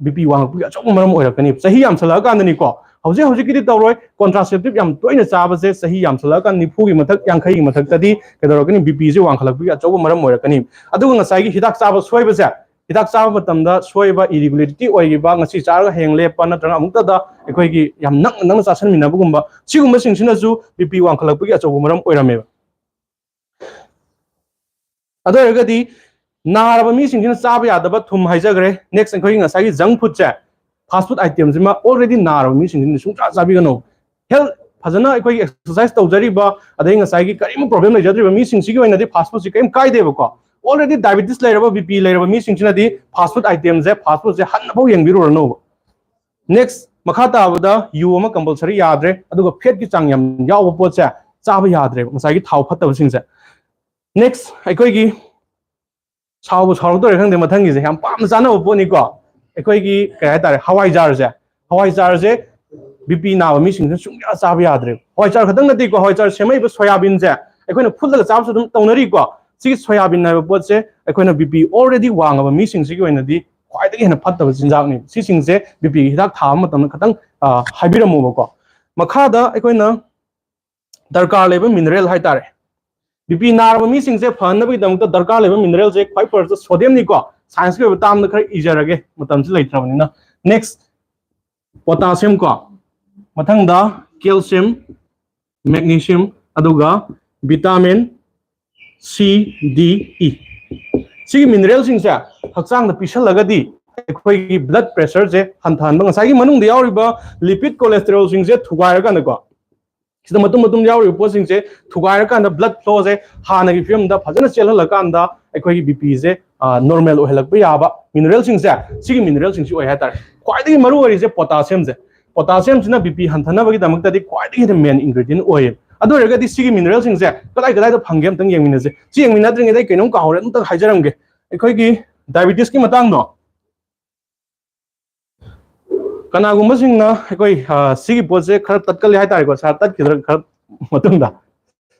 ꯕꯤ ꯄꯤ ꯋꯥꯡꯉꯛꯄꯒꯤ ꯑꯆꯧꯕ ꯃꯔꯝ ꯑꯣꯏꯔꯛꯀꯅꯤ꯫ ꯆꯍꯤ ꯌꯥꯝꯁꯜꯂꯛꯑꯀꯥꯟꯗꯅꯤꯀꯣ, ꯍꯧꯖꯤꯛ ꯍꯧꯖꯤꯛꯀꯤꯗꯤ ꯇꯧꯔꯣꯏ꯫ ꯀꯣꯟꯇ꯭ꯔꯥꯁꯦꯞꯇꯤꯞ ꯌꯥꯝ ꯇꯣꯏꯅ ꯆꯥꯕꯁꯦ ꯆꯍꯤ ꯌꯥꯝꯁꯜꯂꯛꯑꯀꯥꯟꯗ ꯅꯤꯐꯨꯒꯤ ꯃꯊꯛ, ꯌꯥꯡꯈꯩꯒꯤ ꯃꯊꯛꯇꯗꯤ ꯀꯩꯗꯧꯔꯛꯀꯅꯤ? ꯕꯤ ꯄꯤꯁꯦ ꯋꯥꯡꯈꯠꯂꯛꯄꯒꯤ ꯑꯆꯧꯕ ꯃꯔꯝ ꯑꯣꯏꯔꯛꯀꯅꯤ꯫ ꯑꯗꯨꯒ ꯉꯁꯥꯏꯒꯤ ꯍꯤꯗꯥꯛ ꯆꯥꯕ ꯁꯣꯏꯕꯁꯦ, ꯍꯤꯗꯥꯛ ꯆꯥꯕ ꯃꯇꯝꯗ ꯁꯣꯏꯕ, ꯏꯔꯤꯒꯨꯂꯦꯔꯤꯇꯤ ꯑꯣꯏꯈꯤꯕ, ꯉꯁꯤ ꯆꯥꯔꯒ ꯍꯌꯦꯡ ꯂꯦꯞꯄ, ꯅꯠꯇ꯭ꯔꯒ ꯑꯃꯨꯛꯇꯗ ꯑꯩꯈꯣꯏꯒꯤ ꯌꯥꯝ ꯅꯛꯅ ꯅꯛꯅ ꯆꯥꯁꯤꯟꯃꯤꯟꯅꯕꯒꯨꯝꯕ, ꯁꯤꯒꯨꯝꯕꯁꯤꯡꯁꯤꯅꯁꯨ ꯕꯤ ꯄꯤ ꯋꯥꯡꯈꯠꯂꯛꯄꯒꯤ ꯑꯆꯧꯕ ꯃꯔꯝ ꯑꯣꯏꯔꯝꯃꯦꯕ꯫ ꯑꯗꯨ ꯑꯣꯏꯔꯒꯗꯤ ꯅꯥꯔꯕ ꯃꯤꯁꯤꯡꯁꯤꯅ ꯆꯥꯕ ꯌꯥꯗꯕ ꯊꯨꯝ ꯍꯥꯏꯖꯈ꯭ꯔꯦ꯫ ꯅꯦꯛꯁ, ꯑꯩꯈꯣꯏꯒꯤ ꯉꯁꯥꯏꯒꯤ ꯖꯪ ꯐꯨꯗꯁꯦ, ꯐꯥꯁ ꯐꯨꯗ ꯑꯥꯏꯇꯦꯝꯁꯤꯃ ꯑꯣꯜꯔꯦꯗꯤ ꯅꯥꯔꯕ ꯃꯤꯁꯤꯡꯁꯤꯅ ꯁꯨꯡꯆꯥ ꯆꯥꯕꯤꯒꯅꯨ꯫ ꯍꯦꯜꯊ ꯐꯖꯅ ꯑꯩꯈꯣꯏꯒꯤ ꯑꯦꯛꯁꯔꯁꯥꯏꯁ ꯇꯧꯖꯔꯤꯕ, ꯑꯗꯩ ꯉꯁꯥꯏꯒꯤ ꯀꯔꯤꯝ ꯄ꯭ꯔꯣꯕ꯭ꯂꯦꯝ ꯂꯩꯖꯗ꯭ꯔꯤꯕ ꯃꯤꯁꯤꯡꯁꯤꯒꯤ ꯑꯣꯏꯅꯗꯤ ꯐꯥꯁ ꯐꯨꯗꯁꯤ ꯀꯔꯤꯝ ꯀꯥꯏꯗꯦꯕꯀꯣ꯫ ꯑꯣꯜꯔꯦꯗꯤ ꯗꯥꯏꯕꯤꯇꯤꯁ ꯂꯩꯔꯕ, ꯕꯤ ꯄꯤ ꯂꯩꯔꯕ ꯃꯤꯁꯤꯡꯁꯤꯅꯗꯤ ꯐꯥꯁ ꯐꯨꯗ ꯑꯥꯏꯇꯦꯝꯁꯦ, ꯐꯥꯁ ꯐꯨꯗꯁꯦ ꯍꯟꯅꯐꯥꯎ ꯌꯦꯡꯕꯤꯔꯨꯔꯅꯣꯕ꯫ ꯅꯦꯛꯁ, ꯃꯈꯥ ꯇꯥꯕꯗ ꯌꯨ ꯑꯃ ꯀꯝꯄꯜꯁꯔꯤ ꯌꯥꯗ꯭ꯔꯦ, ꯑꯗꯨꯒ ꯐꯦꯠꯀꯤ ꯆꯥꯡ ꯌꯥꯝ ꯌꯥꯎꯕ ꯄꯣꯠꯁꯦ ꯆꯥꯕ ꯌꯥꯗ꯭ꯔꯦꯕ, ꯉꯁꯥꯏꯒꯤ ꯊꯥꯎ ꯐꯠꯇꯕꯁꯤꯡꯁꯦ꯫ ꯅꯦꯛꯁ, ꯑꯩꯈꯣꯏꯒꯤ ꯁꯥꯎꯕ ꯁꯥꯎꯔꯛꯇꯣꯏꯔꯥ ꯈꯪꯗꯦ, ꯃꯊꯪꯒꯤꯁꯦ ꯌꯥꯝ ꯄꯥꯝꯅ ꯆꯥꯅꯕ ꯄꯣꯠꯅꯤꯀꯣ꯫ ꯑꯩꯈꯣꯏꯒꯤ ꯀꯩ ꯍꯥꯏꯇꯥꯔꯦ, ꯍꯋꯥꯏꯖꯥꯔꯁꯦ, ꯍꯋꯥꯏꯖꯥꯔꯁꯦ ꯕꯤ ꯄꯤ ꯅꯥꯕ ꯃꯤꯁꯤꯡꯁꯤꯅ ꯁꯨꯡꯌꯥ ꯆꯥꯕ ꯌꯥꯗ꯭ꯔꯦ꯫ ꯍꯋꯥꯏꯖꯥꯔ ꯈꯛꯇꯪ ꯅꯠꯇꯦꯀꯣ, ꯍꯋꯥꯏꯖꯥꯔ ꯁꯦꯝꯃꯛꯏꯕ ꯁꯣꯌꯥꯕꯤꯟꯁꯦ ꯑꯩꯈꯣꯏꯅ ꯐꯨꯠꯂꯒ ꯆꯥꯕꯁꯨ ꯑꯗꯨꯝ ꯇꯧꯅꯔꯤꯀꯣ꯫ ꯁꯤꯒꯤ ꯁꯣꯌꯥꯕꯤꯟ ꯍꯥꯏꯕ ꯄꯣꯠꯁꯦ ꯑꯩꯈꯣꯏꯅ ꯕꯤ ꯄꯤ ꯑꯣꯜꯔꯦꯗꯤ ꯋꯥꯡꯉꯕ ꯃꯤꯁꯤꯡꯁꯤꯒꯤ ꯑꯣꯏꯅꯗꯤ ꯈ꯭ꯋꯥꯏꯗꯒꯤ ꯍꯦꯟꯅ ꯐꯠꯇꯕ ꯆꯤꯟꯖꯥꯛꯅꯤ꯫ ꯁꯤꯁꯤꯡꯁꯦ ꯕꯤ ꯄꯤꯒꯤ ꯍꯤꯗꯥꯛ ꯊꯥꯕ ꯃꯇꯝꯗ ꯈꯤꯇꯪ, ꯑ, ꯍꯥꯏꯕꯤꯔꯝꯃꯣꯕꯀꯣ꯫ ꯃꯈꯥꯗ ꯑꯩꯈꯣꯏꯅ ꯗꯔꯀꯥꯔ ꯂꯩꯕ ꯃꯤꯅꯔꯦꯜ ꯍꯥꯏꯇꯥꯔꯦ, ꯕꯤ ꯄꯤ ꯅꯥꯔꯕ ꯃꯤꯁꯤꯡꯁꯦ ꯐꯍꯟꯅꯕꯒꯤꯗꯃꯛꯇ ꯗꯔꯀꯥꯔ ꯂꯩꯕ ꯃꯤꯅꯔꯦꯜꯁꯦ ꯈ꯭ꯋꯥꯏ ꯐꯥꯔꯁꯇ ꯁꯣꯗꯤꯌꯝꯅꯤꯀꯣ꯫ ꯁꯥꯏꯟꯁꯀꯤ ꯑꯣꯏꯕ ꯇꯥꯝꯗ ꯈꯔ ꯏꯖꯔꯒꯦ, ꯃꯇꯝꯁꯤ ꯂꯩꯇ꯭ꯔꯕꯅꯤꯅ꯫ ꯅꯦꯛꯁ, ꯄꯣꯇꯥꯁꯤꯌꯝ ꯀꯣ, ꯃꯊꯪꯗ calcium, magnesium, ꯑꯗꯨꯒ vitamin C, D, E꯫ ꯁꯤꯒꯤ ꯃꯤꯅꯔꯦꯜꯁꯤꯡꯁꯦ ꯍꯛꯆꯥꯡꯗ ꯄꯤꯁꯜꯂꯒꯗꯤ ꯑꯩꯈꯣꯏꯒꯤ blood pressureꯁꯦ ꯍꯟꯊꯍꯟꯕ, ꯉꯁꯥꯏꯒꯤ ꯃꯅꯨꯡꯗ ꯌꯥꯎꯔꯤꯕ lipid cholesterolꯁꯤꯡꯁꯦ ꯊꯨꯒꯥꯏꯔꯀꯥꯟꯗꯀꯣ, ꯁꯤꯗ ꯃꯇꯨꯝ ꯃꯇꯨꯝ ꯌꯥꯎꯔꯤꯕ ꯄꯣꯠꯁꯤꯡꯁꯦ ꯊꯨꯒꯥꯏꯔꯀꯥꯟꯗ blood flowꯁꯦ ꯍꯥꯟꯅꯒꯤ ꯐꯤꯕꯝꯗ ꯐꯖꯅ ꯆꯦꯜꯍꯜꯂꯀꯥꯟꯗ ꯑꯩꯈꯣꯏꯒꯤ BPꯁꯦ ꯅꯣꯔꯃꯦꯜ ꯑꯣꯏꯍꯜꯂꯛꯄ ꯌꯥꯕ ꯃꯤꯅꯔꯦꯜꯁꯤꯡꯁꯦ ꯁꯤꯒꯤ ꯃꯤꯅꯔꯦꯜꯁꯤꯡꯁꯤ ꯑꯣꯏ ꯍꯥꯏꯇꯥꯔꯦ꯫ ꯈ꯭ꯋꯥꯏꯗꯒꯤ ꯃꯔꯨ ꯑꯣꯏꯔꯤꯁꯦ potassiumꯁꯦ꯫ Potassiumꯁꯤꯅ BP ꯍꯟꯊꯅꯕꯒꯤꯗꯃꯛꯇꯗꯤ ꯈ꯭ꯋꯥꯏꯗꯒꯤ ꯍꯦꯟꯅ main ingredient ꯑꯣꯏꯌꯦ꯫ ꯑꯗꯨ ꯑꯣꯏꯔꯒꯗꯤ ꯁꯤꯒꯤ ꯃꯤꯅꯔꯦꯜꯁꯤꯡꯁꯦ ꯀꯗꯥꯏ ꯀꯗꯥꯏꯗ ꯐꯪꯒꯦ ꯑꯝꯇꯪ ꯌꯦꯡꯃꯤꯟꯅꯁꯦ꯫ ꯁꯤ ꯌꯦꯡꯃꯤꯟꯅꯗ꯭ꯔꯤꯉꯩꯗ ꯑꯩ ꯀꯩꯅꯣꯝ ꯀꯥꯎꯍꯧꯔꯦ, ꯑꯝꯇꯪ ꯍꯥꯏꯖꯔꯝꯒꯦ꯫ ꯑꯩꯈꯣꯏꯒꯤ diabetesꯀꯤ ꯃꯇꯥꯡꯗꯣ, ꯀꯅꯥꯒꯨꯝꯕꯁꯤꯡꯅ ꯑꯩꯈꯣꯏ ꯁꯤꯒꯤ ꯄꯣꯠꯁꯦ ꯈꯔ ꯇꯠꯀꯜꯂꯤ ꯍꯥꯏꯇꯥꯔꯦꯀꯣ, ꯁꯥꯔ ꯇꯠꯈꯤꯗ꯭ꯔꯥ ꯈꯔ ꯃꯇꯨꯡꯗ꯫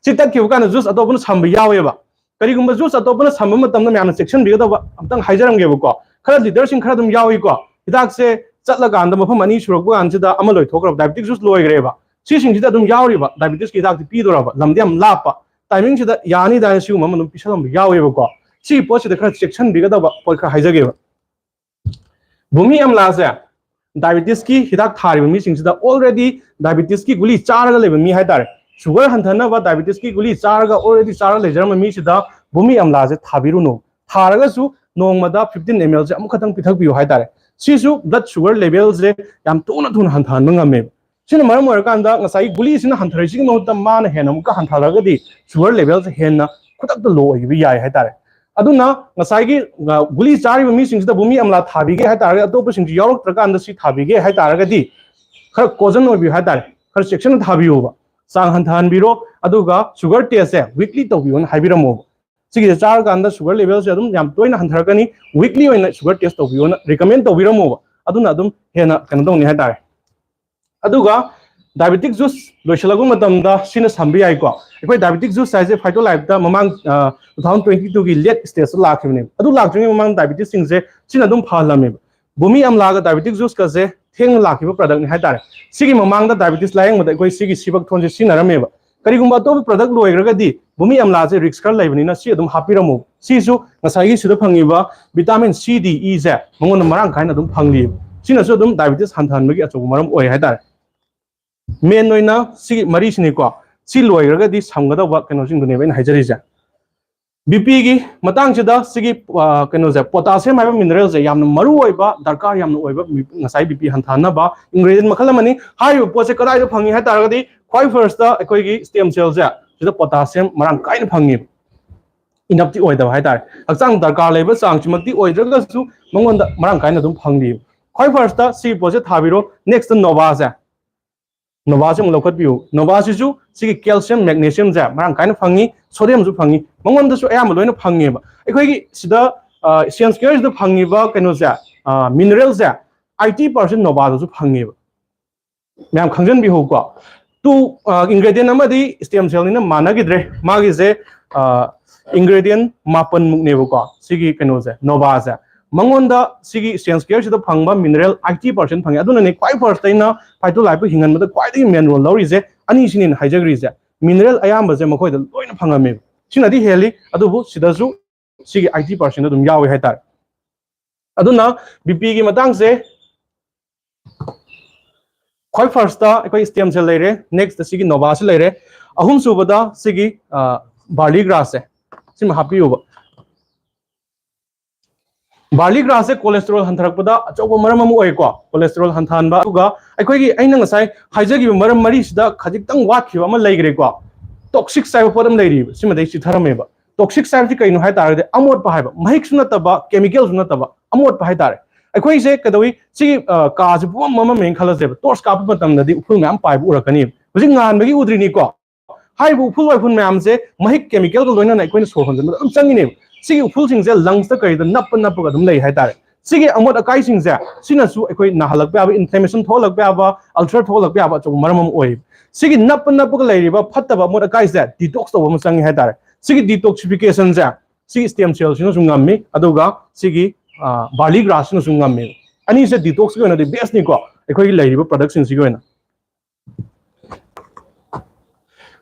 ꯁꯤ ꯇꯠꯈꯤꯕ ꯀꯥꯟꯗ ꯖꯨꯁ ꯑꯇꯣꯞꯄꯅ ꯁꯝꯕ ꯌꯥꯎꯋꯦꯕ꯫ ꯀꯔꯤꯒꯨꯝꯕ ꯖꯨꯁ ꯑꯇꯣꯞꯄꯅ ꯁꯝꯕ ꯃꯇꯝꯗ ꯃꯌꯥꯝꯅ ꯆꯦꯛꯁꯤꯟꯕꯤꯒꯗꯕ ꯑꯝꯇꯪ ꯍꯥꯏꯖꯔꯝꯒꯦꯕꯀꯣ꯫ ꯈꯔ ꯂꯤꯗꯔꯁꯤꯡ ꯈꯔ ꯑꯗꯨꯝ ꯌꯥꯎꯏꯀꯣ, ꯍꯤꯗꯥꯛꯁꯦ ꯆꯠꯂꯀꯥꯟꯗ ꯃꯐꯝ ꯑꯅꯤ ꯁꯨꯔꯛꯄ ꯀꯥꯟꯁꯤꯗ ꯑꯃ ꯂꯣꯏꯊꯣꯛꯈ꯭ꯔꯕ, diabetic ꯖꯨꯁ ꯂꯣꯏꯈ꯭ꯔꯦꯕ꯫ ꯁꯤꯁꯤꯡꯁꯤꯗ ꯑꯗꯨꯝ ꯌꯥꯎꯔꯤꯕ diabetesꯀꯤ ꯍꯤꯗꯥꯛꯇꯤ ꯄꯤꯗꯣꯔꯕ, ꯂꯝꯗꯤ ꯌꯥꯝ ꯂꯥꯞꯄ, timingꯁꯤꯗ ꯌꯥꯅꯤꯗꯥꯅ ꯁꯤꯒꯨꯝꯕ ꯑꯃ ꯑꯗꯨꯝ ꯄꯤꯁꯜꯂꯝꯕ ꯌꯥꯎꯋꯦꯕꯀꯣ꯫ ꯁꯤꯒꯤ ꯄꯣꯠꯁꯤꯗ ꯈꯔ ꯆꯦꯛꯁꯤꯟꯕꯤꯒꯗꯕ ꯄꯣꯠ ꯈꯔ ꯍꯥꯏꯖꯒꯦꯕ꯫ ꯚꯨꯃꯤ ꯑꯝꯂꯥꯁꯦ diabetesꯀꯤ ꯍꯤꯗꯥꯛ ꯊꯥꯔꯤꯕ ꯃꯤꯁꯤꯡꯁꯤꯗ already diabetesꯀꯤ ꯒꯨꯂꯤ ꯆꯥꯔꯒ ꯂꯩꯕ ꯃꯤ ꯍꯥꯏꯇꯥꯔꯦ, sugar ꯍꯟꯊꯅꯕ diabetesꯀꯤ ꯒꯨꯂꯤ ꯆꯥꯔꯒ already ꯆꯥꯔꯒ ꯂꯩꯖꯔꯝꯕ ꯃꯤꯁꯤꯗ ꯚꯨꯃꯤ ꯑꯝꯂꯥꯁꯦ ꯊꯥꯕꯤꯔꯨꯅꯨ꯫ ꯊꯥꯔꯒꯁꯨ ꯅꯣꯡꯃꯗ fifteen mlꯁꯦ ꯑꯃꯨꯛꯈꯛꯇꯪ ꯄꯤꯊꯛꯄꯤꯌꯨ ꯍꯥꯏꯇꯥꯔꯦ꯫ ꯁꯤꯁꯨ blood sugar levelꯁꯦ ꯌꯥꯝ ꯊꯨꯅ ꯊꯨꯅ ꯍꯟꯊꯍꯟꯕ ꯉꯝꯃꯦꯕ꯫ ꯁꯤꯅ ꯃꯔꯝ ꯑꯣꯏꯔꯀꯥꯟꯗ ꯉꯁꯥꯏꯒꯤ ꯒꯨꯂꯤꯁꯤꯅ ꯍꯟꯊꯔꯤꯁꯤꯒꯤ ꯃꯍꯨꯠꯇ ꯃꯥꯅ ꯍꯦꯟꯅ ꯑꯃꯨꯛꯀ ꯍꯟꯊꯔꯒꯗꯤ sugar levelꯁꯦ ꯍꯦꯟꯅ ꯈꯨꯗꯛꯇ low ꯑꯣꯏꯈꯤꯕ ꯌꯥꯏ ꯍꯥꯏꯇꯥꯔꯦ꯫ ꯑꯗꯨꯅ ꯉꯁꯥꯏꯒꯤ ꯒꯨꯂꯤ ꯆꯥꯔꯤꯕ ꯃꯤꯁꯤꯡꯁꯤꯗ ꯚꯨꯃꯤ ꯑꯝꯂꯥ ꯊꯥꯕꯤꯒꯦ ꯍꯥꯏꯇꯥꯔꯒꯗꯤ, ꯑꯇꯣꯞꯄꯁꯤꯡꯁꯨ ꯌꯥꯎꯔꯛꯇ꯭ꯔꯀꯥꯟꯗ ꯁꯤ ꯊꯥꯕꯤꯒꯦ ꯍꯥꯏꯇꯥꯔꯒꯗꯤ ꯈꯔ ꯀꯣꯖꯟ ꯑꯣꯏꯕꯤꯌꯨ ꯍꯥꯏꯇꯥꯔꯦ, ꯈꯔ ꯆꯦꯛꯁꯤꯟꯅ ꯊꯥꯕꯤꯌꯣꯕ꯫ ꯆꯥꯡ ꯍꯟꯊꯍꯟꯕꯤꯔꯣ, ꯑꯗꯨꯒ sugar testꯁꯦ weekly ꯇꯧꯕꯤꯌꯣꯅ ꯍꯥꯏꯕꯤꯔꯝꯃꯣꯕ꯫ ꯁꯤꯒꯤꯁꯦ ꯆꯥꯔꯀꯥꯟꯗ sugar levelꯁꯦ ꯑꯗꯨꯝ ꯌꯥꯝ ꯇꯣꯏꯅ ꯍꯟꯊꯔꯛꯀꯅꯤ, weekly ꯑꯣꯏꯅ sugar test ꯇꯧꯕꯤꯌꯣꯅ recommend ꯇꯧꯕꯤꯔꯝꯃꯣꯕ꯫ ꯑꯗꯨꯅ ꯑꯗꯨꯝ ꯍꯦꯟꯅ ꯀꯩꯅꯣ ꯇꯧꯅꯤ ꯍꯥꯏꯇꯥꯔꯦ꯫ ꯑꯗꯨꯒ diabetic juice ꯂꯣꯏꯁꯤꯜꯂꯛꯄ ꯃꯇꯝꯗ ꯁꯤꯅ ꯁꯝꯕ ꯌꯥꯏꯀꯣ꯫ ꯑꯩꯈꯣꯏ diabetic juice ꯍꯥꯏꯁꯦ Phytolifeꯇ ꯃꯃꯥꯡ two thousand twenty twoꯒꯤ late stageꯇ ꯂꯥꯛꯈꯤꯕꯅꯦꯕ꯫ ꯑꯗꯨ ꯂꯥꯛꯇ꯭ꯔꯤꯉꯩ ꯃꯃꯥꯡꯗ diabetesꯁꯤꯡꯁꯦ ꯁꯤꯅ ꯑꯗꯨꯝ ꯐꯍꯜꯂꯝꯃꯦꯕ꯫ ꯚꯨꯃꯤ ꯑꯝꯂꯥꯒ diabetic juiceꯀꯁꯦ ꯊꯦꯡꯅ ꯂꯥꯛꯈꯤꯕ productꯅꯤ ꯍꯥꯏꯇꯥꯔꯦ꯫ ꯁꯤꯒꯤ ꯃꯃꯥꯡꯗ diabetes ꯂꯥꯌꯦꯡꯕꯗ ꯑꯩꯈꯣꯏ ꯁꯤꯒꯤ Seabuckthornꯁꯦ ꯁꯤꯖꯤꯟꯅꯔꯝꯃꯦꯕ꯫ ꯀꯔꯤꯒꯨꯝꯕ ꯑꯇꯣꯞꯄ product ꯂꯣꯏꯈ꯭ꯔꯒꯗꯤ ꯚꯨꯃꯤ ꯑꯝꯂꯥꯁꯦ risk ꯈꯔ ꯂꯩꯕꯅꯤꯅ ꯁꯤ ꯑꯗꯨꯝ ꯍꯥꯞꯄꯤꯔꯝꯃꯣ꯫ ꯁꯤꯁꯨ ꯉꯁꯥꯏꯒꯤ ꯁꯤꯗ ꯐꯪꯉꯤꯕ vitamin C, D, Eꯁꯦ ꯃꯉꯣꯟꯗ ꯃꯔꯥꯡ ꯀꯥꯏꯅ ꯑꯗꯨꯝ ꯐꯪꯂꯤꯕ꯫ ꯁꯤꯅꯁꯨ ꯑꯗꯨꯝ diabetes ꯍꯟꯊꯍꯟꯕꯒꯤ ꯑꯆꯧꯕ ꯃꯔꯝ ꯑꯣꯏ ꯍꯥꯏꯇꯥꯔꯦ꯫ ꯃꯦꯟ ꯑꯣꯏꯅ ꯁꯤꯒꯤ ꯃꯔꯤꯁꯤꯅꯤꯀꯣ꯫ ꯁꯤ ꯂꯣꯏꯈ꯭ꯔꯒꯗꯤ ꯁꯝꯒꯗꯧꯕ ꯀꯩꯅꯣꯁꯤꯡꯗꯨꯅꯦꯕ ꯑꯩꯅ ꯍꯥꯏꯖꯔꯤꯁꯦ꯫ ꯕꯤꯄꯤꯒꯤ ꯃꯇꯥꯡꯁꯤꯗ ꯁꯤꯒꯤ ꯑ, ꯀꯩꯅꯣꯁꯦ, ꯄꯣꯇꯥꯁꯤꯌꯝ ꯍꯥꯏꯕ ꯃꯤꯅꯔꯦꯜꯁꯦ ꯌꯥꯝꯅ ꯃꯔꯨ ꯑꯣꯏꯕ, ꯗꯔꯀꯥꯔ ꯌꯥꯝꯅ ꯑꯣꯏꯕ ꯃꯤ-, ꯉꯁꯥꯏ ꯕꯤꯄꯤ ꯍꯟꯊꯍꯟꯅꯕ ꯏꯟꯒ꯭ꯔꯦꯗꯤꯌꯦꯟ ꯃꯈꯜ ꯑꯃꯅꯤ꯫ ꯍꯥꯏꯔꯤꯕ ꯄꯣꯠꯁꯦ ꯀꯗꯥꯏꯗ ꯐꯪꯉꯤ ꯍꯥꯏ ꯇꯥꯔꯒꯗꯤ, ꯈ꯭ꯋꯥꯏ ꯐꯥꯔꯁꯇ ꯑꯩꯈꯣꯏꯒꯤ ꯁ꯭ꯇꯦꯝ ꯁꯦꯜꯁꯦ ꯁꯤꯗ ꯄꯣꯇꯥꯁꯤꯌꯝ ꯃꯔꯥꯡ ꯀꯥꯏꯅ ꯐꯪꯉꯦꯕ꯫ ꯏꯅꯞꯇꯤ ꯑꯣꯏꯗꯕ ꯍꯥꯏꯇꯥꯔꯦ, ꯍꯛꯆꯥꯡ ꯗꯔꯀꯥꯔ ꯂꯩꯕ ꯆꯥꯡꯁꯤꯃꯛꯇꯤ ꯑꯣꯏꯗ꯭ꯔꯒꯁꯨ ꯃꯉꯣꯟꯗ ꯃꯔꯥꯡ ꯀꯥꯏꯅ ꯑꯗꯨꯝ ꯐꯪꯉꯦꯕ꯫ ꯈ꯭ꯋꯥꯏ ꯐꯥꯔꯁꯇ ꯁꯤꯒꯤ ꯄꯣꯠꯁꯦ ꯊꯥꯕꯤꯔꯣ꯫ ꯅꯦꯛꯁꯇ ꯅꯣꯚꯥꯁꯦ, ꯅꯣꯚꯥꯁꯤ ꯑꯃꯨꯛ ꯂꯧꯈꯠꯄꯤꯌꯨ꯫ ꯅꯣꯚꯥꯁꯤꯁꯨ ꯁꯤꯒꯤ ꯀꯦꯜꯁꯤꯌꯝ, ꯃꯦꯒꯅꯦꯁꯤꯌꯝꯁꯦ ꯃꯔꯥꯡ ꯀꯥꯏꯅ ꯐꯪꯉꯤ, ꯁꯣꯗꯤꯌꯝꯁꯨ ꯐꯪꯉꯤ, ꯃꯉꯣꯟꯗꯁꯨ ꯑꯌꯥꯝꯕ ꯂꯣꯏꯅ ꯐꯪꯉꯦꯕ꯫ ꯑꯩꯈꯣꯏꯒꯤ ꯁꯤꯗ ꯁꯦꯟꯁ ꯀꯦꯌꯔꯁꯤꯗ ꯐꯪꯉꯤꯕ ꯀꯩꯅꯣꯁꯦ, ꯃꯤꯅꯔꯦꯜꯁꯦ ꯑꯥꯏꯇꯤ ꯄꯥꯔꯁꯦꯟ ꯅꯣꯚꯥꯗꯁꯨ ꯐꯪꯉꯦꯕ꯫ ꯃꯌꯥꯝ ꯈꯪꯖꯟꯕꯤꯍꯧꯀꯣ꯫ ꯇꯨ ꯏꯟꯒ꯭ꯔꯦꯗꯤꯌꯦꯟ ꯑꯃꯗꯤ ꯁ꯭ꯇꯦꯝ ꯁꯦꯜꯅꯤꯅ ꯃꯥꯟꯅꯈꯤꯗ꯭ꯔꯦ꯫ ꯃꯥꯒꯤꯁꯦ ꯏꯟꯒ꯭ꯔꯦꯗꯤꯌꯦꯟ ꯃꯥꯄꯟꯃꯨꯛꯅꯦꯕꯀꯣ ꯁꯤꯒꯤ ꯀꯩꯅꯣꯁꯦ, ꯅꯣꯚꯥꯁꯦ꯫ ꯃꯉꯣꯟꯗ ꯁꯤꯒꯤ ꯁꯦꯟꯁ ꯀꯦꯌꯔꯁꯤꯗ ꯐꯪꯕ ꯃꯤꯅꯔꯦꯜ ꯑꯥꯏꯇꯤ ꯄꯥꯔꯁꯦꯟ ꯐꯪꯉꯦ꯫ ꯑꯗꯨꯅꯅꯦ ꯈ꯭ꯋꯥꯏ ꯐꯥꯔꯁꯇ ꯑꯩꯅ ꯐꯥꯏꯇꯣ ꯂꯥꯏꯐꯄꯨ ꯍꯤꯡꯍꯟꯕꯗ ꯈ꯭ꯋꯥꯏꯗꯒꯤ ꯃꯦꯟ ꯔꯣꯜ ꯂꯧꯔꯤꯁꯦ ꯑꯅꯤꯁꯤꯅꯦꯅ ꯍꯥꯏꯖꯈ꯭ꯔꯤꯁꯦ꯫ ꯃꯤꯅꯔꯦꯜ ꯑꯌꯥꯝꯕꯁꯦ ꯃꯈꯣꯏꯗ ꯂꯣꯏꯅ ꯐꯪꯉꯝꯃꯦꯕ꯫ ꯁꯤꯅꯗꯤ ꯍꯦꯜꯂꯤ, ꯑꯗꯨꯕꯨ ꯁꯤꯗꯁꯨ ꯁꯤꯒꯤ ꯑꯥꯏꯇꯤ ꯄꯥꯔꯁꯦꯟ ꯑꯗꯨꯝ ꯌꯥꯎꯋꯦ ꯍꯥꯏꯇꯥꯔꯦ꯫ ꯑꯗꯨꯅ ꯕꯤꯄꯤꯒꯤ ꯃꯇꯥꯡꯁꯦ ꯈ꯭ꯋꯥꯏ ꯐꯥꯔꯁꯇ ꯑꯩꯈꯣꯏ ꯁ꯭ꯇꯦꯝ ꯁꯦꯜ ꯂꯩꯔꯦ, ꯅꯦꯛꯁꯇ ꯁꯤꯒꯤ ꯅꯣꯚꯥꯁꯤ ꯂꯩꯔꯦ, ꯑꯍꯨꯝꯁꯨꯕꯗ ꯁꯤꯒꯤ ꯕꯥꯔꯂꯤ ꯒ꯭ꯔꯥꯁꯁꯦ ꯁꯤꯃ ꯍꯥꯞꯄꯤꯌꯨꯕ꯫ ꯕꯥꯔꯂꯤ ꯒ꯭ꯔꯥꯁꯁꯦ ꯀꯣꯂꯦꯁꯇꯔꯣꯜ ꯍꯟꯊꯔꯛꯄꯗ ꯑꯆꯧꯕ ꯃꯔꯝ ꯑꯃ ꯑꯣꯏꯀꯣ꯫ ꯀꯣꯂꯦꯁꯇꯔꯣꯜ ꯍꯟꯊꯍꯟꯕ, ꯑꯗꯨꯒ ꯑꯩꯈꯣꯏꯒꯤ ꯑꯩꯅ ꯉꯁꯥꯏ ꯍꯥꯏꯖꯈꯤꯕ ꯃꯔꯝ ꯃꯔꯤꯁꯤꯗ ꯈꯖꯤꯛꯇꯪ ꯋꯥꯠꯈꯤꯕ ꯑꯃ ꯂꯩꯈ꯭ꯔꯦꯀꯣ꯫ ꯇꯣꯛꯁꯤꯛꯁ ꯍꯥꯏꯕ ꯄꯣꯠ ꯑꯃ ꯂꯩꯔꯤꯕ, ꯁꯤꯃꯗꯩ ꯆꯤꯊꯔꯝꯃꯦꯕ꯫ ꯇꯣꯛꯁꯤꯛꯁ ꯍꯥꯏꯕꯁꯤ ꯀꯩꯅꯣ ꯍꯥꯏ ꯇꯥꯔꯒꯗꯤ ꯑꯃꯣꯠꯄ ꯍꯥꯏꯕ, ꯃꯍꯤꯛꯁꯨ ꯅꯠꯇꯕ, ꯀꯦꯃꯤꯀꯦꯜꯁꯨ ꯅꯠꯇꯕ, ꯑꯃꯣꯠꯄ ꯍꯥꯏꯇꯥꯔꯦ꯫ ꯑꯩꯈꯣꯏꯁꯦ ꯀꯩꯗꯧꯏ, ꯁꯤꯒꯤ ꯀꯥꯁꯦ ꯄꯨꯝꯃꯝ ꯃꯝꯃꯝꯃꯦꯅ ꯈꯜꯂꯁꯦꯕ, ꯇꯣꯔꯆ ꯀꯥꯞꯄ ꯃꯇꯝꯗꯗꯤ ꯎꯐꯨꯜ ꯃꯌꯥꯝ ꯄꯥꯏꯕ ꯎꯔꯛꯀꯅꯤ꯫ ꯍꯧꯖꯤꯛ ꯉꯥꯟꯕꯒꯤ ꯎꯗ꯭ꯔꯤꯅꯤꯀꯣ꯫ ꯍꯥꯏꯔꯤꯕ ꯎꯐꯨꯜ ꯋꯥꯏꯐꯨꯜ ꯃꯌꯥꯝꯁꯦ ꯃꯍꯤꯛ ꯀꯦꯃꯤꯀꯦꯜꯒ ꯂꯣꯏꯅꯅ ꯑꯩꯈꯣꯏꯅ ꯁꯣꯔ ꯍꯣꯟꯖꯤꯟꯕꯗ ꯑꯗꯨꯝ ꯆꯪꯉꯤꯅꯦꯕ꯫ ꯁꯤꯒꯤ ꯎꯐꯨꯜꯁꯤꯡꯁꯦ ꯂꯪꯁꯇ ꯀꯩꯗ ꯅꯞꯄ ꯅꯞꯄꯒ ꯑꯗꯨꯝ ꯂꯩ ꯍꯥꯏꯇꯥꯔꯦ꯫ ꯁꯤꯒꯤ ꯑꯃꯣꯠ ꯑꯀꯥꯏꯁꯤꯡꯁꯦ ꯁꯤꯅꯁꯨ ꯑꯩꯈꯣꯏ ꯅꯥꯍꯜꯂꯛꯄ ꯌꯥꯕ, ꯏꯟꯐ꯭ꯂꯦꯃꯦꯁꯟ ꯊꯣꯛꯍꯜꯂꯛꯄ ꯌꯥꯕ, ꯑꯜꯁꯔ ꯊꯣꯛꯍꯜꯂꯛꯄ ꯌꯥꯕ ꯑꯆꯧꯕ ꯃꯔꯝ ꯑꯃ ꯑꯣꯏ꯫ ꯁꯤꯒꯤ ꯅꯞꯄ ꯅꯞꯄꯒ ꯂꯩꯔꯤꯕ ꯐꯠꯇꯕ ꯑꯃꯣꯠ ꯑꯀꯥꯏꯁꯦ ꯗꯤꯇꯣꯛꯁ ꯇꯧꯕ ꯑꯃ ꯆꯪꯉꯤ ꯍꯥꯏꯇꯥꯔꯦ꯫ ꯁꯤꯒꯤ ꯗꯤꯇꯣꯛꯁꯤꯐꯤꯀꯦꯁꯟꯁꯦ ꯁꯤꯒꯤ ꯁ꯭ꯇꯦꯝ ꯁꯦꯜꯁꯤꯅꯁꯨ ꯉꯝꯃꯤ, ꯑꯗꯨꯒ ꯁꯤꯒꯤ ꯕꯥꯔꯂꯤ ꯒ꯭ꯔꯥꯁꯁꯤꯅꯁꯨ ꯉꯝꯃꯤ꯫ ꯑꯅꯤꯁꯦ ꯗꯤꯇꯣꯛꯁꯀꯤ ꯑꯣꯏꯅꯗꯤ ꯕꯦꯁꯅꯤꯀꯣ, ꯑꯩꯈꯣꯏꯒꯤ ꯂꯩꯔꯤꯕ ꯄ꯭ꯔꯗꯛꯁꯤꯡꯁꯤꯒꯤ ꯑꯣꯏꯅ꯫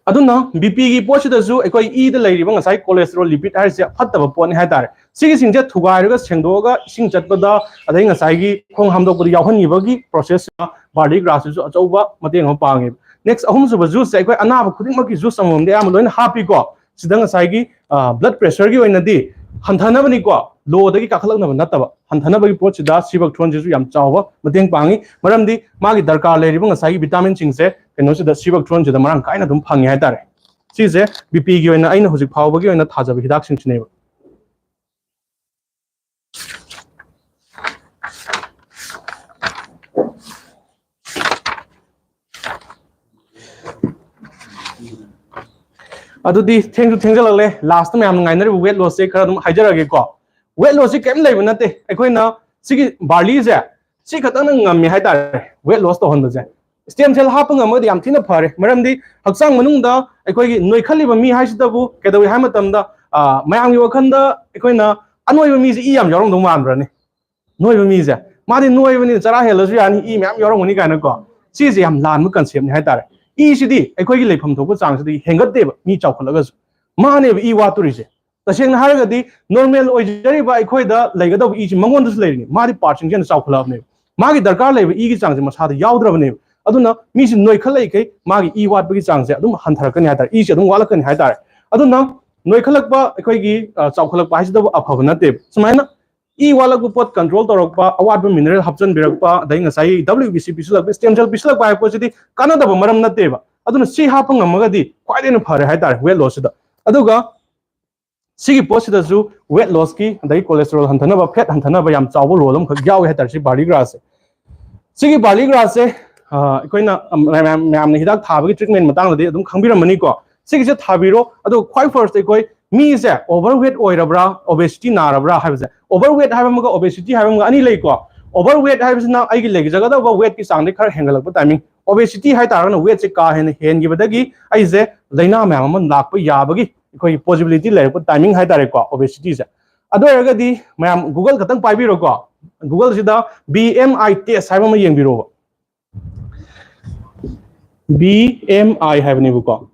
ꯑꯗꯨꯅ ꯕꯤ ꯄꯤꯒꯤ ꯄꯣꯠꯁꯤꯗꯁꯨ ꯑꯩꯈꯣꯏ ꯏꯗ ꯂꯩꯔꯤꯕ ꯉꯁꯥꯏ cholesterol, lipid ꯍꯥꯏꯔꯤꯁꯦ ꯐꯠꯇꯕ ꯄꯣꯠꯅꯤ ꯍꯥꯏꯇꯥꯔꯦ꯫ ꯁꯤꯒꯤꯁꯤꯡꯁꯦ ꯊꯨꯒꯥꯏꯔꯒ ꯁꯦꯡꯗꯣꯛꯑꯒ ꯏꯁꯤꯡ ꯆꯠꯄꯗ, ꯑꯗꯩ ꯉꯁꯥꯏꯒꯤ ꯈꯣꯡ ꯍꯥꯝꯗꯣꯛꯄꯗ ꯌꯥꯎꯍꯟꯈꯤꯕꯒꯤ process ꯁꯤꯗ barley grass ꯁꯤꯁꯨ ꯑꯆꯧꯕ ꯃꯇꯦꯡ ꯑꯃ ꯄꯥꯡꯉꯦꯕ꯫ Next, ꯑꯍꯨꯝꯁꯨꯕ juice ꯁꯦ ꯑꯩꯈꯣꯏ ꯑꯅꯥꯕ ꯈꯨꯗꯤꯡꯃꯛꯀꯤ juice ꯑꯃꯃꯝꯗꯤ ꯑꯌꯥꯝꯕ ꯂꯣꯏꯅ ꯍꯥꯞꯄꯤꯀꯣ꯫ ꯁꯤꯗ ꯉꯁꯥꯏꯒꯤ blood pressure ꯒꯤ ꯑꯣꯏꯅꯗꯤ ꯍꯟꯊꯅꯕꯅꯤꯀꯣ, low ꯗꯒꯤ ꯀꯥꯈꯠꯂꯛꯅꯕ ꯅꯠꯇꯕ, ꯍꯟꯊꯅꯕꯒꯤ ꯄꯣꯠꯁꯤꯗ ꯁꯤꯕꯛ ꯊ꯭ꯔꯣꯟꯁꯤꯁꯨ ꯌꯥꯝ ꯆꯥꯎꯕ ꯃꯇꯦꯡ ꯄꯥꯡꯉꯤ꯫ ꯃꯔꯝꯗꯤ ꯃꯥꯒꯤ ꯗꯔꯀꯥꯔ ꯂꯩꯔꯤꯕ ꯉꯁꯥꯏꯒꯤ vitamin ꯁꯤꯡꯁꯦ ꯀꯩꯅꯣꯁꯤꯗ, ꯁꯤꯕꯛ ꯊ꯭ꯔꯣꯟꯁꯤꯗ ꯃꯔꯥꯡ ꯀꯥꯏꯅ ꯑꯗꯨꯝ ꯐꯪꯉꯦ ꯍꯥꯏꯇꯥꯔꯦ꯫ ꯁꯤꯁꯦ ꯕꯤ ꯄꯤꯒꯤ ꯑꯣꯏꯅ ꯑꯩꯅ ꯍꯧꯖꯤꯛ ꯐꯥꯎꯕꯒꯤ ꯑꯣꯏꯅ ꯊꯥꯖꯕ ꯍꯤꯗꯥꯛꯁꯤꯡꯁꯤꯅꯦꯕ꯫ ꯑꯗꯨꯗꯤ ꯊꯦꯡꯁꯨ ꯊꯦꯡꯖꯜꯂꯛꯂꯦ, last ꯇ ꯃꯌꯥꯝꯅ ꯉꯥꯏꯅꯔꯤꯕ weight loss ꯁꯦ ꯈꯔ ꯑꯗꯨꯝ ꯍꯥꯏꯖꯔꯒꯦꯀꯣ꯫ Weight loss ꯁꯤ ꯀꯔꯤꯝ ꯂꯩꯕ ꯅꯠꯇꯦ, ꯑꯩꯈꯣꯏꯅ ꯁꯤꯒꯤ barley ꯁꯦ ꯁꯤ ꯈꯛꯇꯪꯅ ꯉꯝꯃꯦ ꯍꯥꯏꯇꯥꯔꯦ weight loss ꯇꯧꯍꯟꯕꯁꯦ꯫ Stem cell ꯍꯥꯞꯄ ꯉꯝꯃꯒꯗꯤ ꯌꯥꯝ ꯊꯤꯅ ꯐꯔꯦ, ꯃꯔꯝꯗꯤ ꯍꯛꯆꯥꯡ ꯃꯅꯨꯡꯗ ꯑꯩꯈꯣꯏꯒꯤ ꯅꯣꯏꯈꯠꯂꯤꯕ ꯃꯤ ꯍꯥꯏꯁꯤꯗꯕꯨ ꯀꯩꯗꯧꯏ ꯍꯥꯏꯕ ꯃꯇꯝꯗ, ꯑ, ꯃꯌꯥꯝꯒꯤ ꯋꯥꯈꯜꯗ ꯑꯩꯈꯣꯏꯅ ꯑꯅꯣꯏꯕ ꯃꯤꯁꯦ ꯏ ꯌꯥꯝ ꯌꯥꯎꯔꯝꯗꯧ ꯃꯥꯟꯕ꯭ꯔꯅꯤ? ꯅꯣꯏꯕ ꯃꯤꯁꯦ, ꯃꯥꯗꯤ ꯅꯣꯏꯕꯅꯤꯅ ꯆꯔꯥ ꯍꯦꯜꯂꯁꯨ ꯌꯥꯅꯤ, ꯏ ꯃꯌꯥꯝ ꯌꯥꯎꯔꯝꯒꯅꯤ ꯀꯥꯏꯅꯀꯣ꯫ ꯁꯤꯁꯦ ꯌꯥꯝ ꯂꯥꯟꯕ concept ꯅꯤ ꯍꯥꯏꯇꯥꯔꯦ꯫ ꯏꯁꯤꯗꯤ ꯑꯩꯈꯣꯏꯒꯤ ꯂꯩꯐꯝ ꯊꯣꯛꯄ ꯆꯥꯡꯁꯤꯗꯒꯤ ꯍꯦꯟꯒꯠꯇꯦꯕ ꯃꯤ ꯆꯥꯎꯈꯠꯂꯒꯁꯨ, ꯃꯥꯅꯦꯕ ꯏ ꯋꯥꯠꯇꯣꯔꯤꯁꯦ꯫ ꯇꯁꯦꯡꯅ ꯍꯥꯏꯔꯒꯗꯤ normal ꯑꯣꯏꯖꯔꯤꯕ ꯑꯩꯈꯣꯏꯗ ꯂꯩꯒꯗꯧꯕ ꯏꯁꯤ ꯃꯉꯣꯟꯗꯁꯨ ꯂꯩꯔꯤꯅꯤ, ꯃꯥꯗꯤ percent ꯁꯦ ꯍꯦꯟꯅ ꯆꯥꯎꯈꯠꯂꯛꯑꯕꯅꯦꯕ꯫ ꯃꯥꯒꯤ ꯗꯔꯀꯥꯔ ꯂꯩꯕ ꯏꯒꯤ ꯆꯥꯡꯁꯦ ꯃꯁꯥꯗ ꯌꯥꯎꯗ꯭ꯔꯕꯅꯦꯕ꯫ ꯑꯗꯨꯅ ꯃꯤꯁꯤ ꯅꯣꯏꯈꯠꯂꯛꯏꯈꯩ ꯃꯥꯒꯤ ꯏ ꯋꯥꯠꯄꯒꯤ ꯆꯥꯡꯁꯦ ꯑꯗꯨꯝ ꯍꯟꯊꯔꯛꯀꯅꯤ ꯍꯥꯏꯇꯥꯔꯦ, ꯏꯁꯤ ꯑꯗꯨꯝ ꯋꯥꯠꯂꯛꯀꯅꯤ ꯍꯥꯏꯇꯥꯔꯦ꯫ ꯑꯗꯨꯅ ꯅꯣꯏꯈꯠꯂꯛꯄ ꯑꯩꯈꯣꯏꯒꯤ, ꯑ, ꯆꯥꯎꯈꯠꯂꯛꯄ ꯍꯥꯏꯁꯤꯗꯕꯨ ꯑꯐꯕ ꯅꯠꯇꯦꯕ꯫ ꯁꯨꯃꯥꯏꯅ ꯏ ꯋꯥꯠꯂꯛꯄ ꯄꯣꯠ control ꯇꯧꯔꯛꯄ, ꯑꯋꯥꯠꯄ mineral ꯍꯥꯞꯆꯤꯟꯕꯤꯔꯛꯄ, ꯑꯗꯩ ꯉꯁꯥꯏꯒꯤ W B C ꯄꯤꯁꯤꯜꯂꯛꯄ, stem cell ꯄꯤꯁꯤꯜꯂꯛꯄ ꯍꯥꯏꯕ ꯄꯣꯠꯁꯤꯗꯤ ꯀꯥꯟꯅꯗꯕ ꯃꯔꯝ ꯅꯠꯇꯦꯕ꯫ ꯑꯗꯨꯅ ꯁꯤ ꯍꯥꯞꯄ ꯉꯝꯃꯒꯗꯤ ꯈ꯭ꯋꯥꯏꯗꯒꯤ ꯍꯦꯟꯅ ꯐꯔꯦ ꯍꯥꯏꯇꯥꯔꯦ weight loss ꯁꯤꯗ꯫ ꯑꯗꯨꯒ ꯁꯤꯒꯤ ꯄꯣꯠꯁꯤꯗꯁꯨ weight loss ꯀꯤ, ꯑꯗꯩ cholesterol ꯍꯟꯊꯅꯕ, fat ꯍꯟꯊꯅꯕ ꯌꯥꯝ ꯆꯥꯎꯕ role ꯑꯃꯈꯛ ꯌꯥꯎꯋꯦ ꯍꯥꯏꯇꯥꯔꯦ ꯁꯤ barley grass ꯁꯦ꯫ ꯁꯤꯒꯤ barley grass ꯁꯦ, ꯑ, ꯑꯩꯈꯣꯏꯅ, ꯑ, ꯃꯌꯥꯝ, ꯃꯌꯥꯝꯅ ꯍꯤꯗꯥꯛ ꯊꯥꯕꯒꯤ treatment ꯃꯇꯥꯡꯗꯗꯤ ꯑꯗꯨꯝ ꯈꯪꯕꯤꯔꯝꯃꯅꯤꯀꯣ꯫ ꯁꯤꯒꯤꯁꯦ ꯊꯥꯕꯤꯔꯣ꯫ ꯑꯗꯨꯒ ꯈ꯭ꯋꯥꯏ first ꯑꯩꯈꯣꯏ ꯃꯤꯁꯦ overweight ꯑꯣꯏꯔꯕ꯭ꯔꯥ, obesity ꯅꯥꯔꯕ꯭ꯔꯥ ꯍꯥꯏꯕꯁꯦ, overweight ꯍꯥꯏꯕ ꯑꯃꯒ obesity ꯍꯥꯏꯕ ꯑꯃꯒ ꯑꯅꯤ ꯂꯩꯀꯣ꯫ Overweight ꯍꯥꯏꯕꯁꯤꯅ ꯑꯩꯒꯤ ꯂꯩꯖꯒꯗꯧꯕ weight ꯀꯤ ꯆꯥꯡꯗꯒꯤ ꯈꯔ ꯍꯦꯟꯒꯠꯂꯛꯄ timing꯫ Obesity ꯍꯥꯏ ꯇꯥꯔꯒꯅ weight ꯁꯦ ꯀꯥ ꯍꯦꯟꯅ ꯍꯦꯟꯈꯤꯕꯗꯒꯤ ꯑꯩꯁꯦ ꯂꯥꯏꯅꯥ ꯃꯌꯥꯝ ꯑꯃ ꯂꯥꯛꯄ ꯌꯥꯕꯒꯤ ꯑꯩꯈꯣꯏꯒꯤ possibility ꯂꯩꯔꯛꯄ timing ꯍꯥꯏ ꯇꯥꯔꯦꯀꯣ, obesity ꯁꯦ꯫ ꯑꯗꯨ ꯑꯣꯏꯔꯒꯗꯤ ꯃꯌꯥꯝ Google ꯈꯛꯇꯪ ꯄꯥꯏꯕꯤꯔꯣꯀꯣ꯫ Google ꯁꯤꯗ B M I test ꯍꯥꯏꯕ ꯑꯃ ꯌꯦꯡꯕꯤꯔꯣꯕ꯫ B M I ꯍꯥꯏꯕꯅꯦꯕꯀꯣ꯫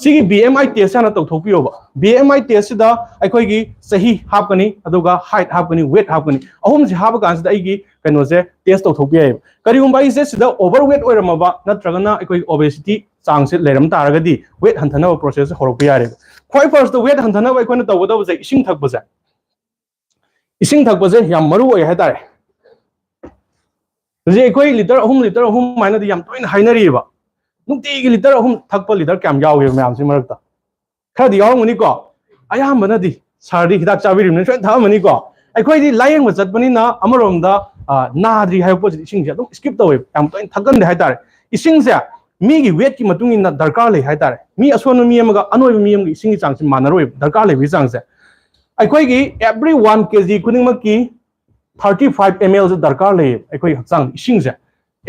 ꯁꯤꯒꯤ B M I test ꯍꯥꯟꯅ ꯇꯧꯊꯣꯛꯄꯤꯌꯣꯕ꯫ B M I test ꯁꯤꯗ ꯑꯩꯈꯣꯏꯒꯤ ꯆꯍꯤ ꯍꯥꯞꯀꯅꯤ, ꯑꯗꯨꯒ height ꯍꯥꯞꯀꯅꯤ, weight ꯍꯥꯞꯀꯅꯤ꯫ ꯑꯍꯨꯝꯁꯤ ꯍꯥꯞꯄ ꯀꯥꯟꯁꯤꯗ ꯑꯩꯒꯤ ꯀꯩꯅꯣꯁꯦ test ꯇꯧꯊꯣꯛꯄ ꯌꯥꯏꯌꯦꯕ꯫ ꯀꯔꯤꯒꯨꯝꯕ ꯑꯩꯁꯦ ꯁꯤꯗ overweight ꯑꯣꯏꯔꯝꯃꯕ ꯅꯠꯇ꯭ꯔꯒꯅ ꯑꯩꯈꯣꯏꯒꯤ obesity ꯆꯥꯡꯁꯦ ꯂꯩꯔꯝ ꯇꯥꯔꯒꯗꯤ weight ꯍꯟꯊꯅꯕ process ꯁꯦ ꯍꯧꯔꯛꯄ ꯌꯥꯔꯦꯕ꯫ ꯈ꯭ꯋꯥꯏ first ꯇ weight ꯍꯟꯊꯅꯕ ꯑꯩꯈꯣꯏꯅ ꯇꯧꯒꯗꯕꯁꯦ ꯏꯁꯤꯡ ꯊꯛꯄꯁꯦ꯫ ꯏꯁꯤꯡ ꯊꯛꯄꯁꯦ ꯌꯥꯝ ꯃꯔꯨ ꯑꯣꯏ ꯍꯥꯏꯇꯥꯔꯦ꯫ ꯍꯧꯖꯤꯛ ꯑꯩꯈꯣꯏ ꯂꯤꯇꯔ ꯑꯍꯨꯝ, ꯂꯤꯇꯔ ꯑꯍꯨꯝ ꯍꯥꯏꯅꯗꯤ ꯌꯥꯝ ꯇꯣꯏꯅ ꯍꯥꯏꯅꯔꯤꯑꯕ꯫ ꯅꯨꯡꯇꯤꯒꯤ ꯂꯤꯇꯔ ꯑꯍꯨꯝ ꯊꯛꯄ ꯂꯤꯇꯔ ꯀꯌꯥꯝ ꯌꯥꯎꯒꯦꯕ ꯃꯌꯥꯝꯁꯤ ꯃꯔꯛꯇ? ꯈꯔꯗꯤ ꯌꯥꯎꯔꯝꯒꯅꯤꯀꯣ꯫ ꯑꯌꯥꯝꯕꯅꯗꯤ ꯁꯥꯔꯗꯤ ꯍꯤꯗꯥꯛ ꯆꯥꯕꯤꯔꯤꯕꯅꯤꯅ ꯁꯣꯏꯅ ꯊꯛꯑꯝꯃꯅꯤꯀꯣ꯫ ꯑꯩꯈꯣꯏꯗꯤ ꯂꯥꯏꯌꯦꯡꯕ ꯆꯠꯄꯅꯤꯅ ꯑꯃꯔꯣꯝꯗ, ꯑ, ꯅꯥꯗ꯭ꯔꯤ ꯍꯥꯏꯕ ꯄꯣꯠꯁꯤꯗꯤ ꯏꯁꯤꯡꯁꯦ ꯑꯗꯨꯝ skip ꯇꯧꯋꯦꯕ, ꯌꯥꯝ ꯇꯣꯏꯅ ꯊꯛꯀꯟꯗꯦ ꯍꯥꯏꯇꯥꯔꯦ꯫ ꯏꯁꯤꯡꯁꯦ ꯃꯤꯒꯤ weight ꯀꯤ ꯃꯇꯨꯡ ꯏꯟꯅ ꯗꯔꯀꯥꯔ ꯂꯩ ꯍꯥꯏꯇꯥꯔꯦ꯫ ꯃꯤ ꯑꯁꯣꯟꯕ ꯃꯤ ꯑꯃꯒ ꯑꯅꯣꯏꯕ ꯃꯤ ꯑꯃꯒꯤ ꯏꯁꯤꯡꯒꯤ ꯆꯥꯡꯁꯦ ꯃꯥꯟꯅꯔꯣꯏꯕ, ꯗꯔꯀꯥꯔ ꯂꯩꯕꯒꯤ ꯆꯥꯡꯁꯦ꯫ ꯑꯩꯈꯣꯏꯒꯤ every one K G ꯈꯨꯗꯤꯡꯃꯛꯀꯤ thirty five M L ꯁꯦ ꯗꯔꯀꯥꯔ ꯂꯩꯌꯦꯕ ꯑꯩꯈꯣꯏ ꯍꯛꯆꯥꯡꯗ ꯏꯁꯤꯡꯁꯦ꯫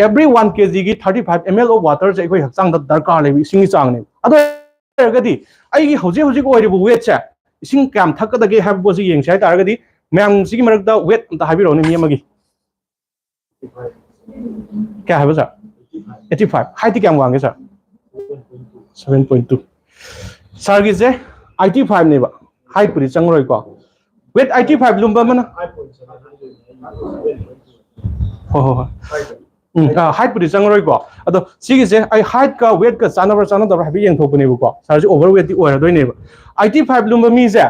Every one K G ꯒꯤ thirty five M L of water ꯁꯦ ꯑꯩꯈꯣꯏ ꯍꯛꯆꯥꯡꯗ ꯗꯔꯀꯥꯔ ꯂꯩꯕ ꯏꯁꯤꯡꯒꯤ ꯆꯥꯡꯅꯦꯕ꯫ ꯑꯗꯨ ꯑꯣꯏꯔꯒꯗꯤ ꯑꯩꯒꯤ ꯍꯧꯖꯤꯛ ꯍꯧꯖꯤꯛ ꯑꯣꯏꯔꯤꯕ weight ꯁꯦ ꯏꯁꯤꯡ ꯀꯌꯥꯝ ꯊꯛꯀꯗꯒꯦ ꯍꯥꯏꯕ ꯄꯣꯠꯁꯤ ꯌꯦꯡꯁꯦ ꯍꯥꯏꯇꯥꯔꯒꯗꯤ, ꯃꯌꯥꯝꯁꯤꯒꯤ ꯃꯔꯛꯇ weight ꯑꯝꯇ ꯍꯥꯏꯕꯤꯔꯛꯎꯅꯦ, ꯃꯤ ꯑꯃꯒꯤ꯫ ꯀꯌꯥ ꯍꯥꯏꯕ sir? Eighty five꯫ Height T ꯀꯌꯥꯝ ꯋꯥꯡꯒꯦ sir? Seven point two꯫ Sir ꯒꯤꯁꯦ eighty five ꯅꯦꯕ, height ꯄꯨꯗꯤ ꯆꯪꯉꯔꯣꯏꯀꯣ꯫ Weight eighty five ꯂꯨꯝꯕ ꯑꯃꯅ, ꯍꯣꯏ, ꯍꯣꯏ, ꯍꯣꯏ꯫ ꯎꯝ, ꯑ, height ꯄꯨꯗꯤ ꯆꯪꯉꯔꯣꯏꯀꯣ꯫ ꯑꯗꯣ ꯁꯤꯒꯤꯁꯦ ꯑꯩ height ꯀ weight ꯀ ꯆꯥꯟꯅꯕ꯭ꯔꯥ ꯆꯥꯟꯅꯗꯕ꯭ꯔꯥ ꯍꯥꯏꯐꯦꯠ ꯌꯦꯡꯊꯣꯛꯄꯅꯦꯕꯀꯣ꯫ Sir ꯁꯦ overweight ꯇꯤ ꯑꯣꯏꯔꯗꯣꯏꯅꯦꯕ꯫ Eighty five ꯂꯨꯝꯕ ꯃꯤꯁꯦ,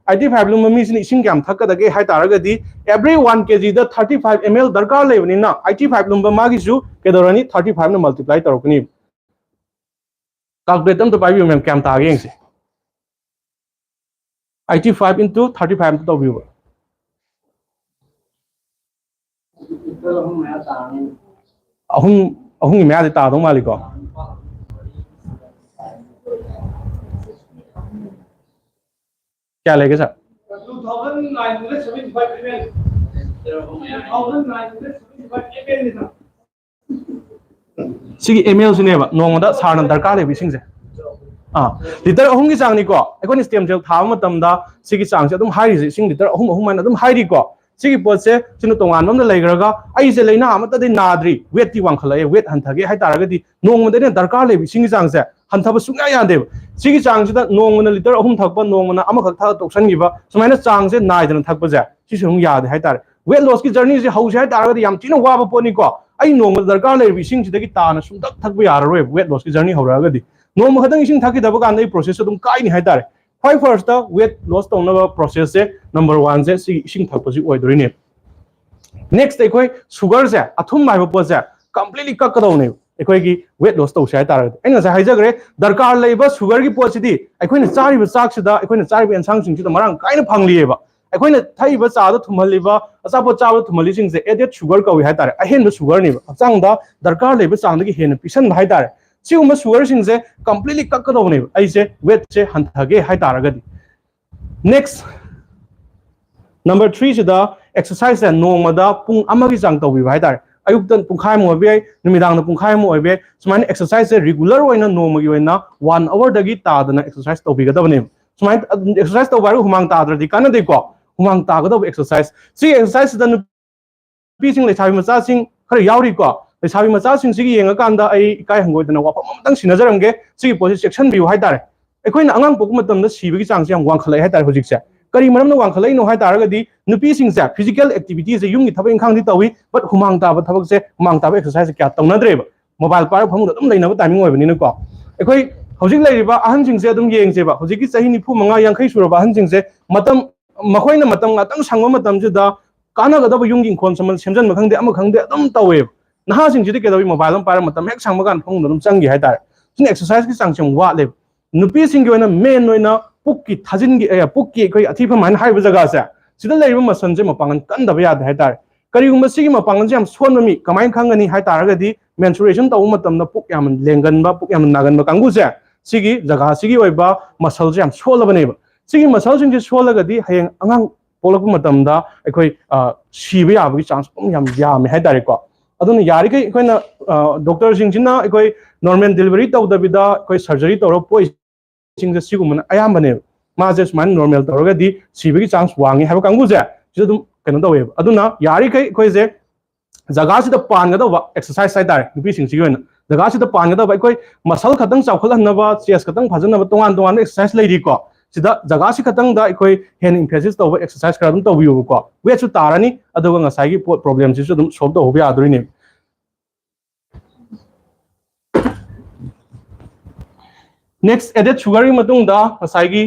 eighty five ꯂꯨꯝꯕ ꯃꯤꯁꯤꯅ ꯏꯁꯤꯡ ꯀꯌꯥꯝ ꯊꯛꯀꯗꯒꯦ ꯍꯥꯏ ꯇꯥꯔꯒꯗꯤ, every one K G ꯗ thirty five M L ꯗꯔꯀꯥꯔ ꯂꯩꯕꯅꯤꯅ, eighty five ꯂꯨꯝꯕ ꯃꯥꯒꯤꯁꯨ ꯀꯩꯗꯧꯔꯅꯤ? Thirty five ꯅ multiply ꯇꯧꯔꯛꯀꯅꯤ꯫ Calculator ꯑꯝꯇ ꯄꯥꯏꯕꯤꯌꯨ ꯃꯦꯝ, ꯀꯌꯥꯝ ꯇꯥꯒꯦ ꯌꯦꯡꯁꯤ꯫ Eighty five into thirty five ꯑꯝꯇ ꯇꯧꯕꯤꯌꯨꯕ꯫ ꯑꯍꯨꯝ, ꯑꯍꯨꯝꯒꯤ ꯃꯌꯥꯗꯤ ꯇꯥꯗꯧ ꯃꯥꯜꯂꯤꯀꯣ꯫ ꯀꯌꯥ ꯂꯩꯒꯦ sir? Two thousand nine hundred seventy five M L꯫ Two thousand nine hundred seventy five M L ꯅꯤ sir꯫ ꯁꯤꯒꯤ M L ꯁꯤꯅꯦꯕ ꯅꯣꯡꯃꯗ sir ꯅ ꯗꯔꯀꯥꯔ ꯂꯩꯕ ꯏꯁꯤꯡꯁꯦ꯫ ꯑꯥ, ꯂꯤꯇꯔ ꯑꯍꯨꯝꯒꯤ ꯆꯥꯡꯅꯤꯀꯣ꯫ ꯑꯩꯈꯣꯏꯅ stem cell ꯊꯥꯕ ꯃꯇꯝꯗ ꯁꯤꯒꯤ ꯆꯥꯡꯁꯦ ꯑꯗꯨꯝ ꯍꯥꯏꯔꯤꯁꯦ, ꯏꯁꯤꯡ ꯂꯤꯇꯔ ꯑꯍꯨꯝ, ꯑꯍꯨꯝ ꯍꯥꯏꯅ ꯑꯗꯨꯝ ꯍꯥꯏꯔꯤꯀꯣ꯫ ꯁꯤꯒꯤ ꯄꯣꯠꯁꯦ ꯁꯤꯅ ꯇꯣꯉꯥꯟꯕ ꯑꯃ ꯂꯩꯈ꯭ꯔꯒ, ꯑꯩꯁꯦ ꯂꯥꯏꯅꯥ ꯑꯃꯠꯇꯗꯤ ꯅꯥꯗ꯭ꯔꯤ, weight ꯇꯤ ꯋꯥꯡꯈꯠꯂꯛꯑꯦ, weight ꯍꯟꯊꯒꯦ ꯍꯥꯏ ꯇꯥꯔꯒꯗꯤ ꯅꯣꯡꯃꯗ ꯑꯩꯅ ꯗꯔꯀꯥꯔ ꯂꯩꯕ ꯏꯁꯤꯡꯒꯤ ꯆꯥꯡꯁꯦ ꯍꯟꯊꯕ ꯁꯨꯡꯌꯥ ꯌꯥꯗꯦꯕ꯫ ꯁꯤꯒꯤ ꯆꯥꯡꯁꯤꯗ ꯅꯣꯡꯃꯅ ꯂꯤꯇꯔ ꯑꯍꯨꯝ ꯊꯛꯄ, ꯅꯣꯡꯃꯅ ꯑꯃꯈꯛ ꯊꯛꯑ ꯇꯣꯛꯁꯟꯈꯤꯕ, ꯁꯨꯃꯥꯏꯅ ꯆꯥꯡꯁꯦ ꯅꯥꯏꯗꯅ ꯊꯛꯄꯁꯦ, ꯁꯤꯁꯨ ꯑꯗꯨꯝ ꯌꯥꯗꯦ ꯍꯥꯏꯇꯥꯔꯦ꯫ ꯋꯦꯠ ꯂꯣꯁꯀꯤ ꯖꯔꯅꯤꯁꯦ ꯍꯧꯁꯦ ꯍꯥꯏꯇꯥꯔꯒꯗꯤ ꯌꯥꯝ ꯊꯤꯅ ꯋꯥꯕ ꯄꯣꯠꯅꯤꯀꯣ꯫ ꯑꯩ ꯅꯣꯡꯃꯗ ꯗꯔꯀꯥꯔ ꯂꯩꯔꯤꯕ ꯏꯁꯤꯡꯁꯤꯗꯒꯤ ꯇꯥꯅ ꯁꯨꯡꯊꯛ ꯊꯛꯄ ꯌꯥꯔꯔꯣꯏꯕ, ꯋꯦꯠ ꯂꯣꯁꯀꯤ ꯖꯔꯅꯤ ꯍꯧꯔꯛꯑꯒꯗꯤ꯫ ꯅꯣꯡꯃ ꯈꯛꯇꯪ ꯏꯁꯤꯡ ꯊꯛꯈꯤꯗꯕ ꯀꯥꯟꯗ ꯑꯩ ꯄ꯭ꯔꯣꯁꯦꯁꯁꯦ ꯑꯗꯨꯝ ꯀꯥꯏꯅꯤ ꯍꯥꯏꯇꯥꯔꯦ꯫ ꯈ꯭ꯋꯥꯏ ꯐꯥꯔꯁꯇ ꯋꯦꯠ ꯂꯣꯁ ꯇꯧꯅꯕ ꯄ꯭ꯔꯣꯁꯦꯁꯁꯦ ꯅꯝꯕꯔ ꯋꯥꯟꯁꯦ ꯁꯤꯒꯤ ꯏꯁꯤꯡ ꯊꯛꯄꯁꯤ ꯑꯣꯏꯗꯣꯏꯅꯦ꯫ ꯅꯦꯛꯁꯇ ꯑꯩꯈꯣꯏ ꯁꯨꯒꯔꯁꯦ, ꯑꯊꯨꯝ ꯍꯥꯏꯕ ꯄꯣꯠꯁꯦ ꯀꯝꯄ꯭ꯂꯤꯠꯂꯤ ꯀꯛꯀꯗꯧꯅꯦꯕ ꯑꯩꯈꯣꯏꯒꯤ ꯋꯦꯠ ꯂꯣꯁ ꯇꯧꯁꯦ ꯍꯥꯏꯇꯥꯔꯒꯗꯤ꯫ ꯑꯩꯅ ꯉꯁꯥꯏ ꯍꯥꯏꯖꯈ꯭ꯔꯦ, ꯗꯔꯀꯥꯔ ꯂꯩꯕ ꯁꯨꯒꯔꯒꯤ ꯄꯣꯠꯁꯤꯗꯤ ꯑꯩꯈꯣꯏꯅ ꯆꯥꯔꯤꯕ ꯆꯥꯛꯁꯤꯗ, ꯑꯩꯈꯣꯏꯅ ꯆꯥꯔꯤꯕ ꯑꯦꯟꯁꯥꯡꯁꯤꯡꯁꯤꯗ ꯃꯔꯥꯡ ꯀꯥꯏꯅ ꯐꯪꯂꯤꯑꯕ꯫ ꯑꯩꯈꯣꯏꯅ ꯊꯛꯏꯕ ꯆꯥꯗ ꯊꯨꯝꯍꯜꯂꯤꯕ, ꯑꯆꯥꯄꯣꯠ ꯆꯥꯕꯗ ꯊꯨꯝꯍꯜꯂꯤꯁꯤꯡꯁꯦ ꯑꯦꯗꯦꯠ ꯁꯨꯒꯔ ꯀꯧꯏ ꯍꯥꯏꯇꯥꯔꯦ, ꯑꯍꯦꯟꯕ ꯁꯨꯒꯔꯅꯦꯕ꯫ ꯍꯛꯆꯥꯡꯗ ꯗꯔꯀꯥꯔ ꯂꯩꯕ ꯆꯥꯡꯗꯒꯤ ꯍꯦꯟꯅ ꯄꯤꯁꯟꯕ ꯍꯥꯏꯇꯥꯔꯦ꯫ ꯁꯤꯒꯨꯝꯕ ꯁꯨꯒꯔꯁꯤꯡꯁꯦ ꯀꯝꯄ꯭ꯂꯤꯠꯂꯤ ꯀꯛꯀꯗꯧꯕꯅꯦꯕ, ꯑꯩꯁꯦ ꯋꯦꯠꯁꯦ ꯍꯟꯊꯒꯦ ꯍꯥꯏꯇꯥꯔꯒꯗꯤ꯫ ꯅꯦꯛꯁ, ꯅꯝꯕꯔ ꯊ꯭ꯔꯤꯁꯤꯗ ꯑꯦꯛꯁꯔꯁꯥꯏꯖꯁꯦ ꯅꯣꯡꯃꯗ ꯄꯨꯡ ꯑꯃꯒꯤ ꯆꯥꯡ ꯇꯧꯕꯤꯕ ꯍꯥꯏꯇꯥꯔꯦ꯫ ꯑꯌꯨꯛꯇ ꯄꯨꯡꯈꯥꯏ ꯑꯃ ꯑꯣꯏꯕ ꯌꯥꯏ, ꯅꯨꯃꯤꯗꯥꯡꯗ ꯄꯨꯡꯈꯥꯏ ꯑꯃ ꯑꯣꯏꯕ ꯌꯥꯏ꯫ ꯁꯨꯃꯥꯏꯅ ꯑꯦꯛꯁꯔꯁꯥꯏꯖꯁꯦ ꯔꯤꯒꯨꯂꯔ ꯑꯣꯏꯅ ꯅꯣꯡꯃꯒꯤ ꯑꯣꯏꯅ ꯋꯥꯟ ꯑꯋꯔꯗꯒꯤ ꯇꯥꯗꯅ ꯑꯦꯛꯁꯔꯁꯥꯏꯖ ꯇꯧꯕꯤꯒꯗꯕꯅꯦꯕ꯫ ꯁꯨꯃꯥꯏꯅ ꯑꯦꯛꯁꯔꯁꯥꯏꯖ ꯇꯧꯕ ꯍꯥꯏꯔꯒ ꯍꯨꯃꯥꯡ ꯇꯥꯗ꯭ꯔꯗꯤ ꯀꯥꯟꯅꯗꯦꯀꯣ꯫ ꯍꯨꯃꯥꯡ ꯇꯥꯒꯗꯧꯕ ꯑꯦꯛꯁꯔꯁꯥꯏꯖ, ꯁꯤ ꯑꯦꯛꯁꯔꯁꯥꯏꯖꯁꯤꯗ ꯅꯨꯄꯤꯁꯤꯡ, ꯂꯩꯁꯥꯕꯤ ꯃꯆꯥꯁꯤꯡ ꯈꯔ ꯌꯥꯎꯔꯤꯀꯣ꯫ ꯂꯩꯁꯥꯕꯤ ꯃꯆꯥꯁꯤꯡꯁꯤꯒꯤ ꯌꯦꯡꯉꯀꯥꯟꯗ ꯑꯩ ꯏꯀꯥꯏ ꯍꯪꯒꯣꯏꯗꯅ ꯋꯥꯐꯝ ꯑꯃꯇꯪ ꯁꯤꯟꯅꯖꯔꯝꯒꯦ꯫ ꯁꯤꯒꯤ ꯄꯣꯠꯁꯤ ꯆꯦꯛꯁꯤꯟꯕꯤꯌꯨ ꯍꯥꯏꯇꯥꯔꯦ꯫ ꯑꯩꯈꯣꯏꯅ ꯑꯉꯥꯡ ꯄꯣꯛꯄ ꯃꯇꯝꯗ ꯁꯤꯕꯒꯤ ꯆꯥꯡꯁꯦ ꯌꯥꯝ ꯋꯥꯡꯈꯠꯂꯛꯑꯦ ꯍꯥꯏꯇꯥꯔꯦ ꯍꯧꯖꯤꯛꯁꯦ꯫ ꯀꯔꯤ ꯃꯔꯝꯅ ꯋꯥꯡꯈꯠꯂꯛꯏꯅꯣ ꯍꯥꯏ ꯇꯥꯔꯒꯗꯤ, ꯅꯨꯄꯤꯁꯤꯡꯁꯦ ꯐꯤꯖꯤꯀꯦꯜ ꯑꯦꯛꯇꯤꯚꯤꯇꯤꯁꯦ, ꯌꯨꯝꯒꯤ ꯊꯕꯛ ꯏꯪꯈꯥꯡꯗꯤ ꯇꯧꯏ, ꯕꯠ ꯍꯨꯃꯥꯡ ꯇꯥꯕ ꯊꯕꯛꯁꯦ, ꯍꯨꯃꯥꯡ ꯇꯥꯕ ꯑꯦꯛꯁꯔꯁꯥꯏꯖꯁꯦ ꯀꯌꯥ ꯇꯧꯅꯗ꯭ꯔꯦꯕ꯫ ꯃꯣꯕꯥꯏꯜ ꯄꯥꯏꯔꯒ ꯐꯃꯨꯡꯗ ꯑꯗꯨꯝ ꯂꯩꯅꯕ ꯇꯥꯏꯃꯤꯡ ꯑꯣꯏꯕꯅꯤꯅꯀꯣ꯫ ꯑꯩꯈꯣꯏ ꯍꯧꯖꯤꯛ ꯂꯩꯔꯤꯕ ꯑꯍꯟꯁꯤꯡꯁꯦ ꯑꯗꯨꯝ ꯌꯦꯡꯁꯦꯕ, ꯍꯧꯖꯤꯛꯀꯤ ꯆꯍꯤ ꯅꯤꯐꯨ ꯃꯉꯥ, ꯌꯥꯡꯈꯩ ꯁꯨꯔꯕ ꯑꯍꯟꯁꯤꯡꯁꯦ, ꯃꯇꯝ, ꯃꯈꯣꯏꯅ ꯃꯇꯝ ꯉꯥꯛꯇꯪ ꯁꯪꯕ ꯃꯇꯝꯁꯤꯗ ꯀꯥꯟꯅꯒꯗꯕ ꯌꯨꯝꯒꯤ ꯏꯪꯈꯣꯜ ꯁꯝꯕꯜ ꯁꯦꯝꯖꯤꯟꯕ ꯈꯪꯗꯦ, ꯑꯃ ꯈꯪꯗꯦ, ꯑꯗꯨꯝ ꯇꯧꯋꯦꯕ꯫ ꯅꯍꯥꯁꯤꯡꯁꯤꯗꯤ ꯀꯩꯗꯧꯏ? ꯃꯣꯕꯥꯏꯜ ꯑꯃ ꯄꯥꯏꯔꯒ ꯃꯇꯝ ꯍꯦꯛ ꯁꯪꯕ ꯀꯥꯟꯗ ꯐꯃꯨꯡꯗ ꯑꯗꯨꯝ ꯆꯪꯈꯤ ꯍꯥꯏꯇꯥꯔꯦ꯫ ꯁꯤꯅ ꯑꯦꯛꯁꯔꯁꯥꯏꯖꯀꯤ ꯆꯥꯡꯁꯦ ꯌꯥꯝ ꯋꯥꯠꯂꯦꯕ꯫ ꯅꯨꯄꯤꯁꯤꯡꯒꯤ ꯑꯣꯏꯅ ꯃꯦꯟ ꯑꯣꯏꯅ ꯄꯨꯛꯀꯤ ꯊꯥꯖꯤꯟꯒꯤ, ꯑꯦ, ꯄꯨꯛꯀꯤ ꯑꯩꯈꯣꯏ ꯑꯊꯤ ꯑꯐꯝ ꯍꯥꯏꯅ ꯍꯥꯏꯔꯤꯕ ꯖꯒꯥꯁꯦ, ꯁꯤꯗ ꯂꯩꯔꯤꯕ ꯃꯁꯜꯁꯦ ꯃꯄꯥꯡꯒꯜ ꯀꯟꯗꯕ ꯌꯥꯗꯦ ꯍꯥꯏꯇꯥꯔꯦ꯫ ꯀꯔꯤꯒꯨꯝꯕ ꯁꯤꯒꯤ ꯃꯄꯥꯡꯒꯜꯁꯦ ꯌꯥꯝ ꯁꯣꯟꯕ ꯃꯤ ꯀꯃꯥꯏꯅ ꯈꯪꯒꯅꯤ ꯍꯥꯏ ꯇꯥꯔꯒꯗꯤ, ꯃꯦꯟꯁꯨꯔꯦꯁꯟ ꯇꯧꯕ ꯃꯇꯝꯗ ꯄꯨꯛ ꯌꯥꯝꯅ ꯂꯦꯡꯒꯟꯕ, ꯄꯨꯛ ꯌꯥꯝꯅ ꯅꯥꯒꯟꯕ ꯀꯥꯡꯕꯨꯁꯦ, ꯁꯤꯒꯤ ꯖꯒꯥꯁꯤꯒꯤ ꯑꯣꯏꯕ ꯃꯁꯜꯁꯦ ꯌꯥꯝ ꯁꯣꯜꯂꯕꯅꯦꯕ꯫ ꯁꯤꯒꯤ ꯃꯁꯜꯁꯤꯡꯁꯦ ꯁꯣꯜꯂꯒꯗꯤ ꯍꯌꯦꯡ ꯑꯉꯥꯡ ꯄꯣꯛꯂꯛꯄ ꯃꯇꯝꯗ ꯑꯩꯈꯣꯏ, ꯑ, ꯁꯤꯕ ꯌꯥꯕꯒꯤ ꯆꯥꯟꯁ ꯑꯗꯨꯝ ꯌꯥꯝ ꯌꯥꯝꯃꯦ ꯍꯥꯏꯇꯥꯔꯦꯀꯣ꯫ ꯑꯗꯨꯅ ꯌꯥꯔꯤꯈꯩ ꯑꯩꯈꯣꯏꯅ, ꯑ, ꯗꯣꯛꯇꯔꯁꯤꯡꯁꯤꯅ ꯑꯩꯈꯣꯏ ꯅꯣꯔꯃꯦꯜ ꯗꯦꯂꯤꯚꯔꯤ ꯇꯧꯗꯕꯤꯗ ꯑꯩꯈꯣꯏ ꯁꯔꯖꯔꯤ ꯇꯧꯔꯒ ꯄꯣꯛꯏꯁꯤꯡꯁꯦ ꯁꯤꯒꯨꯝꯕꯅ ꯑꯌꯥꯝꯕꯅꯦꯕ꯫ ꯃꯥꯁꯦ ꯁꯨꯃꯥꯏꯅ ꯅꯣꯔꯃꯦꯜ ꯇꯧꯔꯒꯗꯤ ꯁꯤꯕꯒꯤ ꯆꯥꯟꯁ ꯋꯥꯡꯉꯤ ꯍꯥꯏꯕ ꯀꯥꯡꯕꯨꯁꯦ ꯁꯤꯗ ꯑꯗꯨꯝ ꯀꯩꯅꯣ ꯇꯧꯋꯦꯕ꯫ ꯑꯗꯨꯅ ꯌꯥꯔꯤꯈꯩ ꯑꯩꯈꯣꯏꯁꯦ ꯖꯒꯥꯁꯤꯗ ꯄꯥꯟꯒꯗꯧꯕ ꯑꯦꯛꯁꯔꯁꯥꯏꯖ ꯍꯥꯏꯇꯥꯔꯦ, ꯅꯨꯄꯤꯁꯤꯡꯁꯤꯒꯤ ꯑꯣꯏꯅ ꯖꯒꯥꯁꯤꯗ ꯄꯥꯟꯒꯗꯕ ꯑꯩꯈꯣꯏ ꯃꯁꯜ ꯈꯛꯇꯪ ꯆꯥꯎꯈꯠꯍꯟꯅꯕ, ꯆꯦꯁ ꯈꯛꯇꯪ ꯐꯖꯅꯕ ꯇꯣꯉꯥꯟ ꯇꯣꯉꯥꯟꯕ ꯑꯦꯛꯁꯔꯁꯥꯏꯁ ꯂꯩꯔꯤꯀꯣ꯫ ꯁꯤꯗ ꯖꯒꯥꯁꯤ ꯈꯛꯇꯪꯗ ꯑꯩꯈꯣꯏ ꯍꯦꯟꯅ ꯏꯝꯐꯦꯁꯤꯁ ꯇꯧꯕ ꯑꯦꯛꯁꯔꯁꯥꯏꯁ ꯈꯔ ꯑꯗꯨꯝ ꯇꯧꯕꯤꯌꯣꯕꯀꯣ꯫ ꯋꯦꯠꯁꯨ ꯇꯥꯔꯅꯤ, ꯑꯗꯨꯒ ꯉꯁꯥꯏꯒꯤ ꯄꯣꯠ ꯄ꯭ꯔꯣꯕ꯭ꯂꯦꯝꯁꯤꯁꯨ ꯑꯗꯨꯝ ꯁꯣꯜꯕ ꯇꯧꯍꯧꯕ ꯌꯥꯗꯣꯔꯤꯅꯦ꯫ ꯅꯦꯛꯁ ꯑꯦꯗꯦꯠ ꯁꯨꯒꯔꯒꯤ ꯃꯇꯨꯡꯗ ꯉꯁꯥꯏꯒꯤ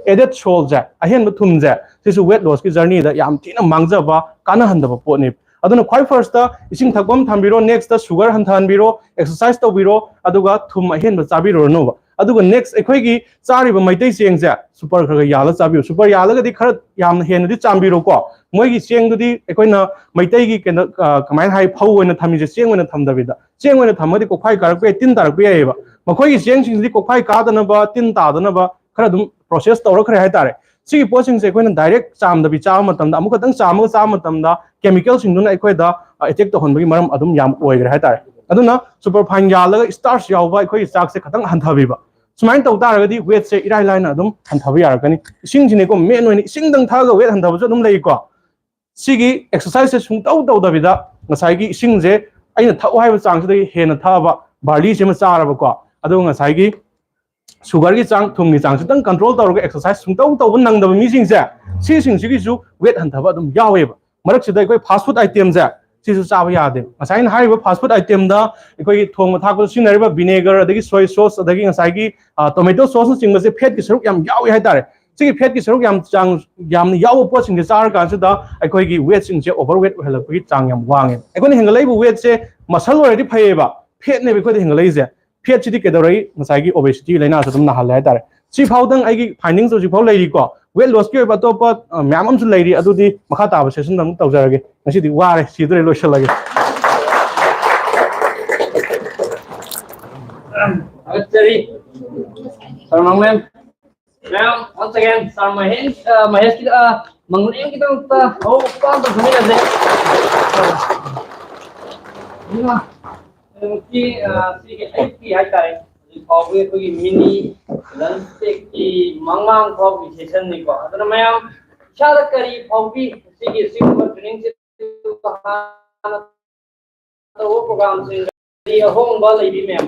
ꯑꯦꯗꯦꯠ ꯁꯣꯜꯁꯦ, ꯑꯍꯦꯟꯕ ꯊꯨꯝꯁꯦ, ꯁꯤꯁꯨ ꯋꯦꯠ ꯂꯣꯁꯀꯤ ꯖꯔꯅꯤꯗ ꯌꯥꯝ ꯊꯤꯅ ꯃꯥꯡꯖꯕ, ꯀꯥꯟꯅꯍꯟꯗꯕ ꯄꯣꯠꯅꯤ꯫ ꯑꯗꯨꯅ ꯈ꯭ꯋꯥꯏ ꯐꯥꯔꯁꯇ ꯏꯁꯤꯡ ꯊꯛꯄ ꯑꯃ ꯊꯝꯕꯤꯔꯣ, ꯅꯦꯛꯁꯇ ꯁꯨꯒꯔ ꯍꯟꯊꯍꯟꯕꯤꯔꯣ, ꯑꯦꯛꯁꯔꯁꯥꯏꯁ ꯇꯧꯕꯤꯔꯣ, ꯑꯗꯨꯒ ꯊꯨꯝ ꯑꯍꯦꯟꯕ ꯆꯥꯕꯤꯔꯨꯔꯅꯣꯕ꯫ ꯑꯗꯨꯒ ꯅꯦꯛꯁ ꯑꯩꯈꯣꯏꯒꯤ ꯆꯥꯔꯤꯕ ꯃꯩꯇꯩ ꯆꯦꯡꯁꯦ ꯁꯨꯄꯔ ꯈꯔ ꯈꯔ ꯌꯥꯜꯂ ꯆꯥꯕꯤꯌꯨ꯫ ꯁꯨꯄꯔ ꯌꯥꯜꯂꯒꯗꯤ ꯈꯔ ꯌꯥꯝꯅ ꯍꯦꯟꯅꯗꯤ ꯆꯥꯝꯕꯤꯔꯣꯀꯣ꯫ ꯃꯣꯏꯒꯤ ꯆꯦꯡꯗꯨꯗꯤ ꯑꯩꯈꯣꯏꯅ ꯃꯩꯇꯩꯒꯤ ꯀꯩꯅꯣ, ꯑ, ꯀꯃꯥꯏꯅ ꯍꯥꯏ, ꯐꯧ ꯑꯣꯏꯅ ꯊꯝꯃꯤꯁꯦ, ꯆꯦꯡ ꯑꯣꯏꯅ ꯊꯝꯗꯕꯤꯗ꯫ ꯆꯦꯡ ꯑꯣꯏꯅ ꯊꯝꯃꯒꯗꯤ ꯀꯣꯛꯐꯥꯏ ꯀꯥꯔꯛꯄ ꯌꯥꯏ, ꯇꯤꯟ ꯇꯥꯔꯛꯄ ꯌꯥꯏꯑꯕ꯫ ꯃꯈꯣꯏꯒꯤ ꯆꯦꯡꯁꯤꯡꯁꯤꯗꯤ ꯀꯣꯛꯐꯥꯏ ꯀꯥꯗꯅꯕ, ꯇꯤꯟ ꯇꯥꯗꯅꯕ ꯈꯔ ꯑꯗꯨꯝ ꯄ꯭ꯔꯣꯁꯦꯁ ꯇꯧꯔꯛꯈ꯭ꯔꯦ ꯍꯥꯏꯇꯥꯔꯦ꯫ ꯁꯤꯒꯤ ꯄꯣꯠꯁꯤꯡꯁꯦ ꯑꯩꯈꯣꯏꯅ ꯗꯥꯏꯔꯦꯛ ꯆꯥꯝꯗꯕꯤ ꯆꯥꯕ ꯃꯇꯝꯗ, ꯑꯃꯨꯛ ꯈꯛꯇꯪ ꯆꯥꯝꯃꯒ ꯆꯥꯕ ꯃꯇꯝꯗ, ꯀꯦꯃꯤꯀꯦꯜꯁꯤꯡꯗꯨꯅ ꯑꯩꯈꯣꯏꯗ ꯑꯦꯇꯦꯛ ꯇꯧꯍꯟꯕꯒꯤ ꯃꯔꯝ ꯑꯗꯨꯝ ꯌꯥꯝ ꯑꯣꯏꯈ꯭ꯔꯦ ꯍꯥꯏꯇꯥꯔꯦ꯫ ꯑꯗꯨꯅ ꯁꯨꯄꯔ ꯐꯥꯏꯟ ꯌꯥꯜꯂꯒ ꯁ꯭ꯇꯥꯔꯆ ꯌꯥꯎꯕ ꯑꯩꯈꯣꯏꯒꯤ ꯆꯥꯛꯁꯦ ꯈꯇꯪ ꯍꯟꯊꯕꯤꯕ, ꯁꯨꯃꯥꯏꯅ ꯇꯧ ꯇꯥꯔꯒꯗꯤ ꯋꯦꯠꯁꯦ ꯏꯔꯥꯏ ꯂꯥꯏꯅ ꯑꯗꯨꯝ ꯍꯟꯊꯕ ꯌꯥꯔꯛꯀꯅꯤ꯫ ꯏꯁꯤꯡꯁꯤꯅꯦꯀꯣ ꯃꯦꯟ ꯑꯣꯏꯅ, ꯏꯁꯤꯡꯗꯪ ꯊꯛꯑꯒ ꯋꯦꯠ ꯍꯟꯊꯕꯁꯨ ꯑꯗꯨꯝ ꯂꯩꯀꯣ꯫ ꯁꯤꯒꯤ ꯑꯦꯛꯁꯔꯁꯥꯏꯁꯁꯦ ꯁꯨꯡꯇꯧ ꯇꯧꯗꯕꯤꯗ ꯉꯁꯥꯏꯒꯤ ꯏꯁꯤꯡꯁꯦ ꯑꯩꯅ ꯊꯛꯑꯣ ꯍꯥꯏꯕ ꯆꯥꯡꯁꯤꯗꯒꯤ ꯍꯦꯟꯅ ꯊꯛꯑꯕ, ꯕꯥꯔꯂꯤꯁꯤꯃ ꯆꯥꯔꯕꯀꯣ, ꯑꯗꯨꯒ ꯉꯁꯥꯏꯒꯤ ꯁꯨꯒꯔꯒꯤ ꯆꯥꯡ, ꯊꯨꯝꯒꯤ ꯆꯥꯡ ꯈꯤꯇꯪ ꯀꯟꯇ꯭ꯔꯣꯜ ꯇꯧꯔꯒ ꯑꯦꯛꯁꯔꯁꯥꯏꯁ ꯁꯨꯡꯇꯧ ꯇꯧꯕ ꯅꯪꯗꯕ ꯃꯤꯁꯤꯡꯁꯦ, ꯁꯤꯁꯤꯡꯁꯤꯒꯤꯁꯨ ꯋꯦꯠ ꯍꯟꯊꯕ ꯑꯗꯨꯝ ꯌꯥꯎꯋꯦꯕ꯫ ꯃꯔꯛꯁꯤꯗ ꯑꯩꯈꯣꯏ ꯐꯥꯁ ꯐꯨꯗ ꯑꯥꯏꯇꯦꯝꯁꯦ, ꯁꯤꯁꯨ ꯆꯥꯕ ꯌꯥꯗꯦ꯫ ꯉꯁꯥꯏ ꯑꯩꯅ ꯍꯥꯏꯔꯤꯕ ꯐꯥꯁ ꯐꯨꯗ ꯑꯥꯏꯇꯦꯝꯗ ꯑꯩꯈꯣꯏꯒꯤ ꯊꯣꯡꯕ ꯊꯥꯛꯄꯗ ꯁꯤꯖꯤꯟꯅꯔꯤꯕ ꯚꯤꯅꯦꯒꯔ, ꯑꯗꯒꯤ ꯁꯣꯏ ꯁꯣꯁ, ꯑꯗꯒꯤ ꯉꯁꯥꯏꯒꯤ, ꯑ, ꯇꯣꯃꯦꯇꯣ ꯁꯣꯁꯅꯆꯤꯡꯕꯁꯦ ꯐꯦꯠꯀꯤ ꯁꯔꯨꯛ ꯌꯥꯝ ꯌꯥꯎꯏ ꯍꯥꯏꯇꯥꯔꯦ꯫ ꯁꯤꯒꯤ ꯐꯦꯠꯀꯤ ꯁꯔꯨꯛ ꯌꯥꯝ ꯆꯥꯡ, ꯌꯥꯝꯅ ꯌꯥꯎꯕ ꯄꯣꯠꯁꯤꯡꯁꯦ ꯆꯥꯔꯀꯥꯟꯁꯤꯗ ꯑꯩꯈꯣꯏꯒꯤ ꯋꯦꯠꯁꯤꯡꯁꯦ ꯑꯣꯚꯔ ꯋꯦꯠ ꯑꯣꯏꯍꯜꯂꯛꯄꯒꯤ ꯆꯥꯡ ꯌꯥꯝ ꯋꯥꯡꯉꯦ꯫ ꯑꯩꯈꯣꯏꯅ ꯍꯦꯟꯒꯠꯂꯛꯏꯕ ꯋꯦꯠꯁꯦ ꯃꯁꯜ ꯑꯣꯏꯔꯗꯤ ꯐꯩꯌꯦꯕ, ꯐꯦꯠꯅꯦꯕ ꯑꯩꯈꯣꯏꯗ ꯍꯦꯟꯒꯠꯂꯛꯏꯁꯦ꯫ ꯐꯦꯠꯁꯤꯗꯤ ꯀꯩꯗꯧꯔꯛꯏ? ꯉꯁꯥꯏꯒꯤ ꯑꯣꯕꯦꯁꯤꯇꯤ ꯂꯥꯏꯅꯥꯁꯨ ꯑꯗꯨꯝ ꯅꯥꯍꯜꯂꯦ ꯍꯥꯏꯇꯥꯔꯦ꯫ ꯁꯤꯐꯥꯎꯗꯪ ꯑꯩꯒꯤ ꯐꯥꯏꯟꯗꯤꯡꯁ ꯍꯧꯖꯤꯛꯐꯥꯎ ꯂꯩꯔꯤꯀꯣ꯫ ꯋꯦꯠ ꯂꯣꯁꯀꯤ ꯑꯣꯏꯕ ꯑꯇꯣꯞꯄ, ꯑ, ꯃꯌꯥꯝ ꯑꯃꯁꯨ ꯂꯩꯔꯤ, ꯑꯗꯨꯗꯤ ꯃꯈꯥ ꯇꯥꯕ ꯁꯦꯁꯟꯗ ꯑꯃꯨꯛ ꯇꯧꯖꯔꯒꯦ꯫ ꯉꯁꯤꯗꯤ ꯋꯥꯔꯦ, ꯁꯤꯗꯣꯔꯦ, ꯂꯣꯏꯁꯤꯜꯂꯒꯦ꯫ ꯊꯥꯒꯠꯆꯔꯤ, ꯁꯥꯔ ꯃꯥꯡꯂꯦꯝ꯫ ꯃꯌꯥꯝ, once again, ꯁꯥꯔ ꯃꯍꯦꯟ-, ꯑ, ꯃꯍꯦꯁꯀꯤ, ꯑ, ꯃꯥꯡꯂꯦꯝꯒꯤꯗꯃꯛꯇ ꯍꯧꯕ ꯑꯝꯇ ꯐꯝꯃꯤꯟꯅꯁꯦ꯫ ꯑꯗꯨꯅ, ꯍꯧꯖꯤꯛꯀꯤ, ꯑ, ꯁꯤꯒꯤ ꯑꯌꯨꯛꯀꯤ ꯍꯥꯏꯇꯥꯔꯦ, ꯍꯧꯖꯤꯛ ꯐꯥꯎꯕꯒꯤ ꯑꯩꯈꯣꯏꯒꯤ ꯃꯤꯅꯤ ꯂꯟꯁ ꯕ꯭ꯔꯦꯛꯀꯤ ꯃꯃꯥꯡ ꯐꯥꯎꯒꯤ ꯁꯦꯁꯟꯅꯤꯀꯣ꯫ ꯑꯗꯨꯅ ꯃꯌꯥꯝ ꯏꯁꯥꯗ ꯀꯔꯤ ꯐꯥꯎꯕꯤ? ꯁꯤꯒꯤ ꯁꯤꯒꯨꯝꯕ ꯇ꯭ꯔꯦꯅꯤꯡꯁꯦ ꯍꯥꯟꯅ ꯇꯧꯕ ꯄ꯭ꯔꯣꯒ꯭ꯔꯥꯝꯁꯤꯡ ꯑꯍꯣꯡꯕ ꯂꯩꯕꯤ ꯃꯌꯥꯝ꯫